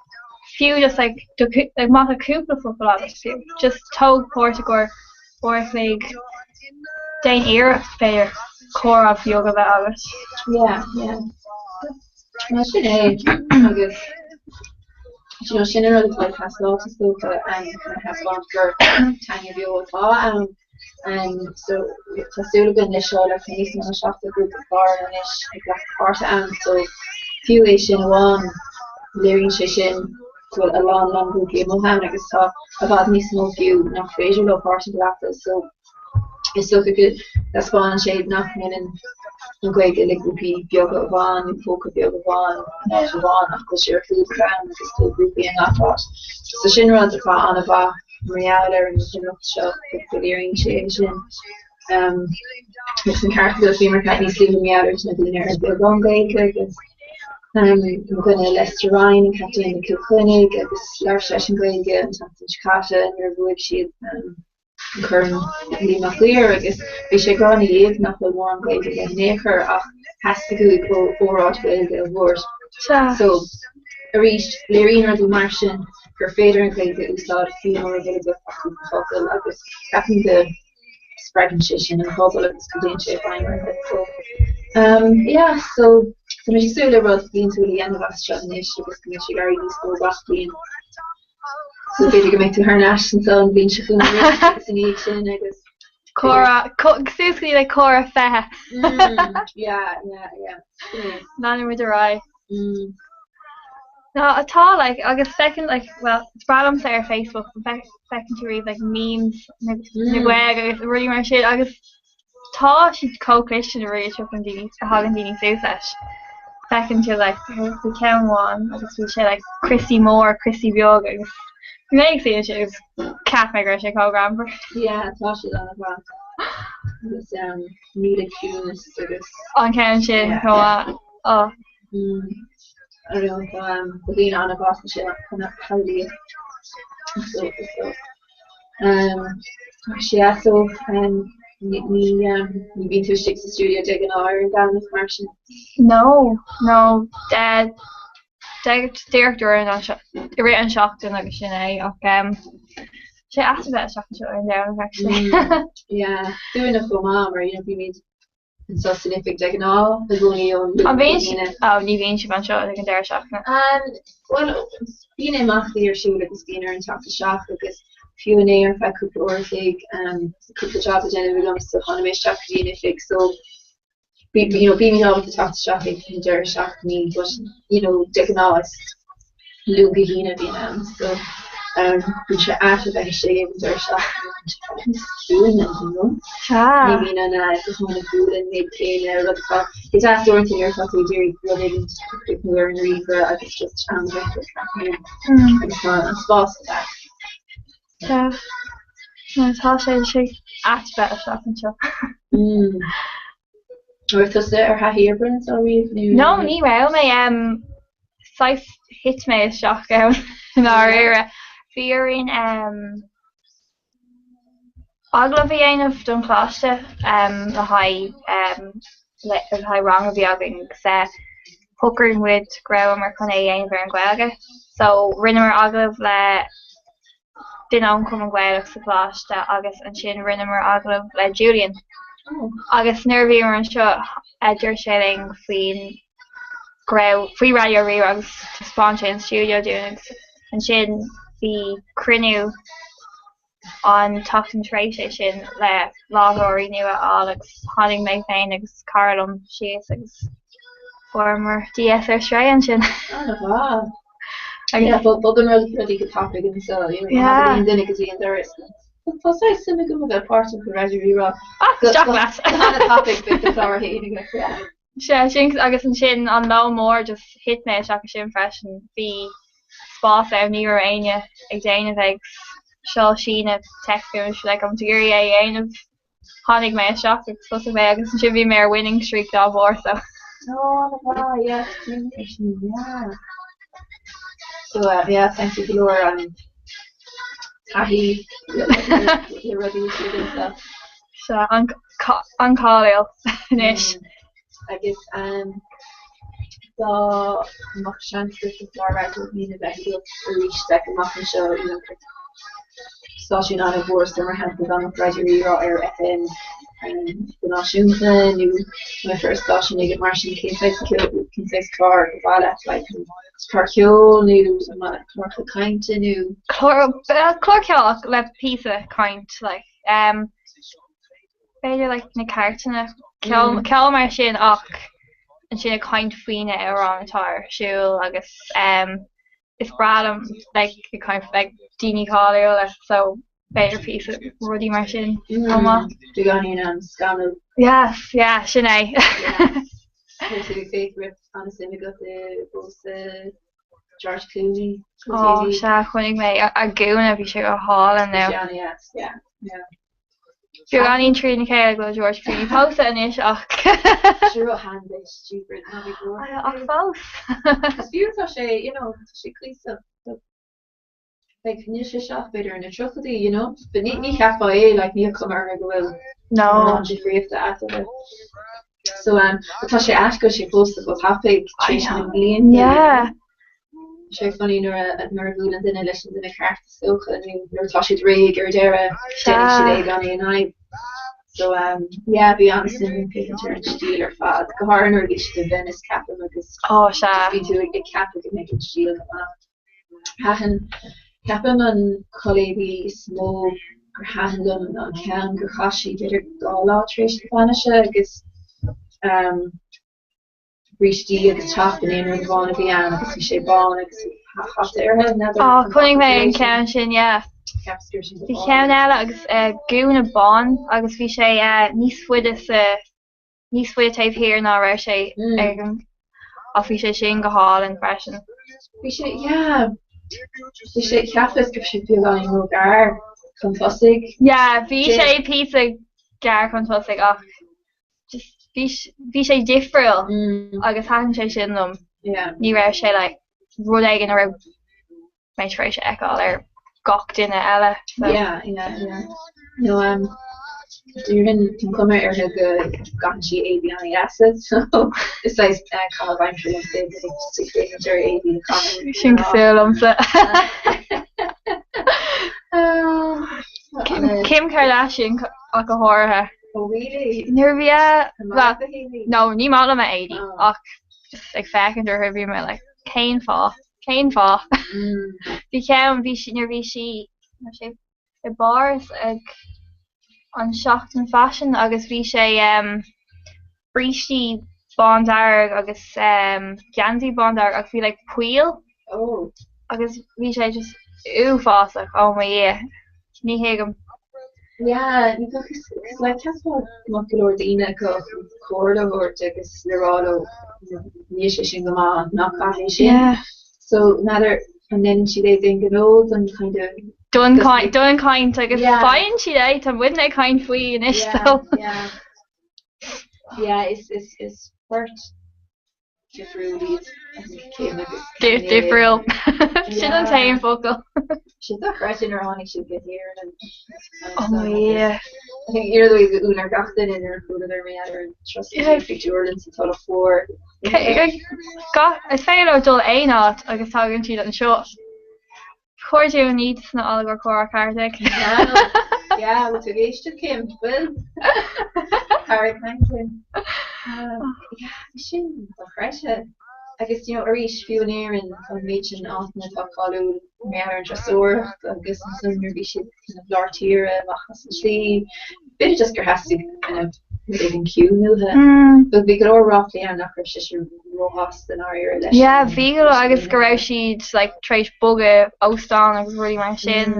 fiú just like do like má tá cúpla focal agat fiú just tóg páirt i gcomhair uair a chloig déan iarracht b'fhéidir. Comhrá beag a bheith agat. Yeah, yeah. Mar sin é agus you know, sin an rud atá ag teastáil is dócha chun a thaispeáint gur teanga bheo atá ann. So tá súil againn leis seo le níos mó ná 70 grúpa clár anois ag glacadh páirte ann so fiú é sin amháin léiríonn sé sin go bhfuil a lán lán grúpaí amuigh ann agus tá i bhfad níos mó fiú nach féidir leo páirt a ghlacadh so Is dócha go dtaispeánann sé nach mbaineann an Ghaeilge le grúpaí beaga amháin nó póca beag amháin in áit amháin ach go bhfuil sé ar fud an domhain agus go bhfuil grúpaí i ngach áit. So sin rud atá an-mhaith mar gheall ar an imeacht seo go léiríonn sé é sin. Agus an ceart agat bhíomar ag caint níos luaithe mar gheall ar na daoine ar beagán Gaeilge agus mo dhuine Lester Ryan an captaen le Cill Chainnigh agus labhair seisean Gaeilge an tseachtain seo caite nuair a bhuaigh siad Corn Liam Mac Lir agus bhí sé ag rá ina dhiaidh nach bhfuil mórán Gaeilge aige in aon chor ach theastaigh uaidh óráid Ghaeilge a thabhairt. So, arís, léiríonn rudaí mar sin gur féidir an Ghaeilge a úsáid fiú mura bhfuil agat ach cúpla focal agus ceapaim go spreagann sé sin an pobal agus go dtéann sé i bhfeidhm orthu. So, um, yeah, so tá mé ag súil le rud bliantúil a dhéanamh as seo anois agus go mbeidh sé ag éirí níos mó gach bliain. So b'fhéidir go mbeidh tú thar n-ais anseo an bhliain seo chugainn arís agus ina dhiaidh sin agus. Comhrá, suas go dtí like comhrá 20. Yeah, yeah, yeah. Leanfaidh muid ar aghaidh. No, atá like agus feiceann like well is breá liomsa ar Facebook feiceann tú riamh like memes na Gaeilge agus rudaí mar sin agus Tá siad chomh cliste na rudaí a thiocfainn daoine, a thagann daoine suas leis. Feiceann tú like bhí ceann amháin agus bhí sé like Christy mór, Christy beag agus bhí mé ag suí ansin agus cheap mé go raibh sé chomh greannmhar. Yeah, tá siad an-mhaith. Agus um, míle ciúnas agus. An ceann sin chomh maith. Oh. Mm. I don't know, tá um, daoine an-mhaith sin ach chun a shamhlaíocht. So, so. Sea, so ní bhíonn tú istigh sa stiúideo de ghnáth ar an Domhnach mar sin? No, no, díreach uair i rith an seachtain agus sin é ach tá sé ait a bheith isteach anseo ar an Domhnach actually. Yeah, dúinne chomh maith mar you know bímid anseo san oifig de ghnáth i gcónaí ón Luan go hAoine. Ó, ní bhíonn sibh anseo ag an deireadh seachtaine? Bhuel, bíonn imeachtaí ar siúl agus bíonn orainn teacht isteach agus fiú inné ar feadh cúpla uair a chloig, cúpla job le déanamh agam so tháinig mé isteach go dtí an oifig so you know bímid ábalta teacht isteach ag an deireadh seachtaine but you know de ghnáth is Luan go hAoine a bhíonn ann so bíonn sé ait a bheith istigh ag an deireadh seachtaine níos ciúine you know. Ní bhíonn an guthán ag bualadh an méid céanna rud atá go deas uaireanta nuair atá tú ag iarraidh rud éigin a chríochnú ar an ríomhaire agus just am a bheith agat leat féin agus tá an spás go deas. Sea. No, tá sé sé ait bheith isteach anseo. Raibh tusa ar thaithí oibre anseo riamh nó? No, ní raibh mé. Saghas thit mé isteach ann i ndáiríre. Bhí orainn agallamh a dhéanamh don choláiste le haghaidh le haghaidh rang a bhí againn agus shocraigh muid go rabhamar chun é a dhéanamh ar an Ghaeilge. So rinneamar agallamh le duine ón Chumann Gaelach sa choláiste agus ansin rinneamar agallamh le Julian. Agus nuair a bhíomar anseo dúirt sé linn faoin go raibh faoi Raidió Rí-Rá agus thaispeáin sé an stiúideo dúinn agus ansin bhí cruinniú an tseachtain tar éis é sin le láithreoirí nua a fháil agus tháinig mé féin agus cara liom síos agus fuaireamar DS ar Strae ansin. An-mhaith. Agus bogann rudaí go tapaidh anseo, you know, thagann duine go dtí an doras. Tá saghas suim agam a bheith páirteach i Raidió Rí-Rá. Ah, isteach leat! An-tapaidh beidh do chlár féin agat, yeah. Sea, sin agus ansin an ló mór just thit mé isteach ansin freisin. Bhí spás ann, ní raibh éinne ag déanamh é agus sheol Síne text chugam, she's like, an bhfuil tú ag iarraidh é a dhéanamh? Tháinig mé isteach agus thosaigh mé agus ansin bhí mé ar winning streak dá bharr so. Oh, ah, yeah, yeah. So, uh, yeah, thank you go leor um, taithí le rudaí istigh anseo. Sea, an-cáiliúil anois. Agus um, dá mbeadh seans agat do chlár raidió féin a bheith agat arís like amach anseo you know stáisiún an-mhór so mar shampla dá mbeadh Raidió Rí-Rá ar FM. go náisiúnta nó nó ar stáisiún éigin mar sin cén saghas ceol cén saghas clár ba mhaith leat like clár ceoil nó an maith leat cláracha cainte nó Clár clár ceoil ach le píosa caint like um b'fhéidir like na cairteanna ceol ceol mar sin ach ansin ag caint faoi na hamhráin atá ar siúl agus um is breá liom like ag caint like daoine cáiliúla so b'fhéidir píosa rudaí mar sin chomh maith. Beagáinín um scannal. Yes, yeah, sin é. Chuir tú féach raibh an-suim agat i bpósadh George Clooney. Ó sea, chonaic mé a gúna, bhí sé go hálainn now. Yes, yeah, yeah. Beagáinín trína chéile go bhfuil George Clooney pósta anois ach. Sé ró-shean stupid ná bí buartha. Ach fós. Is fiú tá sé, you know, tá sé cuíosach. Like, níl sé seo b'fhéidir ina tríochaidí, you know. But ní ní cheapfá é, like, níl cuma air go bhfuil No. mórán difríochta eatarthu. So, um, but tá sé ait go bhfuil sé pósta chomh tapaidh tar éis na mblianta. Yeah. Sé funny nuair a nuair a bhuaileann duine leis an duine ceart is dócha nó nuair atá siad réidh ar deireadh déanfaidh siad é gan aon fhadhb. So um yeah bhí an-suim ag féachaint ar an stíl ar fad, go háirithe nuair a bhí siad i Venice ceapaim agus Ó sea. bhí tú ag ceapadh go mbeadh an stíl go maith. Thaitin, ceapaim an culaith is mó gur thaitin liom ná an ceann gur chaith sí b'fhéidir 2 lá tar éis na bainise agus um brístí agus top in aon rud amháin a bhí ann agus bhí sé bán agus bhí hata uirthi, n'fheadar Á, an chonaic mé an bhfaca tú é sin? ceann sin, yeah. Cheapas go raibh sin go Bhí ceann hálainn. eile agus gúna bán agus bhí sé níos faide sa, níos faide taobh thiar ná a raibh sé ag an, ach bhí sé sin go hálainn freisin. Bhí sé, yeah, bhí sé, cheapas go raibh sé beagáinín ró-ghearr chun tosaigh. Yeah, bhí sé píosa gearr chun tosaigh ach just bhí bhí sé difriúil agus thaitin sé sin liom. Ní raibh sé like rud éigin a raibh mé tar éis a fheiceáil ar gach duine eile. So. Yeah, yeah, yeah. No, um, déarfainn an cuma uirthi go gcaitheann sí éadaí an-deasa, so is saghas eh, caitheamh aimsire liomsa é just ag féachaint ar éadaí a chaitheann Sin cosúil liomsa. Kim Kardashian ach go háirithe. Oh really? Nuair a bhí a, well, no, ní maith liom a éadaí ach just ag féachaint orthu bhí mé like cén fáth? Cén fáth? Bhí ceann, bhí sí, nuair a bhí sí, raibh sé i bPáras ag an seachtain faisin agus bhí sé em brístí bándearg agus em geansaí bándearg ach bhí like poill Oh. agus bhí sé just uafásach, oh mo Dhia. Ní thuigim. Yeah, ní bheadh fhios cos like cheapfá go mbeadh go leor daoine acu chun comhairle a thabhairt agus le rá leo níl sé sin go maith, ná caith é sin. Yeah. So n'fheadar an ndéanann siad é d'aon ghnó don kind of Don caint, don caint agus Yeah. faigheann siad é, tá muidne ag caint faoi anois Yeah, so. yeah. Yeah, is is is beirt difriúil iad, I think, Kim agus Kanye. Difriúil. Sin an t-aon focal. Sin dochreidte nuair a tháinig siad go hÉirinn and Oh yeah. I think you know the way bhí ionadh ar gach duine nuair a chualadar mar gheall ar an turas Yeah. pictiúrlann sa Tulach Mhór. Is féidir leo dul aon áit agus tagann siad anseo. Chóir dúinn iad san a fháil i gcomhair comhrá ceartaigh. Yeah, bhfuil tú ag éisteacht Kim? Bhfuil? Tar ag caint linn. Yeah, bhí sin dochreidte. Agus you know, arís, fiú in Éirinn, tá an méid sin áiteanna atá cáiliúil mar gheall ar an turasóireacht agus ansan nuair a bhí siad kind of lár tíre amach as an tslí, b'fhéidir just gur theastaigh kind of rud éigin ciúin uathu. But bhí go leor ráflaí ann nach raibh sise róshásta i ndáiríre leis Yeah, bhí go leor agus go raibh siad like tar éis bogadh óstán agus rudaí mar sin.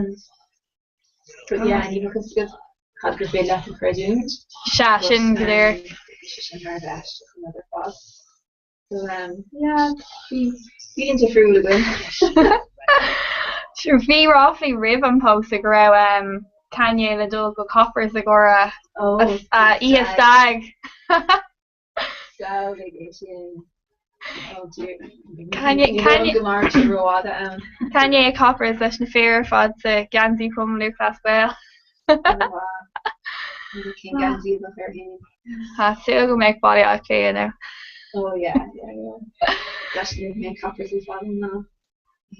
But yeah, ní bheadh fhios agat cad gur féidir leat a chreidiúint. Sea, sin go díreach. Bhí sé sin thar a bheith aisteach an rud ar fad. So um, yeah, bhí bliain difriúil againn. Sure, bhí ráflaí roimh an pósadh go raibh um, Kanye le dul go Coppers i gcomhair Oh, a oíche stag. Samhlaigh é sin. Oh dear. Kanye, Ní Kanye, raibh go mairfeadh sé rófhada ann. Kanye i Coppers leis na fir ar fad sa geansaí Chumann Lúthchleas Gael. Oh wow. Ní cén geansaí a bheadh air féin. Tá súil go mbeadh Baile Átha Cliath now. Oh yeah, yeah, yeah. Leis na mé Coppers le fada ná.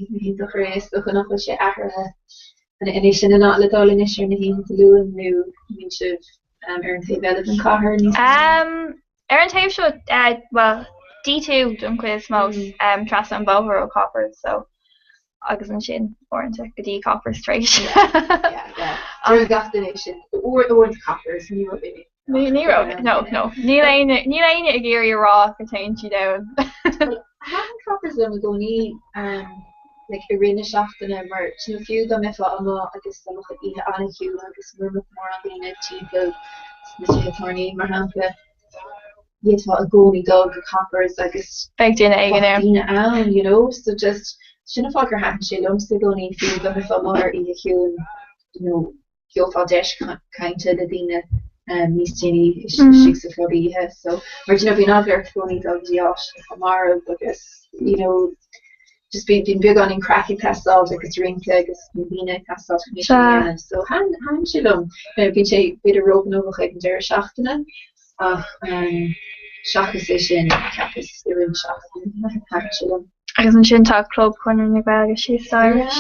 Iontach ar aon dócha nach bhfuil sé athraithe. An é sin an áit le dul anois ar na hoícheanta Luain nó an mbíonn sibh? ar an taobh eile den chathair níos mó? Ar an taobh seo, bhuel, D2 don chuid is mó, trasna an bhóthair ó Coppers, so, agus ansin uaireanta go dtí Coppers tar éis. Deir gach duine sin, uaireanta Coppers, ní raibh Ní ní raibh, no, no, níl éinne, níl éinne ag iarraidh a rá go dtéann siad ann. Thaitin Coppers liom i gcónaí like i rith na seachtaine mar you know fiú dá mbeifeá amuigh agus dá mbeadh oíche an-chiúin agus mura mbeadh mórán daoine timpeall sna tithe tábhairne mar shampla, d'fhéadfá i gcónaí dul go Coppers agus Beidh duine éigin ann. daoine ann you know so just sin an fáth gur thaitin sé liomsa i gcónaí fiú dá mbeifeá amuigh ar oíche chiúin you know gheofá deis cainte le daoine níos déanaí istigh sa chlub oíche so mar you know bíonn eagla ort i gcónaí dul go dtí áit atá marbh agus you know just bíonn bíonn beagáinín craic ag teastáil agus rince agus bíonn daoine ag teastáil chun é sin a dhéanamh so thaitin sé liom. Bíonn sé b'fhéidir róghnóthach ag an deireadh seachtaine ach seachas é sin cheapas i rith na seachtaine thaitin sé liom. Agus ansin tá Club Chonradh na Gaeilge síos staighre.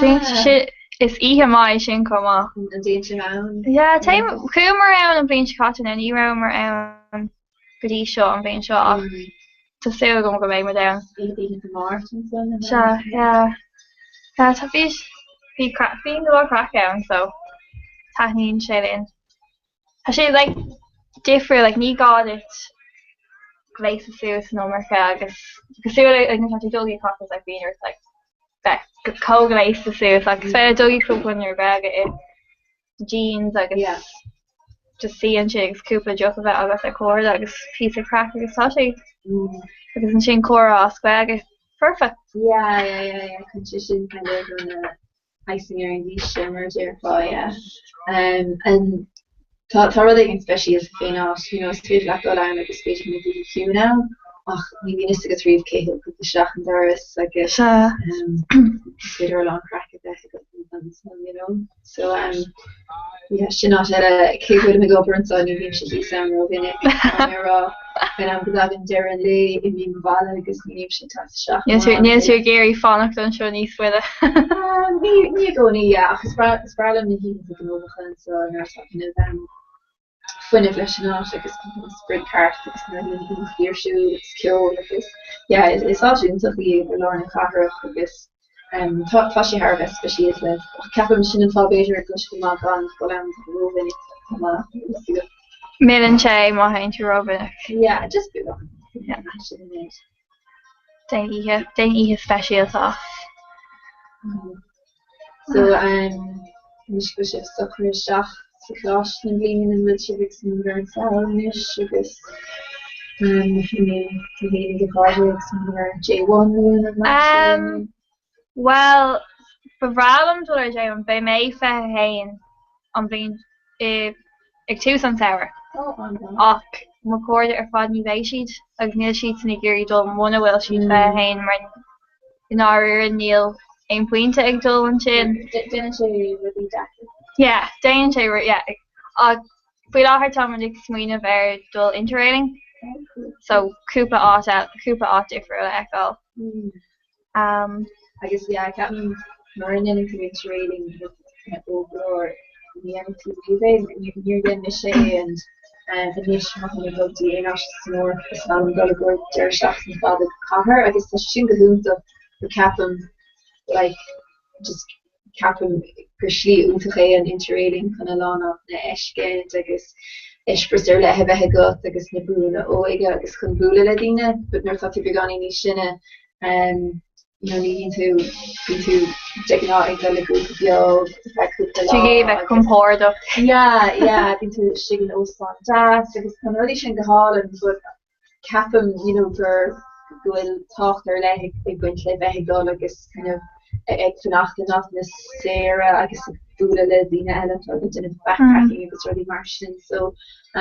Sin, is oíche mhaith é sin chomh maith. An dtéann sibh ann? Yeah, téim, chuamar ann an bhliain seo caite nó ní rabhamar ann go dtí seo an bhliain seo ach tá súil agam go mbeidh muid ann. Oíche Máirt ansan? Sea, yeah. Yeah, tá, bhí, bhí craic, bíonn go leor craic ann so taitníonn sé linn. Tá sé like difriúil, like ní gá duit gléasadh suas an iomarca agus cosúil le like nuair atá tú ag dul go dtí Coppers like bíonn ort like bheith chomh gléasta suas ach is féidir dul go Club Chonradh na Gaeilge i jeans agus just suí ansin agus cúpla deoch a bheith agat le cairde agus píosa craic agus tá sé agus ansin comhrá as Gaeilge foirfe. Yeah yeah yeah yeah cuireann sé sin kind of an icing ar an gcíste, mar a déarfá, yeah. And tá tá rud éigin speisialta fén áit, you know, is féidir leat dul ann agus b'fhéidir go mbeidh oíche chiúin ann ach ní bhíonn fhios agat riamh cé a thiocfaidh isteach an doras agus is féidir a lán craic a bheith agat ansan, you know. So yeah, sin áit eile, cé go bhfuilim ag obair anseo ní bhímse thíos ann rómhinic, tá mé a rá, faoin am go dtagann deireadh an lae imím abhaile agus ní bhímse ag teacht isteach Níl tú níl tú ag iarraidh fanacht anseo níos faide. Ní ní i gcónaí, yeah, ach is breá is breá liom na hoícheanta gnóthacha anseo nuair atá kind of um, fuinneamh leis an áit agus an sprid ceart agus nuair a bhíonn imeachtaí ar siúl agus ceol agus yeah, is is áit iontach í i lár na cathrach agus um, tá tá sé thar a bheith speisialta. Ach ceapaim sin an fáth b'fhéidir go bhfuil sé go maith gan dul ann rómhinic chomh maith. Milleann sé má théann tú rómhinic. Yeah, just beagán. Yeah, sin an méid. Déan oíche, déan oíche speisialta as. So, um, anois go bhfuil sibh socraithe isteach sa choláiste na bliana, an bhfuil sibh ag smaoineamh ar an samhradh anois agus um, I mean, tú féin do chairde ag smaoineamh ar J1 nó nó mar sin? Um, Bhuel, ba bhreá liom dul ar J1. Beidh mé 21 an bhliain i ag tús an tsamhraidh. Ach mo chairde ar fad ní bheidh siad agus níl siadsan ag iarraidh dul muna bhfuil siad 21 mar i ndáiríre níl aon pointe ag dul ansin. Déanann sé rudaí deacair. Yeah, déanann sé ru- yeah. Ach faoi láthair táimid ag smaoineamh ar dul interrailing so cúpla áit cúpla áit difriúil a fheiceáil. Agus yeah, ceapaim mura ndéanann tú interrailing kind of óg go leor, ní dhéanfaidh tú riamh é, níor dhein mise é and anois má táim ag dul go dtí aon áit san Eoraip is maith liom dul i gcomhair deireadh seachtaine fada go cathair agus tá sé sin go hiontach but ceapaim like just Ceapaim gur slí iontach é an interrailing chun a lán áiteanna a fheiscint agus eispéireas ar leith a bheith agat agus na brúnna óige agus chun bualadh le daoine but nuair atá tú beagáinín níos sine you know ní bhíonn tú bíonn tú de ghnáth ag dul le grúpa beag ar feadh cúpla lá Tú ag bheith compordach. Yeah yeah bíonn tú istigh in óstán deas agus tá na rudaí sin go hálainn but ceapaim you know gur go bhfuil tábhacht ar leith ag baint le bheith ag dul agus kind of ag fanacht in áiteanna saora agus ag bualadh le daoine eile atá ag déanamh backpacking agus rudaí mar sin so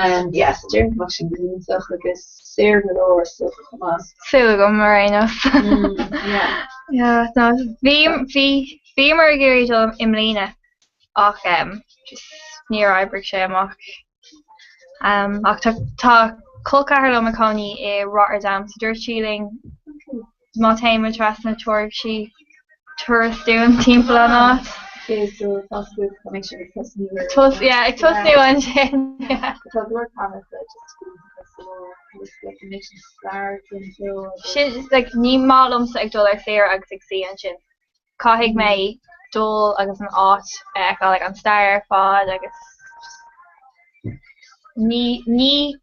um yeah so déarfainn go mbeadh sin go hiontach agus saor go leor so chomh maith. Súil agam ar aon nós. Yeah. Yeah no bhí bhí bhíomar ag iarraidh dul i mbliana ach um just níor oibrigh sé amach. Ach tá tá col ceathar liom ag cónaí i Rotterdam so dúirt sí linn má théimid trasna tabharfaidh sí turas dúinn timpeall an áit. Ok, so tá tú tá mé sin ag tosnú ar. Tos, yeah, ag tosnú ansin, yeah. Tá go leor cathracha just iontach sa lár agus like an méid sin stair den cheol agus. Sin, like, ní maith liomsa ag dul ar saoire agus ag suí ansin. Caithfidh mé dul agus an áit a fheiceáil, like an stair ar fad agus just ní, ní,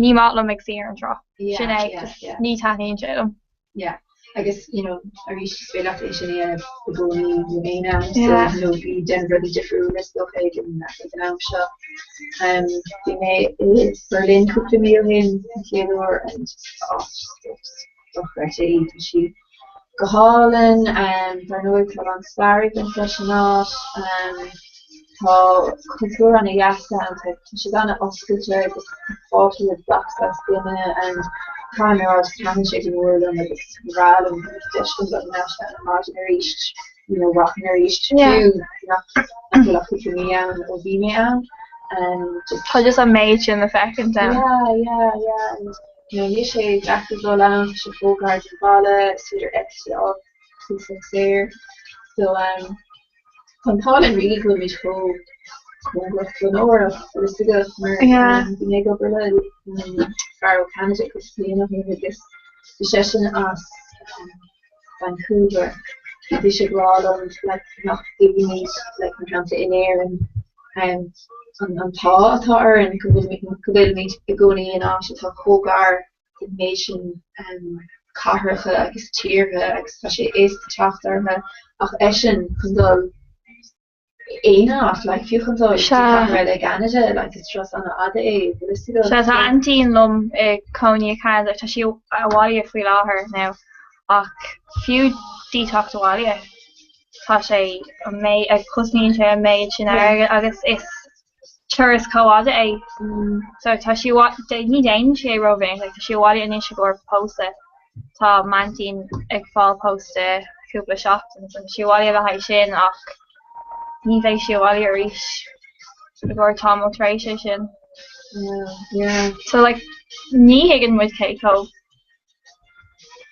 ní maith liom ag suí ar an trá. Yeah, Sin é, yeah, just yeah. ní taitníonn sé liom. Yeah. Agus, you know, arís is féidir leat é sin a dhéanamh i gcónaí in aon am, so, Yeah. you know, bí ag déanamh rudaí difriúla is dócha ag an, ag an am seo. Um, bhí mé i Berlin cúpla mí ó shin an chéad uair and oh, just, just dochreidte í, tá sí go hálainn, um, dar ndóigh tá a lán stair ag baint leis an áit, um, tá cultúr an-dheas ann, tá siad an-oscailte agus fáilte roimh gach saghas duine and caithfidh mé a rá just thaitin sé go mór liom agus ba bhreá liom dá mbeadh deis agam dul thar n-ais ann ar maidin arís, you know, rachainn arís fiú nach bhfuil ach cúpla mí ann ó bhí mé ann and just. Tá just an méid sin le feiscint ann. Yeah, yeah, yeah and you know níl sé deacair dul ann, tá sé chomh gar don bhaile, is féidir eitilt a fháil cuíosach saor so um, Tá an t-ádh linn really go bhfuilimid chomh cóngarach don Eoraip, bhfuil fhios agat, mar bhí mé ag obair le fear ó Canada cúpla bliain ó shin agus bhí seisean as Vancouver agus bhí sé ag rá liom like nach dtuigimid like mar shampla in Éirinn an an t-ádh atá orainn go bhfuilimid i gcónaí in áit atá chomh gar don méid sin cathracha agus tíortha agus tá sé éasca teacht orthu ach eisean chun dul aon áit, like fiú chun dul go cathair eile i gCeanada, like is turas an-fhada é, bhfuil fhios agat. Sea, tá aintín liom i cónaí i Ceanada, tá sí abhaile faoi láthair now ach fiú di teacht abhaile tá sé an méid, cosnaíonn sé an méid sin airgid agus is turas chomh fhada é. So tá sí, ní dhéanann sí é rómhinic, like tá sí abhaile anois i gcomhair pósadh, tá m'aintín ag fáil pósta cúpla seachtain so tá sí abhaile le haghaidh sin ach ní bheidh sí abhaile arís i gcomhair tamall tar éis é sin. So like ní thuigeann muid cé chomh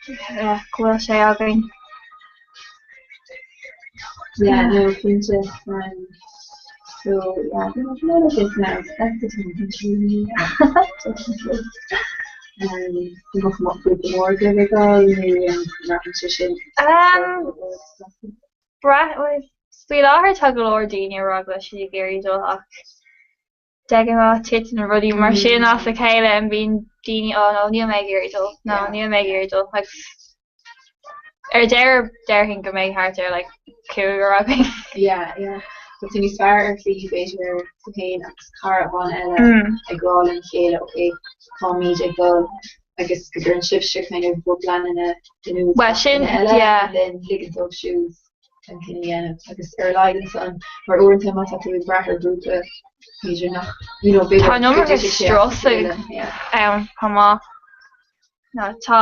go bhfuil sé againn. Yeah, no, cinnte. Um, so, yeah, I don't know if it's now expected to continue. Definitely. Um, go maith go mór go le gáil nó rachaidh sé sin. Um, brath, faoi láthair tá go leor daoine ag rá go bhfuil siad ag iarraidh dul ach De ghnáth titeann rudaí mar sin as a chéile and bíonn daoine oh no níl mé ag iarraidh dul, no níl mé ag iarraidh dul agus ar deireadh déarfainn go mbeidh thart ar like cúigear againn. Yeah, yeah. Tá sé níos fearr ar shlí b'fhéidir tú féin agus cara amháin eile ag rá lena chéile ok táimid ag dul agus go gcuireann sibhse kind of bhur bpleananna in iúl Well sin, eile yeah. and then ligean dóibh siúd an cinneadh a dhéanamh agus ar a laghad ansan mar uaireanta má tá tú ag brath ar ghrúpa b'fhéidir nach you know b'fhéidir Tá an go iomarca dtitfidh sé as a strus chéile yeah. ann chomh maith. No tá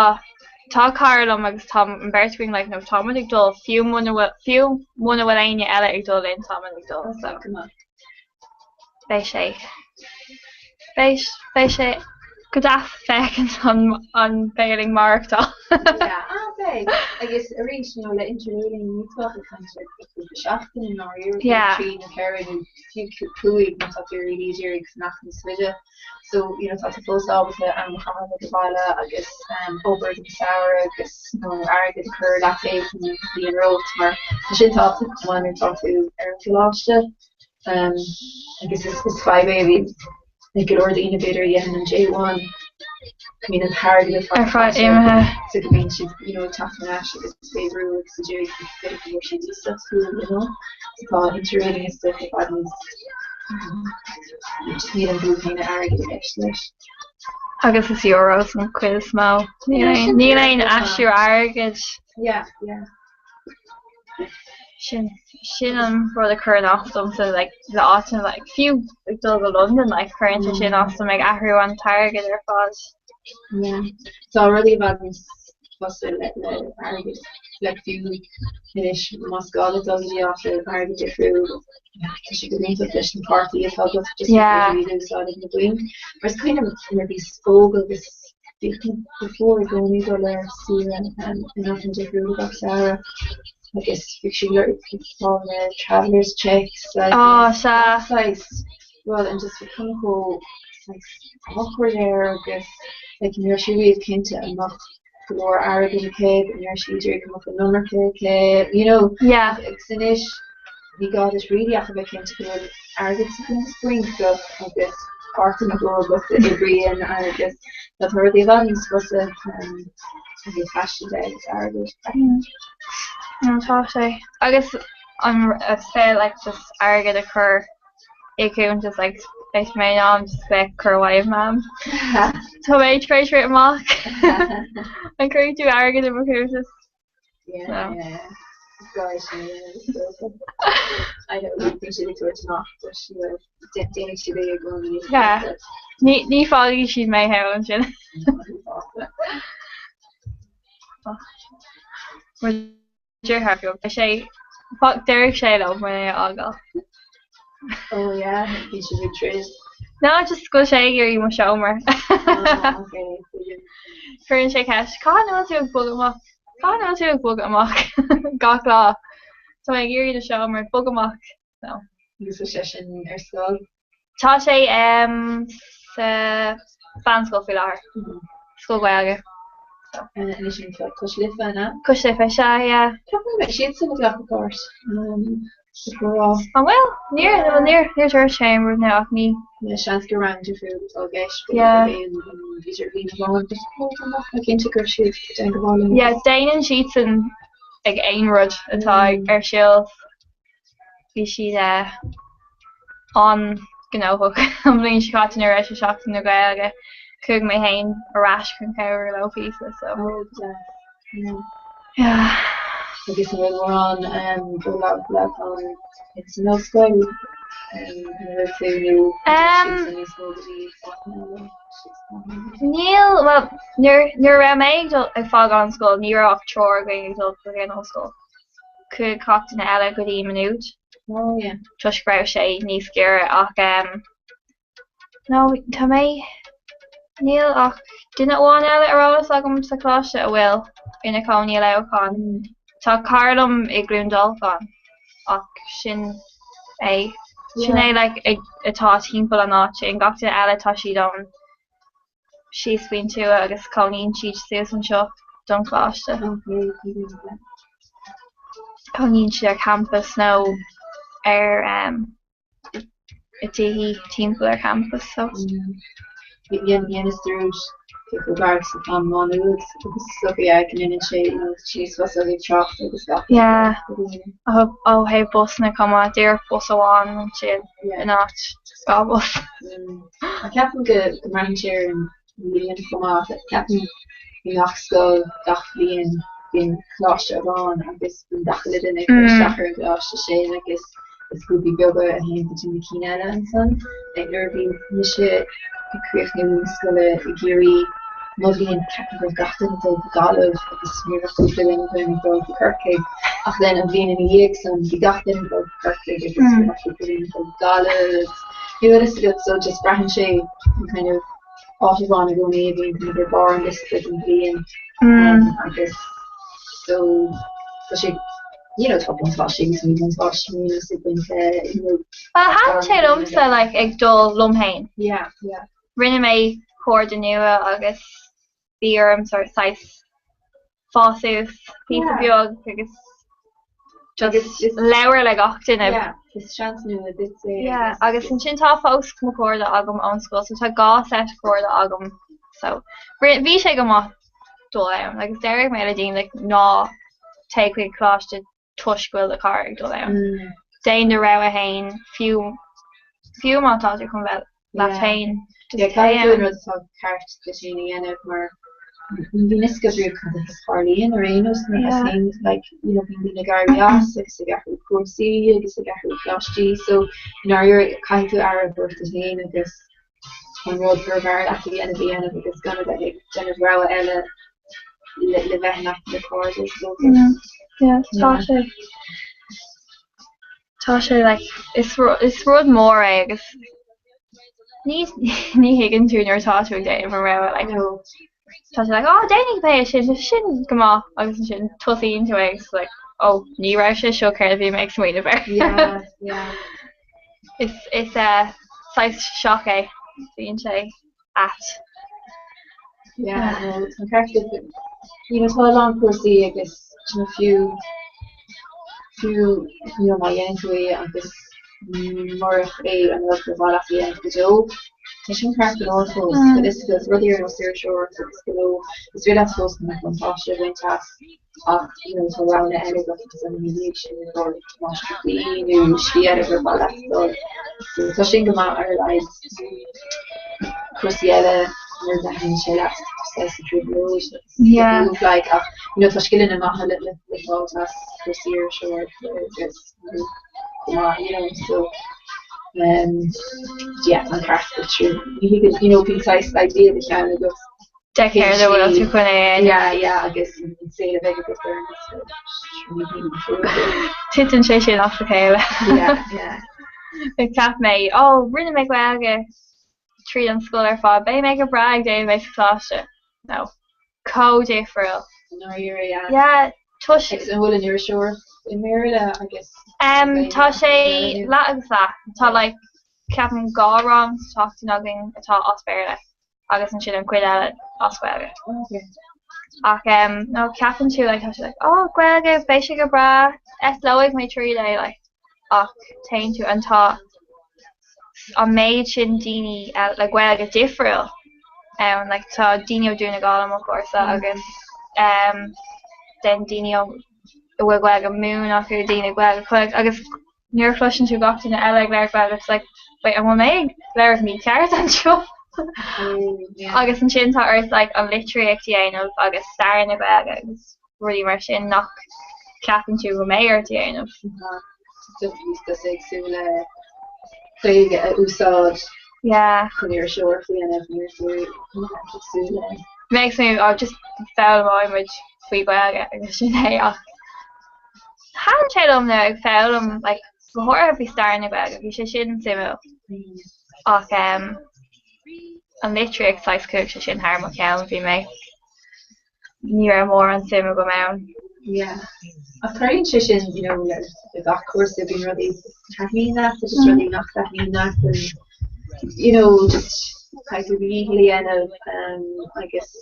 tá cara liom agus tá an beirt againn like no tá muid ag dul fiú muna bhfuil fiú muna bhfuil éinne eile ag dul linn tá muid ag dul so Go maith. beidh sé Beidh beidh sé go deas féachaint an an mbeidh ag maireachtáil. Yeah, ah beidh. Agus arís, you know, le interrailing ní tá ag caint ar cúpla seachtain i ndáiríre, Yeah. trí nó ceithre nó fiú cúig má tá tú really ag iarraidh fanacht níos faide. So, you know, tá tú fós ábalta am a chaitheamh ag an bhaile agus um, obair don samhradh agus you know, airgead a chur leataobh don bhliain romhat mar tá sin tábhachtach chomh maith nuair atá tú ar an gcoláiste. Agus is fadhb é a bhíonn ag go leor daoine b'fhéidir a dhéanann an J1, go mbíonn an t-airgead ar fad Ar fad imithe. so go mbíonn siad you know ag teacht ar ais agus fé bhrú agus a d'iarraidh b'fhéidir go bhfuair siad iasacht fiú you know. So tá interrailing is dócha i bhfad níos just níl an brú céanna airgid i gceist leis. Agus is euros an chuid is mó. Níl aon aistriú airgid. Yeah, yeah. Sin sin an rud a chuireann as domsa like le áiteanna like fiú ag dul go Londain like cuireann sé sin as dom ag athrú an t-airgead ar fad. Yeah. Tá rudaí i bhfad níos fusa le le airgead like fiú anois más gá duit dul go dtí áit le airgead difriúil tá sé go hiontach leis na cártaí atá agat just Yeah. gur féidir iad a úsáid ag na boinn. Mar is cuimhin liom nuair a bhíos óg agus bhíodh go fuar i gcónaí dul ar saoire in áiteanna difriúla gach samhradh. Agus bhí siad ag fáil na travellers checks agus Á, sea. saghas rud and just bhí cuma chomh saghas awkward air agus like ní raibh sí riamh cinnte an mbeadh go leor airgid aici, an raibh sí ag iarraidh go mbeadh an iomarca aici, you know. Yeah. Agus anois ní gá duit really ach a bheith cinnte go bhfuil airgead sa chuntas bainc agat agus cárta na go agat a oibríonn agus tá rudaí i bhfad níos fusa ó thaobh taistil de agus airgid. No, tá sé. Agus an say like just airgead a chur i gcuntas like beidh mé in ann just bheith ag cur away mam. Tá mé tar éis rith amach. An gcuirfidh tú airgead i mo chuntas? Yeah, yeah. Is gá é sin a dhéanamh, is dócha. I know, bíonn siad ag tabhairt amach, but you know, déanfaidh siad é i gcónaí. Yeah. Ní ní fágfaidh siad mé thall ansin. Mo dheartháir beag, beidh sé, déarfaidh sé liom mé a fhágáil. Oh yeah, bhí siad ag troid. No, just go bhfuil sé ag iarraidh mo seomra. Ah, okay. Cuireann sé ceist, cathain a bhfuil tú ag bogadh amach? Cathain a bhfuil tú ag bogadh amach? Gach lá. Tá mé ag iarraidh do sheomra, bog amach. So. Agus bhfuil seisean ar scoil? Tá sé sa mheánscoil faoi láthair. Scoil Ghaeilge. So. Anois an Cois Life, an ea? Cois Life, sea, yeah. Ceapaim go mbeidh siadsan ag glacadh páirt sa chomhrá. An bhfuil? Níor, bhuel níor, níor dúirt sé aon rud now ach ní. Yeah, seans gur rang difriúil atá i gceist, b'fhéidir Yeah. gurb é an idirbhliain amháin, but tá mé cinnte go raibh siad ag déanamh go maith leo. Yeah, déanann siadsan ag aon rud atá ar siúl. Bhí siad an-ghnóthach an bhliain seo caite nuair a raibh sé Seachtain na Gaeilge. Chuaigh mé féin ar ais chun cabhrú leo píosa so. Oh deas. Yeah. Yeah. Agus an bhfuil mórán ó Leamhcán ins an ollscoil ina bhfuil tú nó an bhfuil siadsan níos mó go dtí áiteanna eile? Níl, bhuel, nuair nuair a raibh mé ag dul ag fágáil an scoil ní raibh ach triúr againn ag dul go dtí an ollscoil. Chuaigh gach duine eile go dtí Maynooth toisc go raibh sé níos giorra ach no tá mé níl ach duine amháin eile ar eolas agam sa choláiste a bhfuil ina chónaí i Leamhcán. Tá cara liom i gCluain Dolcáin ach sin é sin é like atá timpeall an áit sin. Gach duine eile tá siad ón síos faoin tuath agus cónaíonn siad suas anseo don choláiste. Cónaíonn siad ar campas nó ar i dtithe timpeall ar campas so. Dheineas dearúd cé chomh gar is atá Má Nuad agus is dócha yeah go ndéanann sé you know níos fusa ó thaobh tráchta agus gach rud Yeah. do dhaoine. Ó thaobh busanna chomh maith, díreach bus amháin ansin in áit dhá bhus. Ceapaim go mbraitheann sé ar an mbliain chomh maith. Ceapaim i ngach scoil, gach bliain, bíonn coláiste amháin agus bíonn gach uile duine ag cur isteach ar an gcoláiste sin agus is grúpaí beaga a théann go dtí na cinn eile ansan. Nuair a bhí mise ag críochnú na scoile i gCiarraí, mo bhliain, ceapaim go raibh gach duine ag dul go Gaillimh agus ní raibh cúpla duine againn ag dul go Corcaigh. Ach then an bhliain ina dhiaidh san, bhí gach duine ag dul go Corcaigh agus ní raibh cúpla duine ag dul go Gaillimh. You know, is agat so just braitheann sé an kind of áit amháin i gcónaí a bhíonn kind of ar barr an liosta don bhliain agus so tá sé you know tá buntáistí agus míbhuntáistí níos ag baint le you know Well, thaitin sé liomsa like ag dul liom féin. Yeah, yeah. Rinne mé cairde nua agus bhí orm sort saghas fás suas píosa beag agus just labhair le gach duine. Yeah, is seans nua duit é. Yeah, agus ansin tá fós mo chairde agam ón scoil so tá dhá set cairde agam so bhí sé go maith dul ann agus déarfaidh mé le daoine like ná téigh chuig coláiste toisc go bhfuil do chara ag dul ann. Déan do rogha fhéin, fiú fiú má tá tú chun bheith leat féin, just téigh ann. An rud atá ceart duit féin a dhéanamh mar ní bhíonn fhios agat riamh cad a tharlaíonn ar aon nós nuair a théann like you know bíonn daoine ag éirí as agus ag athrú cúrsaí agus ag athrú coláistí so i ndáiríre caithfidh tú aire a thabhairt duit féin agus an rud gur fearr leat a dhéanamh a dhéanamh agus gan a bheith ag déanamh rogha eile le bheith in aice le cairde is dócha. Yeah, tá sé tá sé like is is rud mór é agus ní ní thuigeann tú nuair atá tú ag déanamh an rogha like tá sé like oh déanfaidh mé é sin sin go maith agus ansin tosaíonn tú é agus like oh ní raibh sé seo céard a bhí mé ag smaoineamh air. Yeah, yeah. Is is eh saghas shock é, bíonn sé ait. Yeah, no, tá an ceart agat. You know, tá a lán cúrsaí agus you know, fiú fiú you know, má dhéanann tú é agus murach é an rud ba mhaith leat a dhéanamh go deo, tá sin ceart go leor fós. Mm. Is is rudaí ar nós iriseoireacht agus you know, is féidir leat fós na buntáiste a bhaint as ach you know, tá roghanna eile agat agus ina dhiaidh sin dul máistreachtaí nó slí eile gur mhaith leat dul. So tá sin go maith ar a laghad. Cúrsaí eile nuair a thaitníonn sé leat saghas an trioblóid agus Yeah. move like ach you know, tá scileanna maithe le le le fáilt as cúrsaí iriseoireachta agus you know, go maith you know, so um, yeah, an ceart go true. You you know, bíonn saghas idea i do cheann agat De céard a bhfuil tú chun é a dhéanamh. Yeah, yeah, agus an saol a bheidh agat ar an Titeann sé sin as a chéile. Yeah, yeah. Cheap mé, oh, rinne mé Gaeilge tríd an scoil ar fad, beidh mé go breá ag déanamh é sa choláiste. No. Chomh difriúil. Ndáiríre, yeah. Yeah, toisc. Agus an bhfuil an iriseoireacht i mBéarla agus. Um, tá sé leath agus leath. Tá like, ceapaim 2 rang sa tseachtain againn atá as Béarla. agus ansin an chuid eile as Gaeilge. Ach em no ceapann tú like tá sé like oh Gaeilge beidh sé go breá eitleoidh mé tríd é like ach téann tú and tá an méid sin daoine eh, le Gaeilge difriúil ann like tá daoine ó Dún na Gall i mo chúrsa agus em then daoine ó a bhfuil Gaeilge Mumhan acu daoine Gaeilge Chonnacht agus Nuair a chloiseann tú gach duine eile ag labhairt Gaeilge it's like wait an bhfuil mé ag labhairt mícheart anseo? Agus ansin tá ort like an litríocht a dhéanamh agus stair na Gaeilge agus rudaí mar sin nach ceapann tú go mbeidh ort a dhéanamh. Just níos éagsúla Gaeilge a úsáid Yeah. chun iriseoireacht a dhéanamh nuair is cosúil le. Makes me oh just foghlaimeoidh muid faoi Ghaeilge agus sin é ach Thaitin sé liom nuair ag foghlaim like go háirithe faoi stair na Gaeilge, bhí sé sin suimiúil. Ach em an litríocht saghas chuaigh sé sin thar mo cheann, bhí mé, ní raibh mórán suim agam ann. Yeah. Ach tarlaíonn sé sin you know le le gach cúrsa, bíonn rudaí a thaitníonn leat agus rudaí nach dtaitníonn leat and you know, just caithfidh tú do dhícheall a dhéanamh um, agus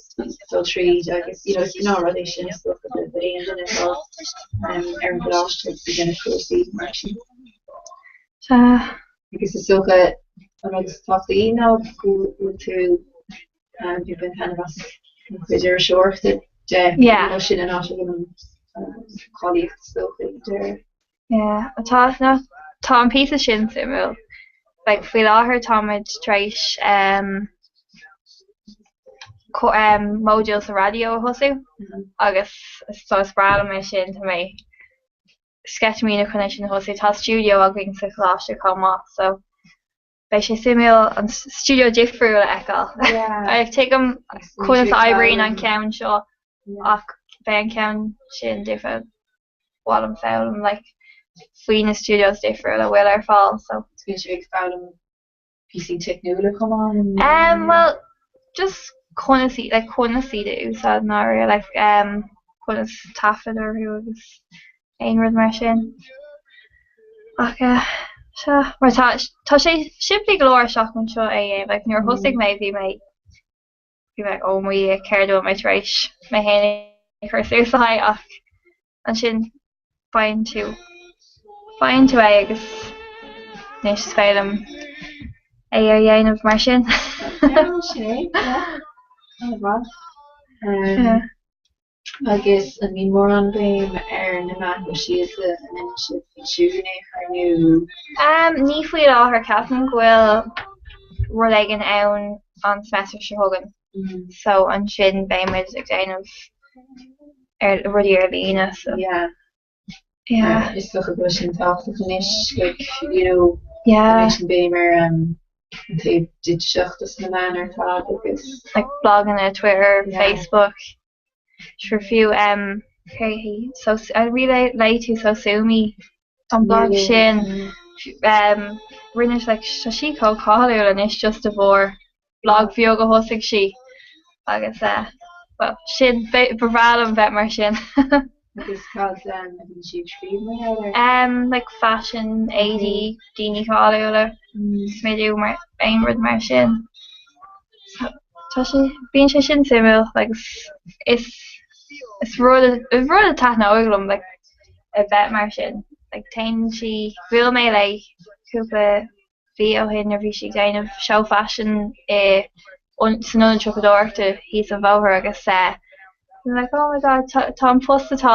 dul tríd agus you know, is gnáthrud é sin is dócha do aon duine atá um, ar an gcoláiste agus ag déanamh cúrsaí mar sin. Sea. Agus is dócha an rud is tábhachtaí ná go bhfuil tú um, ag baint taitneamh as an chuid iriseoireachta de Yeah. you know, sin an áit a bhfuil an an cháilíocht is dócha ag deireadh. Yeah, tá, no, tá an píosa sin suimiúil. Like, faoi láthair táimid tar éis um, co- um, modúl sa raidió a thosú agus so is breá liom é sin, tá mé sceitimíneach chun é sin a thosú. Tá stiúideo againn sa choláiste chomh maith so beidh sé suimiúil an stiúideo difriúil a fheiceáil. Yeah. Tuigim conas a oibríonn an ceann seo Yeah. ach beidh an ceann sin difriúil. mhaith liom foghlaim like faoi na studios difriúla a bhfuil ar fáil so. Bíonn sibh ag foghlaim píosaí teicniúla chomh maith? Um well just conas iad like conas iad a úsáid i ndáiríre like um conas taifead orthu agus aon rud mar sin. Ach eh sea mar tá tá sé simplí go leor isteach anseo é a dhéanamh like nuair a thosaigh mé bhí mé bhí mé oh mo Dhia céard a bhfuil mé tar éis mé féin a chur suas le haghaidh ach ansin faigheann tú faigheann tú é agus anois is féidir liom é a dhéanamh mar sin. Sin é, yeah. An-mhaith. Um, Agus an mbíonn mórán béim ar na meáin shóisialta an ndéanann sibh ansiúd in aon chor nó? Um, ní faoi láthair, ceapaim go bhfuil rud éigin ann an semester seo chugainn so ansin beidh muid ag déanamh ar rudaí ar líne so. Yeah. Yeah. Is dócha go bhfuil sin tábhachtach anois, like, you know, Yeah. an méid sin béim ar um, an taobh digiteach dos na meáin ar fad agus. Like bloganna, Twitter, Yeah. Facebook, sure fiú um, cé hí, so ar léigh tú Sosumi an blog sin, um, rinne like, tá sí chomh cáiliúil anois just de bharr blog bheag a thosaigh sí agus eh, well, sin, ba bhreá liom bheith mar sin. Agus cad a bhíonn sí ag scríobh mar gheall air? Like fashion, éadaí, daoine cáiliúla, smidiú mar aon rud mar sin. So tá sé, bíonn sé sin suimiúil agus is is rud is rud a taitneoidh liom like a bheith mar sin. Like téann sí, bhuail mé léi cúpla mhí ó shin nuair a bhí sí ag déanamh seó faisin i san ionad siopadóireachta thíos an bhóthar agus eh bhí mé like oh my god tá tá an post atá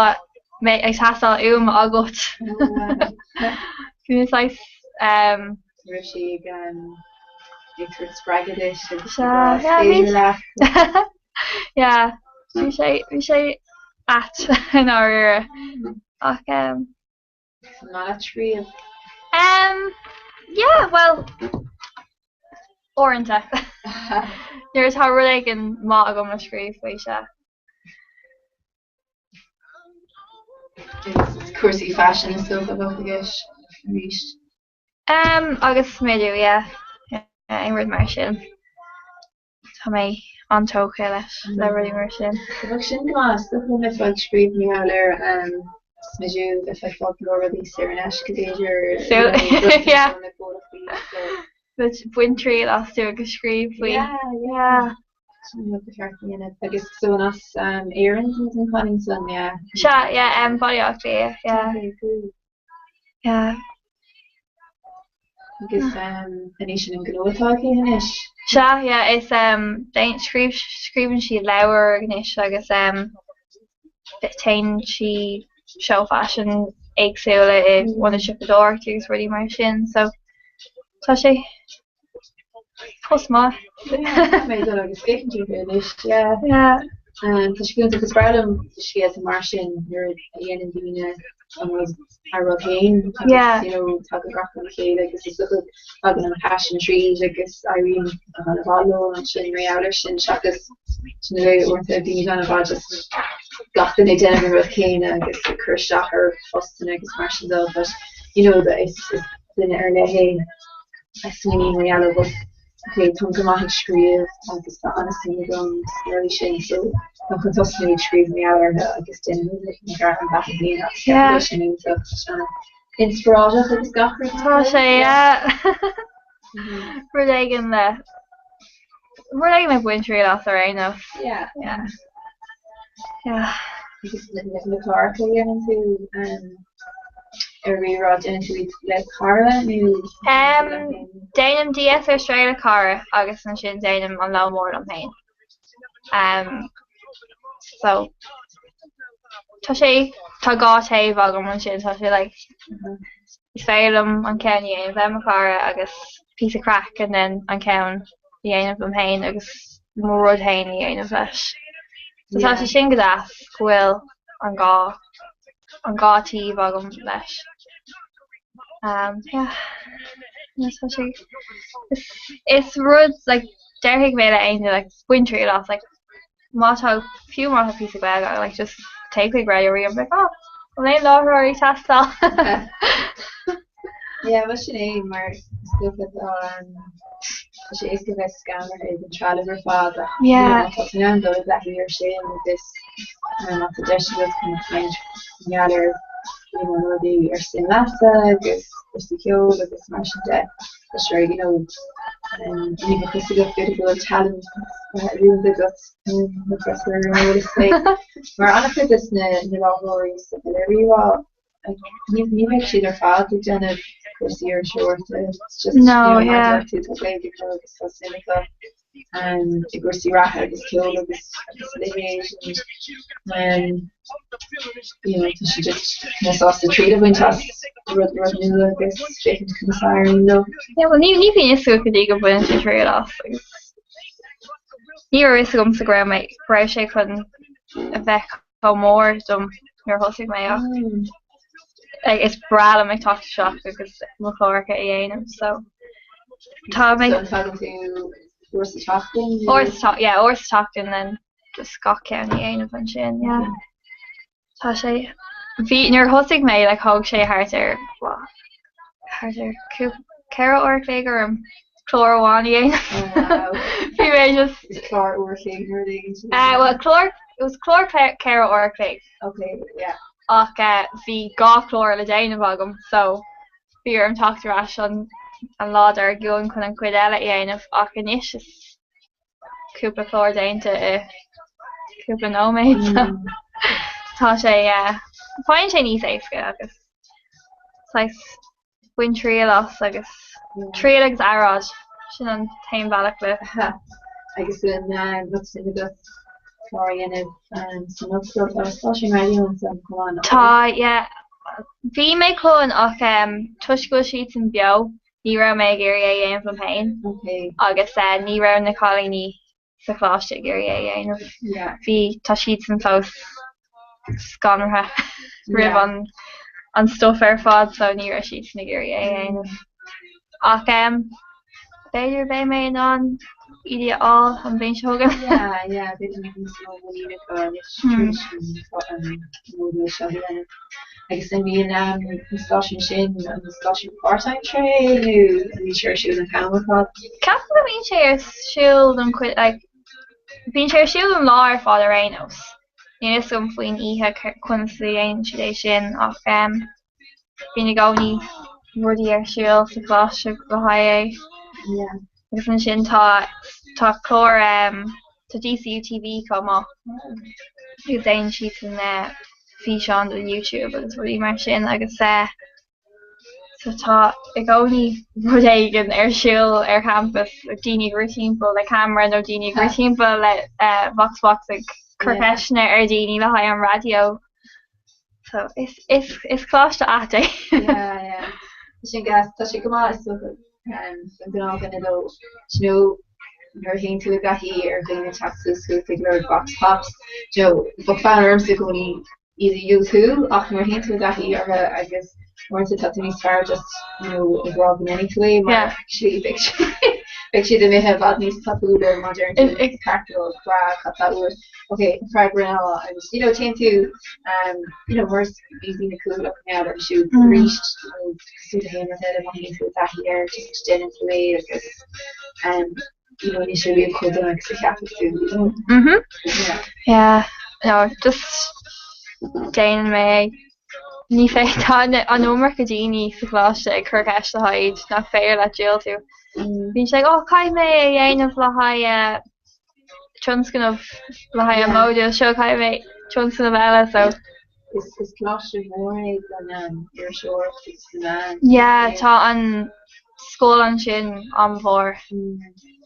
mé ag teastáil uaim agat. Bhí mé saghas ehm. Raibh sí ag ag tabhairt spreagadh duit agus Sea, yeah, bhí leat. Yeah, bhí sé bhí sé ait i ndáiríre ach ehm. An maith leat scríobh? Em, yeah, bhuel, uaireanta. Nuair atá rud éigin maith agam le scríobh faoi, sea. Is cúrsaí faisin is dócha a bheadh i gceist arís. Em, agus smidiú, yeah. Yeah, aon rud mar sin. Tá mé an-tógtha leis, le rudaí mar sin. Bheadh sin go maith, is dócha go mbeifeá ag scríobh mar gheall ar smidiú, bheifeá ag fáil go leor rudaí saor in aisce b'fhéidir, Yeah. Bain triail astu agus scríobh faoi. Yeah, yeah. Sin rud ba cheart a dhéanamh. Agus so an as Éirinn an cailín san, yeah? Sea, yeah, Baile Átha Cliath, yeah. Okay, cool. Yeah. Agus an é sin an gnó atá aici anois? Sea, yeah, is déan, scríobh, scríobhann sí leabhair anois agus téann sí seó faisin éagsúla i ionaid siopadóireachta agus rudaí mar sin, so tá sé post maith. Yeah, mé dul agus féachaint uirthi anois, yeah. Yeah. Tá sé iontach, is breá liom scéalta mar sin nuair a dhéanann daoine an rud a rud féin agus Yeah. you know tagann gach rud le chéile agus is dócha tagann an paisean tríd agus éiríonn an-mhaith leo ansin mar gheall air sin seachas sin a bheith uaireanta daoine an-mhaith just gach duine ag déanamh an rud céanna agus ag cur isteach ar phostanna agus mar sin de but you know is is duine ar leith é a smaoiníonn mar gheall ar rud ok táim go maith ag scríobh agus tá an-suim agam sna rudaí sin so táim chun tosnú ag scríobh mar gheall orthu agus déanamh mo ghairm beatha féin as Yeah. sin iontach tá sé inspioráideach agus gach rud. Tá sé, yeah. Rud éigin le rud éigin le baint triail as ar aon nós. Yeah. Yeah. Yeah. Agus na cláracha a dhéanann tú ar Rí-Rá, déanann tú iad le cara nó? Déanaim DS ar Strae le cara agus ansin déanaim an Ló Mór liom féin. So tá sé, tá dhá taobh agam ansin, tá sé like is féidir liom an ceann a dhéanamh le mo chara agus píosa craic and then an ceann a dhéanamh liom féin agus mo rud féin a dhéanamh leis. So tá sé sin go deas go bhfuil an dhá an dhá taobh agam leis. Um, yeah. Tá sé is, is rud like déarfaidh mé le éinne like bain triail as like má tá fiú má tá píosa Gaeilge agat like just téigh chuig Raidió Rí and be like oh an bhfuil aon láithreoirí ag teastáil? Yeah, bhuel sin é mar is dócha tá tá sé éasca bheith scanraithe ag an trealamh ar fad ach you know, má tá tú in ann dul i dtaithí air sin agus má tá deis agat chun caint mar gheall ar you know, na rudaí ar suim leatsa agus cúrsaí ceoil agus mar sin de, tá sé you know, ní bheadh fhios agat b'fhéidir go bhfuil talent rúnda agat nó freastal ar an eolas é. Mar an-chuid de na láithreoirí sa Rí-Rá Ní bheidh siad ar fad ag déanamh cúrsaí iriseoireachta, it's just, you know, mar a deir tú, tá Gaeilge acu agus tá suim acu i gcúrsaí reatha agus ceol agus agus a leithéid and you know, tá siad just kind of sásta triail a bhaint as rud rud nua agus féachaint conas a éiríonn leo. Yeah, well ní ní bhíonn fhios agat go dtí go mbaineann tú triail as agus ní raibh fhios agamsa go raibh mé go raibh sé chun a bheith chomh mór dom nuair a thosaigh mé ach is breá liom ag teacht isteach agus mo chláracha a dhéanamh so tá mé So tagann tú uair sa tseachtain? Uair sa yeah uair sa tseachtain then just gach ceann a dhéanamh ansin yeah. Tá sé bhí nuair a thosaigh mé like thóg sé thart ar what thart ar 4 uair a chloig orm clár amháin a dhéanamh. Bhí mé just Is clár uair a chloig nó rud éigin sin. Bhuel clár. it was clár 4 uair a chloig. Okay, yeah. Ach bhí 2 chlár le déanamh agam so bhí orm teacht ar ais an an lá dár gcionn chun an chuid eile a dhéanamh ach anois is cúpla clár déanta i cúpla nóiméad so tá sé faigheann sé níos éasca agus saghas bain triail as agus triail agus earráid, sin an t-aon bhealach le. Agus an rud sin agat clár a dhéanamh san ollscoil, tá stáisiún raidió ansan chomh maith, nach bhfuil? Tá, yeah. Bhí mé chun ach toisc go bhfuil siadsan beo, ní raibh mé ag iarraidh é a dhéanamh liom féin agus ní raibh na cailíní sa choláiste ag iarraidh é a dhéanamh. Bhí, tá siadsan fós scanraithe roimh an an stuff ar fad so ní raibh siadsan ag iarraidh é a dhéanamh. Ach em, b'fhéidir beidh mé in ann iad a fháil an bhliain seo chugainn. Yeah, yeah, b'fhéidir go mbeidh níos mó muiníne acu anois tar éis an módúl seo a dhéanamh. Agus an mbíonn an stáisiún sin, an stáisiún páirtaimseartha é nó an mbíonn sé ar siúl an t-am ar fad? Ceapaim go mbíonn sé ar siúl don chuid, like, bíonn sé ar siúl an lá ar fad ar aon nós. Níl a fhios agam faoin oíche conas a dhéanann siad é sin ach em bíonn i gcónaí rudaí ar siúl sa choláiste le haghaidh é. Yeah. Agus ansin tá tá clár em tá DCU TV chomh maith agus déanann siadsan eh físeáin do YouTube agus rudaí mar sin agus eh so tá i gcónaí rud éigin ar siúl ar champas, daoine ag rith timpeall le ceamara nó daoine ag rith timpeall le eh vox box ag cur ceisteanna ar dhaoine le haghaidh an raidió. So is is is coláiste ait é. Yeah, yeah. Tá sin gas, tá sé go maith is dócha um, don gnáthdhuine though, do you know, nuair a théann tú i dtaithí ar dhaoine teacht suas chugat ag lorg vox pops, do you know, bheadh fonn ormsa i gcónaí iad a dhiúltú ach nuair a théann tú i dtaithí orthu agus uaireanta tá tú níos fearr just, you know, ag rá go ndéanfaidh tú é mar Yeah. actually beidh sé beidh siad imithe i bhfad níos tapúla má deireann tú ceart go leor breá cad tá uait. Ok, an freagra ná agus you know téann tú um, you know mar is bíonn daoine cúthalach mar gheall orthu siúd arís you know cosúil le haon rud eile má théann tú i dtaithí air just déanann tú é agus um, you know níl sé riamh chomh dona agus a cheapfadh tú you know. Mhm. Yeah. Yeah. No, just déanann mé é. Ní féidir, tá an iomarca daoine sa choláiste ag cur ceist le haghaidh nach féidir leat diúltú. Bíonn sé like, oh, caithfidh mé é a dhéanamh le haghaidh tionscnamh le haghaidh an módúil seo, caithfidh mé tionscnamh eile, so. Is is coláiste mór é don iriseoireacht agus na meáin. Yeah, tá an scoil ansin an-mhór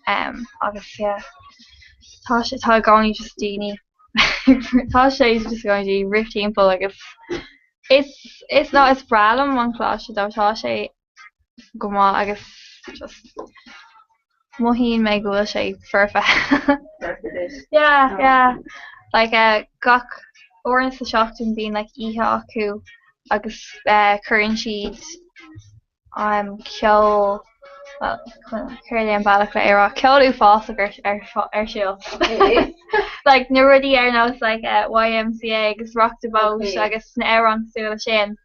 um, agus yeah, tá sé tá i gcónaí just daoine tá sé just i gcónaí daoine rith timpeall agus is is no is breá liom an coláiste though tá sé go maith agus just mothaíonn mé go bhfuil sé foirfe. Foirfe duit. Yeah, yeah. Like eh, gach uair sa seachtain bíonn like oíche acu agus eh, cuireann siad um, ceol well, céard é an bealach le é a rá, ceol uafásach ar, ar, ar siúl. Like na rudaí ar nós like eh, YMCA agus Rock the Boat Okay. agus na amhráin cosúil leis sin.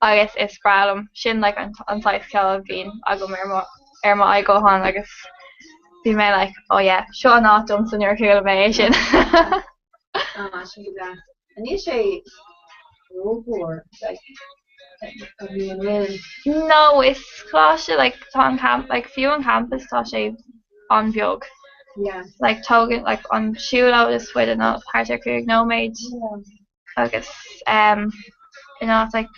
agus is breá liom. Sin like an an saghas ceoil a bhíonn agam ar mo ar mo ghuthán agus bhí mé like oh yeah seo an áit domsa nuair a chuala mé é sin. Ah, sin go deas. An níl sé rómhór like an bhfuil an bhfuil? No, is coláiste like tá an camp like fiú an campus tá sé an-bheag. Yeah. Like tógann like an siúlóid is faide ná thart ar 5 nóiméad. Yeah. agus in áit like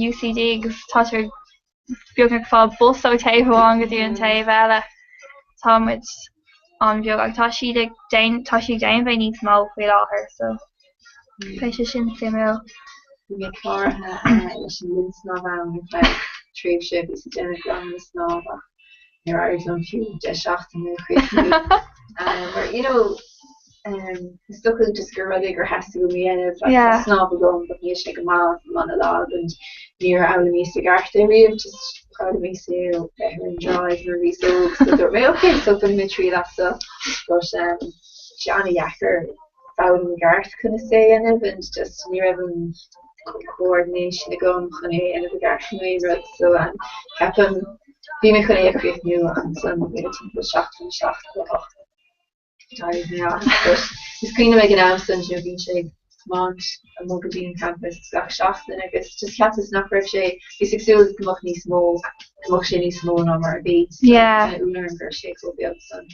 UCD agus tá tú beagnach ag fáil bus ó taobh amháin go dtí an taobh eile. Tá muid an-bheag ach tá siad ag déan tá siad ag déanamh é níos mó faoi láthair so beidh sé sin suimiúil. Bhí mé cláraithe leis an linn snámh ann ar feadh tréimhse, bhíos ag déanamh ranganna snámh ach níor éirigh liom fiú 10 seachtaine a chríochnú. Mar you know is dócha just gur rud é gur theastaigh uaim a dhéanamh, like tá snámh agam but níl sé go maith, tá an-lag and níor fhoghlaimíos i gceart é riamh, just d'fhoghlaimíos é ó bheith ar an dtráigh nuair a bhíos óg so dúirt mé ok so bainfidh mé triail as seo but tá sé an-dheacair foghlaim i gceart conas é a dhéanamh and just ní raibh an coordination agam chun é a dhéanamh i gceart nó aon rud so ceapaim bhí mé chun é a chríochnú ach ansan bhí timpeall seachtain 7 8 d'éirigh mé as but. Is cuimhin liom ag an am san, you know, bhínnse ag tiomáint amuigh go dtí an campus gach seachtain agus just cheapas nach raibh sé, bhíos ag súil go mbeadh níos mó, go mbeadh sé níos mó ná mar a bhí. So Yeah. kind of ionadh orm go raibh sé chomh beag san.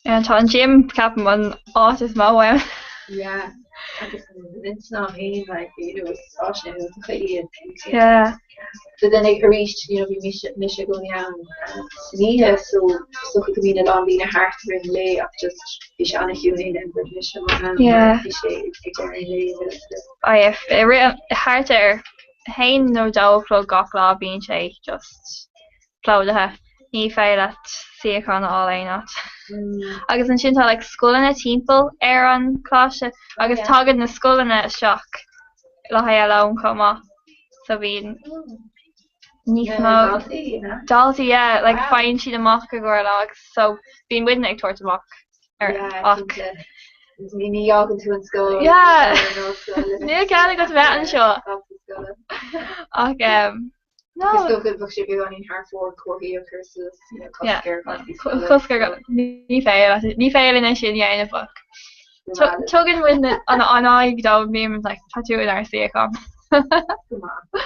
Yeah, tá an gym, ceapaim, an áit is mó ann. Yeah. Agus an instán féin, like, you know, is áiseanna iontacha iad. Yeah. But then ag arís, you know, bhí mise mise i gcónaí ann san oíche so is dócha go mbíonn a lán daoine thart i rith an lae ach just bhí sé an-chiúin aon am go raibh mise amuigh ann mar Yeah. bhí sé ag deireadh an lae agus Oh yeah, i rith thart ar a haon nó dó a chlog gach lá bíonn sé just plódaithe. Ní féidir leat suíochán a fháil aon áit. Agus ansin tá like scoileanna timpeall ar an choláiste agus tagann na scoileanna isteach le haghaidh a lón chomh maith. So bíonn níos mó daltaí yeah like faigheann siad amach i gcomhair lá agus so bíonn muidne ag tabhairt amach ar ach Ní ní fhágann tú an scoil. Yeah níl cead agat bheith anseo ach um No. Is dócha bheadh sé beagáinín thar fóir comharthaí a chur suas, you know, cosc ar dhaltaí scoile. Cosc ar ní féidir ní féidir linn é sin a dhéanamh ach tugann muid an aghaidh dóibh bíonn like tá tú inár suíochán. Go maith.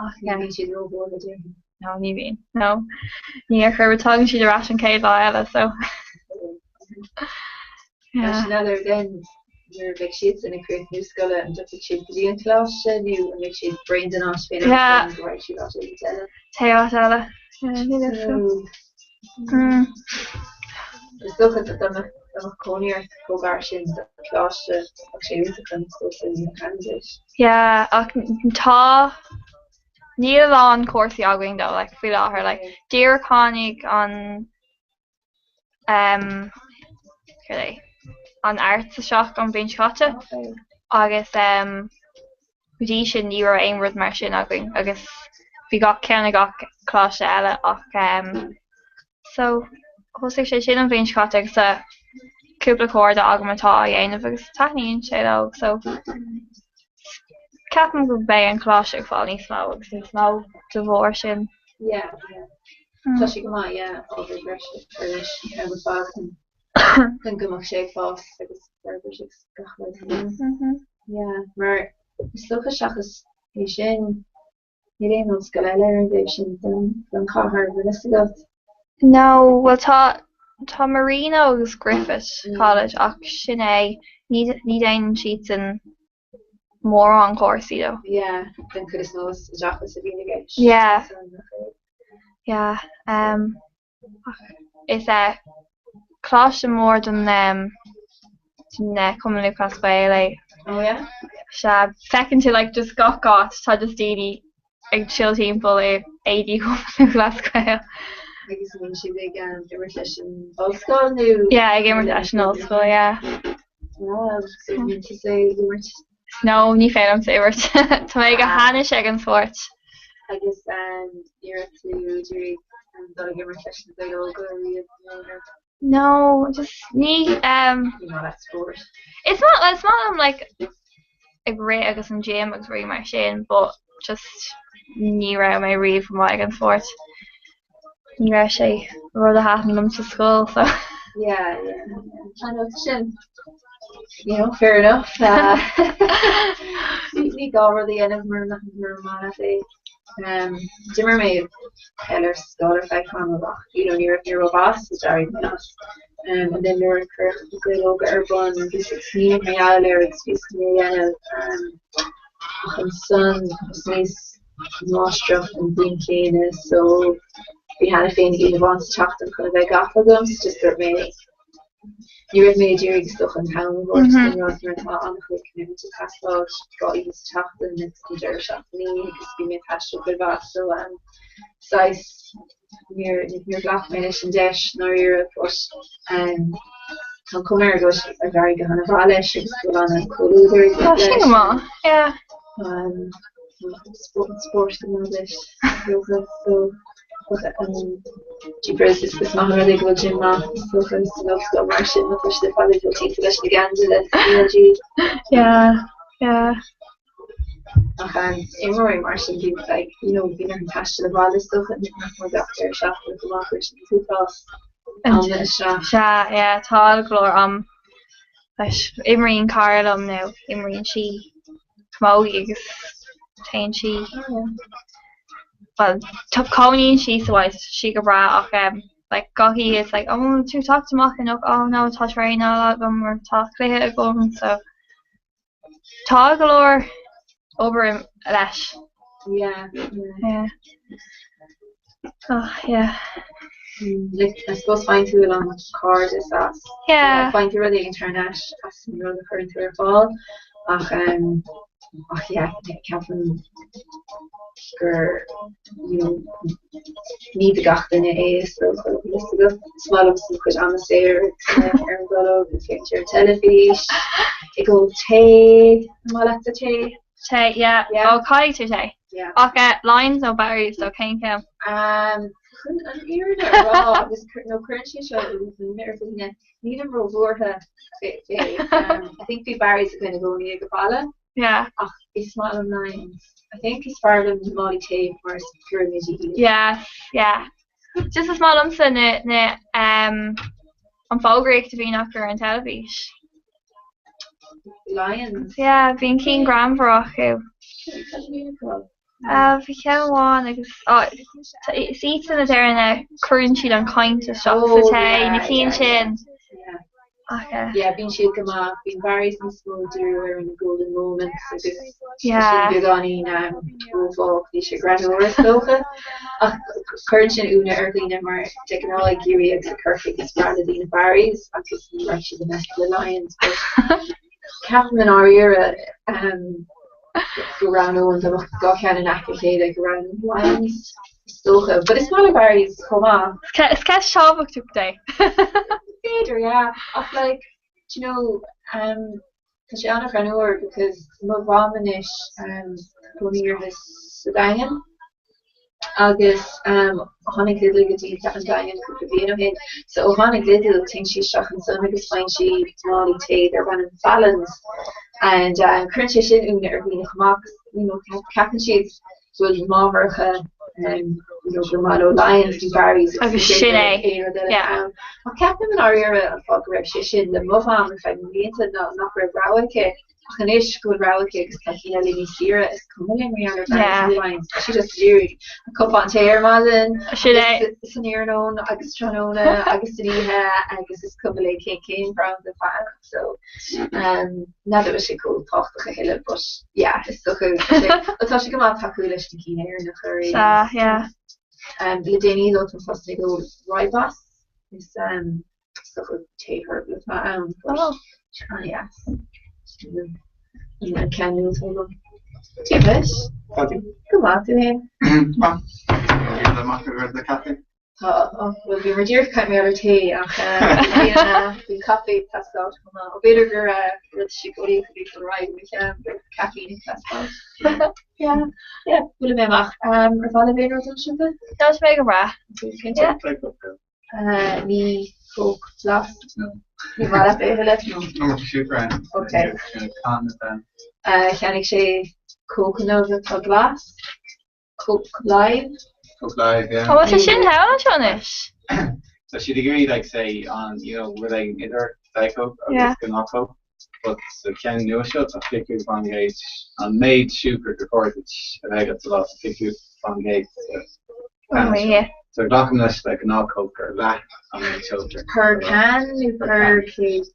Ach ní bhíonn siad rómhór déarfainn. No ní bhíonn. No. Ní ar chor tagann siad ar ais an chéad lá eile so. Yeah. N'fheadar then nuair a bheidh siadsan ag críochnú scoile an dtiocfaidh siad go dtí an coláiste nó an mbeidh siad bréan den áit féin agus go raghaidh siad áit éigin eile. Téigh áit eile. So, Is dócha dá mbeadh cónaí ort chomh gar sin don choláiste bheadh sé iontach an cúrsa a dhéanamh. Yeah, ach tá níl a lán cúrsaí againn though, like, faoi láthair. Like, díreach tháinig an um, céard é, an Arts isteach an bhliain seo caite agus um, go dtí sin ní raibh aon rud mar sin againn agus bhí gach ceann ag gach coláiste eile ach um, so thosaigh sé sin an bhliain seo caite agus tá cúpla cairde agam atá á dhéanamh agus taitníonn sé leo so ceapaim go mbeidh an coláiste ag fáil níos mó agus níos mó de bharr sin. Yeah, yeah. Tá sé go maith, yeah, ábhar breise a chur leis an t-am ar fad chun chun go mbeadh sé ag fás agus forbairt agus gach rud. Yeah, mar is dócha seachas é sin, níl aon ollscoil eile ar an dtaobh sin den den chathair, bhfuil fhios agat? No, bhuel tá tá Marino agus Griffith College ach sin é, ní ní dhéanann siadsan mórán cúrsaí though. Yeah, den chuid is mó is oideachas a bhíonn i gceist. Yeah. Yeah. Um, ach is é coláiste mór don um, don uh, Cumann Lúthchleas Gael é. Oh yeah? Sea, feiceann tú like just gach áit tá just daoine ag siúl timpeall i éadaí Chumann Lúthchleas Gael. Agus an mbíonn siad ag um, imirt leis an ollscoil nó? Yeah, ag imirt leis an ollscoil, yeah. Wow, so bíonn tusa ag imirt? No, ní féidir liomsa imirt. Tá mé go hainnis ag an spórt. Agus um, ní raibh tú ag iarraidh um, dul ag imirt leis na Gaeil Óga riamh nó ar? No, just ní um, Ní maith leat spórt. Is maith is maith liom like ag rith agus an gym agus rudaí mar sin but just ní raibh mé riamh go maith ag an spórt. Ní raibh sé rud a thaitin liom sa scoil so. Yeah, yeah, yeah. I know sin. You know, fair enough. Uh, ní ní gá rud a dhéanamh mura nach mura maith leat é. D'imir mé peil ar scoil ar feadh tamaill ach you know ní raibh mé rómhaith so d'éirigh mé as. And then nuair a cuireadh na Gaeil Óga ar bun bhíos ag smaoineamh mar gheall air agus bhíos chun é a dhéanamh ach ansan thosnaíos máistreacht an bhliain chéanna so bhí cheana féin oíche amháin sa tseachtain chun a bheith gafa agam so just dúirt mé Ní raibh mé ag iarraidh is dócha an t-am a thabhairt don rud mar tá an-chuid commitment ag teastáil 2 oíche sa tseachtain agus na deireadh seachtainí agus bhí mé ag taisteal cuid mhaith so um saghas níor níor ghlac mé leis an deis ndáiríre but um tá an chuma air go bhfuil ag éirí go han-mhaith leis agus go bhfuil an-chomhluadar ag Tá sin go maith, yeah. Um spórt spórt go maith leis is dócha so Jeepers, is maith an rud é go bhfuil gym maith is dócha san ollscoil mar sin má tá siad ar fad ag dul timpeall leis na geansaithe CLG. Yeah, yeah. Ach an imreoirí mar sin bhí like, you know, bíonn orthu taisteal abhaile is dócha nach mór gach deireadh seachtaine chomh maith chuir sin an t-uafás ama isteach. Sea, yeah, tá go leor am. Leis, imríonn cara liom nó imríonn sí camógaí agus téann sí, bhuel, cónaíonn sí sa bhaile, tá sí go breá ach em like gach oíche it's like oh an bhfuil tú ag teacht amach anocht, oh no tá traenáil agam or tá cluiche agam so tá go leor obair leis. Yeah, yeah. Oh, yeah. Like, I suppose faigheann tú a lán cairdeas as. Yeah. Faigheann tú rud éigin thar n-ais as an rud a chuireann tú ar fáil. Ach, um, ach yeah, ceapaim gur, you know, ní do gach duine é is dócha. Is maith liomsa mo chuid ama saor ar an dtolg, ag féachaint ar an teilifís, ag ól tae. An maith leatsa tae? Tae, yeah. Yeah. Ó, caithfidh tú tae. Yeah. Ach eh, Lyons nó Barry's nó cén ceann? Um, chun an fhírinne a rá, agus nó cuireann sé seo ionadh ar dhaoine, nílim róbhuartha fé. Um, I think bhí Barry's againn i gcónaí ag an baile. Yeah. Ach is maith liom Lyons. I think is fearr liom na málaí tae mar is pirimidí iad. Yes, yeah. Just is maith liomsa na, na, um, an fógraíocht a bhíonn acu ar an teilifís. Lyons. Yeah, bíonn cinn greannmhar acu. Bhí ceann amháin agus is iadsan a deireann a cuireann siad an chaint isteach sa tae, na cinn sin. Ach eh. Yeah, bíonn siad go maith. Bíonn Barry's níos mó ag díriú ar an golden moments agus tá sin beagáinín rómhall, bhí sé greannmhar is dócha. Ach cuireann sin ionadh ar dhaoine mar de ghnáth i gCiarraí agus i Corcaigh is breá le daoine Barry's agus ní raibh siad in aice le Lyons but ceapaim i ndáiríre go roghnóinn dá mbeadh dhá cheann in aice a chéile go roghnóinn Lyons is dócha. But is maith liom Barry's chomh maith. Is ceist tábhachtach é. B'fhéidir, yeah. Ach like, do you know, um, tá sé an-ghreannmhar because mo mham anois, um, cónaí uirthi sa Daingean agus um, tháinig Lidl go dtí an Daingean cúpla bliain ó shin. So ó tháinig Lidl, téann sí isteach ansan agus faigheann sí málaí tae darb ainm Fallon's and um, cuireann sé sin ionadh ar dhaoine chomh maith, you know, ceapann siad go bhfuil máithreacha um, you know, gur maith leo Lyons nó Barry's Agus sin é. aon rud eile Yeah. ann. Ach ceapaim i ndáiríre an fáth go raibh sé sin le mo mham ar feadh na mblianta ná nach raibh rogha aici. Ach anois go bhfuil rogha aici agus tá cinn eile níos saoire, is cuma léi mar gheall ar Barry's Yeah. nó Lyons. Tá sí just ag iarraidh a cupán tae ar maidin Sin é. agus san iarnóin agus tráthnóna agus san oíche agus is cuma léi cén cén branda atá ann. So um, n'fheadar an bhfuil sé chomh tábhachtach a thuilleadh but yeah, is dócha tá sé well, tá sé go maith tacú leis na cinn Éireannacha ar aon Sea, nós. yeah. Um, le déanaí though tá tosaithe ag ól rooibos is um, is dócha tae herbal atá ann but Oh. sé an-dheas. Sin an an ceann nua atá agam. Dia duit. Tá tú? Go maith, tú féin? Maith. Tá amach ar le caife? Tá, bhuel bhíomar díreach ag caint mar gheall ar tae ach bhí caife ag teastáil chomh maith. Ó b'fhéidir gur rud síceolaíoch a bhí ag dul ar aghaidh i mo cheann, go raibh caiféin ag teastáil. Yeah, yeah, buailfidh mé amach. Ar mhaith libh aon rud ansin? Tá mé go breá. Cinnte. Ní Coke glas. Ní maith leat é a thuilleadh? No, tá siúcra ann. Ok. Cheannaigh sé Coke inniu atá glas. Coke Live. Coke Live, yeah. Tá bhfuil sé sin thall anseo anois? Tá siad ag iarraidh like say an you know rud éigin idir Diet Coke agus gnáth Coke but sa cheann nua seo tá 25% an méid siúcra gur chóir duit a bheith agat sa lá tá 25% sa cheann seo. So glacaim leis le gnáth Coke gur leath an méid siúcra. Per can nó per 100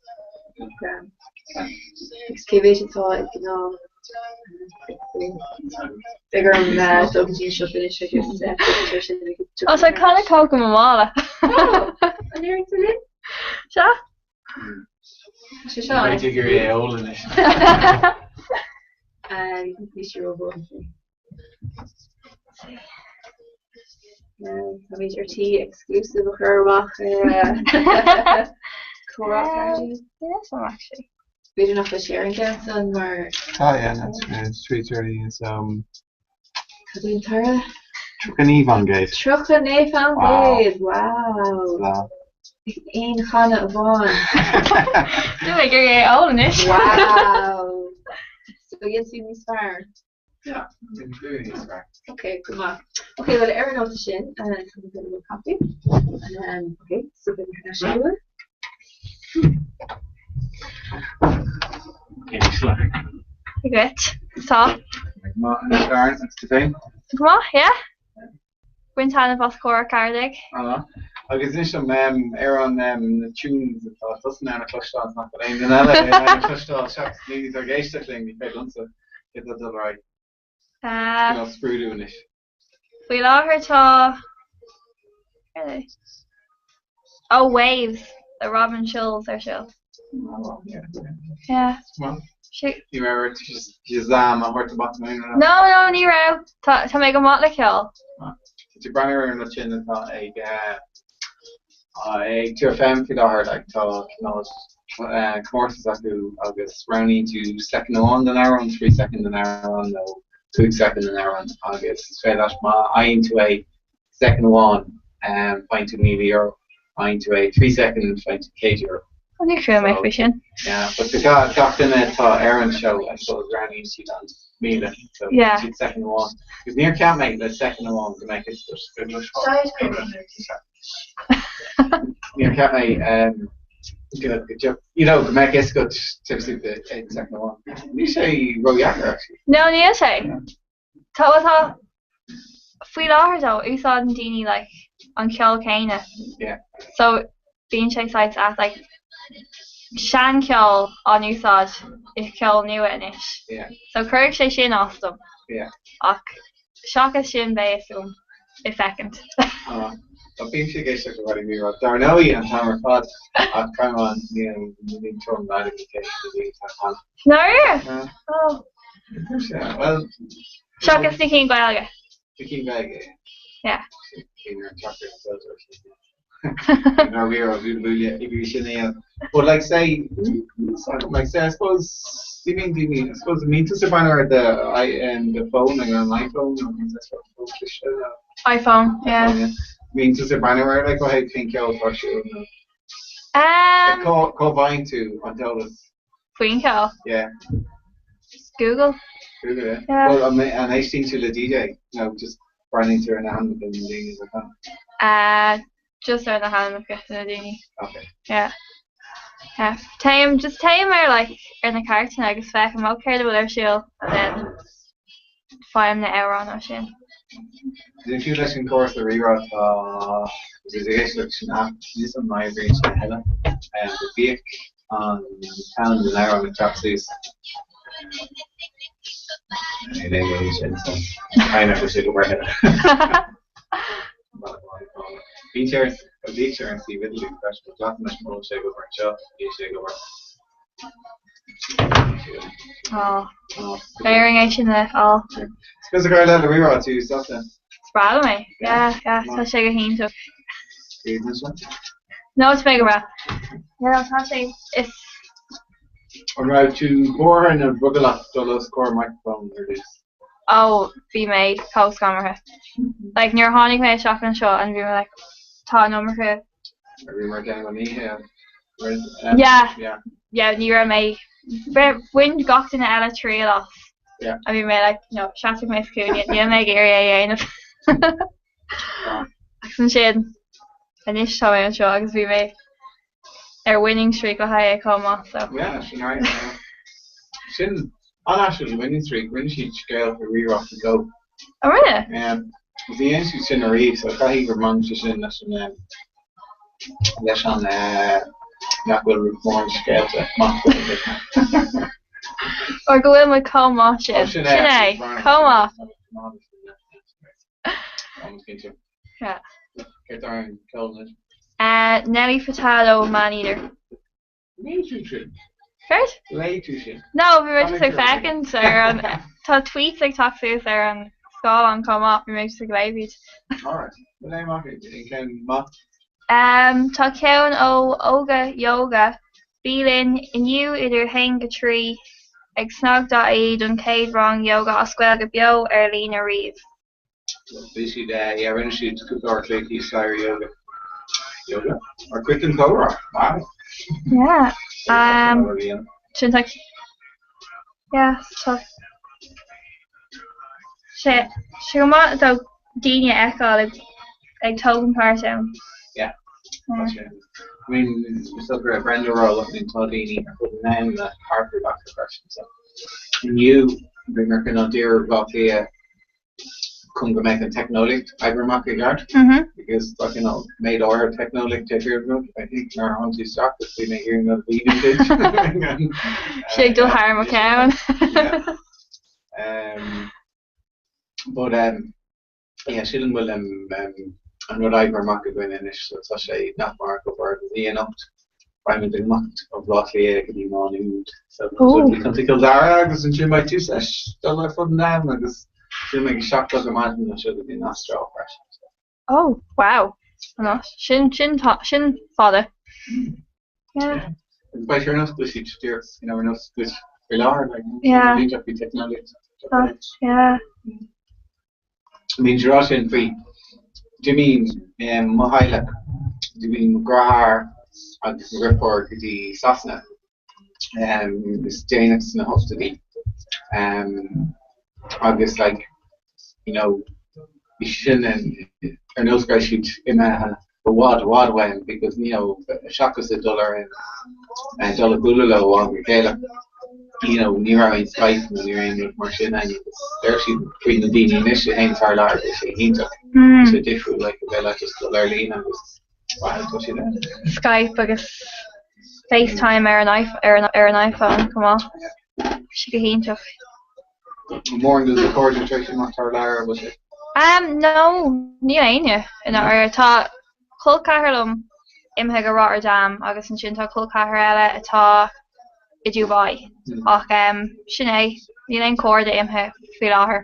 gram? Agus cé mhéid atá i gnáth Beidh orm dul go dtí an siopa anois agus féachaint air sin agus Ó, tá canna Coke i mo mhála. An éirigh tú linn? Sea. Tá sé seo Beidh tú ag iarraidh é a ól anois. Bhí sé rómhór. Táimid ar tí exclusive a chur amach ar Comhrá Cairde. Yes, I'm actually. B'fhéidir nach bhfuil sé ar an gceann san mar. Tá, yeah, that's 3:30 is um. Cad é an toradh? 39%. 39%! Wow! Aon channa amháin. Níl mé ag iarraidh é a ól anois. Wow! So dhein tú níos fearr. Yeah, dhein tú níos fearr. Ok, go maith. Ok, well ar an nóta sin, tá mé ag dul le caife. Ok, so beidh mé thar n-ais go luath. Ursula. Dia dhuit. Tá. Maith anois Aaron, agus tú féin? Go maith, yeah. Baint taitneamh as Comhrá Ceardaigh. Ah, agus anois an ar an na tunes atá tusa in ann a chloisteáil is nach bhfuil aon duine eile in ann a chloisteáil seachas daoine atá ag éisteacht linn, ní féidir liomsa céard atá ag dul ar aghaidh. Cineál scrúdú anois. Faoi láthair tá Oh Waves le Robin Schulz ar siúl. Yeah. Ní raibh ort Shazam a thabhairt amach nó aon rud? No, no, ní raibh. Tá tá mé go maith le ceol. Tá tú ag breathnú ar an rud sin atá ag ag 2FM faoi láthair, like tá cineál comórtas acu agus roghnaíonn tú soicind amháin den amhrán, 3 soicind den amhrán nó 5 soicind den amhrán agus is féidir leat má fhaigheann tú é soicind amháin faigheann tú €1,000, faigheann tú é 3 soicind faigheann tú €100. Ó níor chuala mé faoi sin. Yeah, but gach duine atá ar an seó I suppose roghnaíonn siad an 1,000 so Yeah. siad soicind amháin. Agus níor cheap mé le soicind amháin go mbeadh fhios agat go Níor cheap mé go you know go mbeadh fhios agat typically de aon soicind amháin. Níl sé ródheacair actually. No, níl sé. Tá bhuel tá faoi láthair though úsáideann daoine like an ceol céanna. Yeah. So bíonn sé saghas ait like seancheol á n-úsáid i cheol nua anois. Yeah. So cuirfidh sé sin as dom. Yeah. Ach seachas sin beidh fhios agam i soicind. Ah, tá bímse ag éisteacht le Raidió Rí-Rá dar ndóigh an t-am ar fad ach come on níl níl tuairim ná ag cé na daoine atá ann. Dáiríre? Yeah. Oh. Well, Seachas na cinn Gaeilge. Na cinn Gaeilge. Yeah. Cinn ar an teachtaire an Gaeltacht. Nar bhí ar bhuaile i bhí sin é. But like say, like say, I suppose, do you mean, do you mean, I suppose, I mean, tusa breathnú ar the, I, the phone, like an iPhone, or things like that. iPhone, yeah. I mean, tusa breathnú ar, like, ó thaobh cén ceol atá ar siúl, nó? Cá, cá bhfaigheann tú an t-eolas? Faoin cheol? Yeah. Google. Google, yeah. Yeah. Well, an, an éisteann tú le DJ? No, just breathnaíonn tú ar na hainmneacha na daoine atá ann. Uh, just ar na hainmneacha na daoine. Okay. Yeah. Yeah. Téim, just téim ar like ar na cairteanna agus feicim ó céard a bhfuil ar siúl and then faighim na amhráin ó sin. Is fiú leis an córas le Rí-Rá tá is ag éisteacht leis an aip níos an oibríonn sé a thuilleadh. Bhíodh an ceann den amhrán ag teacht suas. Níl aon rud sin so I never say go breithe. Bíonn sé ar bhíodh sé ar an suíomh idirlín freisin, but glacann leis mura bhfuil sé ag obair anseo, níl sé ag obair. Ó. Beidh orainn é sin a fháil. Is go le Rí-Rá tú sásta. Is breá liom é. Yeah, yeah, tá sé go hiontach. Bíonn anseo? No, tá mé go breá. Yeah, tá sé is. An raibh tú buartha nó drogallach dul os comhair micreafóin ar dtús? Ó, bhí mé chomh scanraithe. Like, nuair a tháinig mé isteach anseo and bhí mé like, tá an iomarca. Ar bhí mar déanamh an oíche? Yeah. Yeah. Yeah, ní raibh mé, bhain gach duine eile triail as. Yeah. And bhí mé like, no, seasfaidh mé sa chúinne, níl mé ag iarraidh é a dhéanamh. Agus ansin, anois tá mé anseo agus bhí mé ar winning streak le haghaidh é chomh maith, so. Yeah, sin right. yeah. Sin an-aisteach winning streak, rinne siad scéal faoi Rí-Rá faoi dhó. Ó rinne? Yeah. Ní dhéanann siad sin ariamh, so caithfidh gur bhain sé sin leis an um, leis an uh, nach bhfuil mórán scéalta maith. Or go bhfuil muid chomh maith sin. Oh, sin é. Sin é, chomh maith. Yeah. Céard atá ar an ceol anois? Uh, Nelly Furtado, Maneater. Léigh tú sin. Céard? Léigh tú sin. No, bhí mé just ag féachaint ar an tá tweets ag teacht suas ar an scáileán chomh maith, bhí mé just ag léamh iad. Alright. Léigh amach é, ceann maith. Um, tá ceann ó Óga Yoga, Bí linn inniu idir 1-3 ag snag.ie don chéad rang yoga as Gaeilge beo ar líne riamh. Bhí siad, yeah, rinne siad cúpla uair a chloig thíos staighre yoga. Yoga? Mar chuid den chomhrá. Wow. Yeah. Um, sin tá yeah, tá sé sé go maith do daoine a fheiceáil ag ag tógaint páirt ann. Yeah. Yeah. I mean, is dócha go raibh Brenda ag rá I mean tá daoine ar fud an domhain le thart acu freisin so inniu bhí mé cineál díriú ar Bhaile Átha Cliath chun go mbeadh an teicneolaíocht oibrithe amach i gceart because tá cineál méid áirithe teicneolaíocht taobh thiar den rud I think nuair a tháinig tú isteach agus bhí mé ag iarraidh rud a mhíniú duit. Sé ag dul thar mo cheann. Yeah. Um, but um, yeah, sílim go bhfuil um, an rud oibrithe amach againn anois so tá sé nach mar go bhfuil bhí anocht beimid ag imeacht ó Bhaile Átha Cliath go dtí Má Nuad so go Contae Chill Dara agus ansin beidh tús leis dul ar fud an domhain agus sílim ag 7 ar maidin tá siad ag an Astráil freisin. So. Oh, wow. Sin sin sin fada. Yeah. Agus beidh sé ar nós go bhfuil siad díreach, you know, ar nós go bhfuil faoi láthair, like, Yeah. iontach faoi teicneolaíocht. Yeah. I mean, rá sin faoi, d'imigh um, mo theaghlach, d'imigh mo dheartháir agus mo dheirfiúr go dtí Sasana um, is déanach sna hochtóidí. Um, agus like, you know, bhí sin ar nós go raibh siad imithe i bhfad, i bhfad uaim because, you know, seachas ag dul ar an, dul ag bualadh leo ó am go chéile, you know, ní raibh aon Skype nó ní raibh aon rud mar sin ann agus deir siad faoi na daoine anois a théann thar lear, tá sé iontach, tá sé difriúil like a bheith leat just dul ar líne agus wow, tá siad ann. Skype agus FaceTime ar an ar an ar an iPhone chomh maith. Sé go hiontach. Mórán de do chairde tar éis imeacht thar lear, an bhfuil sé? Um, no, níl éinne ina ar. Tá col ceathar liom imithe go Rotterdam agus ansin tá col ceathar eile atá i Dubai. Ach um, sin é, níl aon chairde imithe faoi láthair.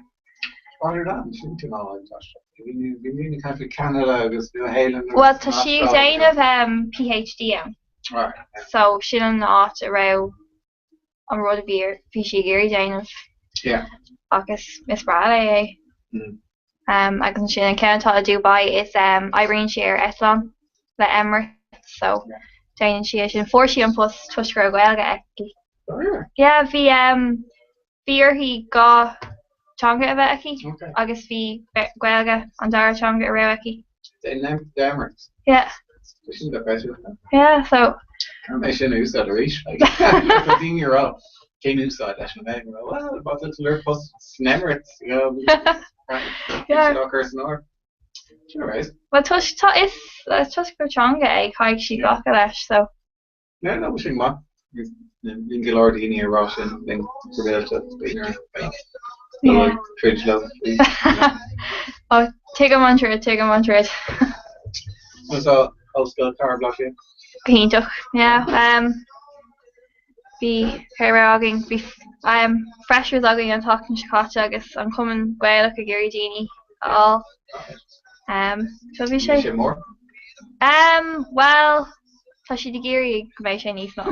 Rotterdam, sin cineál an-deas. Bhí daoine ag caint faoi Ceanada agus Nua Shéalainn agus Bhuel, tá sí ag déanamh um, PhD ann. Right. So sin an áit a raibh an rud a bhí bhí sí ag iarraidh déanamh. Yeah. Agus is breá léi é. Mm. Um, agus ansin an ceann atá i Dubai is um, oibríonn sí ar eitleán le Emirates so Yeah. déanann sí é sin. Fuair sí an post toisc go raibh Gaeilge aici. Oh yeah. Yeah, bhí um, bhí uirthi dhá teanga a bheith aici Okay. agus bhí Gaeilge an dara teanga a raibh aici. In Emirates. Yeah. Sin dochreidte. Yeah, so. Caithfidh mé sin a úsáid arís. Tá daoine ag rá cén úsáid leis an Ghaeilge? Well, má tá tú ag lorg post san Emirates, you know, Yeah. á chur san áireamh. Sin alright. Well, toisc tá is toisc gur teanga é caithfidh sí glacadh leis, so. Yeah, no, sin maith. Bíonn go leor daoine ag rá sin linn go rialta, b'fhéidir Yeah. troid leo. Oh, tuigim an troid, tuigim an troid. Conas tá Ollscoil Chathair Bhaile Átha Cliath? Go hiontach, yeah. Um, bhí cé raibh againn, bhí um, freshers againn an tseachtain seo caite agus an Cumann Gaelach ag iarraidh daoine a fháil. Um, so bhí sé. Bhí sé mór? Um, well, Tá siad ag iarraidh go mbeidh sé níos mó.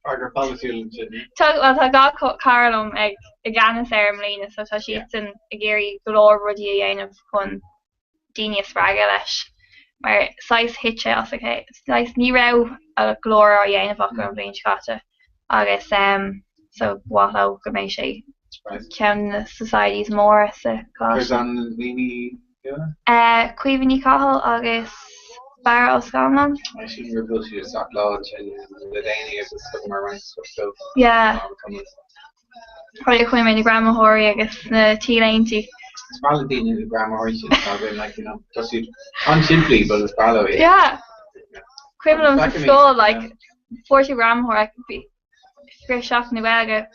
Freagra polaitiúil ansin. Tá, bhuel, tá dhá cara liom ag i gceannas air i mbliana so tá siadsan ag iarraidh go leor rudaí a dhéanamh chun daoine a spreagadh leis. Mar saghas thit sé as a chéile, saghas ní raibh go leor á dhéanamh acu an bhliain seo caite agus um, so ba mhaith leo go mbeidh sé ceann de na societies móra sa Céard choláiste. ainm na ndaoine Caoimhe Ní Chathail agus Barra Ó Scanláin. Sílim gur bhuail siad isteach lá ansin le déanaí agus thugamar roinnt stuff dóibh. Yeah. Chuaigh mé na greamaitheoirí agus na T-léintí. Is breá le daoine na greamaitheoirí sin atá againn, like, you know, tá siad an-simplí but is breá leo iad. Yeah. Cuimhin liom sa scoil, like, fuair tú greamaitheoir, like, bhí rith Seachtain na Gaeilge,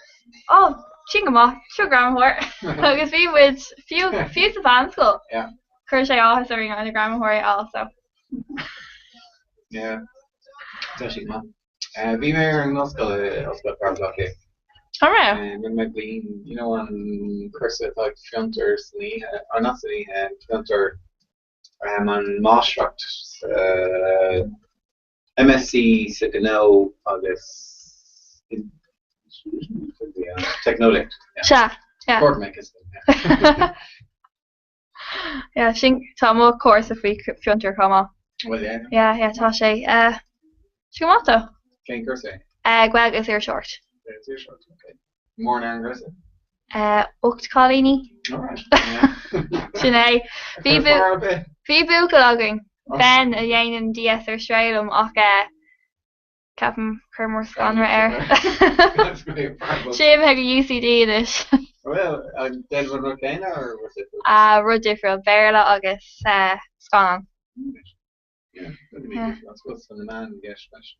oh, sin go maith, seo greamaitheoir. Agus bhí muid, fiú, fiú sa mheánscoil, Yeah. chuir sé áthas orainn na greamaitheoirí a fháil, so. Yeah. Tá siad maith. Uh, bhí mé ar an ollscoil i Ollscoil Chathair Bhaile Átha Cliath. An raibh? Uh, Rinne mé bliain, you know, an cúrsa atá ag Fiontar san oíche, or not san oíche, Fiontar um, an máistreacht uh, MSc sa Ghnó agus Teicneolaíocht. Sea, yeah. Cork yeah. Yeah, sin, tá mo chúrsa faoi Fiontar chomh maith. Bhfuil, yeah. Yeah, yeah, tá sé. Uh, sé go maith though. Cén cúrsa é? Uh, Gaeilge agus Iriseoireacht. Gaeilge agus Iriseoireacht, ok. Mórán ar an gcúrsa? Uh, 8 cailíní. Alright, yeah. Sin é. Bhí Ar bith. bhí buachaill againn. Ben a dhéanann DS ar Stray liom ach eh ceapaim chuireamar scanradh air. Sé imithe go UCD anois. Bhuel, an déanamh an rud céanna or was it? Ah, rud difriúil, Béarla agus eh scannán. Yeah, yeah. I suppose na meáin i gceist leis.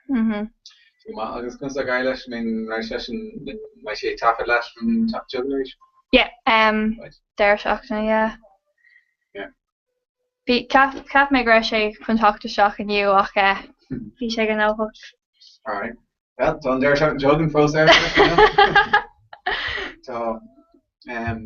Mhm. Go maith, agus conas ag éirí leis, I mean, raibh seisean, mbeidh sé ag taifead leat an tseachtain seo chugainn arís? Yeah, um, deireadh seachtaine, yeah. Yeah. Bhí, ceap, cheap mé go raibh sé chun teacht isteach inniu ach eh, bhí sé gnóthach. Alright. Well, tá an deireadh seachtaine seo chugainn fós air, Tá, um,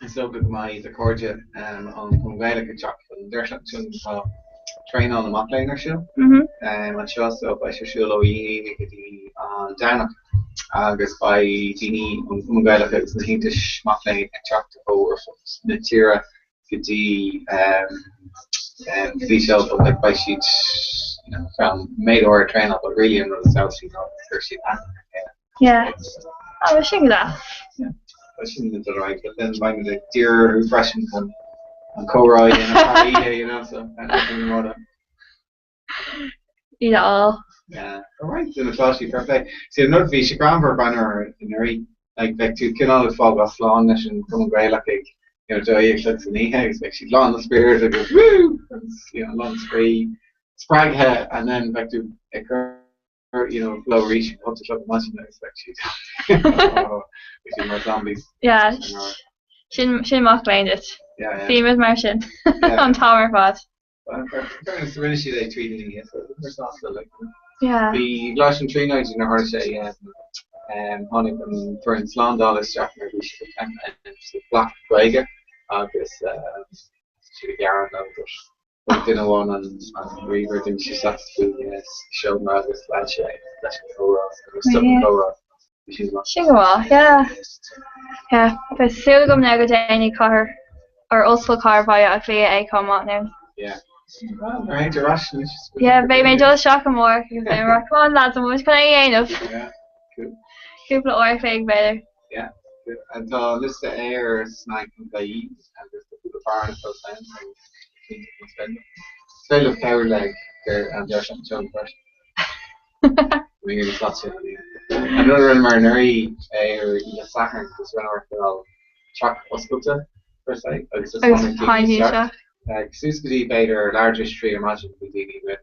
is dócha go mbeidh do chairde um, ón Chumann Gaelach ag teacht an deireadh seachtaine seo tá traenáil na mac léinn ar siúl mm -hmm. um, anseo so beidh sé ar siúl ó Aoine go dtí an Domhnach agus beidh daoine ón Chumann Gaelach agus na haontais mac léinn ag teacht ó ar fud na tíre go dtí go dtí seo but like beidh siad you know feadh méid áirithe traenáil but really an rud is tábhachtaí ná gur siad aithne ar chéile. Yeah. Oh, bheadh sin go deas. Yeah. Beidh sin ag dul ar aghaidh but then beidh muid ag iarraidh orthu freisin chun an comhrá a dhéanamh thar oíche you know so kind of an rud a Iad a fháil. Yeah. Alright, do na pháistí fair play. See an rud bhí sé greannmhar breathnú orthu anuraidh like bheadh tú cineál ag fágáil slán leis an Cumann Gaelach ag you know 2 a chlog san oíche agus bheadh siad lán de spiorad agus woo agus you know lán spraoi spreagtha and then bheadh tú ag cur you know flow arís ag 8 a chlog ar maidin agus bheadh siad oh, bheadh siad mar zombies. Yeah. Sin sin mac léinn duit. Yeah, yeah. Bímid mar sin an t-am ar fad. Rinne siad é tríd an oíche so bhí sásta like. Yeah. Bhí i gColáiste na Tríonóide nuair a tharla sé tháinig an foireann slándála isteach nuair a bhí siad ag cleachtadh Gaeilge agus siad ag gearán leo but thug duine amháin an ríomhaire d'imigh sé isteach sa seomra agus lean sé leis an chomhrá agus stop an comhrá. Bhí sin go maith. Sin go maith, yeah. Yeah, beidh súil agam now go déanfaidh cathair or Ollscoil Chathair Bhaile Átha Cliath é chomh maith now. Yeah. Well, ar aon ar ais anois. Yeah, beidh mé ag dul isteach amárach agus beidh mé mar, come on lads, an bhfuil muid chun é a dhéanamh? Yeah, cool. Cúpla uair a chloig, b'fhéidir. Yeah, cool. And tá liosta ar snag.ie agus tá cúpla fear ann fós ann, so cinnte go mbeidh. Is féidir libh cabhrú le an deireadh seachtaine seo freisin. An rud a rinneamar anuraidh ar oíche Sathairn agus rinneamar cineál teach oscailte per se agus just Agus tháinig daoine tháinig isteach. isteach. Suas go dtí b'fhéidir leathuair tar éis a 3 ar maidin bhí daoine amuigh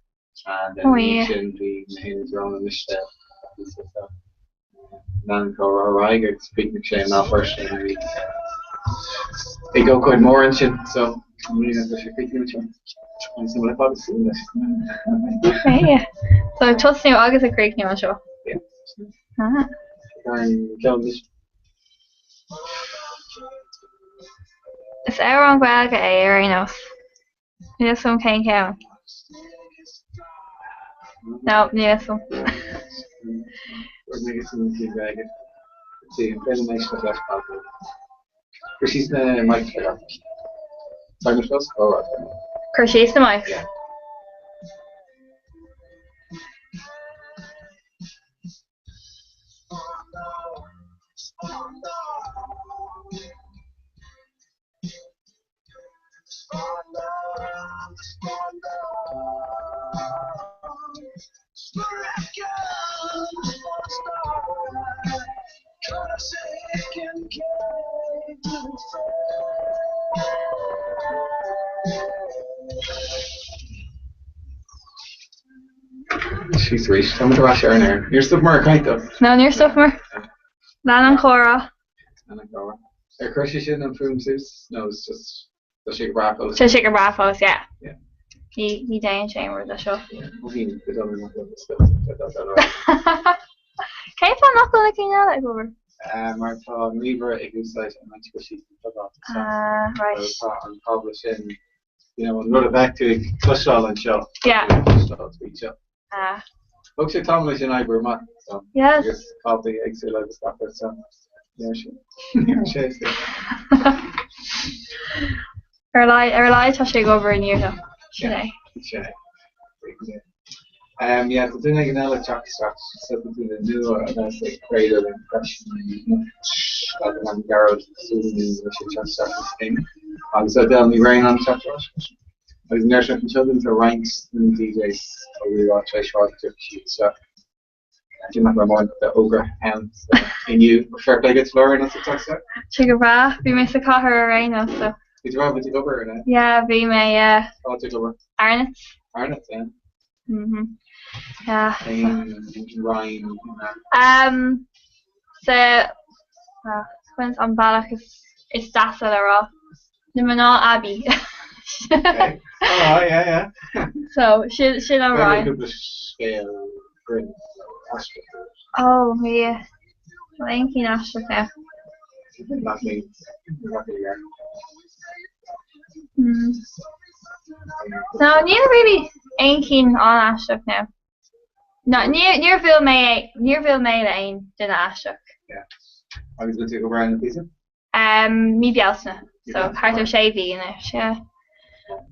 and then Oh ina dhiaidh yeah. sin bhí na haonaid romhainn anois so lean an comhrá ar aghaidh agus chríochnaigh sé i mBéal Feirste nuair a ag ócáid mór ansin so i mbliana tá sé críochnaithe anseo agus an bhfuil fada súil leis. Okay, yeah. So ag tosnú agus ag críochnú anseo. Yeah. Ah. An ceann anois. Is amhrán Gaeilge é ar aon nós. Níl 'fhios a'm cén ceann. No, níl 'fhios a'm. Cur síos na mics. Síos arís. Tá muid ar ais ar an aer. Níor stopamar ag caint though. No, níor stopamar. Lean an comhrá. Lean an comhrá. Ar chuir sé sin an fuaim suas? No, it's just tá sé go breá fós. Tá sé go breá fós, yeah. Yeah. Ní ní déanann sé aon rud leis seo. Mothaím go dona nach bhfuil mo Cén fáth nach bhfuil na cinn eile ag obair? Mar tá an ríomhaire ag úsáid an áit go síos an plugáil. Ah, right. Tá an cábla sin, you know, an rud a bheadh tú ag cloisteáil anseo. Yeah. Cloisteáil tríd seo. Ah. Thóg sé tamall é sin a oibriú amach so. Yes. Agus cáblaí éagsúla agus gach rud so. Ní raibh sé. Ní raibh sé éasca. Ar a laghad, ar a laghad tá sé ag obair inniu though. Sin é. Sin é. Um, yeah, tá duine éigin eile ag teacht isteach so tá duine nua a bheas ag craoladh linn freisin agus an Gearóid Súilín leis ag teacht isteach is céim. Agus Adele Ní Bhraonáin ag teacht ar ais. Agus an deireadh seachtaine seo chugainn tá roinnt de na DJs ó Rí-Rá tar éis rá go dtiocfaidh siad isteach. Cé nach raibh mórán d'fhógra ann inniu. Fair play duit Lauren as ucht teacht isteach. Tá sé go breá. Bhí mé sa chathair ar aon nós so. Bhí tú bhí tú ag obair, an ea? Yeah, bhí mé, yeah. Cá raibh tú ag obair? Arnotts. Arnotts, yeah. Mhm. Yeah. Cén roinn? Um, sa, well, conas an bealach is, is deasa le rá. Na mná aibí. Okay. Oh, yeah, yeah. So, sin, sin an roinn. Cúpla scéal grinn aisteach. Oh, bhí, níl aon cinn aisteach now. Exactly, exactly, yeah. Hmm. No, níl really aon cinn an-aisteach now. No, níor bhuail mé, níor bhuail mé le aon duine aisteach. Yeah. Agus bhfuil tú ag obair ann le píosa? Um, mí Bealtaine, so thart ar sé mhí anois, yeah.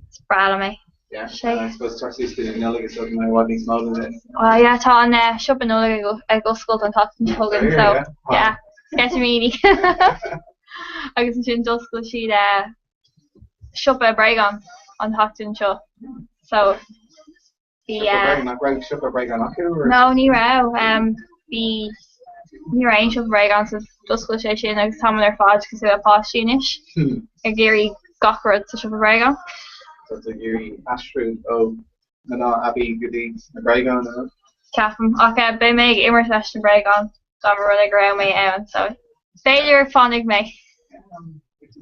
Is breá liom é. Yeah, Sé. I suppose tá suas go dtí an Nollaig is dócha i bhfad níos mó than this. Well, yeah, tá an uh, siopa Nollag ag, ag oscailt an tseachtain seo chugainn, so, Yeah, yeah, sceitimíní. Agus ansin d'oscail siad uh, siopa bréagán an tseachtain seo. So, Bhí. Siopa bréagán, nach raibh siopa bréagán acu? Or? No, ní raibh. Bhí, ní raibh aon siopa bréagán so d'oscail sé sin agus táimid ar fad cosúil le páistí anois ag iarraidh gach rud sa siopa bréagán. Tá tú ag iarraidh aistriú ó mná aibí go dtí na bréagáin, an ea? Ceapaim. Ach beidh mé ag imirt leis na bréagáin dá mba rud é go raibh mé ann so b'fhéidir fanfaidh mé.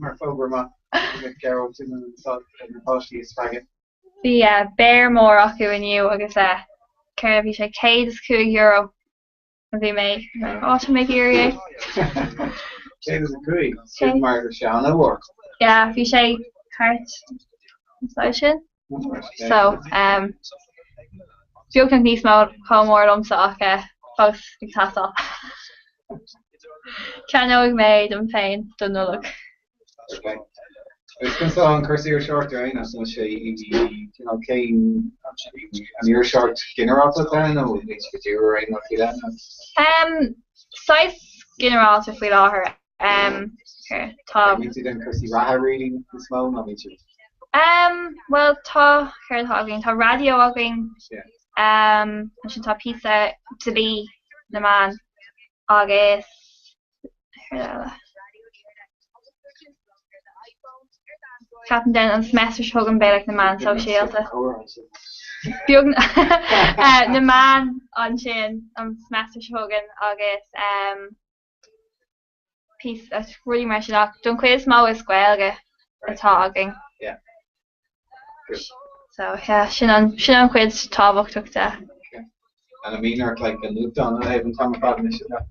Mar fógra maith, Gearóid, sin na páistí a spreagadh. Bhí béar mór acu inniu agus céard a bhí sé, €105 a bhí mé, á tá mé ag iarraidh é. 105? Sin mar go sé an-mhór. Yeah, bhí sé thart an size sin. So, um, beagnach níos mó chomh mór liomsa ach fós ag teastáil. Ceannóidh mé é dom féin don Nollaig. Okay. Agus conas tá an cúrsaí iriseoireachta ar aon nós, an bhfuil sé i cineál cén an iriseoireacht ginearálta atá ann nó an bhfuil sé dírithe ar aon rud faoi leith nó? Um, saghas ginearálta faoi láthair. Um, tá. Bíonn siad ar cúrsaí reatha really níos mó nó bíonn siad? Um, well tá, céard atá againn? Tá raidió againn. Yeah. Um, ansin tá píosa dlí na meán agus Céard eile? Ceapaim then an semester seo chugainn beidh like na meáin sóisialta. Beag na meáin ansin an semester seo chugainn agus um, píosa rudaí mar sin ach don chuid is mó is Gaeilge atá againn. Yeah. Good. So yeah, sin an sin an chuid tábhachtach de. Okay. And an mbíonn ort like an nuachtán a léamh an t-am ar fad anois is ea?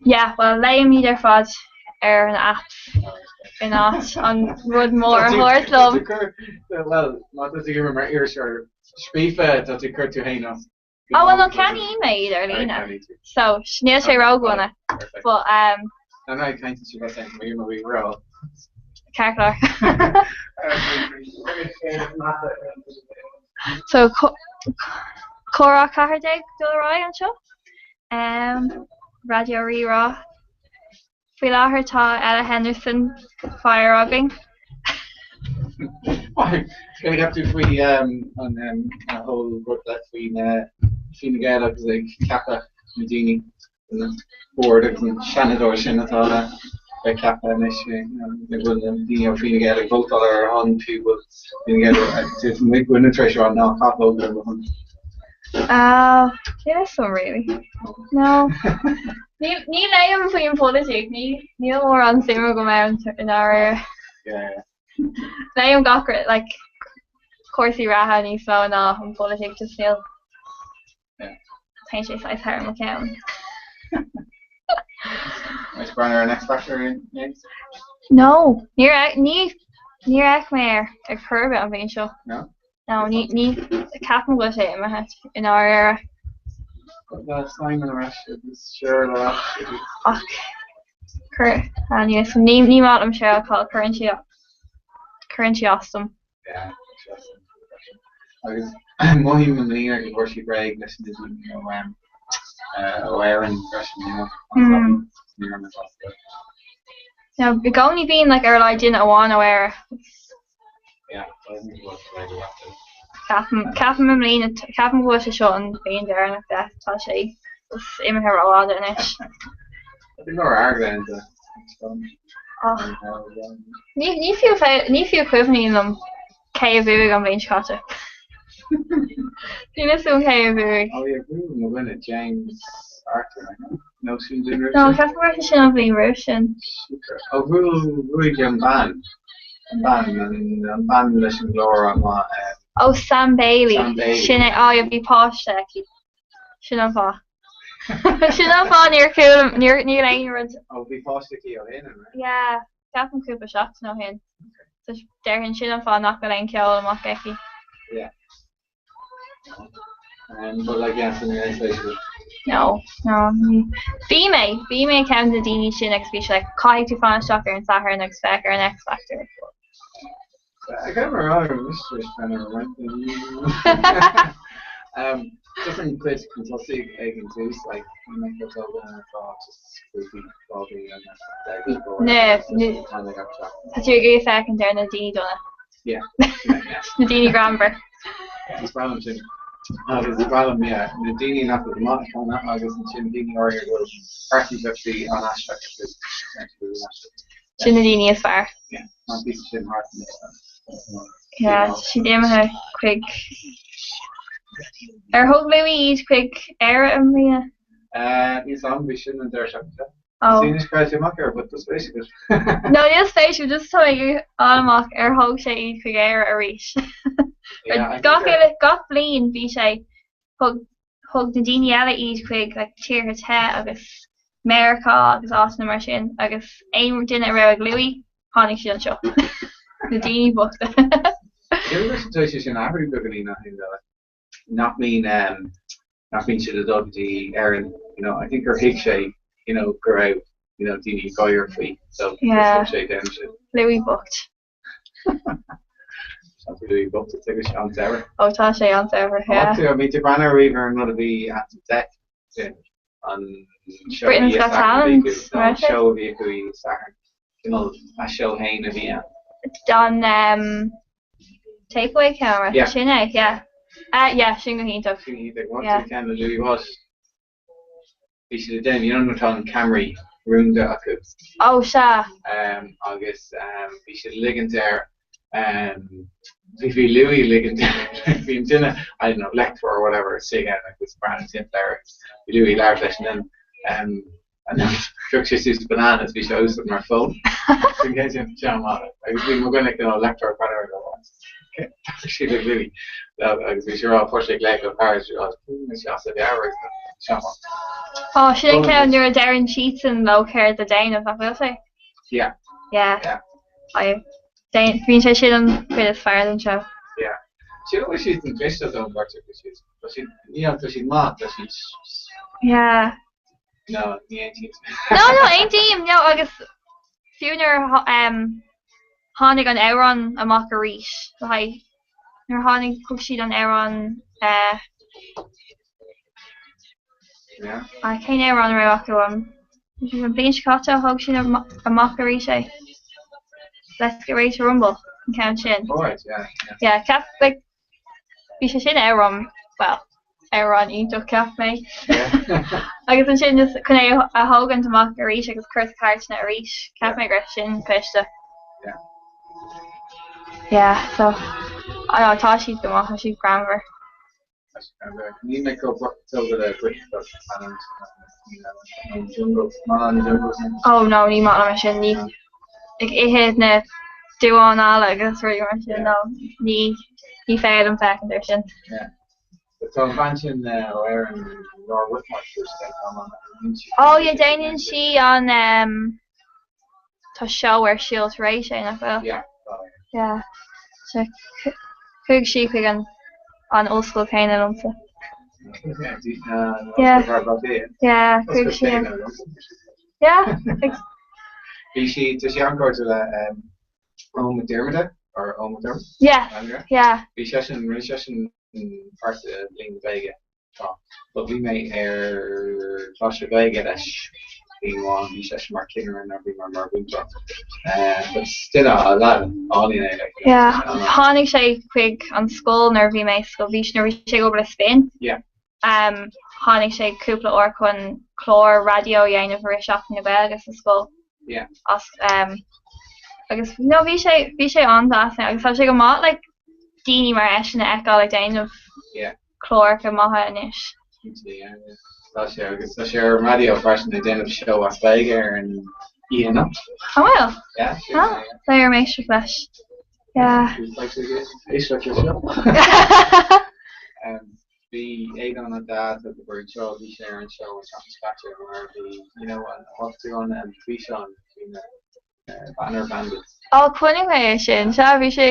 Yeah, well léimid ar fad ar na apps in áit an rud mór a thabhairt liom. Well, má tá tú ag obair mar iriseoir scríofa tá tú ag cur tú féin as. Oh well no ceannaím é iad ar líne. So níl sé ródhona. But um. I'm not kind to you saying we we roll. Ceart go leor. So comhrá 14 ag dul ar aghaidh anseo. Um, Raidió Rí-Rá. Faoi láthair tá Ella Henderson fire againn. Céard a cheap tú faoi an whole rud le faoi na Fine Gael agus ag ceapadh na daoine an bord agus an seanadóir sin atá le bheith ceaptha anois go bhfuil na daoine ó Fine Gael ag vótáil ar a shon fiú bhfuil Fine Gael bhfuil tar éis rá ná caith vóta ar mo shon. Ah, níl a fhios agam really. No. Ní ní léim faoin pholaitíocht, ní níl mórán suim agam ann i ndáiríre. Yeah. Léim gach rud, like cúrsaí reatha níos mó ná an pholaitíocht, just níl Yeah. Téann sé saghas thar mo cheann. Is breathnú ar an X Factor inné? No, níor ní níor fhéach mé air ar chor ar bith an bhliain seo. No? No, ní ní ceapaim go bhfuil sé imithe i ndáiríre. Tá Simon ar ais agus Cheryl ar ais agus. Ach cuir ní ní ní maith liom Cheryl Cole, cuireann sí cuireann sí as dom. Yeah, agus mothaím i mbliana go bhfuair siad réidh leis na daoine ó ó Éirinn freisin, you know, ní raibh mé sásta. No, i gcónaí bíonn like ar a laghad duine amháin ó Éire. Yeah, Ceapaim, ceapaim i mbliana, ceapaim go bhfuil sé seo an bhliain deireanach de, tá sé imithe rófhada anois. Ach ní, ní fiú, ní fiú cuimhin liom cé a bhuaigh an bhliain seo caite. Níl fhios agam cé a bhuaigh. Oh yeah, bhuaigh mo dhuine, James Arthur, nó sin duine roimh No, sin? ceapaim go raibh sé sin an bhliain roimh sin. Oh, bhuaigh, bhuaigh an bhean, an bhean, an, an bhean leis an nglór an-mhaith, eh. Oh, Sam Bailey. Sam Bailey. Sin é, oh yeah, bhí páiste aici. Sin an fáth. Sin an fáth níor chuala, níor, níl aon rud. Oh, bhí páiste aici ó shin, an raibh? Yeah, ceapaim cúpla seachtain ó shin. So déarfainn sin an fáth nach bhfuil aon cheol amach aici. Yeah. Um, but like, yeah, so níl aon spéis agat. No, no, ní. Bhí mé, bhí mé ceann de na daoine sin agus bhí sé like, caithfidh tú fan isteach ar an Satharn agus féach ar an X Factor. I can't remember, Mr. Spencer went Um, just an cuid chun tosaigh ag an tús, like, ní mé go dtógann an atá just grúpaí Bobby agus Dougie Boy No, agus no. just an ag seo. Tá tú ag iarraidh féachaint ar na daoine dona. Yeah, yeah, yeah. Na daoine greannmhar. Is breá liom sin. Agus is breá liom, yeah, na daoine nach bhfuil go maith ag canadh agus ansin daoine áirithe go bhfuil pearsantachtaí an-aisteach acu. Sin na daoine is fearr. Yeah, an píosa sin thart anois. Yeah, siad imithe chuig Ar thug Louis iad chuig Éire i mbliana? Eh, níl 's a'm, bhí sin an deireadh seachtaine seo. Oh. Sea, anois cuir sé amach air, but tá spéis agat. No, níl spéis agam, just tá mé ag fháil amach ar thóg sé iad chuig Éire arís. Yeah, I think Gach ar- uile, gach bliain bhí sé, thug, thug na daoine eile iad chuig like tíortha te agus Meiriceá agus áiteanna mar sin agus aon duine a raibh ag Louis, tháinig siad anseo. Na daoine bochta. Sílim go bhfuil sé tar éis sin athrú beagáinín ó shin though. Nach mbíonn um, nach mbíonn siad ag dul go dtí Éirinn, you know, I think gur thuig sé, you know, go raibh, you know, daoine ag gáire faoi, so Yeah. stop sé déanamh sin. Louis bocht. Tá Louis bocht is agus sé an-saibhir. Ó tá sé an-saibhir, yeah. Tú, bhí tú ag breathnú ariamh ar an rud a bhí at the deck sin, an seó a Britain's bhí Got Satharn a bhí Talent, acu, no, raibh an sé? seó a bhí acu oíche Sathairn, cineál a seó féin a bhí ann. An um, takeaway camera, Yeah. sin é, yeah. Uh, yeah, sin go hiontach. Sin go hiontach, Yeah. tú ceann le Louis Walsh. Bhí siad ag déanamh, you know nuair atá an ceamaraí rúnda acu. Ó, sea. Um, agus um, bhí siad ag ligint air um, bhí bhí Louis ag ligint air bhí an duine, I don't know, lector or whatever, istigh ann agus breathnú timpeall air agus bhí Louis ag labhairt leis and then um, and then phioc sé suas bananas bhí sé á úsáid mar phone. Sin cén sin sean maith. Agus bhí mo dhuine cineál lector ag breathnú air go okay, tá siad ag Louis. Agus bhí sé rá fuair sé glaoch ó Paris rá sé as a mheabhair agus sean maith. Ó, sin an ceann nuair a deireann siadsan leo céard le déanamh, nach bhfuil sé? Yeah. Yeah. Yeah. I, déan, bíonn sé sin an chuid is fearr den seó. Yeah. Sin bhfuil siad an cliste don bheirt acu siad. Tá siad, you know, tá siad maith, tá siad Yeah. No, ní aontaím. No, no, aontaím, no, agus fiú nuair a um, tháinig an amhrán amach arís, le haghaidh, nuair a tháinig, thug siad an amhrán, eh, Yeah. ah, cén amhrán a raibh acu an, an bhliain seo caite a thug siad amach arís é? Let's Get Ready to Rumble, an ceann sin. Alright, yeah, yeah. Yeah, ceap, like, Bhí sé sin amhrán, bhuel, amhrán iontach cheap mé. Agus ansin just chun é a thógaint amach arís agus cur sa chairteanna arís, cheap mé go raibh sin cliste. Yeah. Yeah, so, I know, tá siad go maith, tá siad greannmhar. Tá siad greannmhar. Níl mé chomh tógtha le Britpop an jungle, maith an jungle sin. Oh no, ní maith liom é sin, ní ag ithe na duáin alla agus rudaí mar sin, no, ní ní féidir liom féachaint air sin. Yeah. But tá an bhean sin ó Éirinn, Laura Whitmore, Oh yeah, déanann sí an um, tá seó ar siúl tar éis é, nach bhfuil? Yeah, tá, yeah. Yeah. So, chuaigh sí chuig an an ollscoil céanna liomsa. Yeah. Yeah, chuaigh sí. Yeah. Bhí sí, tá sí an-chairdiúil le Eoghan Mac Diarmada, or Eoghan McDermott? Yeah, yeah. Bhí seisean, rinne seisean páirt i Bliain na Gaeilge tráth. But bhí mé ar Choláiste Gaeilge leis. bliain amháin, bhí seisean mar chinnire nuair a bhí mé mar mhúinteoir. But duine álainn é like. Yeah, tháinig sé chuig an scoil nuair a bhí mé sa scoil, bhí nuair a bhí sé ag obair le Spin. Yeah. Tháinig sé cúpla uair chun clár raidió a dhéanamh i rith Seachtain na Gaeilge sa scoil. Yeah. As agus no bhí sé bhí sé an-deas agus tá sé go maith like daoine mar eisean a fheiceáil ag déanamh Yeah. cláracha maithe anois. Cinnte, yeah, yeah. Tá sé agus tá sé ar an raidió freisin ag déanamh seó as Gaeilge ar an oíche anocht. An bhfuil? Yeah, sin Ah, é, yeah. beidh orm éisteacht leis. Yeah. Éisteacht leis seo. Bhí Aodán Ó Deá ag obair anseo, bhí sé ar an seó an tseachtain seo caite mar bhí, you know, an t-uachtarán an físeán faoi na Banner Bandits. Ó, chonaic mé é sin, sea, bhí sé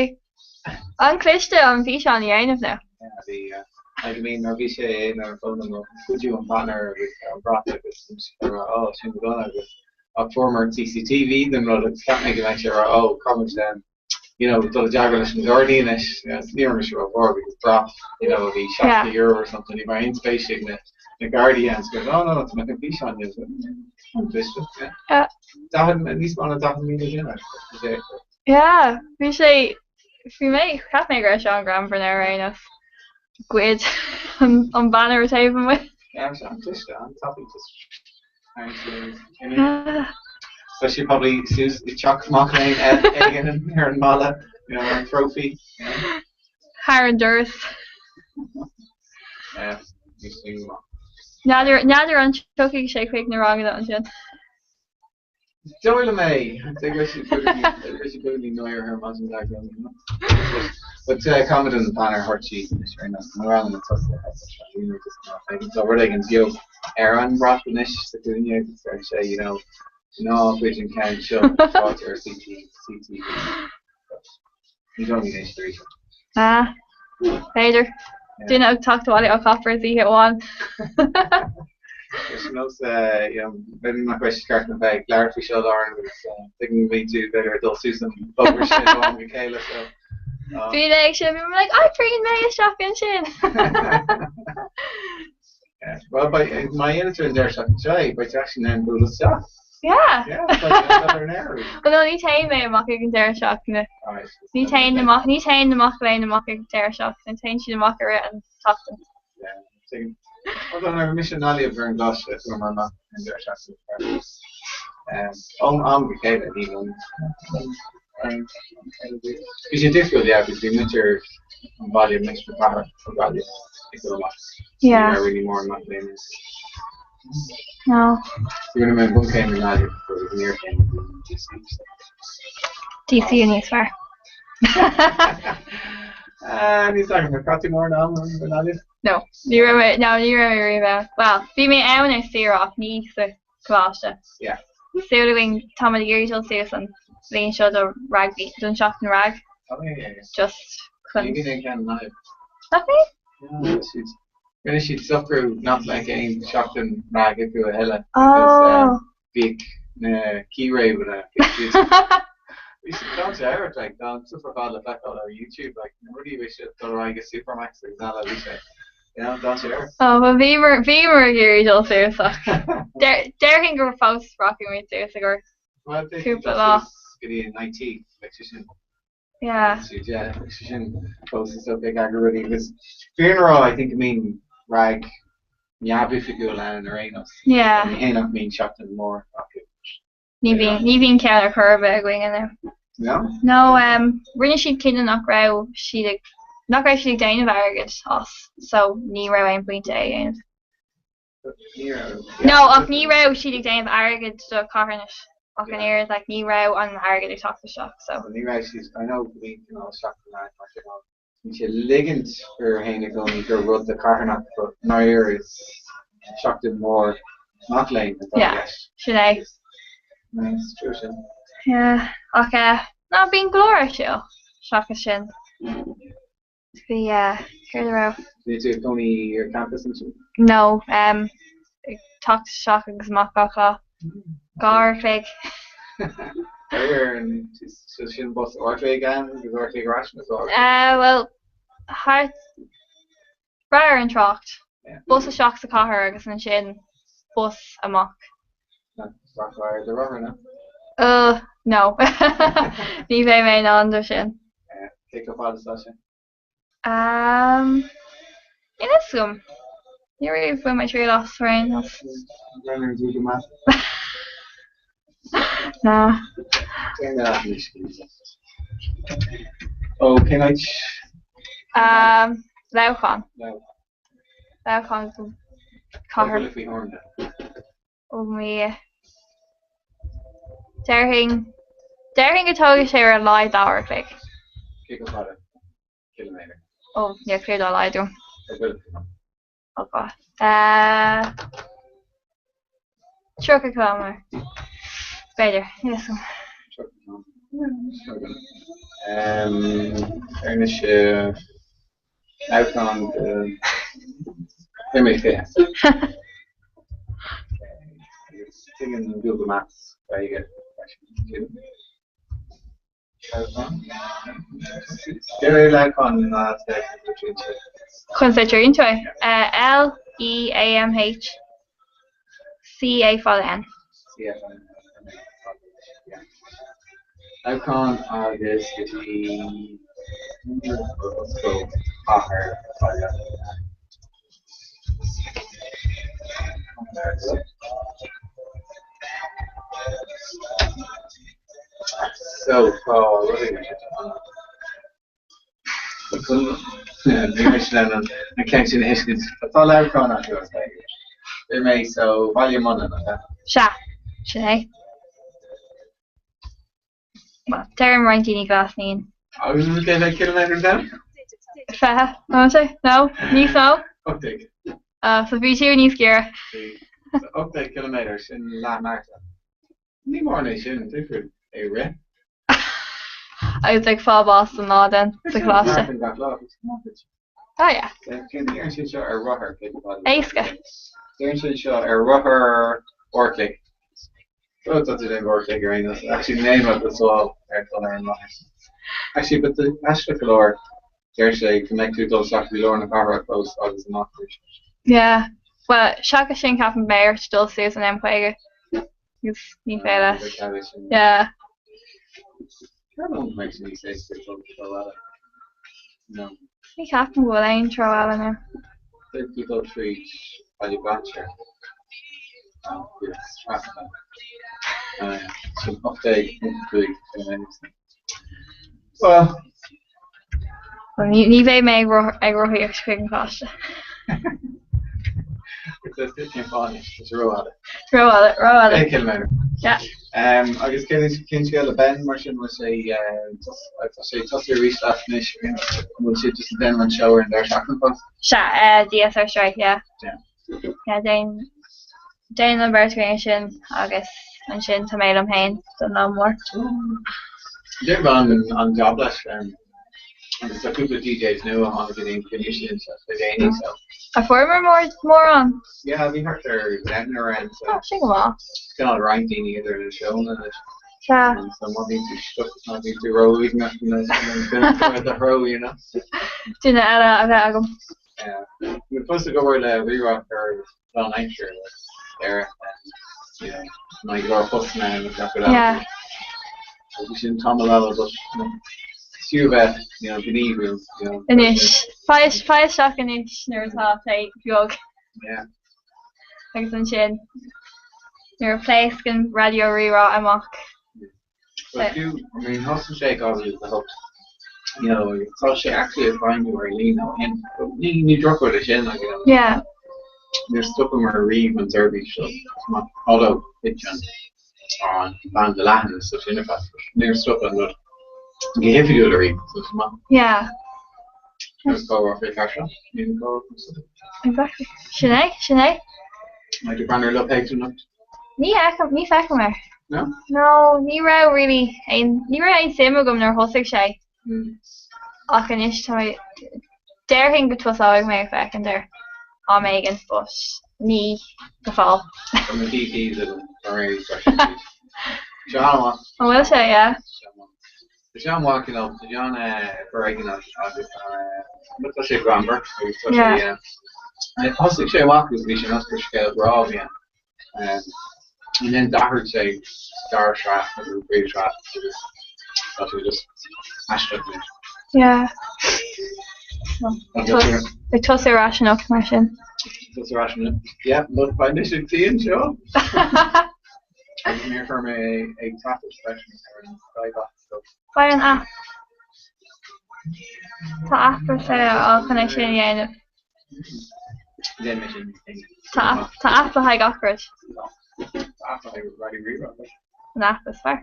an-chliste an físeán a dhéanamh now. Yeah, bhí, like, I mean, nuair a bhí sé ina foghlaim ó cuidiú an banner agus an brat agus oh, sin go dona agus ach fuaireamar CCTV den rud agus cheap mé go mbeadh sé ag rá, oh, caithfimid you know, dul i dteagmháil leis na Gardaí anois, you know, ní raibh mise ró-mhór because brat, you know, a bhí €60 or something, ní raibh aon spéis ag na na Gardaí ann, so oh no, tá mé chun físeán a dhéanamh. An-chliste, yeah. Yeah. Níos mó ná 40,000 duine. Yeah, bhí sé, bhí mé, cheap mé go raibh sé an-ghreannmhar ar aon nós. Goid an banner taobh amuigh. Yeah, bhí sé an-chliste, an-tapaidh, just Tá sé probably suas i dteach mac léinn éigin ar an mbaile, you know, an trophy. You know. Thar an doras. Yeah, níos lú. N'fheadar, n'fheadar an dtiocfaidh sé chuig na ranganna ansin. Dóigh liom é. Beagán náire ar maidin le But caithfimid an banner a thabhairt síos anois ar aon nós. Na ranganna tosaithe tá rud éigin beag ar an mbrat anois sa chúinne agus deir sé you know ná goid an ceann seo fáilte ar CCTV. Ní dóigh liom éist arís. Ah, b'fhéidir. Duine ag teacht abhaile ó Choppers oíche amháin. Is nós b'fhéidir nach raibh sé ceart a bheith ag labhairt faoi seo Lauren agus tuigim go mbíonn tú b'fhéidir ag dul suas an bóthar sin ó am go chéile so. Bhí mé ag sin, bhí mé like, oibríonn mé isteach ansin! Well, má dhéanann tú an deireadh seachtaine seo é, beidh tú actually in ann bualadh isteach. Yeah. Yeah, beidh tú ar an aer. Well, no, ní théann mé amach ag an deireadh seachtaine. Ní théann na mac, ní théann na mac léinn amach ag an deireadh seachtaine, téann siad amach i rith an tseachtain. Yeah, tuigim. Well, nuair a bhí mise i nGaillimh ar an gcoláiste, chuamar amach ar an deireadh seachtaine. Ón am go chéile, ní an Bhí sé difriúil, yeah, because bhí muintir an bhaile, muintir na cathrach ó Ghaillimh ag dul amach. Yeah. Ní raibh really mórán mac léinn ann. No. Rinne mé an bunchéim i nGaillimh agus an iarchéim i DCU. so. DCU níos fearr. Ah, níl a fhios agam, ar chaith tú mórán ama i nGaillimh? No, ní raibh mé, no, ní raibh mé riamh ann. Well, bhí mé ann ar saoire ach ní sa choláiste. Yeah. Súil againn, táimid ag iarraidh dul suas an bhliain seo do rugby, don seachtain rag. Oh yeah, yeah, yeah. Just chun. Ní bhíonn aon cheann in Gaillimh. Nach bhíonn? Yeah, siad. Rinne siad socrú nach mbeadh aon seachtain rag acu a thuilleadh. Oh. Bhíodh na círéibeanna, bhíodh siad. Bhí siad gan dearmad, like, tá an stuff ar fad le feiceáil ar YouTube, like, na rudaí a bhí siad dul ar aghaidh go Supermax agus eile, bhí sé, you know, gan dearmad. Oh, well bhíomar, bhíomar ag iarraidh dul suas ach déarfainn gur fós rachaidh muid suas i gcomhair Well, bhí cúpla lá. go dtí an IT, like, sé sin. Yeah. Yeah, sé sin fós is dócha ag eagrú rudaí agus fírinne a rá, I think, I mean, rag neamhoifigiúil ann ar aon nós. Yeah. Ní hé nach mbíonn seachtain mór acu. Ní bhíonn, ní bhíonn ceann ar chor ar bith againn inniu. No? No, um, rinne siad cinneadh nach raibh siad ag, nach raibh siad ag déanamh airgid as, so ní raibh aon pointe é a dhéanamh. Ní raibh. No, ach ní raibh siad ag déanamh airgid do charthanais ach an oiread, like, ní raibh an airgead ag teacht isteach, so. Ní raibh siad, I know go mbíonn cineál seachtain ann mar cineál, bíonn siad ag ligint orthu féin i gcónaí gur rud do charthanacht but i ndáiríre is seachtain mhór mac léinn atá i Yeah, gceist. sin é. Nice, true sin. Yeah, ach eh, ná bíonn go leor ar siúl seachas sin. Bhí eh, céard a raibh? Bhí tú ag cónaí ar campus ansin? No, em, ag teacht isteach agus amach gach lá. 2 uair a chloig. Ar an so sin bus uair a chloig ann agus uair a chloig ar ais nó so? Eh, bhuel, thart, brath ar an trácht. Bus isteach sa chathair agus ansin bus amach. Rachfá ar do rothar, no? Uh, no. Ní bheidh mé in ann dó sin. Cé chomh fada is atá sé? Um, níl a fhios agam. Ní raibh bhain mé triail as ar aon nós. Bhreathnaigh ar Google Maps. Ná. Déan é anois. Ó, cén áit? Um, Leamhcán. Leamhcán. Leamhcán go cathair. Buille faoi thuairim de. Ó mí. Déarfainn, déarfainn go dtógfaidh sé ar a laghad leathuair a chloig. Cé chomh fada? Ciliméadar. Ó, níl cliú dá laghad agam. Ó buille faoi thuairim. Ó God. Eh, 30 ciliméadar. B'fhéidir, níl a fhios agam. 30 ciliméadar. Anois, Leamhcán go Beidh mé 20. Agus tuigeann Google Maps Gaeilge freisin. Deir Leamhcán ná Conas a litríonn tú é? L E A M H C A fada N. C A fada N. Leamhcán agus go dtí Ollscoil Chathair Bhaile Átha Cliath. So tá rudaí Ní miste liom an ceann sin a thuiscint. Tá Leamhcán acu as Gaeilge. Bhí mé so Baile Munna, nach ea? Sea, sin é. Bhuel, deireann roinnt daoine Glas Naíon. Agus an cé mhéad ciliméadar ann? 20, an sé? No? Níos mó? 18. Ah, so bhí tú níos giorra. Bhí. So 18 ciliméadar, sin leath marathon. Ní mórán é sin, difriúil é rith. Agus ag fáil bás don lá then, sa choláiste. Marathon gach lá, it's not it. Oh yeah. Céard a deireann sé seo ar rothar? Cé chomh fada? Éasca. Deireann sé seo ar rothar uair a chloig. So tá tú déanamh uair a chloig ar aon nós. Actually níl mé go sáil ar dul ar an rothar. Actually but aisteach go leor deir sé go mbeidh tú ag dul isteach go dtí lár na cathrach fós agus amach arís. Yeah. Well, seachas sin ceapaim beidh ort dul suas an M50 agus ní féidir leis. Yeah. Ní cheapaim go bhfuil aon treo eile now. Well, Well, ní ní bheidh mé ag ag rothaíocht chuig an choláiste. Rófhada, rófhada. Ciliméadar. Yeah. Agus cén cén scéal le Ben mar sin bhfuil sé tá sé tosaithe arís leat anois an bhfuil sé just ag déanamh an seó ar an deireadh seachtaine fós? Sea, DS ar Strike, yeah. Yeah. Yeah, déan déan an bheirt againn sin agus ansin tá mé liom féin don lá mór. Déanann Ben an-jab leis agus tá cúpla DJs nua a tháinig go dtí an cruinniú sin le déanaí so. An bhfuaireamar mór mórán? Yeah, bhí thart ar deichniúr ann so. Oh, sin go maith. Cineál roinnt daoine idir na seónna anois. Sea. So má bhíonn tú stuck, má bhíonn tú ró-uaigneach, you know, duine do threo, you know. Duine eile a bheith agam. Bhí fós ag obair le Rí-Rá ar lán aimsire le Éire you know na go leor postanna ann gach rud eile. Bhí sin tamall eile but you know is fiú a bheith you know gníomhú you know. Anois, faigh faigh isteach anois nuair atá sé beag. Yeah. Agus ansin nuair a phléascann Raidió Rí-Rá amach. But fiú, I mean, thosaigh sé 2008, you know, agus tá sé actually ag feidhmiú ar líne ó shin. But ní, ní drochrud é sin, like, you know. Yeah. Níor stopamar riamh an tseirbhís seo, although thit an, an banda leathan so sin ar fad, but níor stop an rud go hoifigiúil ariamh, so sin maith. Yeah. Agus comhrá faoi cheart seo, níl an comhrá faoi Exactly. Sin é, sin é. Maidir le breathnú ar lucht éagsúlacht. Ní fheicim, ní feicim é. No? No, ní raibh really aon, ní raibh aon suim agam nuair a thosaigh sé. Ach anois tá mé, déarfainn go tosóidh mé ag féachaint air am éigin but ní go fóill. Tá na DVDs agam already freisin. Seo an-mhaith. An bhfuil sé, yeah? Tá sé an-mhaith, you know, tá sé an-fhoréigneach agus tá sé greannmhar agus tá sé, thosaigh sé amach agus bhí sé ionas gur scéal grá a bhí ann. And then d'athraigh sé sa dara sraith agus an tríú sraith agus tá sé just aisteach anois. Yeah. Ag tosú ar ais anocht mar sin. Tosú ar ais anocht. Yeah, look, beidh mise ag suí anseo. Agus níor chuir mé é ag taifead freisin ar an Skybox so. Faigh an aip. Tá aip ar fáil chun é sin a dhéanamh. Déan mé sin. Tá aip tá aip le haghaidh gach rud. Tá aip le haghaidh Raidió Rí-Rá freisin. An aip is fearr.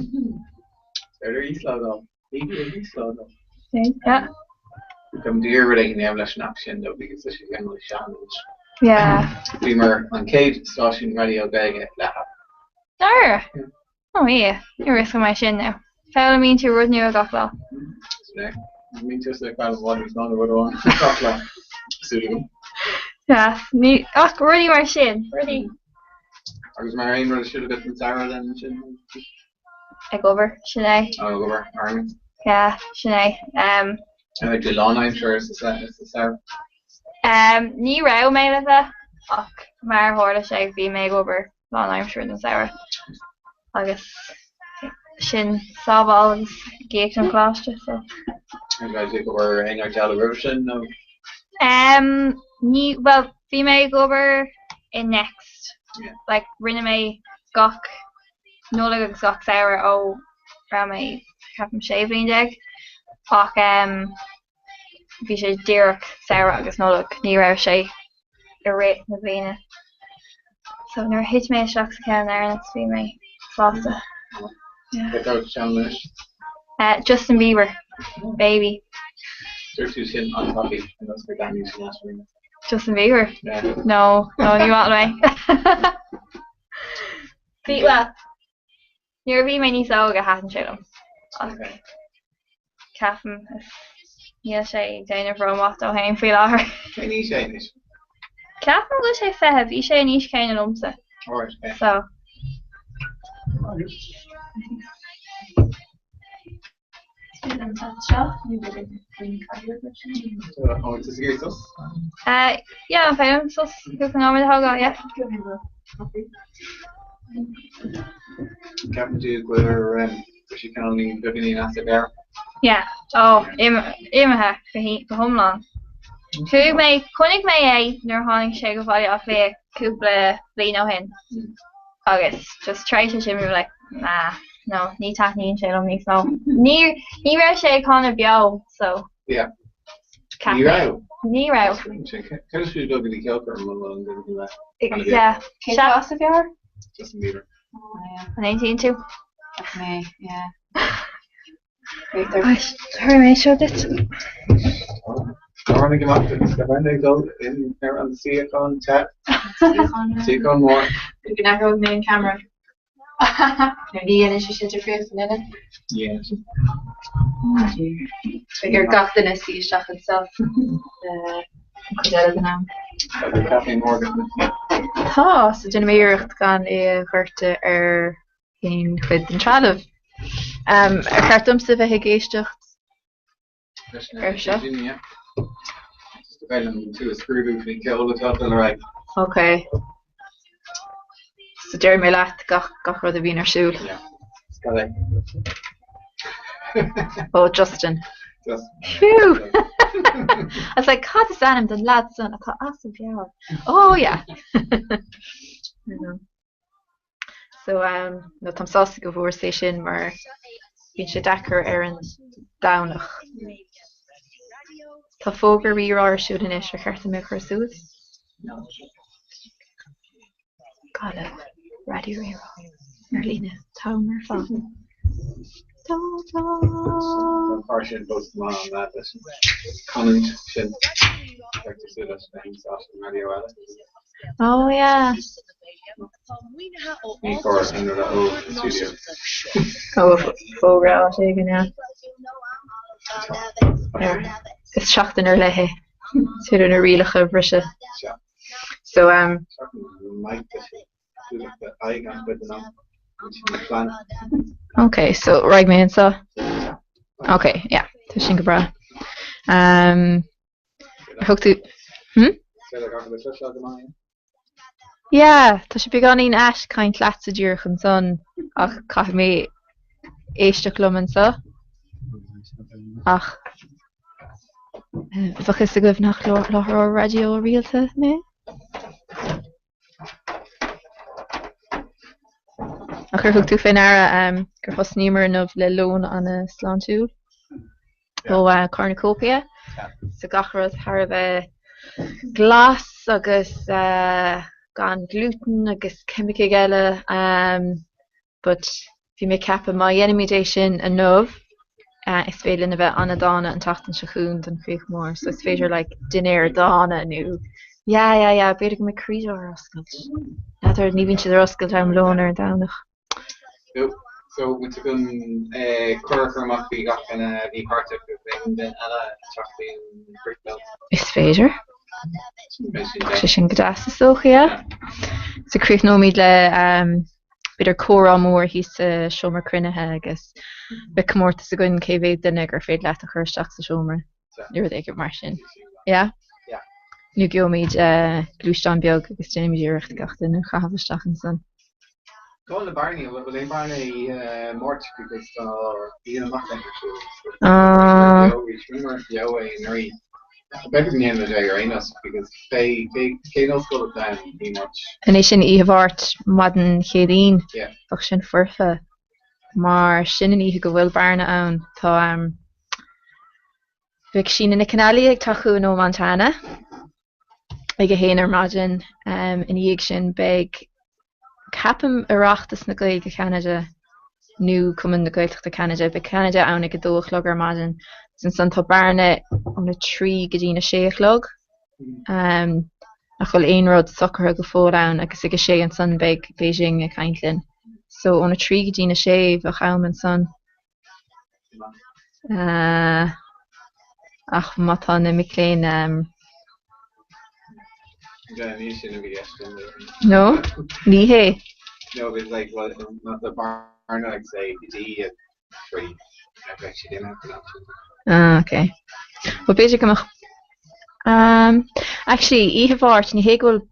Is féidir íoslódáil. Bígí ag íoslódáil. Yeah. Táim d'iarraidh rud éigin a dhéanamh leis an aip sin though because tá sé cineál sean anois. Yeah. Bhíomar an chéad stáisiún raidió Gaeilge le haip. Dáiríre? Oh yeah, ní raibh a fhios agam é sin now. Foghlaimíonn tú rud nua gach lá. Sin é. Bíonn tusa ag foghlaim i bhfad níos mó ná rud amháin gach lá. Súil agam. Yeah, ní, ach rudaí mar sin, rudaí. Agus mar aon rud ar siúl agat an samhradh then sin? Ag obair, sin é. Oh, ag obair, alright. Yeah, sin é. Um, An ag lánaimseartha sa samhradh? Um, ní raibh mé le bheith, ach mar a tharla sé bhí mé ag obair lánaimseartha don samhradh agus sin sábháil agus ag íoc don choláiste so. An raibh tú ag obair aon áit eile roimhe sin nó? Um, ní, bhuel, bhí mé ag obair i Next. Yeah. Like, rinne mé gach Nollaig agus gach samhradh ó raibh mé, ceapaim, 16 bhliain ach um, bhí sé díreach samhradh agus Nollaig, ní raibh sé i rith na bliana. So nuair a thit mé isteach sa cheann dheireanach bhí mé sásta. Yeah. Cé atá sa cheann anois? Uh, Justin Bieber, Baby. Dúirt tú sin an-tapaidh ar nós gur d'aithnigh sin as rinne. Justin Bieber? Yeah. No, no, ní maith liom é. Bhí, well, Nuair a bhí mé níos óige thaitin sé liom ach ceapaim níl sé ag déanamh rómhaith dó féin faoi láthair. Cén aois é anois? Ceapaim go bhfuil sé 20, bhí sé an aois chéanna liomsa. Alright, okay. So. Yeah, an féidir liom sos cúpla nóiméad a thógáil, yeah. Ceapann tú go bhfuil sé cineál beagáinín as a mheabhair? Yeah, oh, imithe go hiomlán. Chuaigh mé, chonaic mé é nuair a tháinig sé go Baile Átha Cliath cúpla bliain ó shin. Agus just tar éis sin bhí mé like nah, no, ní taitníonn sé liom níos mó. Ní, ní raibh sé ag canadh beo, so. Yeah. Ceap Ní raibh? Ní raibh. Cad is fiú dul go dtí ceolchoirm muna bhfuil an duine le canadh beo? Yeah. Cé tá as a mheabhair? Justin Bieber. Oh yeah. An aontaíonn tú? Mé, yeah. Chuir mé seo duit. Tháinig amach agus go bhfeidhm ag dul in ar an suíochán te. Suíochán mór. Go n-athróidh mé an ceamara. Nó ní dhéanann sé sin difríocht an ndéanann? Ní dhéanann sé. Beidh ar gach duine suí isteach anseo an chuid eile den am. Tá caife mór agat. Tá, so déanfaidh mé iarracht gan é a dhoirteadh ar aon chuid den trealamh. Ar cheart domsa bheith ag éisteacht ar seo? Ok. So déarfaidh mé leat gach gach rud a bhíonn ar siúl. Ó Justin. Phew! I was like, cad is ainm don leaid san atá as a mheabhair? Oh yeah! I know. So um, no táim sásta go bhfuaireas é sin mar bíonn sé deacair ar an Domhnach. Tá fógra Rí-Rá ar siúl anois, ar cheart dom é a chur suas? Gaillimh, Raidió Rí-Rá, ar líne, an t-am ar fad. Tá tá. An fear sin fós go maith an leaid leis an canúint sin. Feictear súil leis an stáisiún raidió eile. Oh yeah. Ní cóir aon rud a ól sa stiúideo. Ó, fógra áit éigin, yeah. Is seachtain ar leith é. Is féidir na rialacha a bhriseadh. So, um. Ok, so raghaidh mé anseo. Ok, yeah, tá sin go breá. Um, thug tú... Hmm? Yeah, tá sé beagáinín ait caint leatsa díreach ansan ach caithfidh mé éisteacht liom anseo. Ach bheadh fhios agaibh nach láithreoir raidió rialta mé. Ach ar thug tú fé ndeara gur thosnaíomar inniu le lón an-sláintiúil ó Cornucopia? So gach rud thar a bheith glas agus gan glútan agus ceimicigh eile. But bhí mé ag ceapadh má dhéanaimid é sin inniu is féidir linn a bheith an-dána an tseachtain seo chugainn don Chríoch Mór so is féidir like dinnéar dána nó yeah yeah yeah b'fhéidir go mbeidh Querido ar oscailt. N'fheadar ní bhíonn siad ar oscailt am lóin ar an Domhnach. No so bhfuil tú chun cuireadh a chur amach chuig gach duine a bhí páirteach agus aon duine eile ag teacht faoin Brickbelt? Is féidir. Bheadh sé sin go deas is dócha yeah. So críochnóimid le b'fhéidir comhrá mór thíos sa seomra cruinnithe agus beidh comórtas againn cé mhéad duine gur féidir leat a chur isteach sa seomra nó rud éigin mar sin. Yeah? Nó gheobhaimid gluaisteán beag agus déanfaimid iarracht gach duine a chaitheamh isteach ansan. Cá bhfuil na bearnaí? An bhfuil aon bearnaí Máirt because tá Oíche na Mac Léinn ar siúl so beo arís. Rinneamar beo é anuraidh. B'fhéidir go ndéanfaimid é ar aon nós because beidh cén ollscoil atá ann Dé Máirt? An é sin oíche Mháirt, maidin Chéadaoin? Bheadh sin foirfe mar sin an oíche go bhfuil Bearna ann. Tá beidh Síne Nic an Ailí ag teacht chugainn ó Montana ag a haon ar maidin. Ina dhiaidh sin beidh Ceapaim Oireachtas na Gaeilge Cheanada nó Cumann na Gaeltachta Ceanada. Beidh Ceanada ann ag a dó a chlog ar maidin agus ansan tá Bearna óna trí go dtína sé a chlog. Nach bhfuil aon rud socraithe go fóill ann agus ag a sé ansan beidh Beijing ag caint linn. So óna trí go dtína sé bheadh am ansan. Ach má tá na mic léinn Ní sin a bhí i gceist agam. No, ní hé. No, it's like, well, má tá Bearna like say go dtí a 3, bheadh siad imithe faoin am sin. Ah, ok. Well, b'fhéidir go mbeadh um, actually, oíche Mháirt, ní hé go bhfuil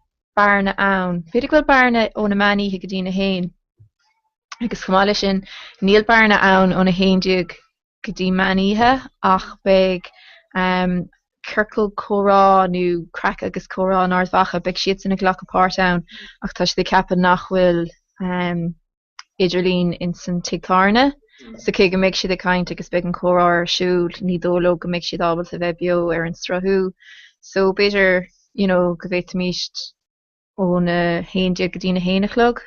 Bearna ann. B'fhéidir go bhfuil Bearna óna meán oíche go dtína haon. Agus chomh maith leis sin, níl Bearna ann óna 11 go dtí meán oíche ach beidh ciorcal comhrá nó craic agus comhrá in Ard Mhacha, beidh siadsan ag glacadh páirt ann ach tá siad ag ceapadh nach bhfuil idirlíon ins an tigh tábhairne so cé go mbeidh siad ag caint agus beidh an comhrá ar siúl ní dóigh leo go mbeidh siad ábalta bheith beo ar an sruthú so b'fhéidir you know go bhféadfaimís óna 11 go dtína haon a chlog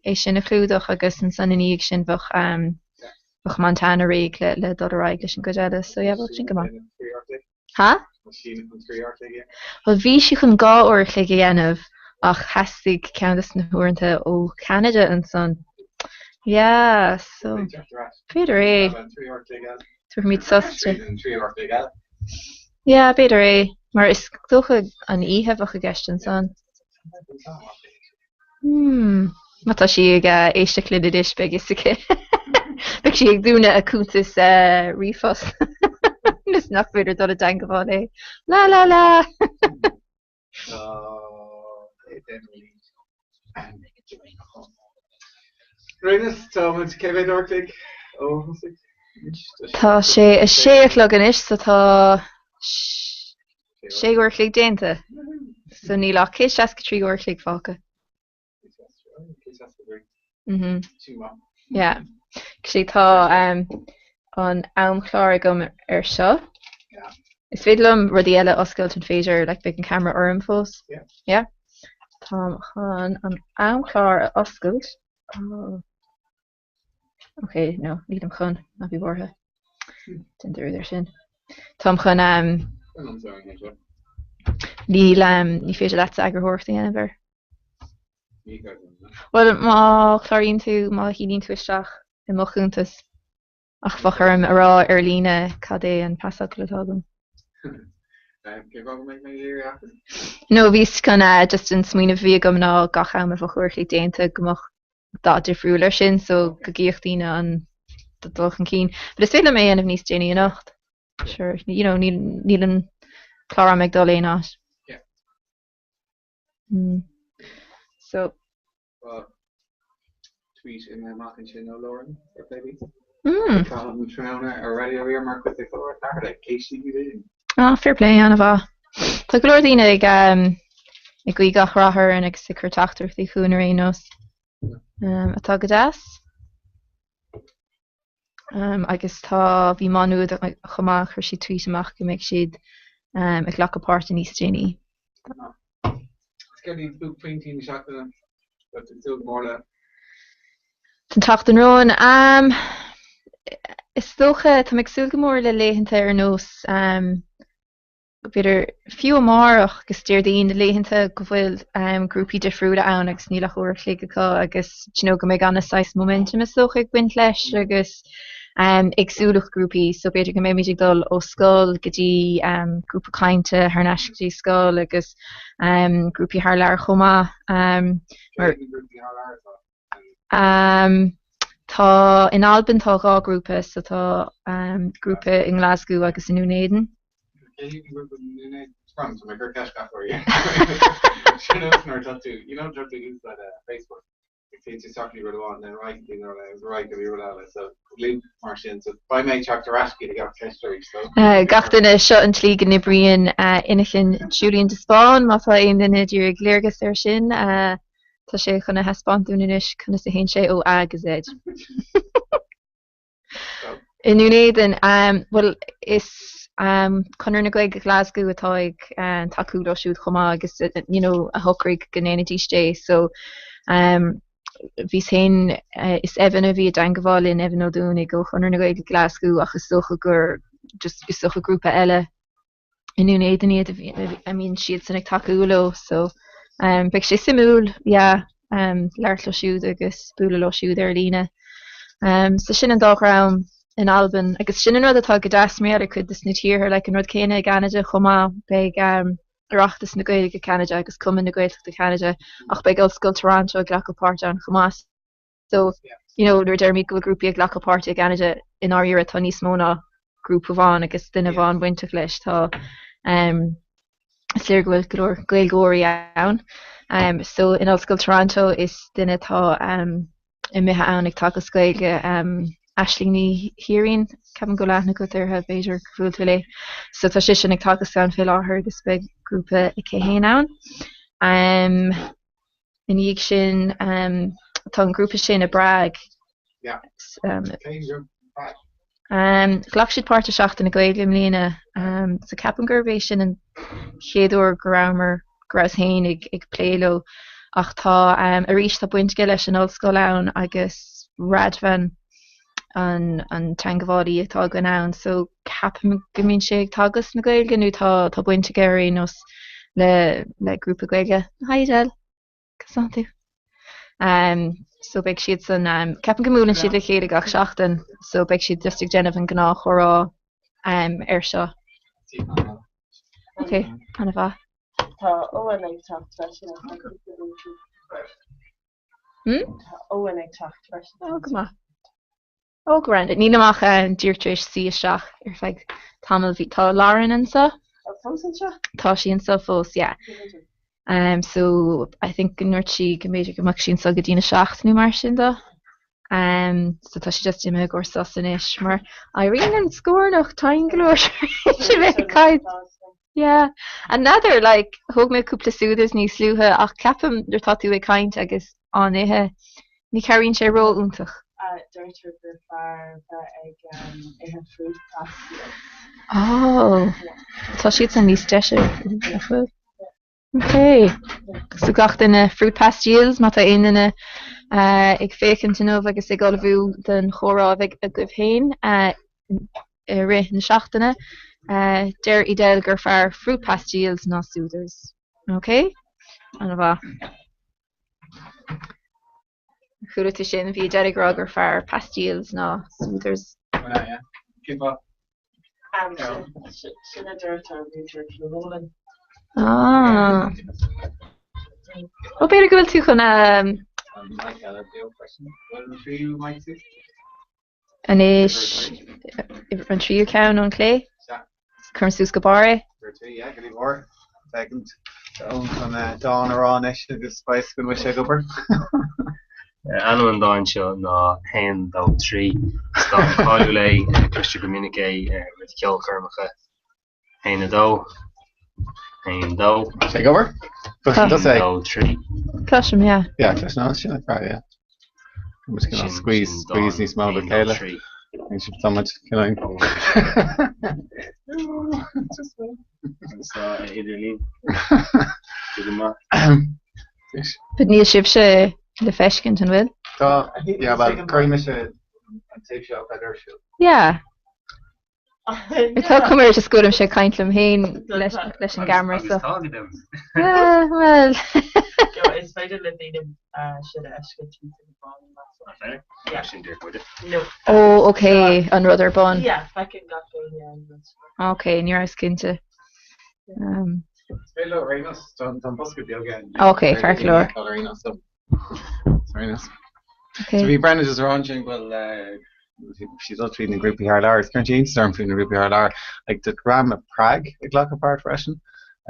é sin a chlúdach agus ansan ina dhiaidh sin bheadh bheadh Montana réidh le le dul ar aghaidh leis an gcuid eile so yeah bheadh sin go maith. Ha? Bhuel bhí sí chun 2 uair a chloig a dhéanamh ach theastaigh ceann de na huaireanta ó Cheanada ansan. Yeah so b'fhéidir é. Tabharfaimid sos di. Yeah, b'fhéidir é, mar is dócha an oíche a bheadh i gceist ansan. Hmm, má tá sí ag éisteacht linn anois beidh fhios aici. Beidh sí ag dúnadh a cuntas ríomhphost ionas nach féidir dul i dteangmháil léi. La la la! Tá sé a sé a chlog anois so tá sé uair a chloig déanta. So níl ach 163 uair a chloig fágtha. Mhm. Yeah. Actually tá um, an amchlár agam ar seo. Is féidir liom rudaí eile a oscailt an féidir like beidh an camera orm fós? Yeah. Yeah. Táim chun an amchlár a oscailt. Oh. Ok, no, nílim chun, ná bí buartha. Déan dearúd ar sin. Táim chun um, níl um, ní féidir leatsa eagarthóireacht a dhéanamh air. Bhuel, má chláraíonn tú, má shíníonn tú isteach i mo chuntas, ach bheadh orm a rá ar líne cad é an pasfhocal atá agam. No, bhíos chun just an smaoineamh a bhí agam ná gach am a bheadh uair a chloig déanta go mbeadh dath difriúil air sin so go gcífeadh daoine an dul chun cinn. But is féidir liom é a dhéanamh níos déanaí anocht. Sure, you know, níl, níl an clár ama ag dul aon áit. Mm. So. Tá tweet imithe amach ansin ó Lauren ar Pléibí. Mm. Ag caitheamh an tráthnóna ar Raidió Rí-Rá mar chuid de chlár Saturday, éistígí linn. Ah, fair play, an-mhaith. Tá go leor daoine ag um, ag guí gach rath orainn agus ag cur teachtaireachtaí chugainn ar aon nós. Um, atá go deas. Um, agus tá, bhí Má Nuad chomh maith, chuir siad tweet amach go mbeidh siad um, ag glacadh páirte níos déanaí. Céard iad buaicphointí na seachtaine? Tá tú ag súil go mór le. Don tseachtain romhainn? Um, is dócha, tá mé ag súil go mór le laethanta ar nós, um, b'fhéidir fiú amárach agus Déardaoin, na laethanta go bhfuil um, grúpaí difriúla ann agus níl ach uair a chloig acu agus do you know, go mbeidh ana saghas momentum is dócha ag baint leis agus éagsúlacht grúpaí so b'fhéidir go mbeimid ag dul ó scoil go dtí grúpa cainte thar n-ais go dtí scoil agus grúpaí thar lear chomh maith. Mar tá in Albain tá 2 grúpa so tá grúpa i nGlasgow agus i nDún Éideann. Cé hiad an grúpa i nDún Éideann? Tá mé ag cur ceist gach uair. Sin nuair atá tú, you know, atá tú ag úsáid Facebook. Téann tú isteach go dtí rud amháin, then raghaidh tú rud eile, agus raghaidh go dtí rud eile. So, loop mar sin. So, beidh mé ag teacht ar ais chuig gach ceist arís. So. Gach duine, seo an tslí go n-oibríonn inchinn Julian de Spáinn, má tá aon duine ag iarraidh léargas air sin, tá sé chun a thaispeáint dúinn anois conas a théann sé ó A go Z. I nDún Éideann, bhuel, is Conradh na Gaeilge Glasgow atá ag tacú leo siúd chomh maith agus you know a shocraigh go ndéanfaidís é so bhíos féin, is Evan a bhí i dteangabháil linn, Evan Ó Dúnaigh ó Chonradh na Gaeilge Glasgow ach is dócha gur just is dócha grúpa eile i nDún Éideann iad a mbíonn siadsan ag tacú leo so beidh sé suimiúil yeah labhairt leo siúd agus bualadh leo siúd ar líne. So sin an dá dhream in Albain agus sin an rud atá go deas mar gheall ar cuid de na tíortha like an rud céanna i gCeanada chomh maith beidh Oireachtas na Gaeilge Ceanada agus Cumann na Gaeltachta Ceanada ach beidh Ollscoil Toronto ag glacadh páirt ann chomh maith. So, you know, nuair a deirimid go bhfuil grúpaí ag glacadh páirte i gCeanada, i ndáiríre tá níos mó ná grúpa amháin agus duine amháin bainteach leis. Tá, um, is léir go bhfuil go leor Gaeilgeoirí ann. Um, so in Ollscoil Toronto is duine atá um, imithe ann ag teagasc Gaeilge, um, Aisling Ní Thiaráin, ceapaim go bhfuil aithne agat uirthi, b'fhéidir gur bhuail tú léi. So tá sise ag teagasc ann fé láthair agus beidh grúpa aici féin ann. Um, Ina dhiaidh sin, tá an grúpa sin i bPrág. Ghlac siad páirt i Seachtain na Gaeilge i mbliana, so ceapaim gurb é sin an chéad uair go rabhamar, go rabhas féin ag plé leo. Ach tá, arís, tá baint aige leis an ollscoil ann agus Radvan an an teangabhálaí atá againn ann so ceapaim go mbíonn sé ag teagasc na Gaeilge nó tá tá baint aige ar aon nós le le grúpa Gaeilge. Hi Adele, conas tánn tú? Um, so beidh siadsan um, ceapaim go mbuaileann siad le chéile gach seachtain so beidh siad just ag déanamh an gnáthchomhrá um, ar seo. Ok, an-mhaith. Tá Owen ag teacht freisin. Hmm? Tá Owen ag teacht freisin. Ó, go maith. Ó, grand. Nílim ach díreach tar éis suí isteach ar feadh tamaill. Bhí, tá Lauren anseo. Tá fós anseo? Tá sí anseo fós, yeah. Um, so, I think go ndúirt sí go mb'fhéidir go mbeadh sí anseo go dtína seacht nó mar sin de. Um, so tá sí just imithe i gcomhair sos anois mar éiríonn an scornach tinn go leor tar éis a bheith ag caint. Yeah. And n'fheadar, like, thóg mé cúpla Soothers níos luaithe ach ceapaim nuair atá tú ag caint agus á n-ithe, ní chabhraíonn sé ró-iontach. Deirtear gur fearr bheith ag ithe fruit pastilles. Oh, tá siadsan níos deise, nach bhfuil? Ok. So gach duine fruit pastilles, má tá aon duine ag féachaint inniu agus ag ullmhú don chomhrá a bheidh agaibh féin i rith na seachtaine, deir Edel gur fearr fruit pastilles ná Soothers. Ok? An-mhaith. Chuala tú sin, bhí Edel ag rá gur fearr pastilles ná Soothers. Well, yeah. Cén fáth? Sin a deirtear muintir Clúmhólainn. Ah. Ó, b'fhéidir go bhfuil tú chun An mic eile beo freisin. Bhfuil an tríú mic suas? Anois, an tríú ceann ón chlé? Sea. Cuirim suas go barr é. Cuir tú, yeah, go dtí barr. Second. Tá Eoin chun dán a rá anois agus beidh a fhios againn an bhfuil sé ag obair. Ainm an dáin seo ná Haon Dó Trí. Is dán cáiliúil é, cloistear go minic é roimh cheolchoirmeacha. Haon a dó. Haon dó. Sé ag obair? Cloiseann tusa é? Haon dó trí. Cloisim, yeah. Yeah, cloiseann an sin ag yeah. Muid cineál squeeze, squeeze níos mó le chéile. Níl sibh tá muid cineál. Anseo ar idirlíon. Go maith. But níl sibhse le feiscint, an bhfuil? Tá, yeah, well, cuirfidh mise an taobh seo up ar siúl. Yeah. Tá cuma air just go bhfuilimse ag caint liom féin leis an gceamara Agus so. tá go deimhin. Yeah, well. Is féidir le daoine sin a fheiscint thíos ag an bun, measaim. An féidir? Yeah. Sin díreach muide. No. Ó, ok, an rud ar bun. Yeah, feiceann gach éinne an rud seo. Ok, ní rabhas cinnte. Um, Is féidir leo ar aon nós, tá an bosca beag ann. Ok, ceart go leor. Ar aon nós, so. Sorry, nós. Ok. So bhí Brendan just a rá ansin go bhfuil siad dul tríd na grúpaí thar lear. Is cuireann sé iontas orm faoi na grúpaí thar lear. Like tá dream i Prague ag glacadh páirt freisin.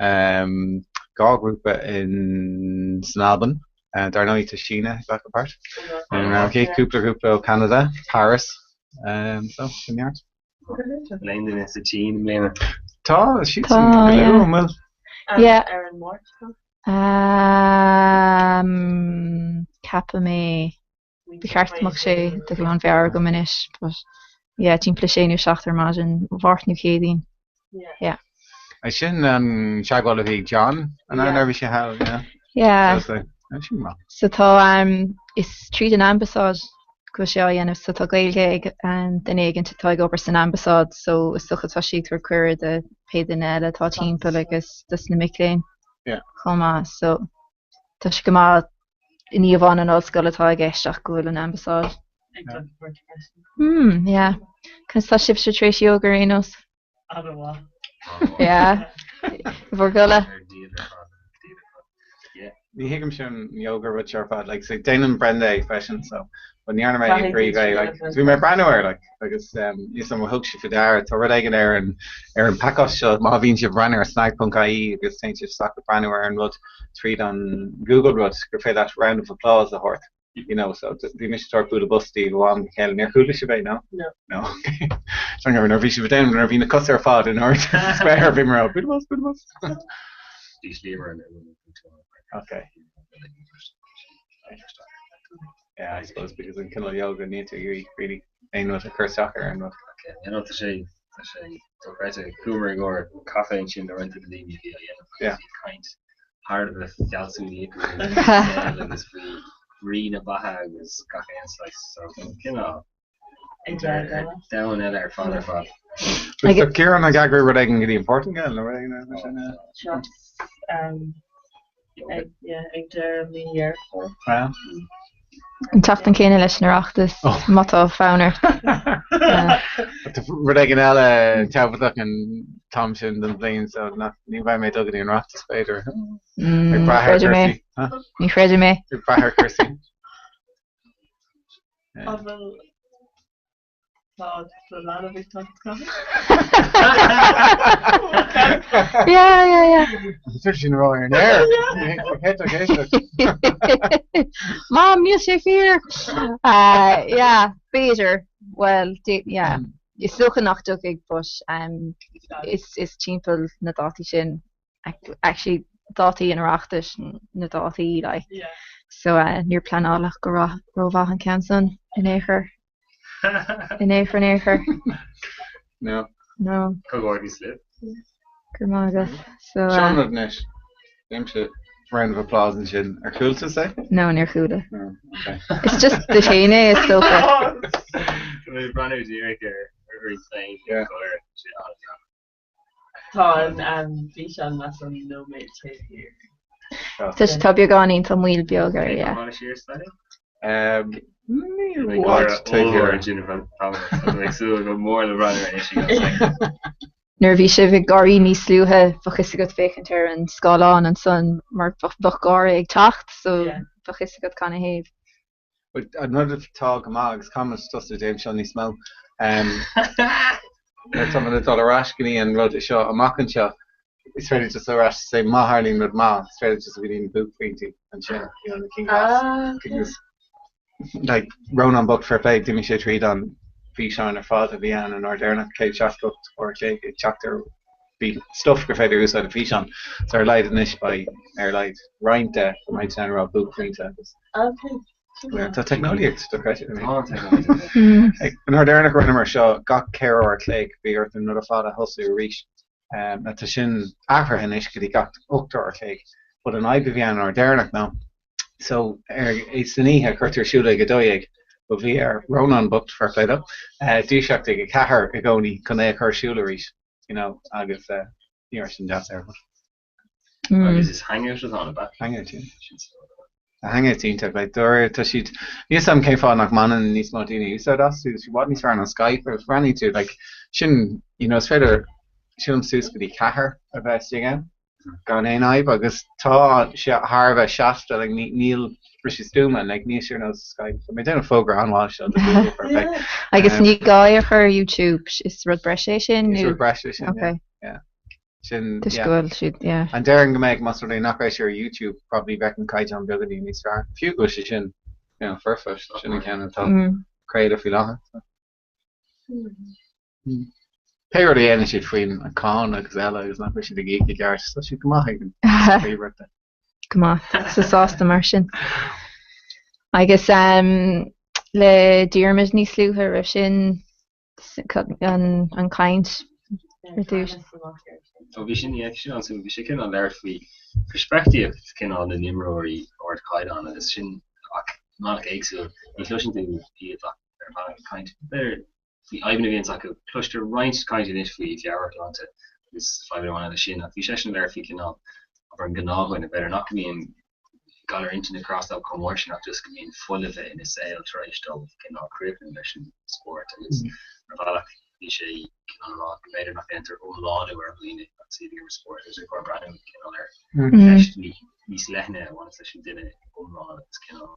Um, 2 ghrúpa in san Albain. Uh, dar ndóigh tá Síne ag glacadh páirt. Um, okay, cúpla grúpa ó Canada, Paris. Um, so, sin neart. Bhfuil aon duine sa tSín i mbliana? Tá, siadsan go luath, an bhfuil? Yeah. Ar an Máirt, tá? Um, ceapaim é. Ba cheart go mbeadh sé de ghlanmheabhair agam anois, but yeah, timpeall a sé nó seacht ar maidin, Mháirt nó Céadaoin. Yeah. É sin an teagmháil a bhí ag John an yeah. nuair a bhí sé thall, yeah. Yeah. So, so, sin maith. So tá um, is tríd an ambasáid go bhfuil sé á dhéanamh so tá Gaeilge ag um, duine éigin atá ag obair san ambasáid so is dócha tá sí ag tabhairt cuireadh do pé duine eile atá timpeall agus dos na mic léinn Yeah. chomh maith so tá sé go maith ní amháin an ollscoil atá i gceist ach go bhfuil an ambasáid. Ag dul cuairt freisin. Hmm, yeah. Conas tá sibhse tar éis yoga ar aon nós? An-mhaith. Yeah. Bhur gcodladh. Ní thuigim sin yoga rud seo ar fad, like, so déanann Brenda é freisin, so, but ní dhearna mé Caithfidh riamh é, like, bhí mé ag breathnú air, like, agus um, níl ar thug sibh faoi deara, tá rud éigin ar an, ar an pacáiste seo, má bhíonn sibh ag breathnú ar snag.ie agus téann sibh isteach ag breathnú ar an rud tríd an Google rud, gur féidir leat round of applause a thabhairt. You know, so bhí mise ag tabhairt bualadh bos daoibh ó am go chéile. Níor chuala sibh é, no? No. No, okay. So nuair a bhí sibh ag déanamh, nuair a bhí na cosa ar fad in airde sa spéir, bhí mé ag rá, bualadh bos, bualadh bos. Bhí slí mar an Okay. Yeah, I suppose because an cineál yoga níl tú ag iarraidh really aon rud a chur isteach ar an rud. Okay, you know, tá sé tá sé dochreidte. Chuamar i gcomhair caife ansin le roinnt de na daoine a bhí á dhéanamh agus Yeah. bhí caint thar a bheith fealsúnaíoch faoin saol agus faoi bhrí na beatha agus gach aon saghas. So, cineál domhan eile ar fad ar fad. Tá Ciarán ag eagrú rud éigin go dtí an Phortaingéil nó rud éigin mar sin. Ag deireadh mí Dheireadh Fómhair. An tseachtain céanna leis an Oireachtas, má tá fonn ort. Tá rud éigin eile tábhachtach an t-am sin den bhliain so ní bheidh mé ag dul go dtí an Oireachtas b'fhéidir. Ag brath ar Chreidim é. chúrsaí. Ní chreidim é. Ag brath ar chúrsaí. An bhfuil Tá do leanbh ag teacht caithfidh. Yeah, yeah, yeah. Tá sin rá ar an air. Mom, níl sé fíor! Uh, yeah, b'fhéidir. Well, yeah. Is dócha nach dtiocfaidh, but um, is, is timpeall na dátaí sin actually dátaí an Oireachtais na dátaí like. Yeah. So uh, níor pleanáladh go rómhaith an ceann san in aon chor. In aon chor, in aon chor. No. No. Comhghairdeas libh. Go raibh maith agat. So, Seo an uh, rud anois. Déanaimse round of applause ansin. Ar chuala tusa é? No, níor chuala. No, okay. It's just duit féin é, is dócha. Tá mé ag breathnú díreach ar ar féin. Yeah. Tá an físeán measaim nóiméad taobh thiar. Tá sé tá beagáinín tá moill beag air yeah. Um, ní bhfad taobh thiar. Nuair a bhí sibh ag gáirí níos luaithe bheadh fhios agat féachaint ar an scáileán ansan mar bheadh gáire ag teacht so bheadh fhios agat canathaobh. An rud atá go maith agus caithfimid tosú ag déanamh seo níos mó nuair atá muid ag dul ar ais go dtí an rud seo amach anseo. Is féidir just ar ais say má tharlaíonn rud maith, is féidir just a bhí na buaicphointí ansin, you know, na cinn ghlas. Ah, like Rónán bocht fair play, d'imigh sé tríd an físeán ar fad a bhí ann an uair deireanach, 168 uair a chloig ag teacht ar bhí stuff gur féidir úsáid i bhfíseán. So ar a laghad anois beidh ar a laghad roinnt de go mbeidh sé in ann rá buaicphointe agus Okay. Tá teicneolaíocht dochreidte. Tá teicneolaíocht. An uair deireanach a rinneamar seo gach 4 uair a chloig bhí ort an rud ar fad a thosú arís. Now tá sin athraithe anois go dtí gach 8 uair a chloig. But an fhadhb a bhí ann an uair deireanach ná so ar san oíche cuirtear ar siúl ag 12 but bhí ar Rónán bocht fair play dó dúiseacht ag 4 i gcónaí chun é a chur ar siúl arís you know agus ní raibh sin deas air but. Agus is hangout atá ann, ab ea? Hangout, yeah. Tá Hangouts iontach, like dáiríre tá siad, níl 'fhios a'm cén fáth nach mbaineann níos mó daoine úsáid astu, tá siad i bhfad níos fearr ná Skype agus breathnaíonn tú like sin you know is féidir sílim suas go dtí ceathrar a bheith istigh ann gan aon fhadhb agus tá sé thar a bheith seasta like ní níl bhfuil sé stuama like níl sé ar nós Skype. Tá mé ag déanamh fógra an-mhaith seo do Google fair play. Agus ní gá é a chur ar YouTube, is rud breise é sin Is nó? rud breise é sin, yeah. Okay. Yeah. Sin, Toisc yeah. go bhfuil siad, yeah. And déarfainn go mbeadh, más rud é nach raibh sé ar YouTube, probably bheadh an caighdeán beagáinín níos fearr. Fiú go bhfuil sé sin, you know, foirfe, sin an ceann atá Mm. craoladh faoi láthair. So. Mm. Pé rud a dhéanann siad faoin an cáin agus eile agus nach bhfuil siad ag íoc i gceart, tá siad go maith ag an ríomhaireacht. Go maith. So sásta mar sin. Agus um, le Diarmuid níos luaithe roimh sin an chaint ar dtús. Ó bhí sin, yeah, sin an-suimiúil. Bhí sé cineál ag labhairt faoi pheirspictíocht cineál na n-imreoirí ardchaighdeán agus sin ach i mbealach éagsúil. Ní chloiseann tú iad ach ar bhealach ag caint b'fhéidir faoi fhadhbanna a bhíonns acu. Cloistear roinnt cainte anois faoi mheabhairshláinte agus fadhbanna a bhaineann leis sin ach bhí seisean ag labhairt faoi cineál abair an gnáthdhuine b'fhéidir nach mbíonn galar intinne ag cur as dóibh chomh mór sin ach just go mbíonn folamh ina saol tar éis dóibh cineál críochnú leis an spórt agus ar bhealach bhí sé cineál ag rá go mb'fhéidir nach ndéantar iomlánú ar dhaoine agus iad ag imirt spóirt agus ar chóir breathnú cineál ar cheist níos leithne a bhaineas leis an duine iomlán agus cineál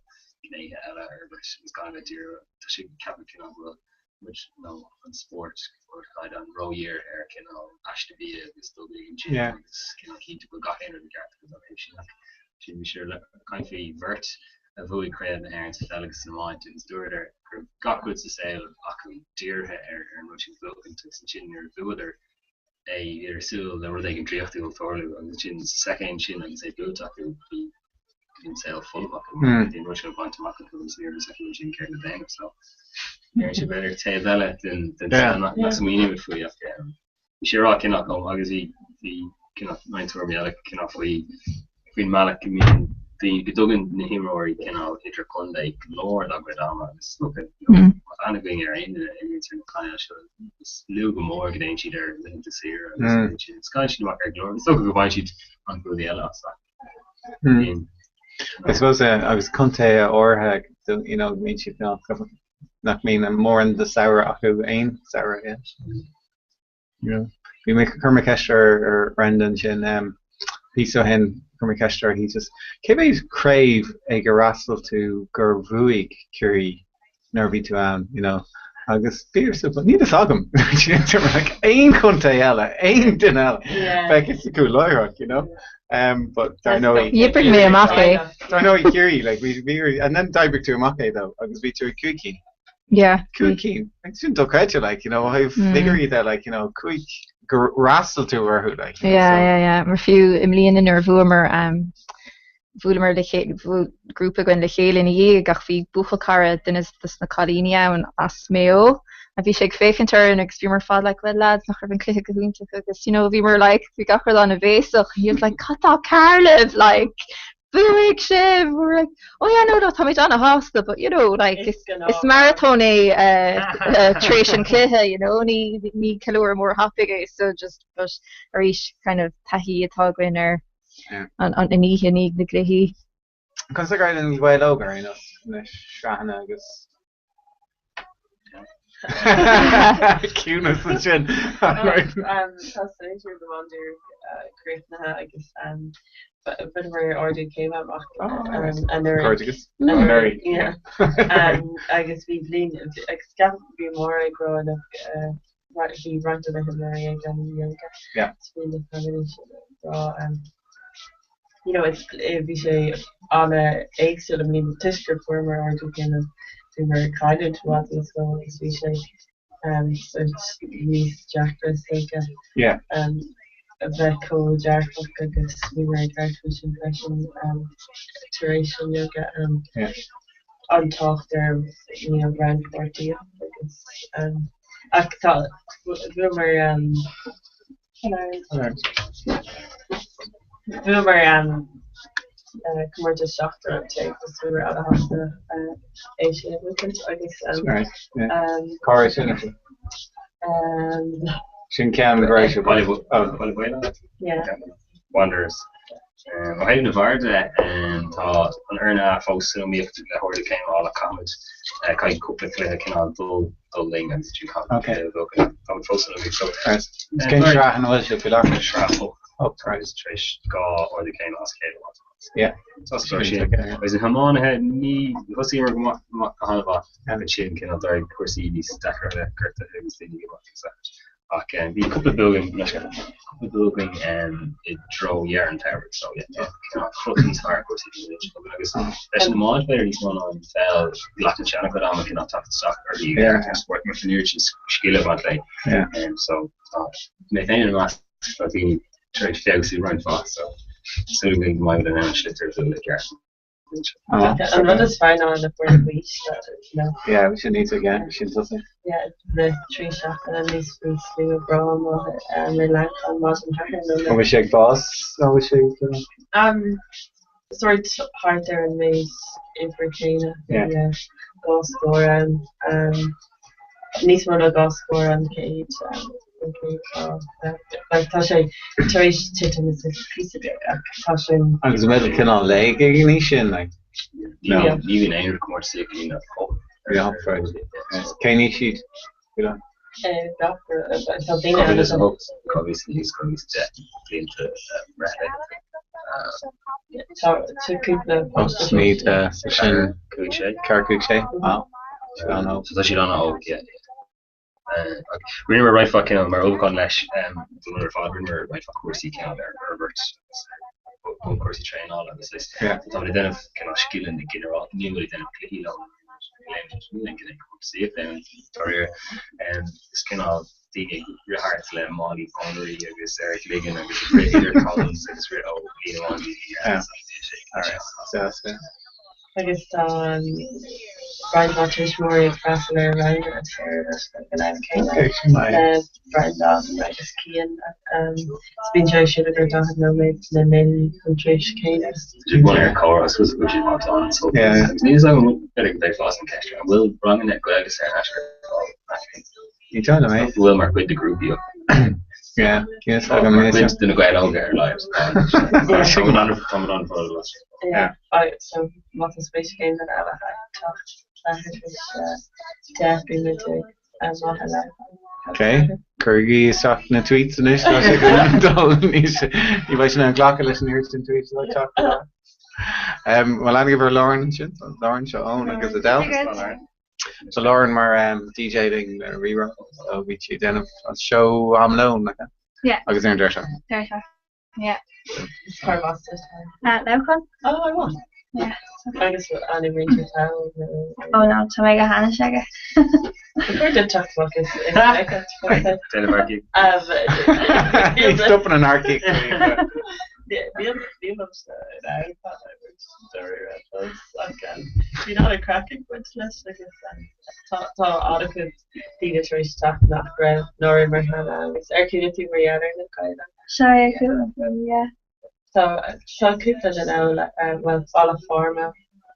gnéithe eile a fhorbairt agus gan a bheith dírithe tá sé ag ceapadh cineál go bhfuil muid nó an spórt ardchaighdeán ródhírithe ar cineál aiste bia agus dul go dtí an gym agus cineál cinnte go bhfuil gach aon rud i gceart agus dá thaobh sin ach sin bhí sé ag caint faoi bheirt a bhuaigh Craobh na hÉireann sa pheil agus san iomáint agus dúradar go raibh gach rud sa saol acu dírithe ar an rud sin a bhuachaint agus ansin nuair a bhuadar é bhíodar ag súil le rud éigin draíochtúil tarlú agus ansin sa soicind sin agus é buaite acu bhí bhí an saol folamh acu bhí an rud seo bainte amach acu agus ní raibh a fhios acu ansin céard le déanamh so léiríonn sé b'fhéidir taobh eile den den saol nach nach smaoinímid faoi ach bhí sé ag rá cineál chomh agus bhí bhí cineál roinnt tuairimí eile cineál faoi faoin mbealach go mbíonn daoine go dtugann na himreoirí cineál idirchontae go leor dá gcuid ama agus is dócha má tá aithne againn ar aon duine a imríonn ar na cainéil seo is lú go mór go dtéann siad ar laethanta saoire agus mm. siad scaoileann siad amach ar go leor. Is dócha go bhfaigheann siad an rudaí eile as ach mm. I suppose uh, agus contae áirithe you know, mbíonn siad nach mbíonn mórán de samhradh acu aon samhradh yeah. Yeah. Bhí mé chuir mé ceist ar ar Brendan ansin um, píosa ó shin chuir mé ceist air he just cé mhéad craobh ag ar fhreastail tú gur bhuaigh Ciarraí nuair a bhí tú ann, you know, agus bhí ar súil níl fhios agam like, aon chontae eile, aon duine eile, Yeah. bheadh fhios acu láithreach, you know. Um, but dar ndóigh D'oibrigh mé amach é. Dar ndóigh Ciarraí, like, bhí bhí and then d'oibrigh tú amach é though, agus bhí tú ag cúig cinn. Yeah. Cúig cinn. Like, sin dochreidte, like, you know, ó thaobh Mm. figiúirí de, like, you know, cúig gur fhreastail tú orthu, like, you know, Yeah, so. yeah, yeah. Mar fiú i mbliana nuair a bhuamar, um, bhuaileamar le chéile, bhuail grúpa againn le chéile ina dhiaidh ach bhí buachaill cara duine dos na cailíní ann as Maigh Eo a bhí sé ag féachaint orainn agus bhíomar ar fad like, well lads, nach raibh an cluiche go hiontach agus, you know, bhíomar like, bhí gach rud an-bhéasach and he was like, cad tá cearr libh, like, Bhuaigh sibh! We were like, oh yeah, no, no, táimid an-shásta, but you know, like, is, is maratón é tar éis an chluiche, you know, ní, ní ceiliúradh mór tapaidh é, so just, but arís, kind of taithí atá againn ar an, an oíche i ndiaidh na gcluichí. Conas ag éirí le Na Gaeil Óga ar aon nós, na sraitheanna agus Ciúnas ansin. Tá séasúr go maith díreach críochnaithe agus bhaineamar ardú céime amach anuraidh. Cairdeas. Anuraidh. Agus bhí bliain agus ceapaim bhí Máire ag rá nach. Bhí roinnt de na himreoirí ag an yoga. Yeah. Bhí na feamainní sin breá um, you know, it's, eh, bhí sé an-éagsúil i mbliana toisc gur fuaireamar ardú céime, bhíomar ag cailliúint i bhfad níos mó agus bhí sé um, sort níos deacra is dócha Yeah. um, a bheith chomh dearfach agus bhíomar ag labhairt faoi sin freisin um, tar éis an yoga. Um, Yeah. an tábhacht ar you know, rannpháirtíocht agus um, ach tá bhuamar um, Hello. bhuamar um, uh, comórtas 76 agus bhíomar an-shásta uh, é sin a bhuachaint agus um, Right. Yeah. um, Cá raibh sin acu? um, Sin ceann go raibh sé. Baile Oh. Baile Baile? yeah. Wanderers. Ó thaobh na bhfear de, tá an fhoireann A fós san iomaíocht le hardú céime a fháil ach caithfimid, caithfidh cúpla cluiche cineál dul dul linn agus ansin caithfimid cluiche a bhuachan. Táimid fós san iomaíocht so. Cén sraith ina bhfuil sibh faoi láthair? Sraith 8. 8, right. Agus tar éis 2 ardú céime as a chéile a bhaint amach. Yeah. Tá sin Agus na hiománaithe, ní thosaíomar go maith, go han-mhaith ansin cineál d'éirigh cúrsaí níos deacra le gortuithe agus daoine ag imeacht agus. Ach bhí cúpla bua againn, cúpla bua againn i dtreo dheireadh an tsamhraidh so yeah tá cineál cruth níos fearr ar chúrsaí faoi anois agus leis an iomáint b'fhéidir níos mó ná an pheil glacann sé an-chuid ama cineál teacht isteach uirthi agus spórt mar an oiread sin scil ag baint léi. So tá mé féin ina measc tá daoine tar éis feabhsú roinnt mhaith so súil againn go mbeidh muid in ann sliotar a bhualadh i gceart. An rud is fearr ná na foirne faoi aois ná. Yeah, bhí sin níos again, bhí sin tosaigh. Yeah, na 3 seachtaine níos faoi slua breá amuigh ar Leamhcán maidin Shathairn nó An bhfuil sé ag fás nó bhfuil sé ag Um, sort thart ar an méid uimhir céanna. Yeah. Bhí dhá scór ann. Um, níos mó ná dhá scór an chéad an chéad lá. Like tá sé tar éis titim is píosa beag ach tá sé. Agus an mbeidh cineál léig ag an aois sin like? No. Ní bhíonn aon comórtas ag an aois. Yeah, right. Cén aois iad? Gach tá daoine ann atá. 2008, 2010 blianta breithe. Tá cúpla páiste. Snead sin 5 6. 4 5 6. Wow. So tá siad an-óg, yeah. Rinneamar roinnt mhaith cineál mar ullmhúchán leis don rud ar fad, rinneamar roinnt mhaith cúrsaí cineál ar fhorbairt agus cúrsaí traenála agus is táimid ag déanamh cineál scileanna ginearálta, níl muid ag déanamh cluichí leo, níl aon cineál cúrsaíocht ann dáiríre. Is cineál daoine ag rith thart le málaí pónairí agus ar a gcloigeann agus ag rith idir cones agus rith ó líne amháin go dtí líne eile. Agus tá roinnt mhaith tuismitheoirí ag freastal ar ranganna saor in aisce ag an am céanna le Breandán agus Cian. Is bíonn sé ar siúl ar 40 nóiméad le linn an tréimhse céanna. Siad bunaithe ar comhrá is go bhfuil siad maith ann so agus níl a fhios agam b'fhéidir go bhféadfá an cheist an bhfuil ranganna Gaeilge saor in aisce ar fáil actually? Ní dóigh liom é. Go bhfuil mar chuid de grúpaí Yeah, yes, agam mar chuid de na Gaeil Óga ar a laghad. Tá muid an-bhródúil as. Yeah, so má tá spéis ag aon duine eile teacht leathuair tar éis 10 bíonn muid ag maithe le. Ok, cuirigí isteach na tweets anois tá sé go dul níos ní bheidh sin ann glacadh leis an oiread sin tweets atá ag teacht. Bhuel aithne agaibh ar Lauren ansin, Lauren seo Eoin agus Adele. So Lauren mar DJ linn le Rí-Rá so bhí sí ag déanamh an seó am lóin nach ea? Yeah. Agus ar an deireadh seachtaine. Deireadh seachtaine, yeah. Cár as duit? Leamhcán. Oh, I want. Yeah. Agus an imríonn tú peil nó? Oh no, tá mé go hainnis aige. Ba chóir duit teacht amach is feiceáil. Déanamh earcaíocht. Ní stopann an earcaíocht. Nílimse in ann peil a imirt dáiríre fós ach bíonn an-chraic ag baint leis agus tá an-chuid daoine tar éis teacht nach raibh nár imir cheana agus ar chuala tú mar gheall ar na Gaeil? Sea, chuala mé, yeah. Tá tá cúpla duine ó bhuel Baile Forma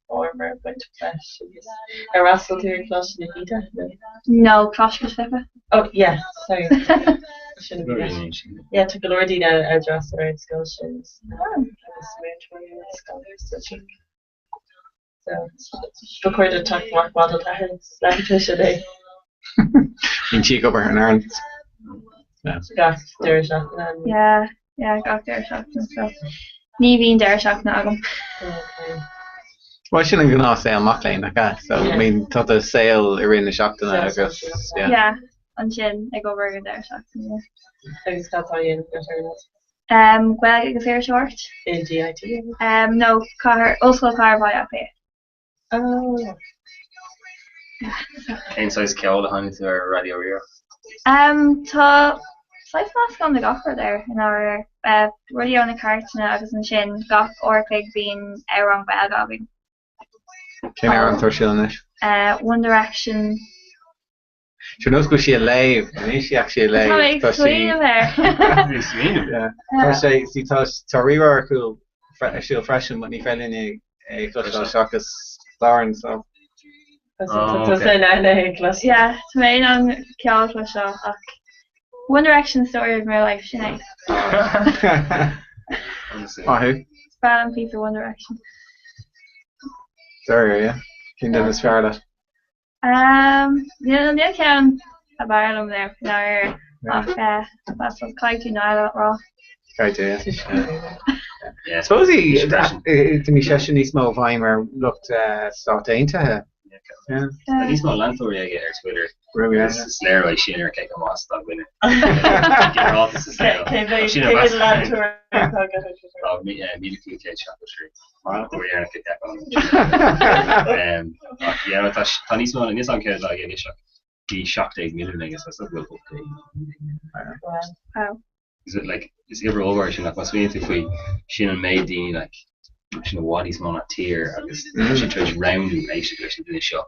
Former baint leis agus ar fhreastail tú ar Choláiste na hÍde? No, Coláiste Philippa. Oh yeah, sorry. Sin a bhí leis. Yeah, tá go leor daoine a d'fhreastail ar an scoil sin agus múinteoirí ar an scoil so sin. So ba chóir duit teacht amach maidin Shathairn leathuair tar éis a deich. Bíonn sí ag obair in Árainn. Gach deireadh seachtaine. Yeah, yeah, gach deireadh seachtaine so ní bhíonn deireadh seachtaine agam. Okay. Bhuel sin an gnáth saol mac léinn nach ea? So I mean tá do saol i rith na seachtaine agus yeah. Yeah. ansin ag obair ag an deireadh seachtaine. Agus cad tá á dhéanamh agat ar an ollscoil? Gaeilge agus iriseoireacht. I DIT? No, cathair, Ollscoil Chathair Bhaile Átha Cliath. Oh. Cén saghas ceoil a sheinneann tú ar Raidió Rí-Rá? Tá saghas meascán de gach rud air, i ndáiríre. Rudaí ó na cairteanna agus ansin gach uair a chloig bíonn amhrán Gaeilge againn. Cén amhrán atá ar siúl anois? One Direction. Ar nós go bhfuil sí ag léamh, níl sí actually ag léamh. Tá mé ag smaoineamh air. Ag smaoineamh? Yeah. Tá sé, see, tá, tá Rí-Rá ar chúl, ar siúl freisin, but ní féidir linn é a chloisteáil seachas Lauren, so. Tá tusa in ann é a chloisteáil. Yeah, tá mé in ann ceol a chloisteáil ach One Direction Story of My Life, sin é. Maith thú. Is breá liom píosa One Direction. Sorry, yeah. Cén duine is fearr leat? Níl níl ceann ab fhearr liom now, i ndáiríre, ach I suppose caithfidh tú Niall a rá. Caithfidh tú, yeah. Suppose go mbíonn seisean níos mó i bhfeidhm ar lucht Stáit Aontaithe. Tá níos mó leantóirí aige ar Twitter. Is is léir é sin ar cé chomh maith is atá an duine. Ginearálta sa saol. Cé mhéad leantóirí atá aige ar Twitter? Tá 1,573. Ach yeah, tá tá níos mó níos an céad aige anois ach bhí 17 milliún aige so is dócha go bhfuil 18 Wow. Wow. Is it like is uimhir ollmhór sin like má smaoiníonn tú faoi sin an méid daoine like sin i bhfad níos mó ná tír agus tá siad tar éis roghnú éisteacht leis an duine seo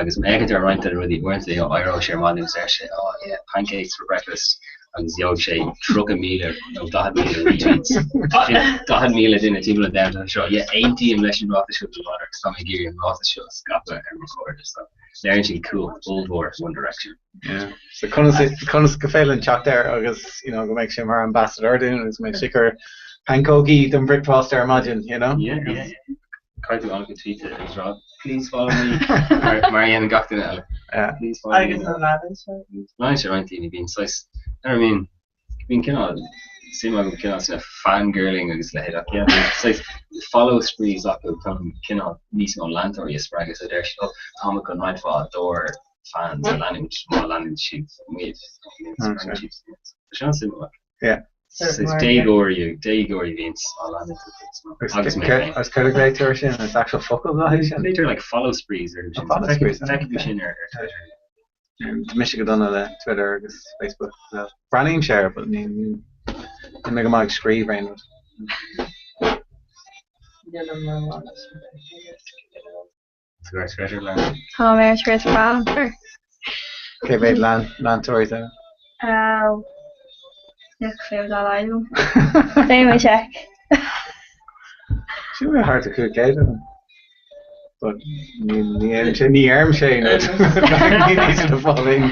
agus má fhéachann tú ar roinnt de na rudaí uaireanta you know éireoidh sé ar maidin agus deir sé oh yeah pancakes for breakfast agus gheobhaidh sé 30,000 nó 40,000 retweets. Sin 40,000 duine timpeall an domhain ag rá yeah aontaím leis an ráiteas seo go láidir agus tá mé ag iarraidh an ráiteas seo a scaipeadh ar mo chairde so léiríonn sin cumhacht ollmhór One Direction. Yeah. So conas conas gur féidir linn teacht air agus you know go mbeidh sé mar ambassador dúinn agus go mbeidh sé ag cur pancógaí don bhricfeasta ar maidin, you know? Yeah, yeah, yeah. Caithfidh tú an-chuid tweets agus rá Please follow me mar mar a dhéanann gach duine eile. Yeah. Please follow me. Agus an leanann sé? Leanann sé roinnt daoine, bíonn saghas, I mean, bíonn cineál suim agam cineál sna fangirling agus a leithéid ach yeah, bíonn saghas follow sprees acu chun cineál níos mó leantóirí a spreagadh so deir siad, oh, táimid chun roinnt mhaith dár fans a leanúint má leanann siad muid. Spreagann siad. Tá sé an-suimiúil. Yeah. Is déagóirí, déagóirí a bhíonns á leanúint den chuid is mó. Agus mé féin. Agus céard a ghlaoitear air sin? Is actual focal atá é sin? Glaoitear like follow sprees orthu sin. Follow sprees. Feicfidh tú sin ar Twitter. Tá mise go dona le Twitter agus Facebook. Breathnaímse air but ní níl mé go maith ag scríobh aon rud. Níl mé mar leis an Tú ar Twitter, Lauren? Tá mé ar Twitter freisin. Cé mhéad leantóirí atá? Oh, níl clue dá laghad agam. Déanfaidh mé seic. Sin mé thart ar 500 agam. But ní ní ní deirim sé nó ní ní sin a fáil aon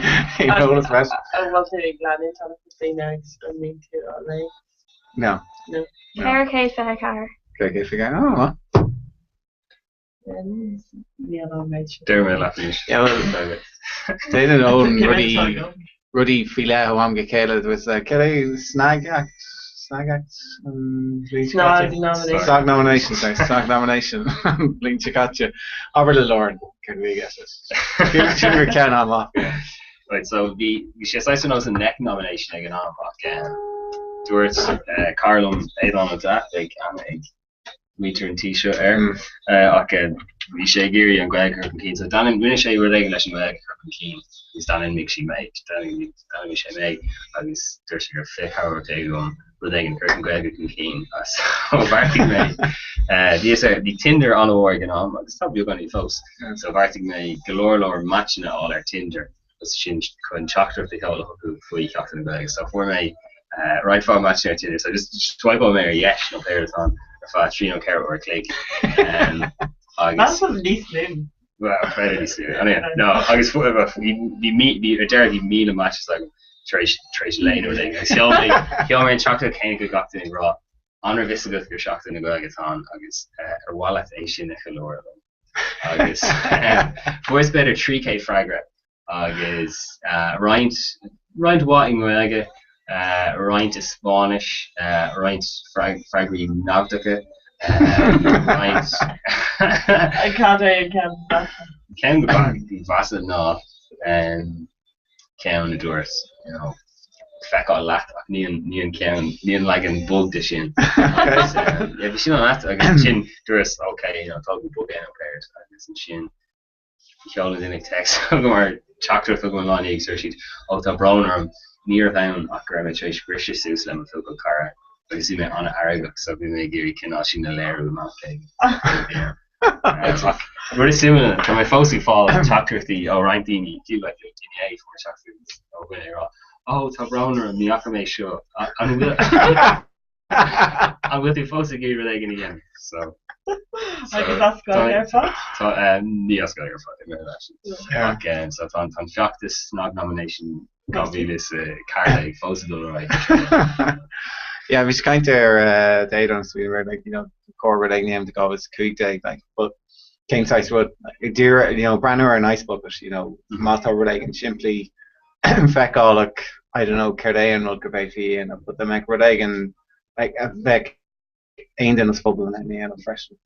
aon eolas freisin. An bhfuil tú ag leanúint an-chuid daoine agus an mbíonn tú á léamh? No. No. 424. 424, oh, maith. Níl an méid sin. Deir mé leat anois. Yeah, well, déanann Eoin rudaí rudaí faoi leith ó am go chéile. There was a cad é snag act snag act an bhliain seo Snog caite? nomination. Snog nomination, sorry, snog nomination an bhliain seo caite. Abair le Lauren, cad a bhí i gceist leis? Sin gur ceann an-mhaith. Right, so bhí bhí sé saghas ar nós an Neck nomination ag an am ach um, dúirt uh, cara liom Aodhán Ó Deá ag aithne ag muintir an tí seo air ach bhí sé ag iarraidh an Ghaeilge a chur chun cinn so d'ainm rinne sé rud éigin leis an nGaeilge a chur chun cinn agus d'ainmnigh sí mé d'ainmnigh sé mé agus dúirt sé go raibh fé-chabhair agam rud éigin a chur an Ghaeilge chun cinn so bheartaigh mé bhí ar bhí Tinder an-mhór ag an am agus tá beagáinín fós so bheartaigh mé go leor leor matchanna a fháil ar Tinder agus sin chun teachtaireacht a sheoladh chucu faoi Sheachtain na Gaeilge. So fuair mé roinnt mhaith matchanna ar Tinder, so just swipeáil mé ar dheis nó pé rud atá ann ar feadh trí nó ceithre uair a chloig. Agus níos lú. Well, b'fhéidir níos lú. Anyway, no, agus bhí bhí bhí ar deireadh bhí 1,000 matches agam tar éis tar éis lae nó rud éigin. Agus sheol mé sheol mé an teachtaireacht chéanna go gach duine ag rá an raibh fhios agat gur Seachtain na Gaeilge atá ann agus ar mhaith leat é sin a cheiliúradh liom? Agus fuaireas b'fhéidir 300 freagra agus roinnt, roinnt mhaith i nGaeilge, roinnt i Spáinnis, roinnt freagraí naimhdeacha, roinnt. Cad é an ceann ba mheasa? Ceann ba mheasa ná. ceann a dúirt, you know, feiceáil leat ach ní an, ní an ceann, ní an leagan bog de sin. Agus yeah, bhí sin an-ait agus ansin dúras ok, you know, tóg an bog é nó céard agus ansin sheol an duine text chugam mar teachtaireacht chugam an lá ina dhiaidh dúirt siad, ó tá brón orm, ní raibh ann ach go raibh mé tar éis briseadh suas le mo focal cara agus bhí mé an-fheargach so bhí mé ag iarraidh cineál sin a léiriú amach ag Ach rud is suimiúla, tá mé fós ag fáil teachtaireachtaí ó roinnt daoine, fiú like inné fuair mé teachtaireacht ó dhuine ag rá, Ó, tá brón orm, ní fhaca mé seo, an bhfuil an bhfuil tú fós ag iarraidh rud éigin a dhéanamh? So, so Agus as Gaeilge ar fad? Tá, ní as Gaeilge ar fad, i mBéarla actually. Ach so tá an feachtas Snag Nomination 2014 fós ag dul ar aghaidh. Yeah, bhí caint ar Déadán so we were like, you know, cóir rud éigin a dhéanamh do 2015, like, but cén saghas rud, díreach, you know, breathnú ar an ice bucket, you know, má tá rud éigin simplí feiceálach, I don't know, céard é an rud go bhféadfaí a dhéanamh, but dá mbeadh rud éigin, like, a bheadh aon duine sa phobal in ann a dhéanamh freisin.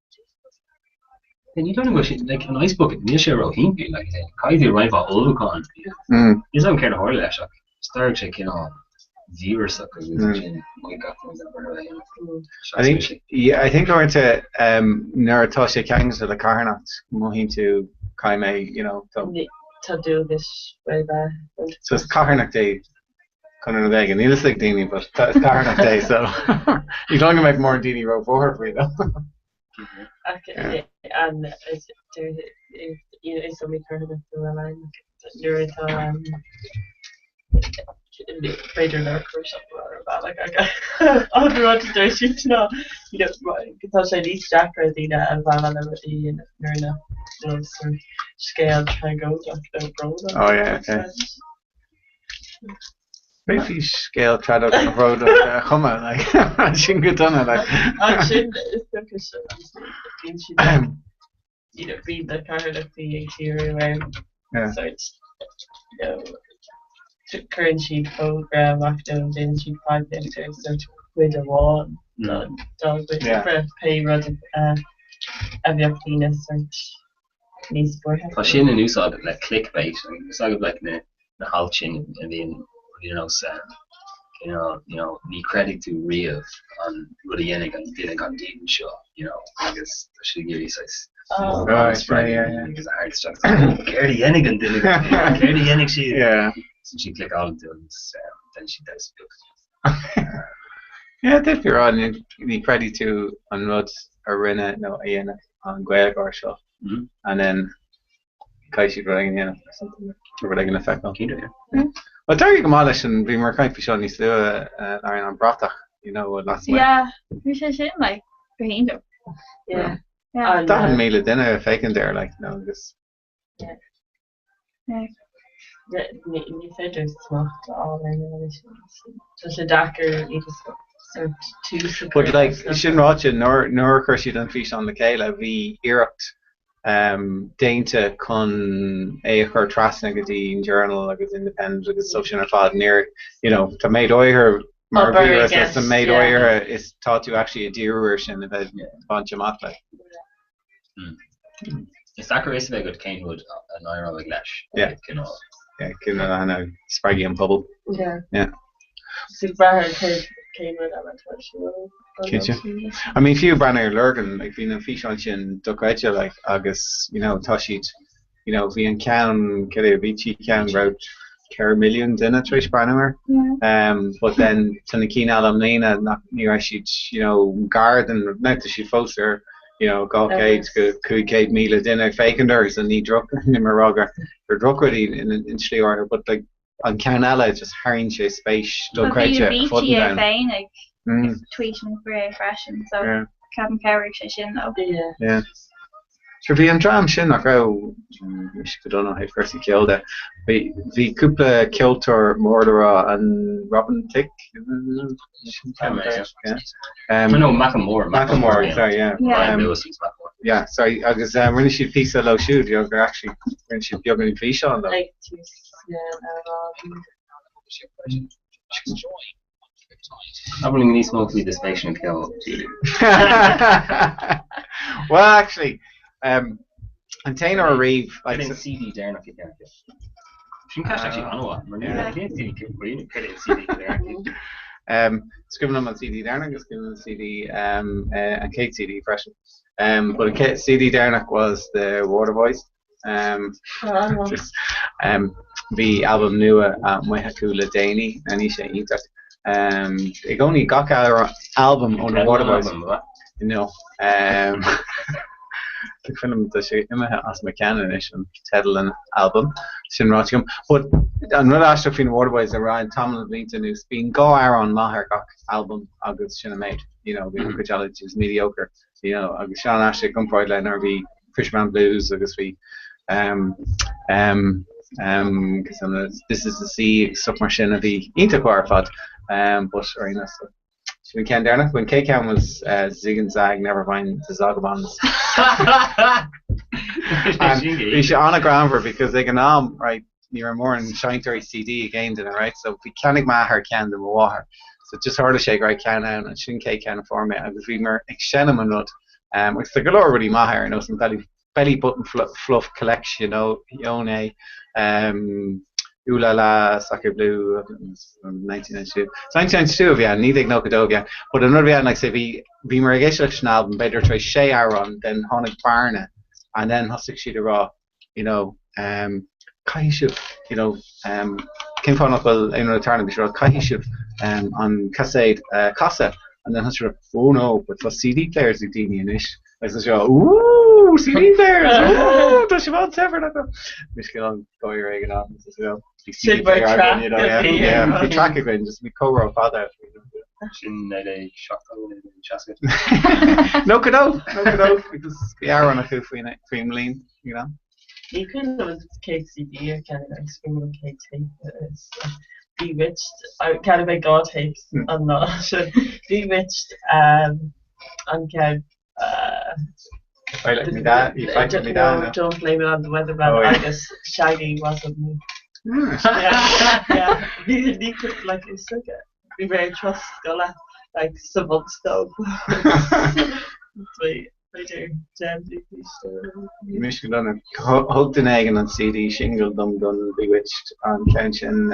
Ní dóigh liom go bhfuil sé, like, an ice bucket, níl sé ró-shimplí, like, caithfidh tú roinnt mhaith ullmhúcháin. Níl 'fhios agam céard a tharla leis ach d'éirigh sé cineál víreasach agus ansin mhaígh gach duine gan rud a dhéanamh. I think, yeah, I think uaireanta um, nuair atá sé ceangailte le carthanacht, mothaíonn tú caithfidh mé, you know, tá. Tá dualgas faoi leith. So is carthanacht é Conradh na Gaeilge. Níl fhios ag daoine but is carthanacht é so ní dóigh go mbeadh mórán daoine ró-bhuartha faoi though. Ach an is iomaí carthanacht a bhfuil ann nuair atá b'fhéidir nár chuir sé ar an bhealach ach an rud a deir siad ná tá sé níos deacra daoine a mhealladh le rudaí a dhéanamh nuair nach bhfuil sort scéal tragóideach nó brónach. Oh yeah, okay. B'fhéidir scéal tragóideach nó brónach a chumadh, like, sin go dona, like. Ansin is dócha sin bíonn siad you know, bíonn na carthanachtaí ag díriú ar sort you know, cuireann siad fógra amach nó déanann siad poiblíocht ar sort cuid amháin dá gcuid oibre pé rud a bheadh daoine sort níos buartha Tá sin in úsáid le clickbait agus agus like na na hailt sin a bhíonn you know sa you know you know ní chreidfidh tú riamh an rud a dhéanfaidh an duine gan dídean seo you know agus tá siad ag iarraidh saghas mothúchán a spreagadh agus a tharraingt isteach céard a dhéanfaidh an duine gan dídean céard a dhéanfaidh siad so siad cliceálann tú agus déanann siad damhsa beag. Yeah, d'fhéadfaí a rá ní chreidfidh tú an rud a rinne nó a dhéanfaidh an Gaeilgeoir seo and then caithfidh siad rud éigin a dhéanamh or something, rud éigin le feiceáil. Cinnte, yeah. Well, d'éirigh go maith leis an, bhíomar ag caint faoi seo níos luaithe, Lauren, an bratach, you know, lasmuigh. Yeah, bhí sé sin like go hiontach. Yeah. Yeah. 40,000 duine ag féachaint air, like, you know, agus. Yeah. Ní féidir smacht a fháil ar na rudaí sin. Tá sé deacair iad a sort tús a But chur like, leis na. sin ráite, nuair nuair a chuir siad an físeán le chéile, bhí iarracht um, déanta chun é a chur trasna go dtí an Journal agus Independent agus stuff sin ar fad. Níor, you know, tá méid áirithe mar Obair i víreas is gceist, méid yeah. áirithe is tá tú actually ag díriú ar sin a bheith bainte amach like. Is deacair a fhios a bheith agat cén rud a n-éireoidh leis. Yeah. Cineál. Yeah, cineál a spreagfaidh an pobal. Yeah. Yeah. Is ag brath ar cé cén rud eile atá ar siúl. Cinnte. I mean fiú breathnú ar Lurgan, like bhí na físeáin sin dochreidte like agus you know tá siad you know bhí an ceann cad é bhí trí ceann raibh 4 milliún duine tar éis breathnú air. Um, but then tá na cinn eile i mbliana nach ní raibh siad you know gar den now tá siad fós ar you know 200 go 500,000 duine ag féachaint air so ní droch ní mar rá gur gur drochrud in in slí áirithe but like an ceann eile just tharraing sé spéis dochreidte Bhí ar fud an é domhain. féin ag Mm. tweet an faoi freisin so Yeah. ceapaim chabhraigh sé sin leo. Yeah. Yeah. Sure bhí an dream sin nach raibh mise go dona ó thaobh cúrsaí ceoil de. Bhí bhí cúpla ceoltóir mór le rá an Robin Thicke? Yeah. Um, No, no, Macklemore. Macklemore, sorry, yeah. Yeah. Ryan Um, Lewis was Macklemore. yeah, sorry, agus um, rinne siad píosa leo siúd, you know, gur actually rinne siad beagáinín físeán leo. Ag tús na n-amhrán. Abair linn níos mó faoi do spéiseanna ceoil, Julian. Well, actually, um, an t-aon uair riamh, like, Cad é an CD deireanach a cheannaigh tú? Sin ceist actually an-mhaith, mar níl cén CD cuimhin cad é an CD deireanach? Is cuimhin liom an CD deireanach agus is cuimhin liom an CD an chéad CD freisin. But an chéad CD deireanach was the Waterboys. Just bhí albam nua amuigh acu le déanaí, and bhí sé iontach. I gcónaí gach albam ó na Waterboys. No. Ní cuimhin liom, tá sé imithe as mo cheann anois, an teideal an albaim, sin ráite agam. But an rud aisteach faoi na Waterboys ar feadh tamall de bhlianta anuas, bíonn dhá amhrán maith ar gach albam agus sin an méid, you know, bíonn an chuid eile just mediocre, you know, agus sin an-aisteach i gcomparáid le nuair a bhí Fisherman Blues agus bhí um, um, um, This is the Sea agus stuff mar sin a bhí iontach ar fad, um, but ar aon nós, Sin an ceann deireanach. An chéad ceann was Zig and Zag Never Mind the Zagabonds. And bhí sé an-ghreannmhar because ag an am, right, ní raibh mórán seinnteoirí CD ag aon duine, right, so bhí cheannaigh m'athair ceann do mo mháthair. So just tharla sé go raibh ceann ann and sin chéad ceann a fuair mé agus bhíomar ag seinm an rud. Um, agus tá go leor rudaí maith air, ar nós an Belly Belly Button Fluff Collection, you know, Yone, um, Ooh La La, Sacre Bleu, 1992. So 1992 a bhí ann, 1992 a bhí ann. But an rud a bhí ann, like say, bhí, bhíomar ag éisteacht leis an albam, b'fhéidir tar éis sé amhrán, then tháinig bearna, and then thosaigh siad ag rá, you know, um, caithfidh sibh, you know, um, cén fáth nach bhfuil aon rud ag tarlú, bhí siad ag rá, caithfidh sibh um, an caséad a uh, chasadh, and then thosaigh siad ag rá, oh no, but tá CD players ag daoine anois. Agus tá sé ooh CD players ooh tá sé an-saibhir acu. Bhí sé an gáire ag an am is you know bhí CD player againn you know yeah yeah bhí traic againn just bhí comhrá fada. Sin 1970 92 92 because bhí amhrán acu faoin faoin mbliain you know. Ní cuimhin liom an chéad CD a cheannaigh mé, is cuimhin liom an chéad tape is Bewitched, cheannaigh mé dhá tapes an lá sin, Bewitched an ceann Fight Like Me Da, you Fight Like Me Da, no? Don't Blame It On The Weatherman oh, yeah. agus Shaggy Wasn't Me. Yeah, yeah. Ní ní like is like bhí mé ar turas scoile like sa bhunscoil. Mise go dona. Thug duine éigin an CD singil dom don Bewitched, an ceann sin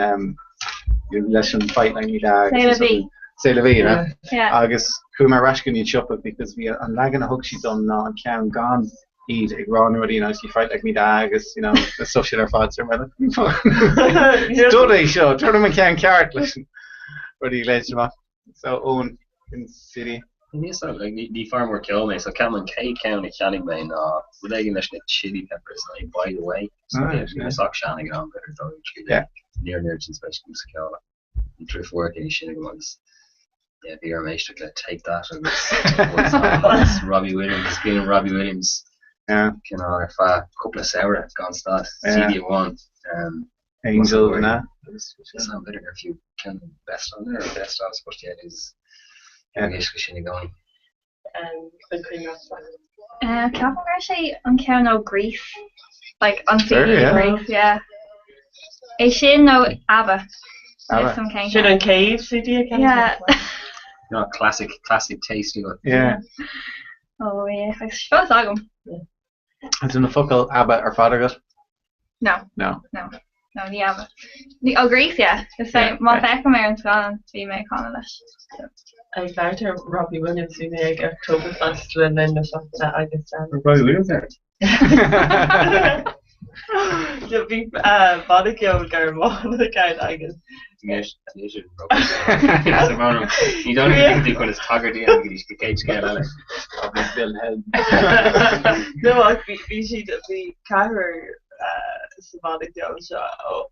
leis an Fight Like Me Da. C'est la vie. C'est la vie, yeah. Agus chuaigh mé ar ais go dtí an siopa because bhí an leagan a thug siad dom ná an ceann gan iad ag rá na rudaí, you know, Fight Like Me Da agus, you know, na stuff sin ar fad. So mé like, dud é seo, tabhair dom an ceann ceart leis an rudaí léite amach. So Eoin an CD. Ní so, like, ní, ní fear mór ceoil mé, so ceapaim an chéad ceann a cheannaigh mé ná rud éigin leis na Chili Peppers, like By the Way. So ah, bhí mé sách sean ag an am, b'fhéidir dó trí Yeah. Ní raibh an oiread sin spéis agam sa cheol ach an driofúr cinn sin agam agus yeah, bhí orm éisteacht le Take That agus What's On agus Robbie Williams, bhí an Robbie Williams Yeah. cineál ar feadh cúpla samhradh gan stad, Yeah. CD amháin. Um, Angel na. Is an b'fhéidir gur fiú ceann best of there best of but yeah is éist sin i gcónaí. Ceapaim go raibh sé an ceann ó Grease like an Sure, CD yeah. Grease yeah. É sin nó ABBA. ABBA. Some cén Sin an chéad CD a cheannaigh Yeah. No, classic classic taste agat. Yeah. Oh yeah, agus fós agam. Is na focail ABBA ar fad agat? No. No. No. No, ní ABBA. Ní, ó Grease, yeah. Is é, má feicim ar an scáileán, bhí mé ag canadh leis. Ag labhairt ar Robbie Williams, bhí mé ag Oktoberfest le linn na seachtaine agus Robbie Williams air? Bhí banna ceoil Gearmánach ann agus Ní dóigh conas tagairt a dhéanamh go dtí an chéad scéal eile. No ach bhí siad bhí ceathrar sa bhanna ceoil seo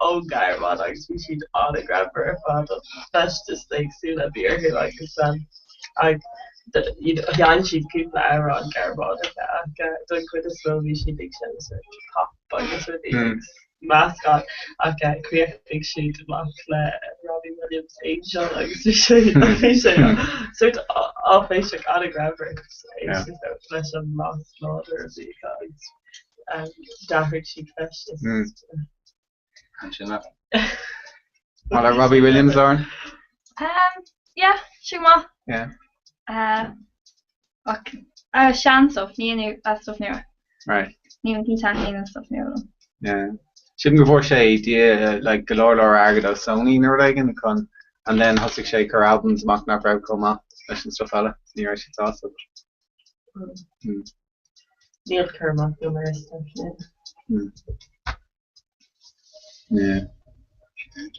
ón nGearmáin agus bhí siad an-ghreannmhar ar fad an feisteas éagsúla a bhí orthu agus sheinn siad cúpla amhrán Gearmánacha ach don chuid is mó bhí siad ag seinm sort pop agus rudaí agus meascán ach chríochnaigh siad amach le Robbie Williams Angel agus bhí sé bhí sé sort áiféiseach an-ghreannmhar éisteacht leis an mblas láidir a bhí acu agus d'athraigh siad feisteas. Sin leat. Maith leat Robbie Williams, Lauren? Um, yeah, sin maith. Yeah. Uh, ach uh, sean stuff, ní uh, stuff nua. Right. Ní ní taitníonn an stuff nua liom. Yeah. Sílim go bhfuair sé dia like go leor leor airgead ó Sony nó rud éigin chun and then thosaigh sé ag cur albums amach nach raibh chomh maith leis an stuff eile. Ní raibh siad sásta. Hmm. Níl cur amach agam ar an stuff sin. Hmm. Yeah.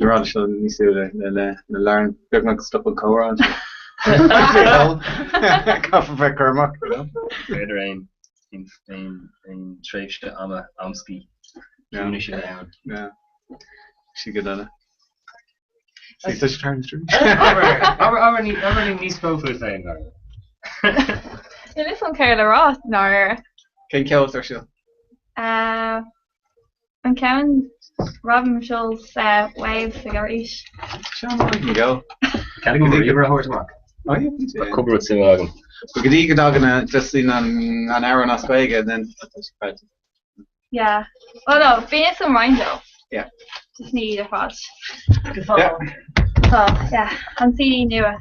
Ní raibh sé níos luaithe le le le Lauren beagnach stop an comhrá ansin. Caithfidh bheith cur amach, you know. B'fhéidir aon aon aon tréimhse ama amscaí ciúnais a bheith ann. Yeah. Sí go dona. Sí tá sé tarraingt tríd. Abair abair abair níos mó fút féin, Lauren. Níl a fhios agam céard le rá, nár. Cén ceol atá ar siúl? An ceann Robin Schulz Waves ag arís. Seo maith go deo. Cead agam ríomhaire a thabhairt amach? Tá cúpla rud suimiúil agam. Go dtí go dtagann just an amhrán as Gaeilge and then tá sé caillte. Yeah. Well no, bíonn fhios agam roinnt dó. Yeah. Just ní iad ar fad. Yeah. Tá, yeah. An CD nua.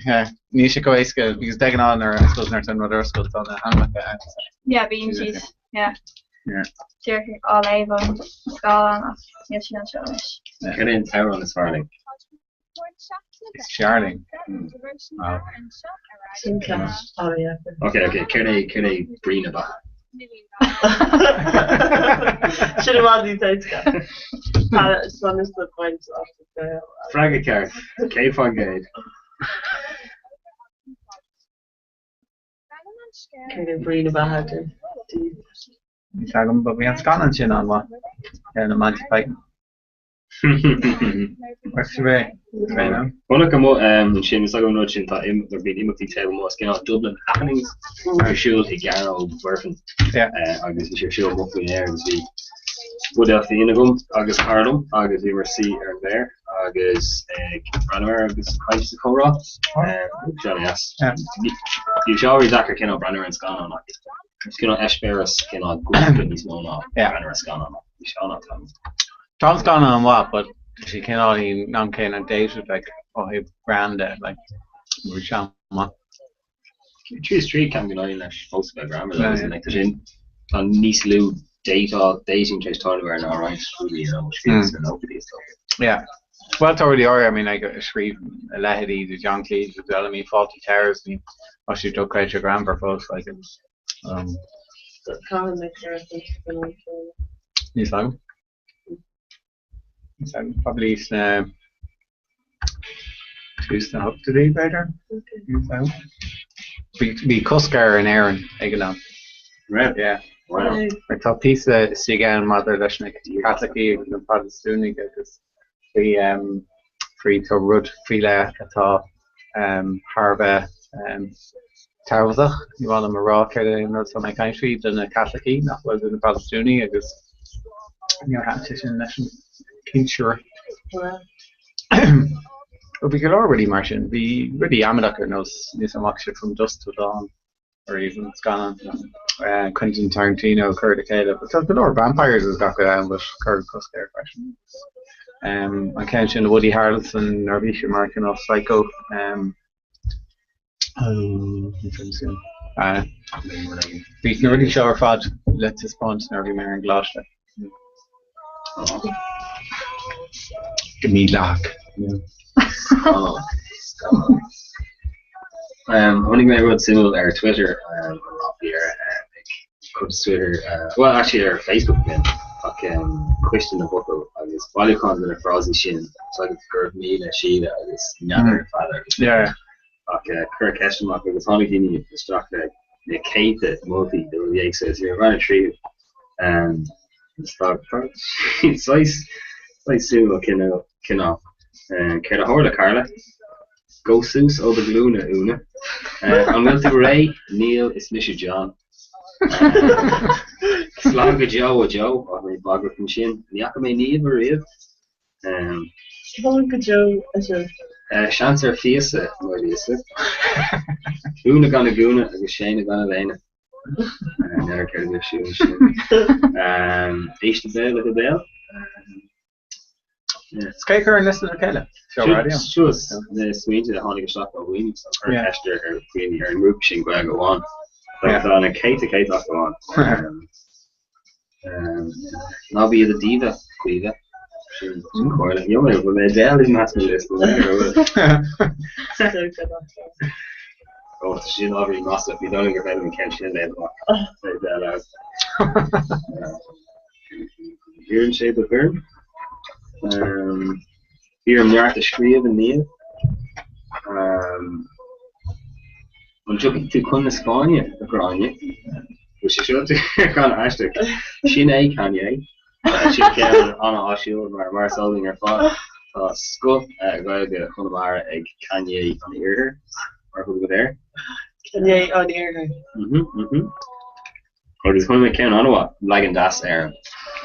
Yeah. Níl sé chomh éasca because de ghnáth nuair I suppose nuair atá an rud ar oscailt tá na hainmneacha ann. Yeah, bíonn siad. Yeah. Yeah. Díreach á léamh ón scáileán ach níl siad anseo anois. Cad é an t-amhrán is fearr linn? Is fearr linn. Wow. Sin ceist an-deacair. Ok, ok, céard é, céard é brí na beatha? Sin i bhfad níos éasca. Tá sonas le baint as an saol. Freagra ceart, 100%. Céard é brí na beatha daoibh? Níl fhios agam, but bhí an scannán sin an-mhaith, le Monty Python. Chonac amuigh ansin, is agam an rud sin, tá bíonn imeachtaí taobh amuigh, is cineál Dublin Happenings ar siúl i gCearnóg Mhuirfean agus bhí sé ar siúl amuigh faoin aer agus bhí buidéal fíon agam agus cara liom agus bhíomar ag suí ar an bhféar agus ag breathnú air agus caint is comhrá. Seo deas. Bhí sé ábhairín deacair cineál breathnú ar an scannán ach is cineál eispéireas cineál grúpa níos mó ná breathnú ar scannán ach bhí sé an-taitneamhach. Tá an scannán an-mhaith but tá sé cineál in am céanna dated like ó thaobh greann de like bhí sé an-mhaith. Tríd is tríd ceapaim go n-éiríonn leis fós a bheith greannmhar though isn't it? Like tá sé tá níos lú dateáil dating tar éis tarlú air ná roinnt rudaí you know scríofa sna nóchaidí is dócha. Yeah. Well tá rudaí áirithe I mean like scríobh a leithéidí de John Cleese agus eile I mean Fawlty Towers I mean tá sé dochreidte greannmhar fós like it's um Caithfidh mé cur as an scannán sin. Níl fhios agam. Níl fhios agam. Probably sna tús na hochtóidí b'fhéidir? Níl fhios agam. Bhí bhí cosc air in Éirinn ag an am. Raibh? Yeah. Wow. Mar tá píosa istigh ann maidir leis na Caitlicigh agus na Protastúnaigh agus faoi um faoi tá rud faoi leith atá um thar a bheith um tábhachtach, ní maith liom a rá céard é an rud atá mé ag caint faoi, do na Caitlicigh nach bhfuil do na Protastúnaigh agus níor thaitin sé sin leis an chinsireacht. Bhí go leor rudaí mar sin, bhí rudaí amaideach ar nós níl 's a'm From Dusk Till Dawn ariamh an scannán Quentin Tarantino curtha le chéile. But tá go leor vampires is gach rud ann but cuireadh cosc air freisin. Um, an ceann sin Woody Harrelson nuair a bhí sé mar cineál psycho. Um, oh, uh, bhí na rudaí seo ar fad le taispeáint nuair a bhí mé ar an gcoláiste. Go mídhleathach. Chonaic mé rud suimiúil ar Twitter an lá faoi dheireadh ag cuntas Twitter, bhuel actually ar Facebook again, ach Coiste na bhFocal agus bailiúchán de na frásaí sin tá go raibh míle Síle agus n'fheadar fada agus ach cuireadh ceist amach agus tháinig daoine isteach le na céadta moltaí de rudaí éagsúla so bhí mé ag breathnú tríothu. Saghas suimiúil cineál. Céard a tharla, Carla? Gabh suas ó do ghlúine, Úna. An bhfuil tú réidh? Níl, is mise John. Slán go deo, a Joe. Ach mé bagrach ansin. Ní fhaca mé Niamh ariamh. Slán go deo, a Joe. Seans ar phíosa, mar Lisa. Úna gan a gúna agus Séanna gan a léine. N'fheadar céard a bhí ar siúl ansin. Éist do bhéal le do bhéal. Is cé a chuir an liosta le chéile? Seo raidió. Suas na smaointe a tháinig isteach ó dhaoine so cuir ceist ar dhaoine ar an ngrúpa sin Gaeilge Amháin. Tá na céadta céadta acu ann. Ná bí i do diva. Caoimhe. Sin sin comhairle. Gheobhaidh mé bhfuil mé Adele i measc na liosta. Ó tá sin ábhairín maslach, ní dóigh liom gur féidir liom an ceann sin a léamh amach. Adele ann. Iarrann sé do dhoirn. Bhí orm neart a scríobh i ndiaidh. An dtiocfaidh tú chun na Spáinne, a Ghráinne? Bhfuil sé seo an-aisteach. Sin é Kanye. Sin ceann an-áisiúil mar mar is eol dúinn ar fad. Tá scoth Ghaeilge Chonamara ag Kanye an Iarthair, mar a thugaimid air. Kanye an Iarthair. Mhm, mhm. Agus chonaic mé ceann an-mhaith, leagan deas ar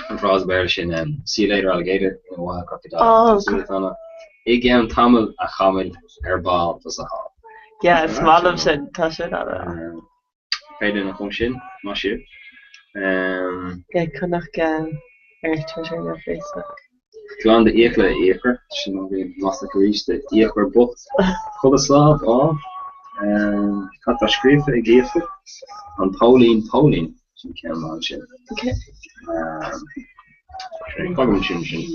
an frása Béarla sin, See you later alligator, in a while crocodile. Oh, Súil atá ann. I gceann tamaill a chamaill ar ball tusa thall. Yeah, is maith liom sin, tá sin an-mhaith. Pé duine a chum sin, maith sibh. Yeah, chonac ar Twitter nó Facebook. Glan d'fhiacla, a Fhiachra. Sin ábhairín maslach arís d'Fhiachra bocht. Codladh sámh, ámh. Cad tá scríofa ag Aoife? An Póilín Póilín. Sin ceann maith ansin. Fágaim ansin sin.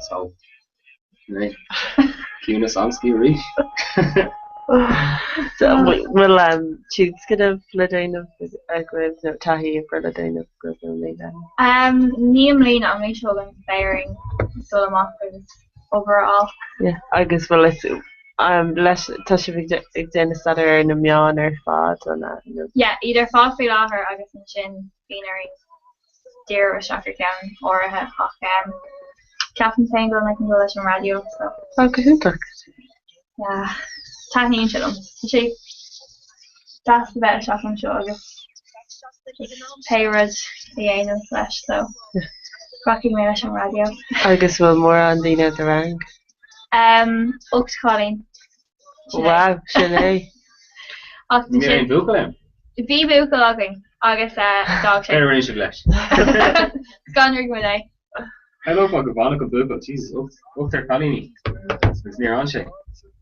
So. Ciúnas amscaí arís. Bhfuil tionscnamh le déanamh agaibh nó taithí oibre le déanamh agaibh i mbliana? Ní i mbliana, an mbliain seo chugainn beidh orainn dul amach agus obair a fháil. Yeah, agus bhfuil fhios leis, tá sibh ag déanamh staidéar ar na meáin ar fad, an ea? Yeah, iad ar fad faoi láthair agus ansin bíonn orainn díriú isteach ar cheann áirithe ach ceapaim féin go bhfuil mé chun dul leis an raidió so. Oh, go hiontach. Yeah, taitníonn sé liom. Tá sé deas a bheith isteach anseo agus pé rud a dhéanamh leis so rachaidh mé leis an raidió. Agus bhfuil mórán daoine i do rang? 8 cailín. Wow, sin é. Ach Ní raibh aon bhuachaill ann? Bhí buachaill againn agus d'fhág sé. Céard a rinne sibh leis? Scanraigh muid é. Shamhlófá go bhfanfadh an buachaill, Jesus, ochtar cailíní agus níor fhan sé.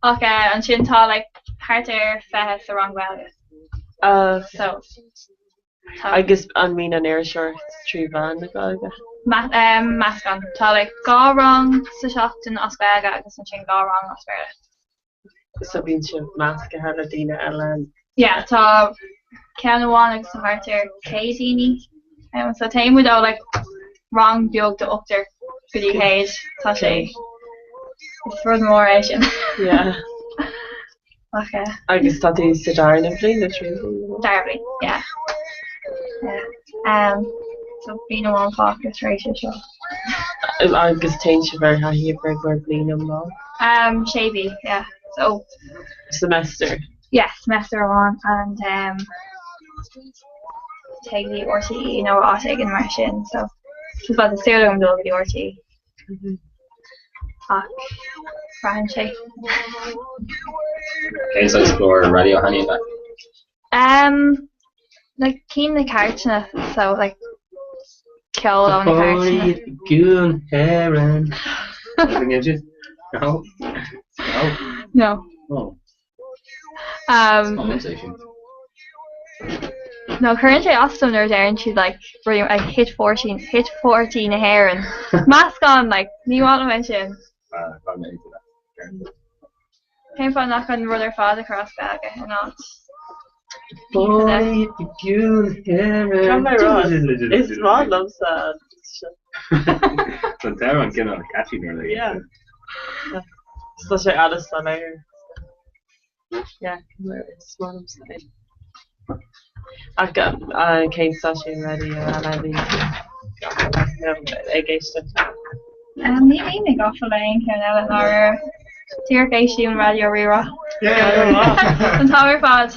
Ach ansin tá like thart ar 20 sa rang Gaeilge. So tá. Agus an mbíonn an iriseoireacht trí mheán na Gaeilge? Meascán. Tá like dhá rang sa seachtain as Gaeilge agus ansin dhá rang as Béarla. So bíonn sibh measctha le daoine eile? Yeah, tá ceann amháin agus tá thart ar 100 daoine ann. So téann muid ó like rang beag de ochtar go dtí 100. Tá sé, is rud mór é sin. Yeah. Ach eh. Agus tá tú sa darna bhliain nó tríú bliain? Dara bliain, yeah. Yeah. Um, so bliain amháin fágtha tar éis é seo. Agus téann sibh ar thaithí oibre i gcomhair bliain iomlán? Um, sé mhí, yeah. So. Semester? Yeah, semester amháin and um, téigh go dtí RTÉ nó áit éigin mar sin, so. Tá súil agam dul go dtí RTÉ. Ach braitheann sé. Cén saghas clár raidió a thaitníonn leat? Um, like cinn na cairteanna, so like ceol ó na cairteanna. Gún Éireann. No? No? No. Oh. Um, Conversation. No, cuireann sé as dom nuair a deireann siad like rudaí like hit 14, hit 40 na hÉireann. Meascán like ní maith liom é sin. Ah, tá mé into that. Cén fáth nach an rud ar fad a chur as Gaeilge in áit Is maith liomsa an seo. Tá an t-amhrán cineál catchy nuair a Yeah. Tá sé an-soiléir. Yeah, is maith liomsa é. Ach cén stáisiún raidió eile a bhíonn tú ag éisteacht le? Ní bhím ag gafa le aon cheann eile ná díreach éistím Raidió Rí-Rá. An t-am ar fad.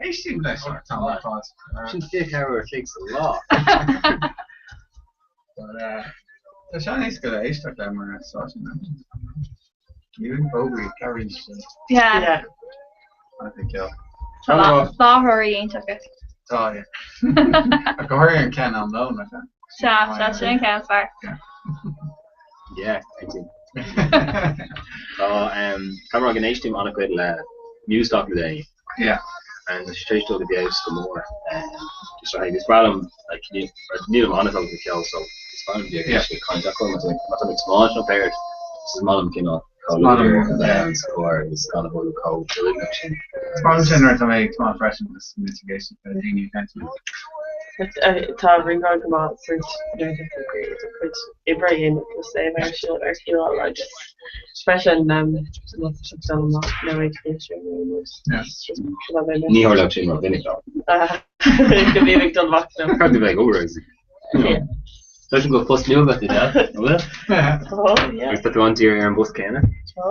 Éistím leis an t-am ar fad. Sin 24 uair a chloig sa lá. But tá sé an-éasca le éisteacht le mar stáisiún. Ní bhíonn fógraí cabhraíonn sé. Yeah. Tá láithreoirí iontacha. Tá, yeah. Ach go háirithe an ceann am lóin, nach ea? Sea, sea, sin an ceann is fearr. Yeah, aontaím. Tá, caithfidh mé a rá go n-éistím an-chuid le Newstalk le déanaí. Yeah. And tá sé tar éis dul i bhfeabhas go mór. Just is breá liom like. like nílim an-tógtha le ceol so is fearr liom bheith ag éisteacht le caint acu má tá mé ag tiomáint nó pé ar is maith liom cineál comhluadar a bheith sa charr agus gan a bheith chomh uaigneach sin. Is maith liom sin nuair atá mé ag tiomáint freisin agus mé ag éisteacht le daoine ag caint liom. Tá Rí-Rá go maith sort nuair atá tú ag iarraidh do chuid oibre a dhéanamh just é a bheith ar siúl ar shiúl agus freisin má tá tú ag dul amach nó ag léirsiú nó rud. Ní tharlódh sin rómhinic though. Go mbím ag dul amach nó. Caithfidh tú bheith ag obair agus Tá sin go post nua agat, an bhfuil? Tá, yeah. Agus tá tú an-dírithe ar an bpost céanna? Tá.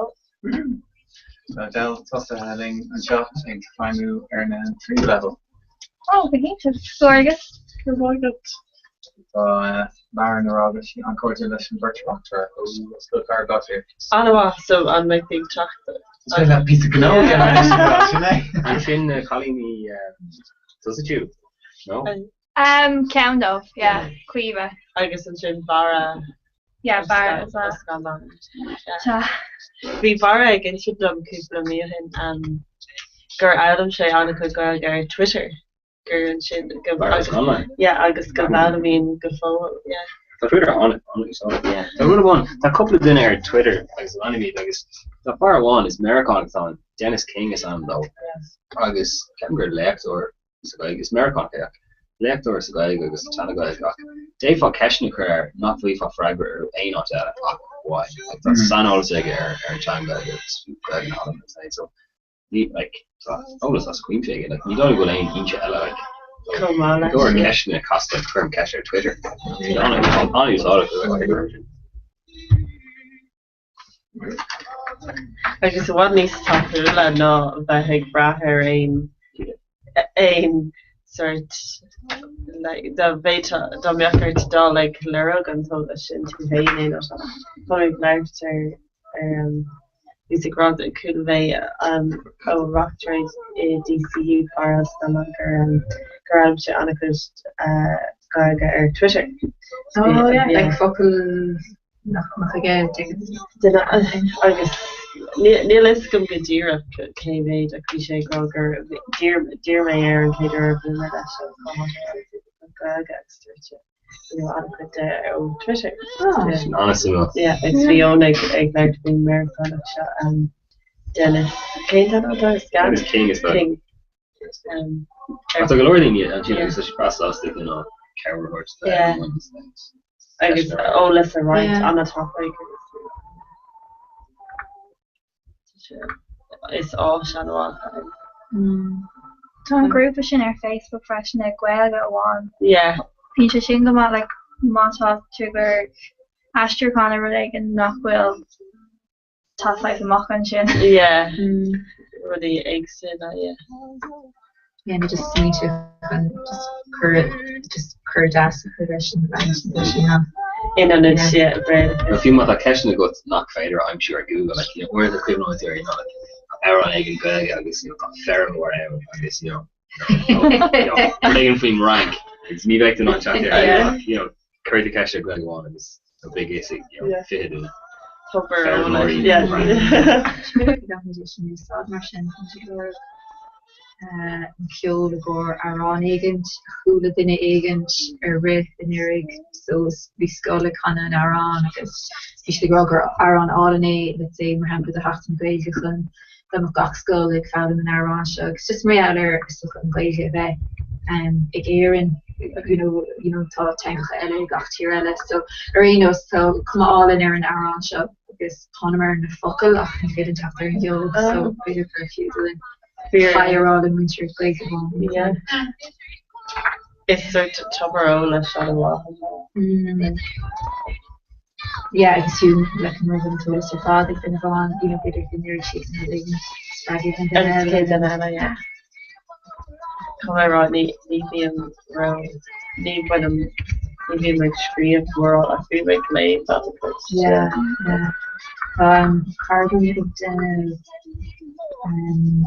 Tá Adele tosaithe linn anseo ag feidhmiú ar na tríú leibhéal. Ó, go hiontach. Comhghairdeas. Go raibh maith agat. Tá Maren ag rá go bhfuil sí an-chairdiúil leis an bheirt reachtaire ó Scoil Chathair Bhaile Átha Cliath. An-mhaith, so an mbeidh tú ag teacht? Is féidir leat píosa gnó a dhéanamh anois an bhfuil, sin é. Ansin na cailíní tosaigh tú, nó? Ceann dóibh, yeah, Caoimhe. Agus ansin Barra. Yeah, Barra as well. Sea. Bhí Barra ag insint dom cúpla mí ó shin gur fhoghlaim sé an-chuid Gaeilge ar Twitter, gur ansin go Barra Scanlon? Yeah, agus go bhfoghlaimíonn go fóill, yeah. Tá Twitter an-úsáideach. Yeah. Tá rud amháin, tá cúpla duine ar Twitter agus leanaim iad agus tá fear amháin, is Meiriceánach atá ann, Dennis King is ainm dó, agus ceapaim gur léachtóir sa Ghaeilge. Is Meiriceánach é ach léachtóir sa Ghaeilge agus sa tSeana-Ghaeilge ach d'fhéadfá ceisteanna a chur air nach bhfaighfeá freagra orthu aon áit eile ach uaidh. Like, tá saineolas aige ar ar an teanga agus Gaeilge na hAlban agus leithéid so ní like tá eolas as cuimse aige like ní dóigh go bhfuil aon fhoinse eile like Chomh maith leis. Go leor ceisteanna casta cuirim ceist ar Twitter. An-úsáideach like. Agus i bhfad níos tapúla ná bheith ag brath ar aon aon sórt like dá bhféadfá dá mbeadh ort dul ag lorg an t-eolas sin tú féin aon áit. Tá mé ag labhairt ar ar um, bhíos ag rá chuala mé um, ó reachtaire i DCU Barra Scanlon gur um, gur fhoghlaim sé an-chuid uh, Gaeilge ar Twitter. Oh yeah, like focal nach mbeadh aige duine agus níl a fhios agam go díreach cé mhéad ach bhí sé ag rá gur d'iarr mé air an chéad uair a bhuail mé leis an Gaeilge agus dúirt sé you know an-chuid de ó Twitter. Sin an-suimiúil. Yeah, agus bhí Eoin ag ag labhairt faoin Meiriceánach seo um, Dennis cén t-ainm atá air? Dennis King is King. Ach tá go leor daoine ansin agus tá siad breá sásta cineál cabhair a thabhairt do everyone is Agus eolas a roinnt an-tapaidh is áis an-mhaith. Tá an grúpa sin ar Facebook freisin ag Gaeilge amháin. Yeah. Bíonn sé sin go maith like má tá tú ag lorg aistriúchán ar rud éigin nach bhfuil Tá saghas amach ansin. Yeah. Rudaí éagsúla, yeah. Yeah, nó just smaointe chun just cur just cur deas a chur leis an leis an am. In ionad yeah, bread. Nó fiú má tá ceisteanna agat nach féidir a aimsiú ar Google, like, you know, uaireanta cuimhneoidh tú ar, you know, like, amhrán éigin Gaeilge agus, you know, tá feirmeoir ann agus, you know, you know, rud éigin faoin Fhrainc agus ní bheidh tú in ann teacht air, Yeah. you know, cuir do cheist ar Gaeilge amháin agus beidh a fhios ag, you know, Yeah. 20 duine. Tobar Feirmeoirí eolais, yeah. Is minic a gheobhaimid sin úsáid mar sin chun go leor an ceol i gcomhair amhrán éigint, a chuala duine éigint ar rith anuraidh so bhí scoil ag canadh an amhrán agus bhí siad ag rá gur amhrán álainn é let's say mar shampla do Sheachtain na Gaeilge chun dá mbeadh gach scoil ag foghlaim an amhráin seo agus just mar gheall ar is dócha an Ghaeilge a bheith ag Éirinn you know you know tá teangacha eile ag gach tír eile so ar aon nós tá cuma álainn ar an amhrán seo agus thánamar ar na focail ach ní féidir teacht ar an gceol so b'fhéidir gur fiú dúinn faigh a rá le muintir Gaeilge amháin. Yeah. Is sort tobar eolais an-mhaith. Mm. Yeah, agus fiú like mura bhfuil an t-eolas ar fad ag duine amháin, you know, b'fhéidir go n-iarrfaidh siad an rud éigin spreagadh an duine Agus eile. cé duine eile, yeah. Tá mé ag rá, ní, ní bhím ró, ní bhainim, ní bhím ag scríobh mórán ach bím ag léamh an-chuid. Yeah, yeah. Tá um, cara dom ag déanamh um,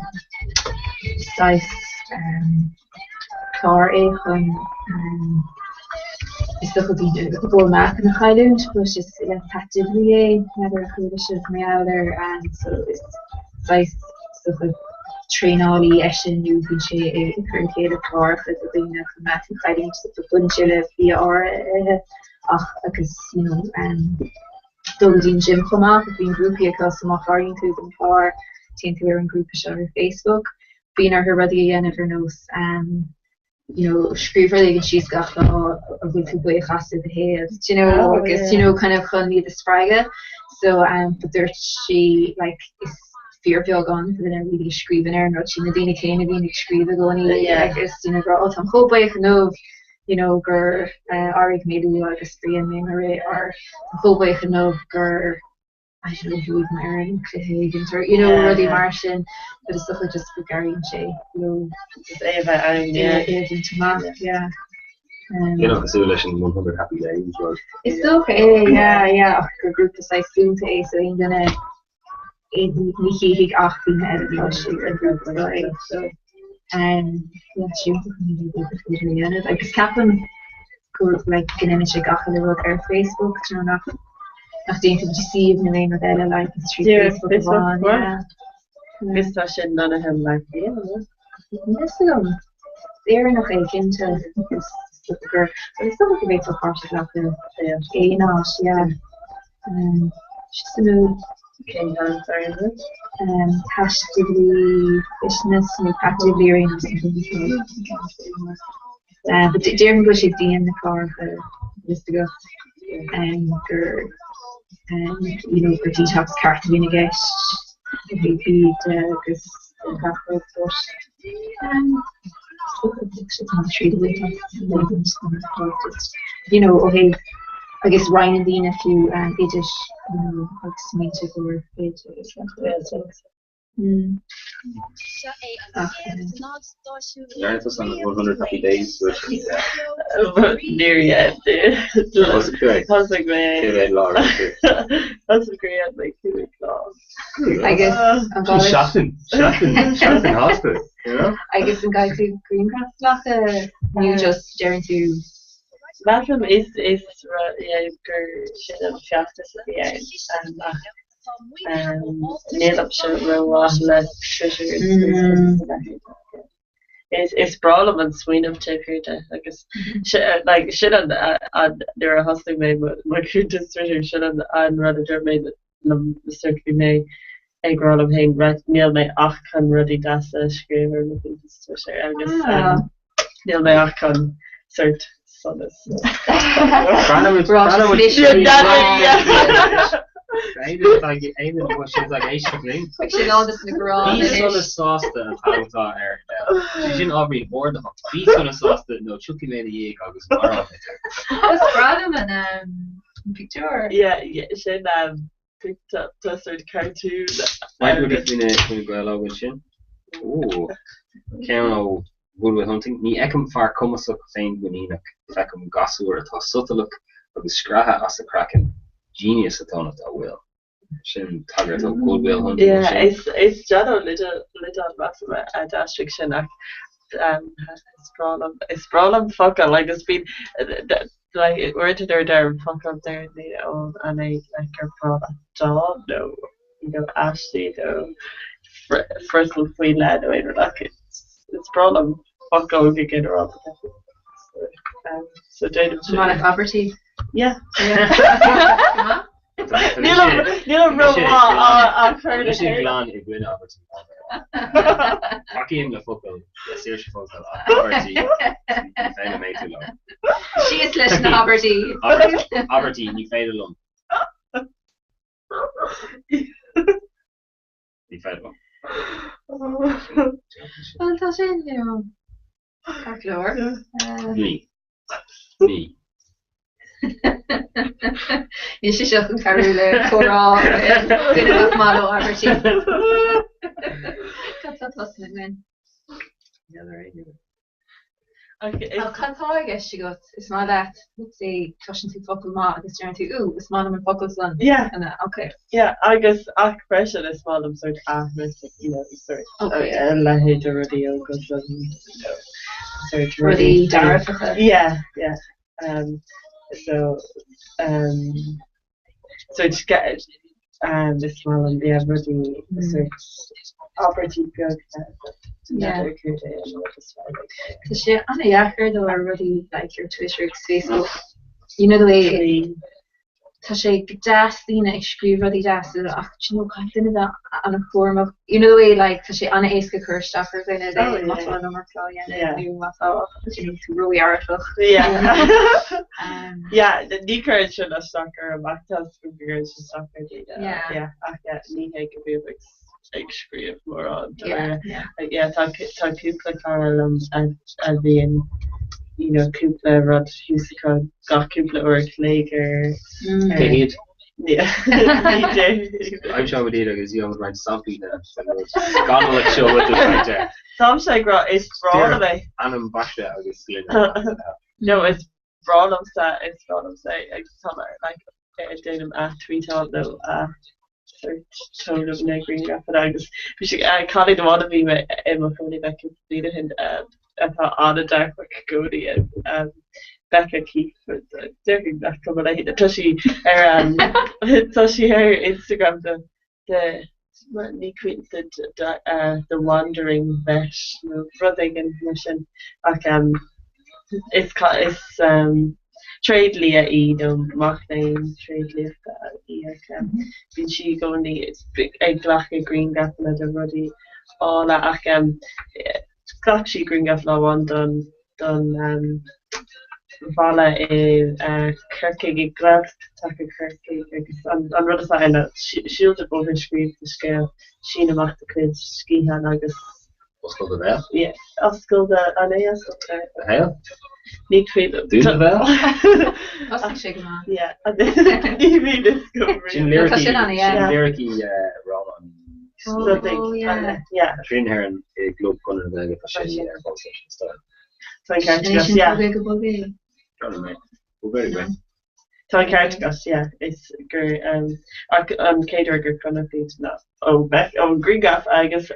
saghas um, clár é chun is dócha daoine go bhfuil meáchan a chailliúint but is le Pat Divilly é n'fheadar ar chuala sibh mar gheall air so is saghas is dócha traenálaí eisean nó bíonn sé ag cur le chéile cláracha do dhaoine chun meáchan a chailliúint so baineann sé le bia áirithe a ithe ach agus you know dul go dtí an gym chomh maith agus bíonn grúpaí acu so má chláraíonn tú don chlár téann tú ar an grúpa seo ar Facebook bíonn orthu rudaí a dhéanamh ar nós you know, scríobh rud éigin síos gach lá a bhfuil tú buíoch as i do shaol, do you know, oh, agus yeah. you know, kind of chun iad a spreagadh. So um, but dúirt sí like, is fíorbheagán de dhaoine really a scríobhann ar an rud sin na daoine céanna a bhíonn ag scríobh i gcónaí yeah. agus you know, gur oh, táim chomh buíoch inniu you know, gur uh, d'éirigh mé luath agus bhí mé mar é or chomh buíoch inniu gur I don't know bhuaigh m'fhoireann cluiche éigin or you know rudaí mar sin but is dócha just go gcabhraíonn sé leo Just é a bheith ann, yeah. É a bhaint amach, yeah. Cineál cosúil leis an 100 Happy Days rud. Is dócha é, yeah, yeah, ach gur grúpa saghas dúnta é so aon duine ní chífidh ach daoine eile atá istigh ar an ghrúpa seo é so um, yeah, tá sé iontach an méid a féidir a dhéanamh agus ceapaim go like go ndéanann sé gach uile rud ar Facebook, do you know, nach nach dtéann tú go dtí suíomh nó aon rud eile like is trí Facebook amháin, yeah. Agus tá sin lonnaithe i mBaile Átha Cliath, an bhfuil? Níl a fhios agam. Is Éireannach é cinnte agus is dócha gur is dócha go bhféadfá páirt a ghlacadh aon áit, yeah. Um, suimiúil. Cén t-ainm atá ar an rud? Um, Taistealaí Fitness nó Pat Dibley ar aon nós. Uh, but déarfainn go bhfuil sé dian na cláracha is agat um, gur um, you know, gur detox ceart a bhíonn i gceist ó thaobh bídh de agus gach rud but um, you know, ó thaobh agus roinneann daoine fiú um, oidis you know, agus smaointe gur féidir is nach bhfuil. Learn tusa an 100 Happy Days Níor dhein. Thosaigh tú é? Thosaigh mé. Cé mhéad lá a raibh tú? Thosaigh mé like 5 lá. Agus an gcaithfidh. Seachtain, seachtain, seachtain shásta, you know? Agus an gcaithfidh tú grianghraf a ghlacadh nó just deireann tú. Measaim is is gur sin an feachtas a bhí ann ach Nílimse rómhaith le Twitter is Facebook is a leithéid. Is is breá liom an smaoineamh taobh thiar de agus like sin an an nuair a thosnaigh mé mo mo chuntas Twitter sin an an rud a dúirt mé liom sort bhí mé ag rá liom féin right níl mé ach chun rudaí deasa a scríobh ar mo chuntas Twitter agus níl mé ach chun sort sonas. Bí sona sásta an t-am atá ar Sé sin ábhairín ardaitheach. Bí sona sásta nó tiocfaidh mé ina dhiaidh agus maróidh mé thú. Is breá liom an pictiúr. Yeah, sin tá sort cartoon. Roinnt rudaí faoina Gael ansin. Ooh. Ceann ó Good Will Hunting. Ní fheicim fear cumasach féinmhuiníneach, feicim gasúr atá sotalach agus scraithe as a chraiceann. Genius atá ionat, a Will. Sin tagairt ó Good Will Hunting Yeah, ansin. is is John Ó Loideáin measaim a d'aistrigh sin ach is breá liom is breá liom focail agus bíonn like uaireanta nuair a deirim focal deir daoine ó an é like gur breá leat dán nó you know aistí nó friotal faoi leith nó aon rud ach is breá liom focail go ginearálta so um so déanaim sin. Maith leat abairtí? Yeah. Yeah. Nílim rómhaith á chur le Tá sé chéile. glan i gcoinne abairtí. Tacaím le focail, le saoirse focal ach abairtí, ní féidir liom aontú leo. Síos leis na habairtí. Abairtí, ní féidir liom. Ní féidir liom. Bhuel, tá sin, you know, ceart go leor. Ní. Ní. Níl sé seo chun cabhrú le comhrá duine nach maith leo abairtí. Cad tá tusa againn? Ach cad tá i gceist agat? Is maith leat, let's say, cloiseann tú focal maith agus deireann tú, ooh, is maith liom an focal san. Yeah. An ea? Okay. Yeah, agus ach freisin is maith liom sort aithris, you know, sort Okay. a leithéid de rudaí agus an, you know, sort Rudaí dearfacha. Yeah, yeah. Um, so, um, sort get, um, is maith liom, yeah, rudaí sort. Abairtí beaga n'fheadar céard é an rud is fearr like. Tá sé an-dheacair dul ar rudaí like ar Twitter agus Facebook. You know the way tá sé go deas daoine ag scríobh rudaí deasa ach do you know caithfidh duine bheith an-chúramach. You know the way like tá sé an-éasca cur isteach ar dhuine oh, yeah. má tá an iomarca á dhéanamh nó má tá you know, tú ródhearfach. Yeah. um, yeah, ní chuireann sin isteach orm ach tá go gcuireann sé isteach ar daoine. Yeah. Yeah, ach yeah, ní hé go mbím ag ag scríobh mórán yeah tá tá cúpla cara liom a bhíonn you know cúpla rud thuas acu gach cúpla uair a chloig ar Cé hiad? Aimseoidh iad agus gheobhaidh roinnt samplaí de scannal seo a bhfuil tú Táimse ag rá is breá liom é. Ainm baiste agus sloinne. No is breá liomsa is breá liomsa é agus tá mé like déanaim ath-tweetáil nó ath sort tógaim na grianghrafanna agus bhí sé cailín amháin a bhí mé i mo chónaí léi cúpla bliain ó shin atá an-dearfach i gcónaí Becca Keefe déarfainn nach cuma léi tá sí ar tá sí ar Instagram the the ní cuimhin the the wandering vet nó rud éigin mar sin ach is is tréidlia í nó mac léinn tréidliachta í ach bíonn sí i gcónaí ag glacadh grianghrafanna de rudaí áille ach ghlac sí grianghraf lá amháin don don bhalla i Corcaigh, i Gaeltacht Chorcaí agus an rud atá ann ná siúl de bhóthar Scríob do scéal, sín amach do chuid sciathán agus. Oscail do bhéal? Yeah, oscail do, an é oscail do do bhéal? Ní cuimhin liom. Dún do bhéal? Oscail sé go maith. Yeah, ní bhíonn fhios agam Sin liricí, sin liricí Rónán Oh, yeah. Yeah. Trín hEireann i gClub Chonradh na Gaeilge tá sé ar fáil sa style. Tá an ceart agat, yeah. Sin go bog é. Tá an ceart agat, yeah. Is gur ach an chéad uair gur chonac iad ná ó Bheck ón ghrianghraf agus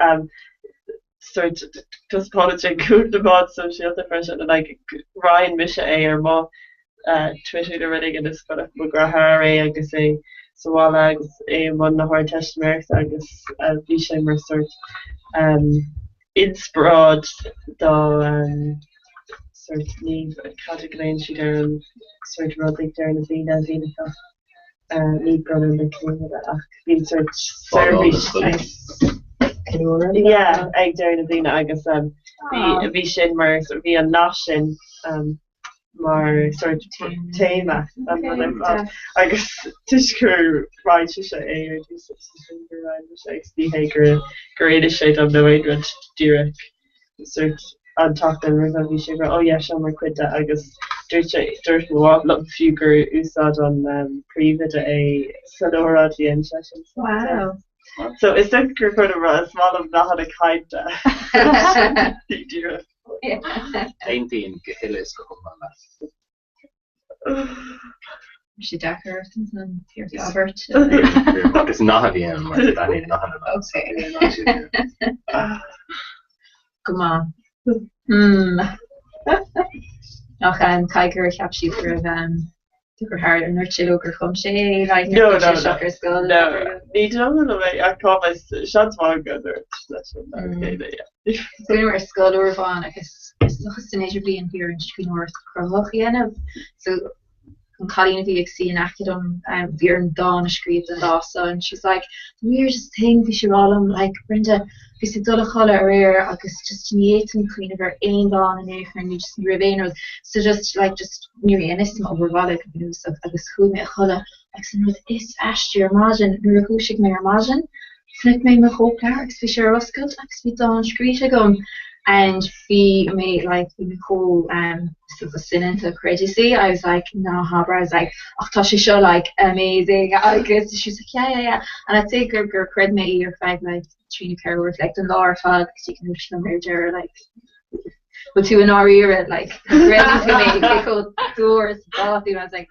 sort taispeánann sé cúpla meán sóisialta freisin and like roinn mise é ar mo Twitter nó rud éigin is chonaic mo dheartháir é agus é sa bhaile agus é i mbun na hArdteistiméireachta agus bhí sé mar sort inspioráid dá sort ní cad a ghlaonn siad ar an sort rud ag deireadh na bliana a bhíonn acu ní bronnadh na céimeanna ach bíonn sort seirbhís yeah ag deireadh na bliana agus bhí bhí sin mar bhí an nath sin mar sort téama an rud ar fad agus toisc gur roinn sise é ar dtús agus ansin gur roinn mise agus ní hé gur gur inis sé dom nó aon rud díreach sort an tseachtain roimhe bhí sé ag rá oh yeah seo mar chuid de agus dúirt sé dúirt mo mham liom fiú gur úsáid an príomhoide é san óráid a dhein seisean so Wow. So is dócha gur chuir an rud is maith liom nathanna cainte ní díreach. Aontaím go huile is go hiomlán leat. Bhí sé deacair ort ansan tír abairt. Is nath a bhí ann mar taitníonn nathanna liom. Go maith. Hmm. Ach caithfidh gur cheap siad go raibh Gur thar an ndúirt sé leo gur chum sé é like No, nuair no, a chuaigh sé no. isteach ar scoil No, ní dóigh liom é ach cá bhfios, seans maith go ndúirt leis an fhear céile, yeah. Bhí ar scoil uair amháin agus is dócha san idirbhliain bhí orainn scríbhneoireacht chruthaitheach a dhéanamh. So an cailín a bhí ag suí in aice liom bhí orainn dán a scríobh don lá so and she was like the weirdest thing bhí sí ag rá liom like Brenda bhíos ag dul a chodladh aréir agus just ní fhéadfainn cuimhneamh ar aon dán in aon chor nó just ní raibh aon rud so just like just ní dheineas m'obair bhaile go bunúsach agus chuaigh mé a chodladh agus an rud is aistí ar maidin nuair a dhúisigh mé ar maidin chonaic mé mo chóipleabhar agus bhí sé ar oscailt agus bhí dán scríte agam and bhí mé like bhí mé chomh um soineanta creideas I was like ná habair I was like ach tá sé seo like amazing agus she was like yeah yeah yeah and I'd say gur gur chreid mé í ar feadh like 3 nó 4 uair like den lá ar fad go dtí go ndúirt sí liom ar deireadh like bhfuil tú i ndáiríre like creideann tú mé cé chomh dúr is atá tú and I was like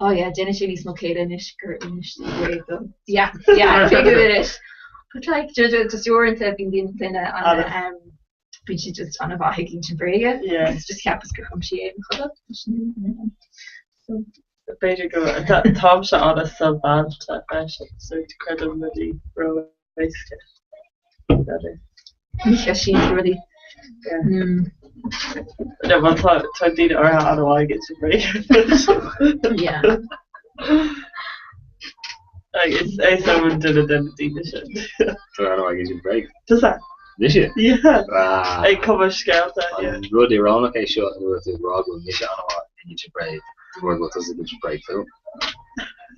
oh yeah déanann sé níos mó céille anois gur inis tú é dom yeah yeah tuigim anois but like just uaireanta bíonn duine an um, bíonn siad just an-mhaith ag insint bréige agus just cheapas gur chum sí é i mo chodladh. So. B'fhéidir go táimse an-soineanta freisin so creidim rudaí ró-éasca. N'fheadar. Ní cheistíonn tú rudaí. No, well, tá tá daoine áirithe an-mhaith ag insint bréige. Yeah. Like, is é someone duine de na daoine sin. Tá an-mhaith ag insint bréige. Tusa? Mise? Yeah. Ah. Ag cumadh scéalta, yeah. An rud íorónach é seo ina bhfuil tú ag rá go bhfuil mise an-mhaith ag insint bréige, de bharr go bhfuil tusa ag insint bréige fúm.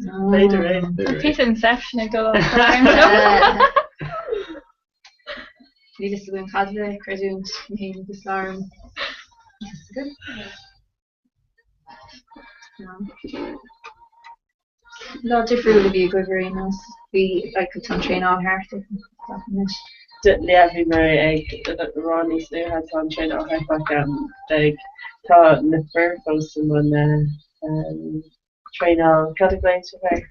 B'fhéidir é. Tá píosa Inception ag dul ann seo. Níl fhios againn cad le creidiúint mé féin agus Lauren. Lá difriúil a bhí agaibh ar aon nós. Bhí like tá an traenáil thart anois. Yeah, bhí mé ag rá níos luaithe tá an traenáil thart ach beidh tá na fir fós i mbun traenáil cad a ghlaonn sibh air?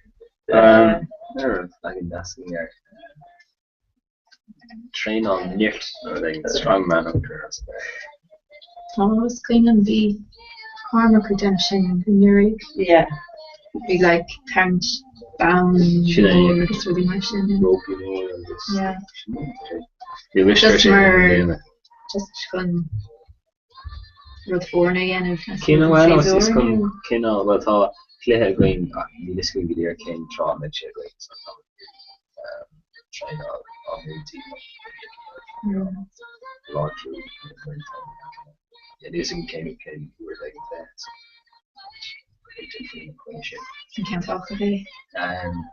Ar leagan deas air. Traenáil nirt nó rud éigin, strongman as Béarla. Tá is cuimhin liom bhí Cormac ag déanamh sin anuraidh. Yeah. Bhí like tarraingt bonn Sin é, mór agus rudaí mar sin. Rópaí mór agus Yeah. Ní miste Just sin mar i mbliana. just chun rud foirne a dhéanamh I Cén suppose bhuel an is séasúr chun nó cineál bhuel tá cluiche againn ach níl fhios againn go díreach cén tráth a mbeidh sé againn so tá traenáil á múinteoir láidriú Níl fhios againn cén cén uair a bheidh an cluiche so b'fhéidir faoina choinne sin. An ceann tábhachtach é?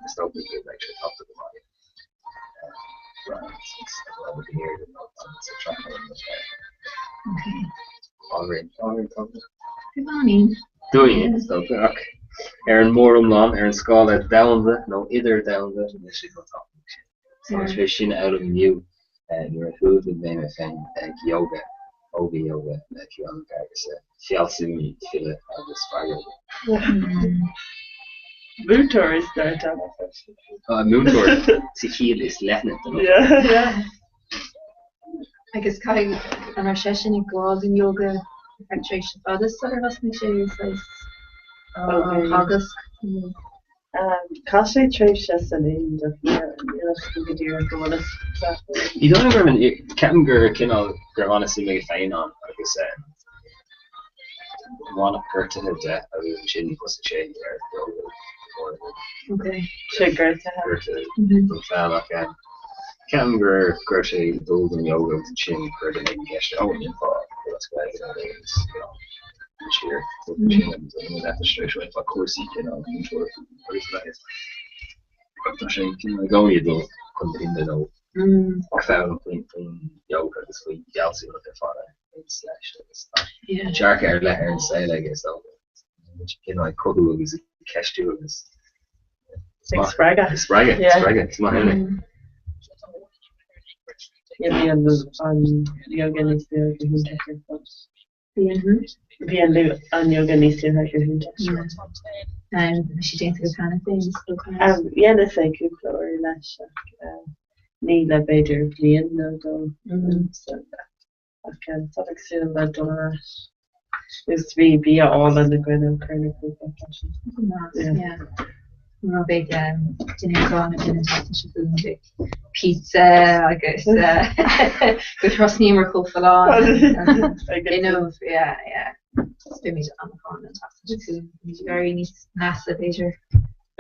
Is dócha go mbeidh sé tábhachtach go maith. Dúinn, is dócha, ach ar an móriomlán, ar an scála domhanda nó idir-domhanda, níl sé chomh tábhachtach sin. Tá sé sin a fhoghlaim inniu nuair a chuaigh mé mé féin ag yoga, Óga Yoga le Ciarán Mac Fhearghusa, fealsúnaí, file agus fear yoga. Múinteoir is dóigh liom freisin. Múinteoir sa chiall is leithne den fhocal. Yeah. Agus caithfidh an raibh seisean ag gabháil don yoga ar feadh tréimhse fada sular thosnaigh sé saghas á theagasc nó? Chaith sé tréimhse san Ind ach níl a fhios agam go díreach go bhfuil fhios agat. Ní dóigh liom go raibh an, ceapaim gur cineál, go raibh an-suim aige féin ann agus bhain gortuithe de agus ansin thosaigh sé ar yoga Okay. Sé gortuithe. Gortuithe don pheil ach ceapaim gur go raibh sé ag dul don yoga agus ansin chuir duine éigin ceist air, ó an ndéanfá rud as Gaeilge nó rud éigin agus you know cúrsaí cineál múinteoireachta agus leigheas. Tá sé cineál i gcónaí ag dul chun na hInde nó ag foghlaim faoin faoin yoga agus faoin bhfealsúnacht ar fad a bhaineanns leis agus tá dearcadh ar leith ar an saol aige is dócha. Cineál ag cothú agus ag ceistiú agus Ag spreagadh. Ag spreagadh, spreagadh, is maith sin é. Yeah, bhí an an yoga níos luaithe go hiontach ar fad. Bhí an an yoga níos luaithe go hiontach. Bhí sé déanta agat cheana féin, is dócha. Dheineas é cúpla uair leis ach ní le b'fhéidir bliain nó dhó. So ach tá ag súil le dul ar ais. Is bhí bia álainn againn ó Cornucopia freisin. Yeah. Nó beidh dinnéar gránna againn an tseachtain seo chugainn, beidh pizza agus go throsnaíomar chomh folláin inniu, yeah, yeah. Beimid an-fholláin an tseachtain seo chugainn, beimid ag éirí níos measa b'fhéidir.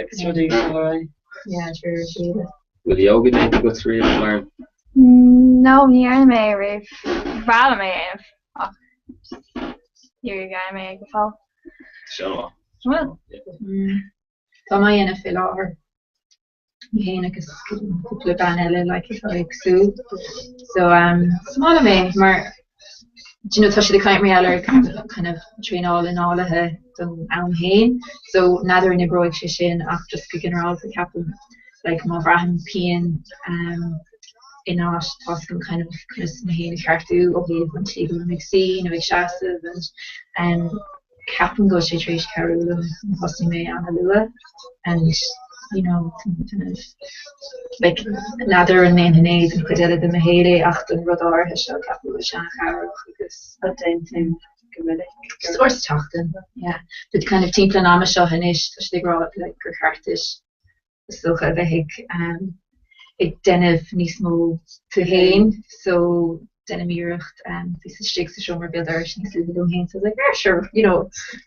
Agus rudaí ag dul ar aghaidh. Yeah, de réir a chéile. Bhfuil yoga déanta agat riamh, Lauren? No, ní dhearna mé é riamh. Ba bhreá liom é a dhéanamh ach níor dhearna mé é go fóill. Seo. Bhfuil? Tá mé á dhéanamh fé láthair, mé féin agus cúpla bean eile like atá ag súil. So um, is maith liom é mar do you know, tá siad ag caint mar gheall ar kind of traenáil análaithe don am féin, so n'fheadar an oibreoidh sé sin ach just go ginearálta ceapaim like má bhraithim pian um, in áit tá 's agam kind of conas mé féin a cheartú ó thaobh an tslí go bhfuilim ag suí nó ag seasamh and um, ceapaim go bhfuil sé tar éis cabhrú liom thosaigh mé an-luath and you know kind of like n'fheadar an ndéanfainn é don chuid eile de mo shaol é ach don rud áirithe seo ceapaim go bhfuil sé an-chabhrach agus An déanann tú go minic? Just uair sa tseachtain, yeah. But kind of timpeall an ama seo anois tá siad ag rá like gur cheart duit is dócha a bheith ag um, ag déanamh níos mó tú féin so déanaim iarracht bhíos istigh sa seomra béal dorais níos luaithe liom féin so I was like ah sure you know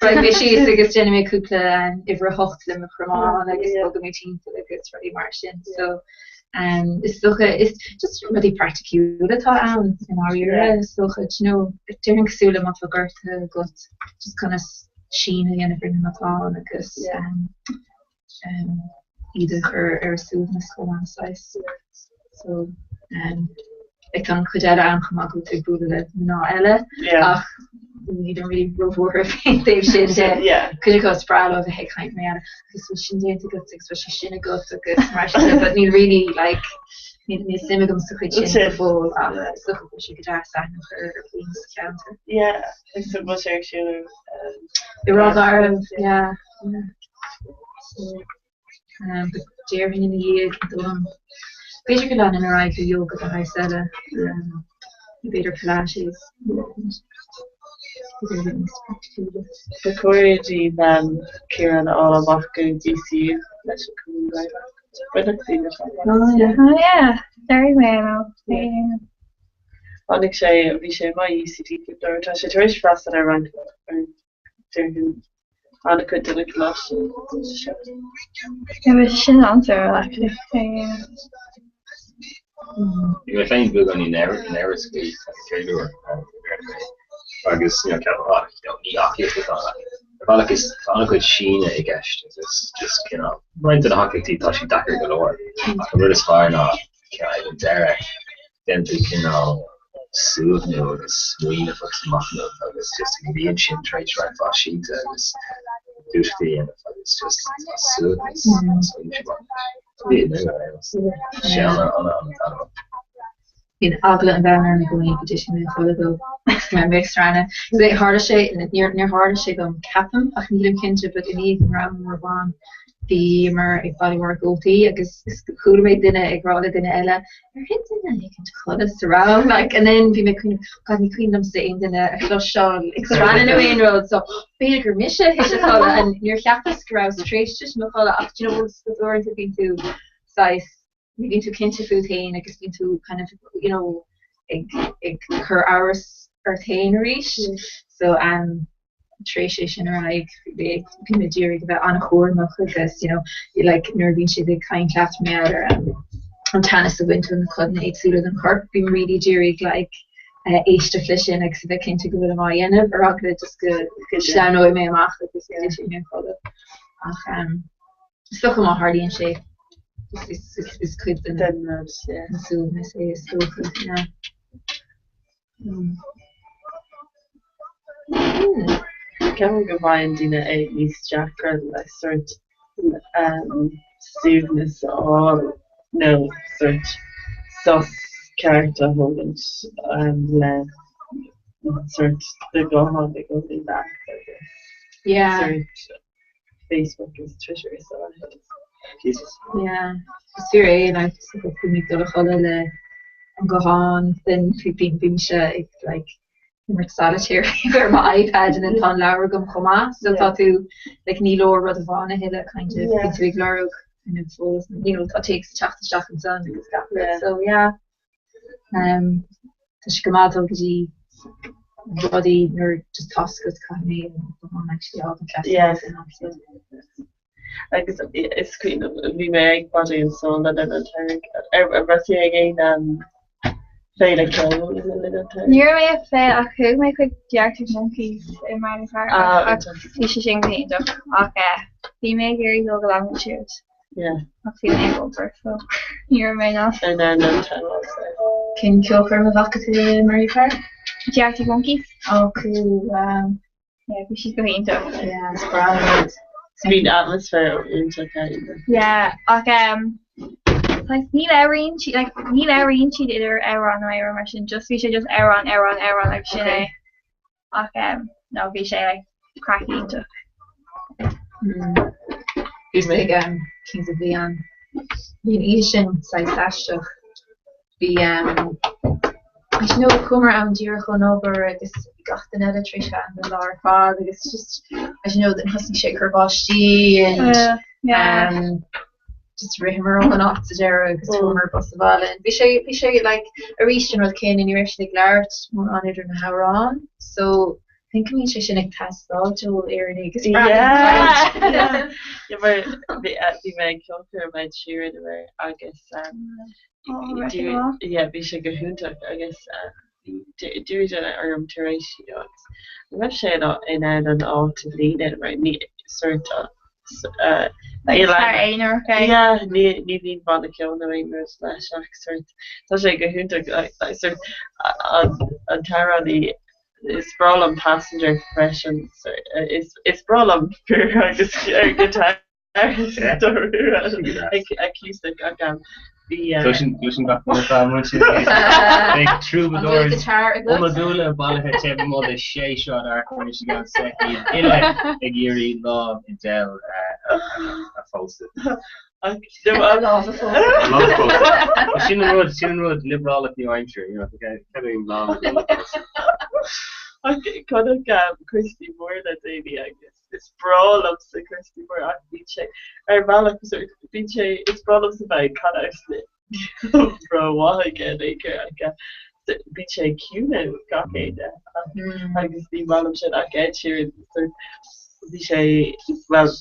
raghaidh mé síos agus déanfaidh mé cúpla uimhir a hocht le mo chromán agus bogfaidh mé timpeall agus rudaí mar sin so is dócha is just rudaí praiticiúla atá ann i ndáiríre is dócha do you know déarfainn cosúil le má tá gortuithe agat just conas síneadh a dhéanamh ar na matáin agus iad a chur ar a suaimhneas chomh maith saghas. So like tá an chuid eile ann chomh maith go bhfuil tú ag bualadh le mná eile ach nílim really róbhuartha faoin taobh sin de. Cuid acu is breá leo a bheith ag caint mar gheall agus bhfuil sin déanta agat agus bhfuil sé sin agat agus mar sin de but níl really like níl suim agam sa chuid sin go fóill ach is dócha go bhfuil sé go deas aithne a chur ar dhaoine sa cheantar. Yeah, agus bhfuil sé ar siúl i Ráth Garbh, yeah. Déarfainn ina dhiaidh dom, b'fhéidir go leanfainn ar aghaidh le yoga de shaghas eile, b'fhéidir Pilates, b'fhéidir níos praiticiúla. Ba chóir daoibh Ciarán a fháil amach go DCU leis an Cumann Gaelach. Baineann daoine Oh yeah, d'éirigh mé leo. Tháinig sé, bhí sé i UCD cúpla uair, tá sé tar éis freastal ar roinnt déarfainn an-chuid de na coláistí seo. Yeah, bhí sin an-suimiúil actually. Bhí mé féin beagáinín in amhras faoi an chéad uair agus you know ceapaim ah you know ní aclaíocht atá ann. Ar bhealach is tá an-chuid síneadh i gceist agus just cineál roinnt de na haclaíochtaí tá siad deacair go leor ach an rud is fearr ná cineál ag an deireadh déanann tú cineál suaimhniú agus smaoineamh agus machnamh agus just an bhíonn sin tar éis roinnt mhaith sínte agus gluaiseachtaí a dhéanamh agus just tá suaimhneas agus smaoineamh ann. Bhí ar aon nós. Sé an-an-an-taitneamhach. Bíonn eagla an domhain orm i gcónaí go dtitfidh mé a chodladh dó agus go mbeidh mé ag srannadh. Tharla sé, níor tharla sé dom, ceapaim, ach nílim cinnte, but i ndiaidh an rang mór bán, Bhíomar ag bailiú ár gcótaí agus chuala mé duine ag rá le duine eile, ar thit duine éicint a chodladh sa rang? Like, and then bhí mé ag cuimhneamh, God, ní cuimhin liomsa aon duine a chloisteáil ag srannadh nó aon rud, so b'fhéidir gur mise a thit a chodladh and níor cheapas go rabhas tar éis titim a chodladh ach do you know, uaireanta bíonn tú saghas, ní bhíonn tú cinnte fút féin agus bíonn tú kind of, you know, ag, ag cur amhras ort féin arís. So, um, tar éis é sin ar aghaidh, bhí mé ag iarraidh a bheith an-chúramach agus, you know, like, nuair a bhíonn siad ag caint leat mar gheall ar um, an teannas a bhaint ó na codanna éagsúla den chorp, bím really ag iarraidh like, uh, éisteacht leis sin agus a bheith cinnte go bhfuilim á dhéanamh ar eagla just go, go sleamhnóidh mé amach agus go dtitfidh mé a chodladh. Ach um, Is dócha má tharlaíonn sé, is cuid den suaimhneas é is dócha. Ceapaim go bhfaigheann daoine é níos deacra le sórt suaimhneas a fháil nó sórt sos ceart a thógaint le sórt do ghuthán i gcónaí leat agus sórt Facebook is Twitter is a leithéid. Jesus. Yeah, is fíor é, like, is go bhfuil mé ag dul a chodladh le an guthán, then bímse ag, like, imirt solitaire ar mo iPad and then tá an leabhar agam chomh maith, so tá tú, like, ní leor rud amháin a thuilleadh, kind of, bíonn tú ag lorg, kind of, eolas, you know, tá téacs ag teacht isteach ansan agus gach rud, so yeah. Tá sé go maith dul go dtí rudaí nuair just tá 's agat caithfidh mé an guthán actually a fhágáil trasna Yes. Agus is cuimhin liom, bhí mé ag Body and Soul le linn an tsamhraidh. Ar raibh tú ag aon féile ceoil le linn an tsamhraidh? Ní raibh mé ag féile ach chuaigh mé chuig The Arctic Monkeys i Marlay Park ach bhí sé sin go hiontach ach bhí mé ag iarraidh dul go Longitude. Yeah. Ach bhí mé ag obair so ní raibh mé in ann. In ann an t-am so. Cén ceolchoirm a bhfaca tú i Marlay Park? The Arctic Monkeys. Oh cool, wow. Yeah, bhí siad go hiontach. Yeah, is breá liom iad. Bíonn atmaisféar iontach ann. Yeah, ach um, like, ní labhraíonn siad, like, ní labhraíonn siad idir amhrán nó amhrán mar sin, just bhí sé just amhrán, amhrán, amhrán agus sin é. Ach um, no, bhí sé like, craic iontach. Bhí mé ag um, Kings of Leon. Bhí an oíche sin saghas aisteach. Bhí um, I don't know, chuamar ann díreach ón obair agus gach duine eile tar éis bheith ann an lá ar fad agus just, I don't know, then thosaigh sé ag cur báistí and Yeah. um, Just ritheamar ón áit sa deireadh agus fuaireamar bus abhaile. Bhí sé, bhí sé like arís an rud céanna ní raibh siad ag labhairt mórán idir na hamhráin so I think go mbíonn sé sin ag teastáil ó Éireannaigh is breá linn caint. Yeah, mar bhí bhí mé ag ceolchoirm Ed Sheeran aréir agus um, yeah, bhí sé go hiontach agus um, d'iarr duine orm tar éis you know agus an raibh sé in ann an áit a líonadh mar ní sort of uh, Like is fear aonarach é. Yeah, ní ní bhíonn banna ceoil nó aon rud leis ach sort tá sé go hiontach like, like, sort an an t-amhránaí is breá liom Passenger freisin so, is is breá liom fir agus ar guitar Acoustic ach bhí. Cloiseann gach duine atá amuigh ansin Beidh troubadours iomadúla bailithe taobh amuigh de 6 Sráid Fhearchair anois i gceann soicind, iad uile ag iarraidh lámh Edel a phósadh. Lámh a phósadh. Sin an rud, sin an rud, liobrálach nua-aimseartha, you know, ceadaím lámh Edel a phósadh. Ach chonac Christy Moore le déanaí agus Is breá liomsa Christy Moore ach bíonn sé, ar bhealach, bíonn sé, is breá liomsa bheith ag canadh agus rómhaith aige in aon chor ach bíonn sé ag ciúnú gach éinne agus ní maith liom sin ach Ed Sheeran bhí sé, bhuel,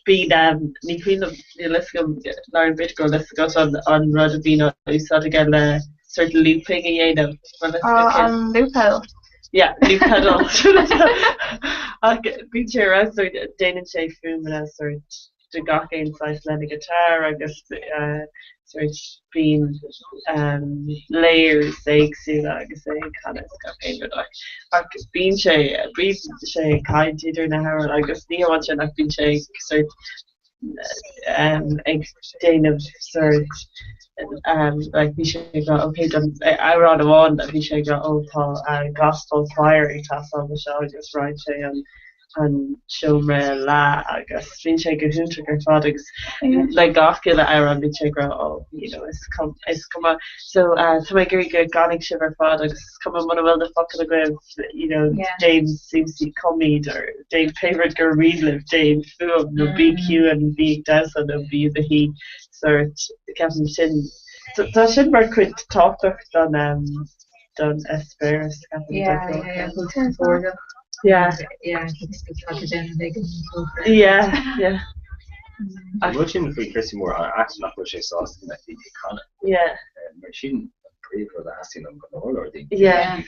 bíonn, ní cuimhin liom, níl fhios agam, Lauren b'fhéidir go bhfuil fhios agat an rud a bhíonn á úsáid aige le sort looping a dhéanamh. An loop pedal. Yeah, loop pedal. Ach bíonn sé ar fheabhas, sort déanann sé fuaimeanna sort de gach aon saghas lena guitar agus sort bíonn layers éagsúla agus é ag canadh is gach aon rud ach ach bíonn sé bíonn sé ag caint idir na hamhráin agus ní hamháin sin ach bíonn sé ag sort ag déanamh sort like bhí sé ag rá ok don amhrán amháin bhí sé ag rá oh tá gospel choir ag teastáil anseo agus roinn sé an an seomra i leath agus bíonn sé go hiontach ar fad agus le gach uile amhrán bíonn sé ag rá oh you know is is cuma so tá mé ag iarraidh go gcanfaidh sibh ar fad agus is cuma muna bhfuil na focail agaibh you know déan siamsaí cum iad or déan pé rud gur mian libh, déan fuaim nó bí ciúin, bí ag damhsa nó bí i do shuí, sort, ceapaim sin, tá sin mar chuid tábhachtach don don eispéireas, ceapaim. Yeah, yeah, yeah, bhfuil tú compordach. Yeah. Yeah, agus go tá tú déanamh ag an gcócaire. Yeah, yeah. An rud sin faoi Christy Moore, actually nach bhfuil sé sásta go mbeadh daoine ag canadh. Yeah. Mar sin an príomhrud a theastaíonn ó go leor leor daoine. Yeah.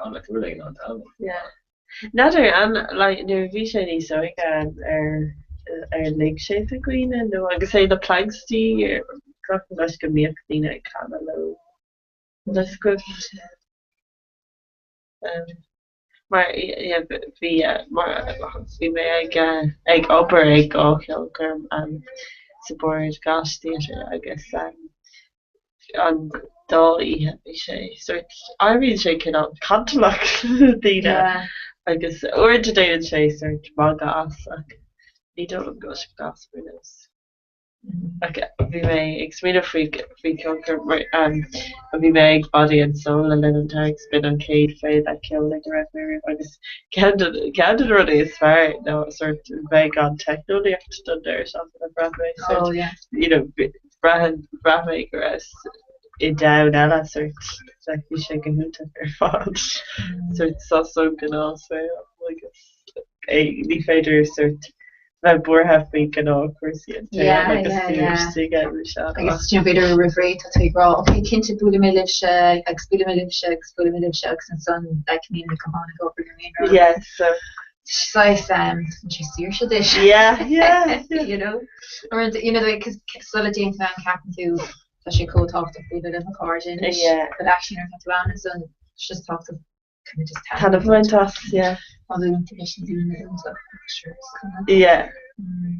Canadh, rud éigin an t-am. Yeah. N'fheadar an like nuair a bhí sé níos óige an ar ar lig sé do dhaoine nó agus é le Planxty glacaim leis go mbíodh daoine ag canadh leo le script mar yeah bhí mar bhí mé ag ag obair ag dhá cheolchoirm sa Bord Gáis Theatre agus an dá oíche bhí sé sort éiríonn sé cineál cantalach le daoine agus uaireanta déanann sé sort magadh as ach ní dóigh liom go bhfuil sé gas mar nós. Ach bhí mé ag smaoineamh faoi faoi ceolchoirm mar um, bhí mé ag Body and Soul le linn an tsamhraidh b'in an chéad féile ceoil ag a raibh mé riamh agus ceann de ceann de na rudaí is fearr ná sort bheith gan teicneolaíocht don deireadh seachtaine bhraith mé sort Oh yeah. you know Bhraith bhraith mé go rabhas i domhan eile sort like bhí sé go hiontach ar fad sort sos ón gnáthshaol agus é ní féidir sort bheith buartha faoi ghnáthchúrsaí an tsaoil Yeah, agus yeah, tú yeah. istigh ann bhí sé Agus an-mhaith. you know, b'fhéidir roimh ré tá tú ag rá ok cinnte buailfidh mé libhse agus buailfidh mé libhse agus buailfidh mé libhse agus ansan like níl mé go maith ag obair nó aon rud. Yeah, so Saghas um, sé saoirse duit. Yeah, yeah, yeah. You know? Or you know the way 'cause sula dtéann tú ann ceapann tú tá sé chomh tábhachtach bualadh le mo chairde anois. Yeah. But actually nuair atá tú ann ansan it's just tábhachtach kind of just Taitneamh a bhaint as, yeah. Má bhuaileann tú leis na daoine iontach sure is cuma. Yeah. Mm.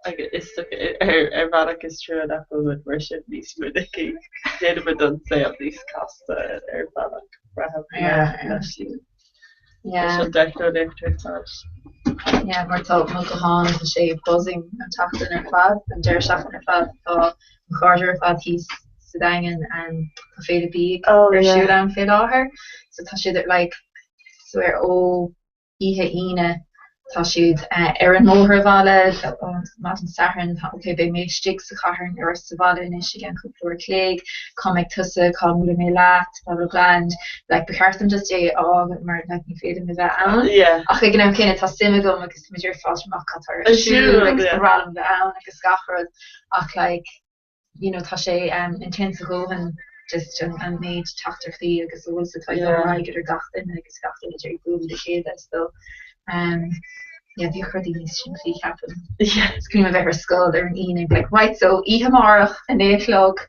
Agus is ar ar bhealach is trua nach bhfuil muid mar sin níos minicí. Déanaimid an saol níos casta ar bhealach braithim Yeah, yeah. leis an Yeah. leis an teicneolaíocht ar fad. Yeah, mar tá mo ghuthán tá sé buzzing an tseachtain ar fad, an deireadh seachtaine ar fad, tá mo chairde ar fad thíos sa Daingean and tá Féile Bídh Oh, ar yeah. siúl ann fé láthair, so tá siad like swear ó oíche Aoine. Tá siad ar an mbóthar abhaile maidin Sathairn, ok beidh mé istigh sa chathair nó sa bhaile anois i gceann cúpla uair a chloig, cá mbeidh tusa, cá mbuailfidh mé leat, blah blah blah and like ba cheart dom just é a fhágáil mar like ní féidir liom a bheith ann. Yeah. Ach ag an am céanna tá suim agam agus tá mé ag iarraidh fáilt amach cad tá ar siúl agus ba bhreá liom a bheith ann agus gach rud ach like you know tá sé intense a dhóthain just an an méid teachtaireachtaí agus a bhfuil sa tá ag dul ar aghaidh idir gach duine agus gach duine ag iarraidh bualadh le chéile so um yeah bhíodh rudaí níos simplí ceapaim. Yeah. Is cuimhin liom a bheith ar scoil ar an Aoine like right so oíche amárach a 9 a chlog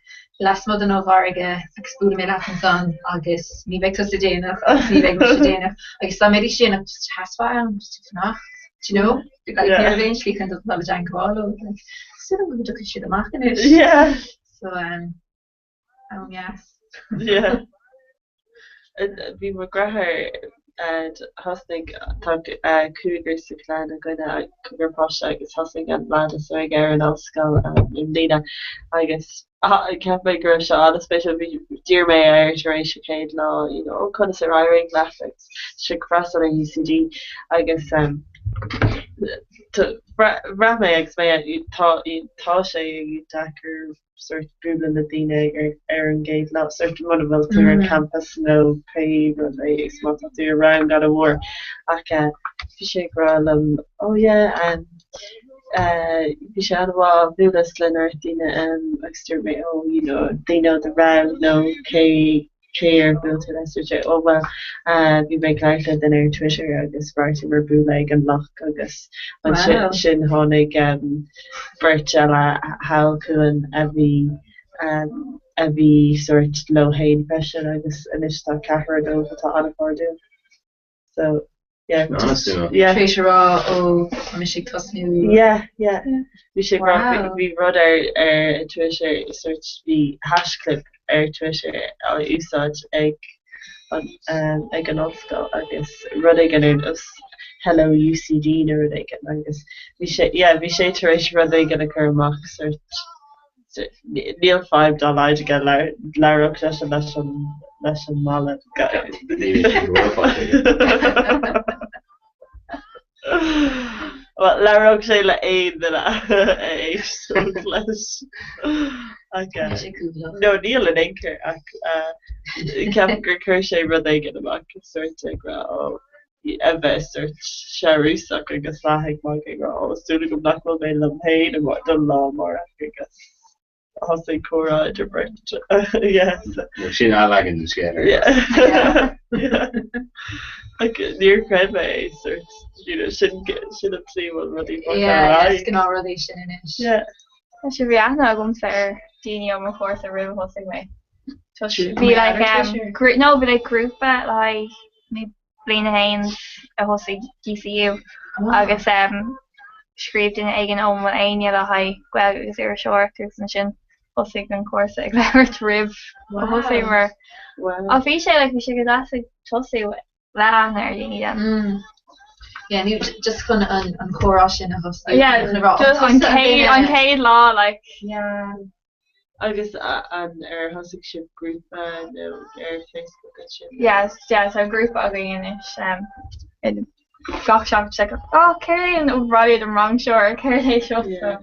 lasmuigh den ollmhargadh agus buailfidh mé leat ansan agus ní bheidh tusa déanach agus ní bheidh mise déanach agus dá mbeidís déanach just sheasfá ann just ag fanacht do you know? Like ní raibh aon slí chun dul i dteagmháil leo like súil agam go dtiocfaidh siad amach anois. Yeah. So um am dheas. Yeah. Bhí mo dheartháir thosnaigh tá cúigear sa chlann againne, cúigear páiste agus thosaigh an leaid is óige ar an ollscoil i mbliana agus cheap mé go raibh sé an-spéisiúil. Bhí d'iarr mé air tar éis a chéad lá you know conas ar éirigh leat agus sé ag freastal ar UCD agus bhraith mé agus mé tá tá sé deacair sort bualadh le daoine ar ar an gcéad lá, sort muna bhfuil tú ar an campas nó pé rud é is má tá tú i rang an-mhór ach eh bhí sé ag rá liom oh yeah um eh bhí sé an-mhaith bhuaileas le neart daoine um agus dúirt mé oh you know daoine ó do rang nó cé cé ar bhuail tú leis? Dúirt sé, Ó bhuel, bhí mé ag labhairt le duine ar Twitter agus bheartaíomar bualadh ag an loch agus ansin tháinig beirt eile thall chugainn a bhí a bhí sórt leo fhéin freisin agus anois tá ceathrar dóibh atá an-chairdiúil. So, yeah, just, yeah. Tar éis a rá, ó, tá mise ag tosnú. Yeah, yeah. Bhí sé ag rá, bhí rud ar ar Twitter, sort, bhí hashclip ar Twitter á úsáid ag an ag an ollscoil agus rud éigin ar nós Hello UCD nó rud éigin agus bhí sé, yeah, bhí sé tar éis rud éigin a chur amach sort, Níl fadhb dá laghad aige labhródh seisean leis an leis an mballa. Bhuel, labhródh sé le aon duine a éisteodh leis. Ach no, níl in aon chor ach ceapaim gur chuir sé rud éigin amach sórt ag rá ó a bheith sórt searúsach agus leath ag magadh ag rá ó súil agam nach bhfuil mé liom féin don lá amárach agus thosaigh comhrá idir beirt. Yeah. Nó sin athleagan den scéal ar Yeah. Yeah. Ach níor chreid mé é sórt you know sin sin an tslí a bhfuil rudaí bogtha ar Yeah, aghaidh. is gnáthrudaí sin anois. Yeah. Tá sé bhí aithne agamsa ar daoine ó mo chúrsa roimh a thosaigh mé. Bhí like um, grú no bhí like grúpa like bliain a haon a thosaigh DCU agus scríobh duine éigin ó an bhfuil éinne le haghaidh Gaeilge agus Iriseoireacht agus ansin thosaigh an cúrsa ag labhairt roimh a thosaigh mar ach bhí sé like bhí sé go deas ag tosú le aithne ar dhaoine then. Yeah, nó just chun an an comhrá sin a thosú. Yeah, just an chéad an chéad lá like. Yeah. Agus an ar thosaigh sibh grúpa nó ar Facebook ansin? Yes, yeah, tá grúpa againn anois. Um, gach seachtain like, oh, céard é an rud don rang seo or céard é seo so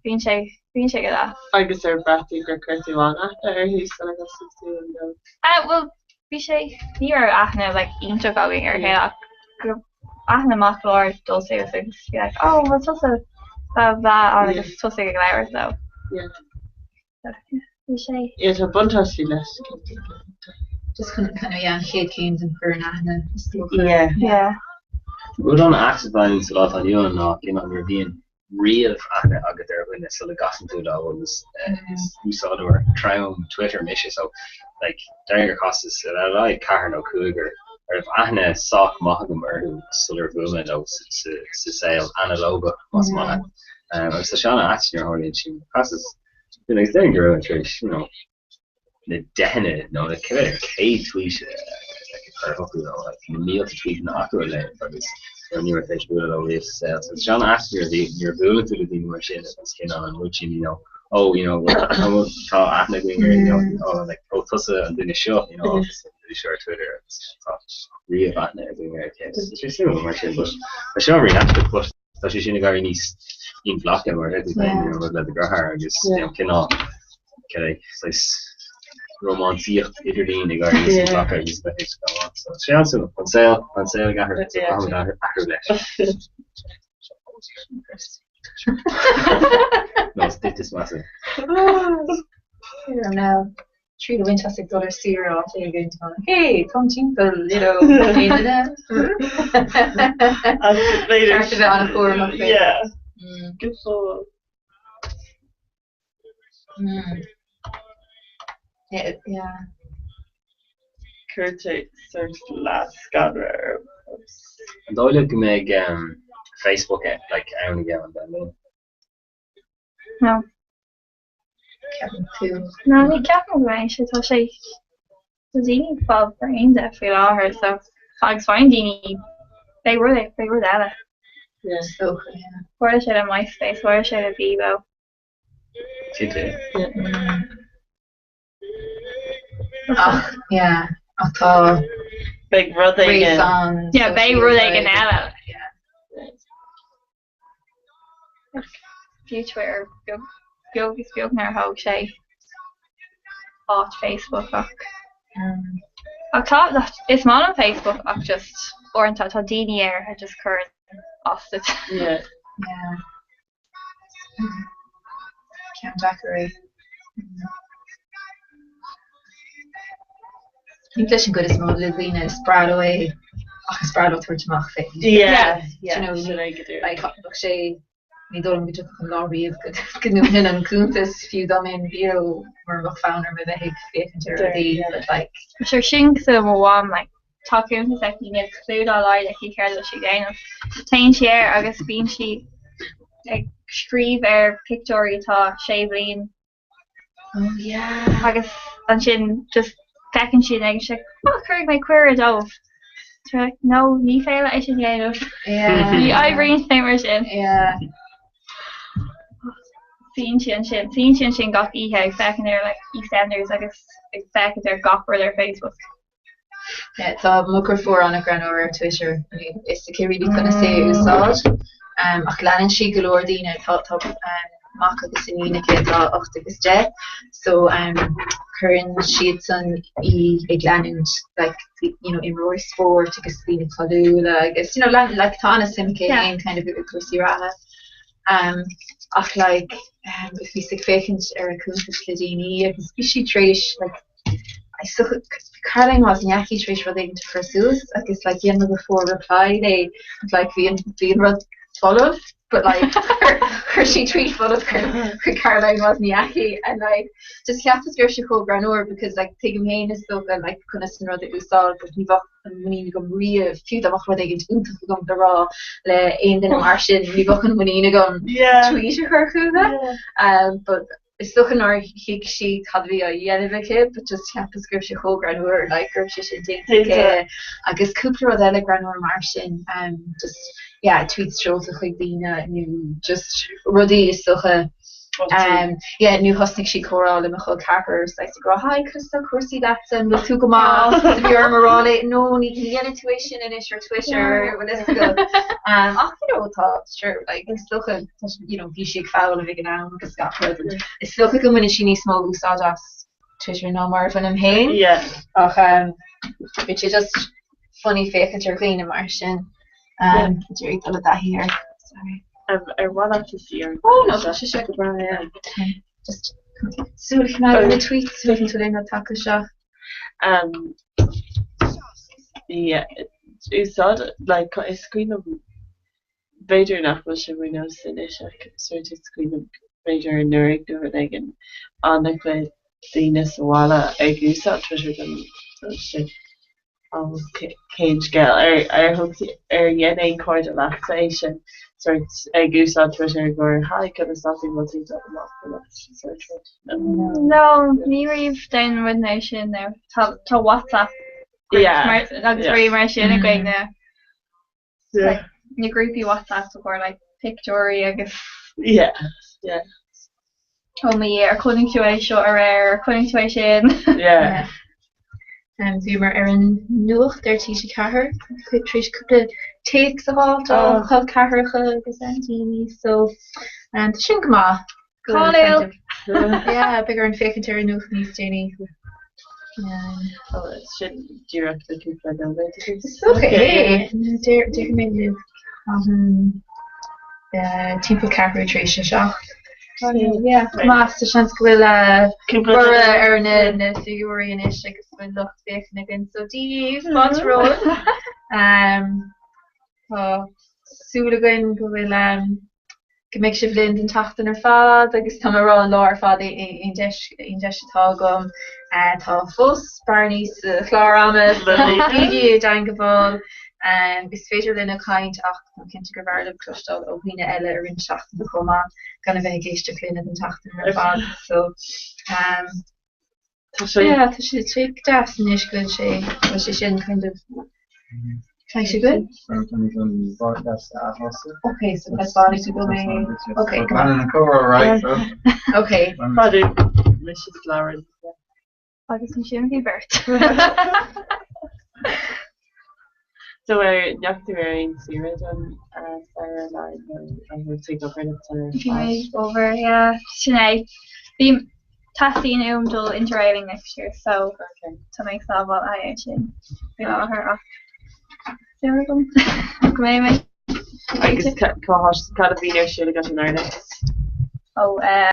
bíonn sé bíonn sé go deas. Agus ar bhraith tú gur chuir tú an-aithne orthu sular thosaigh tú nó? Uh, well, bhí sé ní raibh aithne like, iontach againn ar a chéile ach go aithne maith go leor dul suas agus be like, oh, well tusa blah blah ann agus tosaigh ag labhairt leo. Yeah. Bhí sé. Yeah, tá buntáistí leis, cinnte. Just chun kind of, yeah, an chéad chéim den chur in aithne is dócha. Yeah. Yeah. Rud an-ait atá ann sa lá atá inniu ann ná cineál nuair a bhíonn riamh aithne agat ar dhuine sula gcasann tú leo agus is úsáideoir trom Twitter mise so like déarfainn gur chasas ar a laghad ceathrar nó cúigear a raibh aithne sách maith agam orthu sular bhuail mé leo sa saol analógach más maith leat. Agus tá sé an-ait nuair a tharlaíonn sin. Chasas duine agus déarfainn go raibh mé tar éis you know na deicheanna nó na b'fhéidir 100 tweet like a chur chucu nó like na mílte tweetanna acu a léamh agus you know ní raibh tar éis bualadh leo riamh sa saol. So tá sé an-ait nuair a bhí nuair a bhuaileann tú le daoine mar sin agus cineál an rud sin you know. Oh, you know, tá aithne againn ar, you know, oh, like, oh, tusa an duine seo, you know, agus an duine seo ar Twitter agus tá riamh aithne againn ar a chéile. Tá sé suimiúil mar sin, but tá sé ábhairín aisteach, but tá sé sin ag éirí níos inghlactha mar a deir tú féin, you know, rud le do dheartháir agus, you know, cineál, cad é, saghas rómánsaíocht idirlín ag éirí níos inghlactha agus bheith ag go on. So, sé an-suimiúil, an saol, an saol ag athrú, so caithfimid athrú leis. Nó is duit is measa. I don't know. Triail a bhaint as ag dul ar saoire áit éigin tá hey, táim timpeall, you know, aon duine? Ceart a bheith an-chúramach faoi. Yeah. Good for. Yeah, yeah. Chuir tú sórt leathscanradh orm. An dóigh libh go mbeidh Facebook like ann i gceann 10 mbliana? No. Ceapann tú? No, ní ceapaim go mbeidh sé. Tá sé tá daoine ag fáil bréan de faoi láthair so agus faigheann daoine beidh rud beidh rud eile. Yeah. Is dócha, yeah. Tharla sé le MySpace, tharla sé le Bebo. Cinnte. Ach, yeah, ach tá Beidh rud éigin. gréasán Yeah, beidh rud éigin eile. Yeah. Fiú Twitter, beag, beag is beag nár thóg sé áit Facebook ach ach tá, is maith liom Facebook ach just uaireanta tá daoine air a just cuireann as duit. Yeah. Yeah. Ceann deacair é. I think leis an gcuid is mó de dhaoine is breá leo é ach is breá leo tabhairt amach fé. Yeah, yeah, You know, sin é go díreach. like, bheadh sé ní dóigh liom go dtiocfadh an lá riamh go go ndúnfainn an cuntas fiú dá mbeinn you know mura mbeadh fonn orm a bheith ag féachaint ar rudaí but like Sure sin cosúil le mo mham like Tá cuntas aici, níl cliú dá laghad aici céard atá sí ag déanamh. Téann sí air agus bíonn sí ag scríobh ar pictiúirí atá sé bhliain Oh yeah. agus ansin just feiceann sí agus sé oh cuirfidh mé cuireadh dóibh. Tá like, no, ní féidir é sin a dhéanamh. Yeah. Ní oibríonn sé mar sin. Yeah. Suíonn sí ansin, suíonn sí ansin gach oíche ag féachaint ar like EastEnders agus ag féachaint ar gach rud ar Facebook. Yeah, tá mo dheirfiúr an-ghreannmhar ar Twitter. Níl a fhios aici really conas é a úsáid. Um, ach leanann sí go leor daoine, tá, tá um, mac agus iníon aici atá 8 agus 10, so um, cuireann siadsan í ag leanúint like, you know, imreoirí spóirt agus daoine cáiliúla agus you know, lean, like, tá an-suim aici Yeah. féin kind of i gcúrsaí reatha. Um, ach like, um, bhíos ag féachaint ar a cuntas le déanaí agus bhí sí tar éis like, Is dócha, Caroline Wozniacki tar éis rud éigin a chur suas agus like dhein mo dheirfiúr reply léi and like bhí an bhí an rud folamh but like chuir sí tweet folamh chuig Caroline Wozniacki and like just cheapas go raibh sé chomh greannmhar because like tuigim féin is dócha like conas an rud a úsáid but ní bheadh an muinín agam riamh fiú dá mbeadh rud éigin iontach agam le rá le aon duine mar sin ní bheadh an muinín agam tweet a chur chuige um but Is dócha nár thuig sí cad a bhí á dhéanamh aici but just cheapas go raibh sé chomh greannmhar like go raibh sé sin déanta aici agus cúpla rud eile greannmhar mar sin um just yeah tweets seolta chuig daoine nó just rudaí is dócha um yeah nó thosnaigh sí comhrá le mo chol ceathrar saghas ag rá hi conas tá cúrsaí leatsa an bhfuil tú go maith so bhí orm a rá léi no ní dhéanann tú é sin anois ar Twitter bhfuil fhios agat um ach you know tá sure like is dócha you know, bhí sí ag foghlaim ag an am agus gach rud. Is dócha go mbaineann sí níos mó úsáid as Twitter ná mar a bhainim féin. Yeah. Ach um, bhí sé just funny féachaint ar dhaoine mar sin. Um, D'iarraidh dul i dtaithí air. Sorry. Um, ar mhaith leat a suí ar Oh no, tá sé seo go breá, yeah. Just súil a choimeád ar na tweets, féachaint bhfuil aon rud tagtha isteach. Um, yeah, úsáid, like, is cuimhin liom B'fhéidir nach bhfuil sé mar nós anois ach sort is cuimhin liom b'fhéidir anuraidh nó rud éigin an-chuid daoine sa bhaile ag úsáid Twitter don sin. Ó cén scéal? Ar ar thug tú ar dhein aon chairde leatsa é sin sort ag úsáid Twitter gur hi conas tá tú bhfuil tú ag dul amach for lunch sort rud? No, ní raibh déanann muid é sin no. Tá tá WhatsApp Yeah, agus yeah. rudaí mar sin againn now. Yeah. Like, na grúpaí WhatsApp a chur like pictiúirí agus Yeah, yeah. Oh mo Dhia, ar chonaic tú é seo aréir, ar chonaic tú é sin? Yeah. Bhíomar ar an nuacht ar TG4 tar éis cúpla téacs a fháilt ó chol ceathracha agus aintíní so tá sin go maith. Cáiliúil! Yeah, beidh orainn féachaint ar an nuacht níos déanaí. Sin díreach le cúpla nóiméad. Is dócha é. Déarfaidh mé libh timpeall ceathrú tar éis a 7. Yeah, maith, tá seans go bhfuil borradh ar na figiúirí anois agus go bhfuil lucht féachana againn. So Dia dhaoibh, fáilte romhaibh. Tá súil againn go bhfuil go mbeidh sibh linn don tseachtain ar fad agus tá mé ag rá an lá ar fad aon deis aon deis atá agam. Tá fós bearnaí sa chlár ama so bígí i dteangmháil. Is féidir linn a chaint ach táim cinnte gurbh fhearr libh cloisteáil ó dhaoine eile i rith na seachtaine chomh maith gan a bheith ag éisteacht linne don tseachtain ar fad. So Tá sé. Yeah, tá sé sé deas anois go bhfuil sé go bhfuil sé sin kind of caite againn. Okay, so that's fine to go mé. Okay, go Planning an comhrá right, so. Okay. Fadú Mrs. Lauren. Agus ansin bhí beirt. So ar ndeachaigh tú ar aon saoire don samhradh Lauren nó an bhfuil tú ag obair le Bhí mé ag obair, yeah. Sin é. Bhí teastaíonn uaim dul interrailing next year so tá mé ag sábháil aghaidh sin faoi láthair ach súil agam go mbeidh mé. Agus cá cad a bhíonn ar siúl agat in Ireland? Ó eh.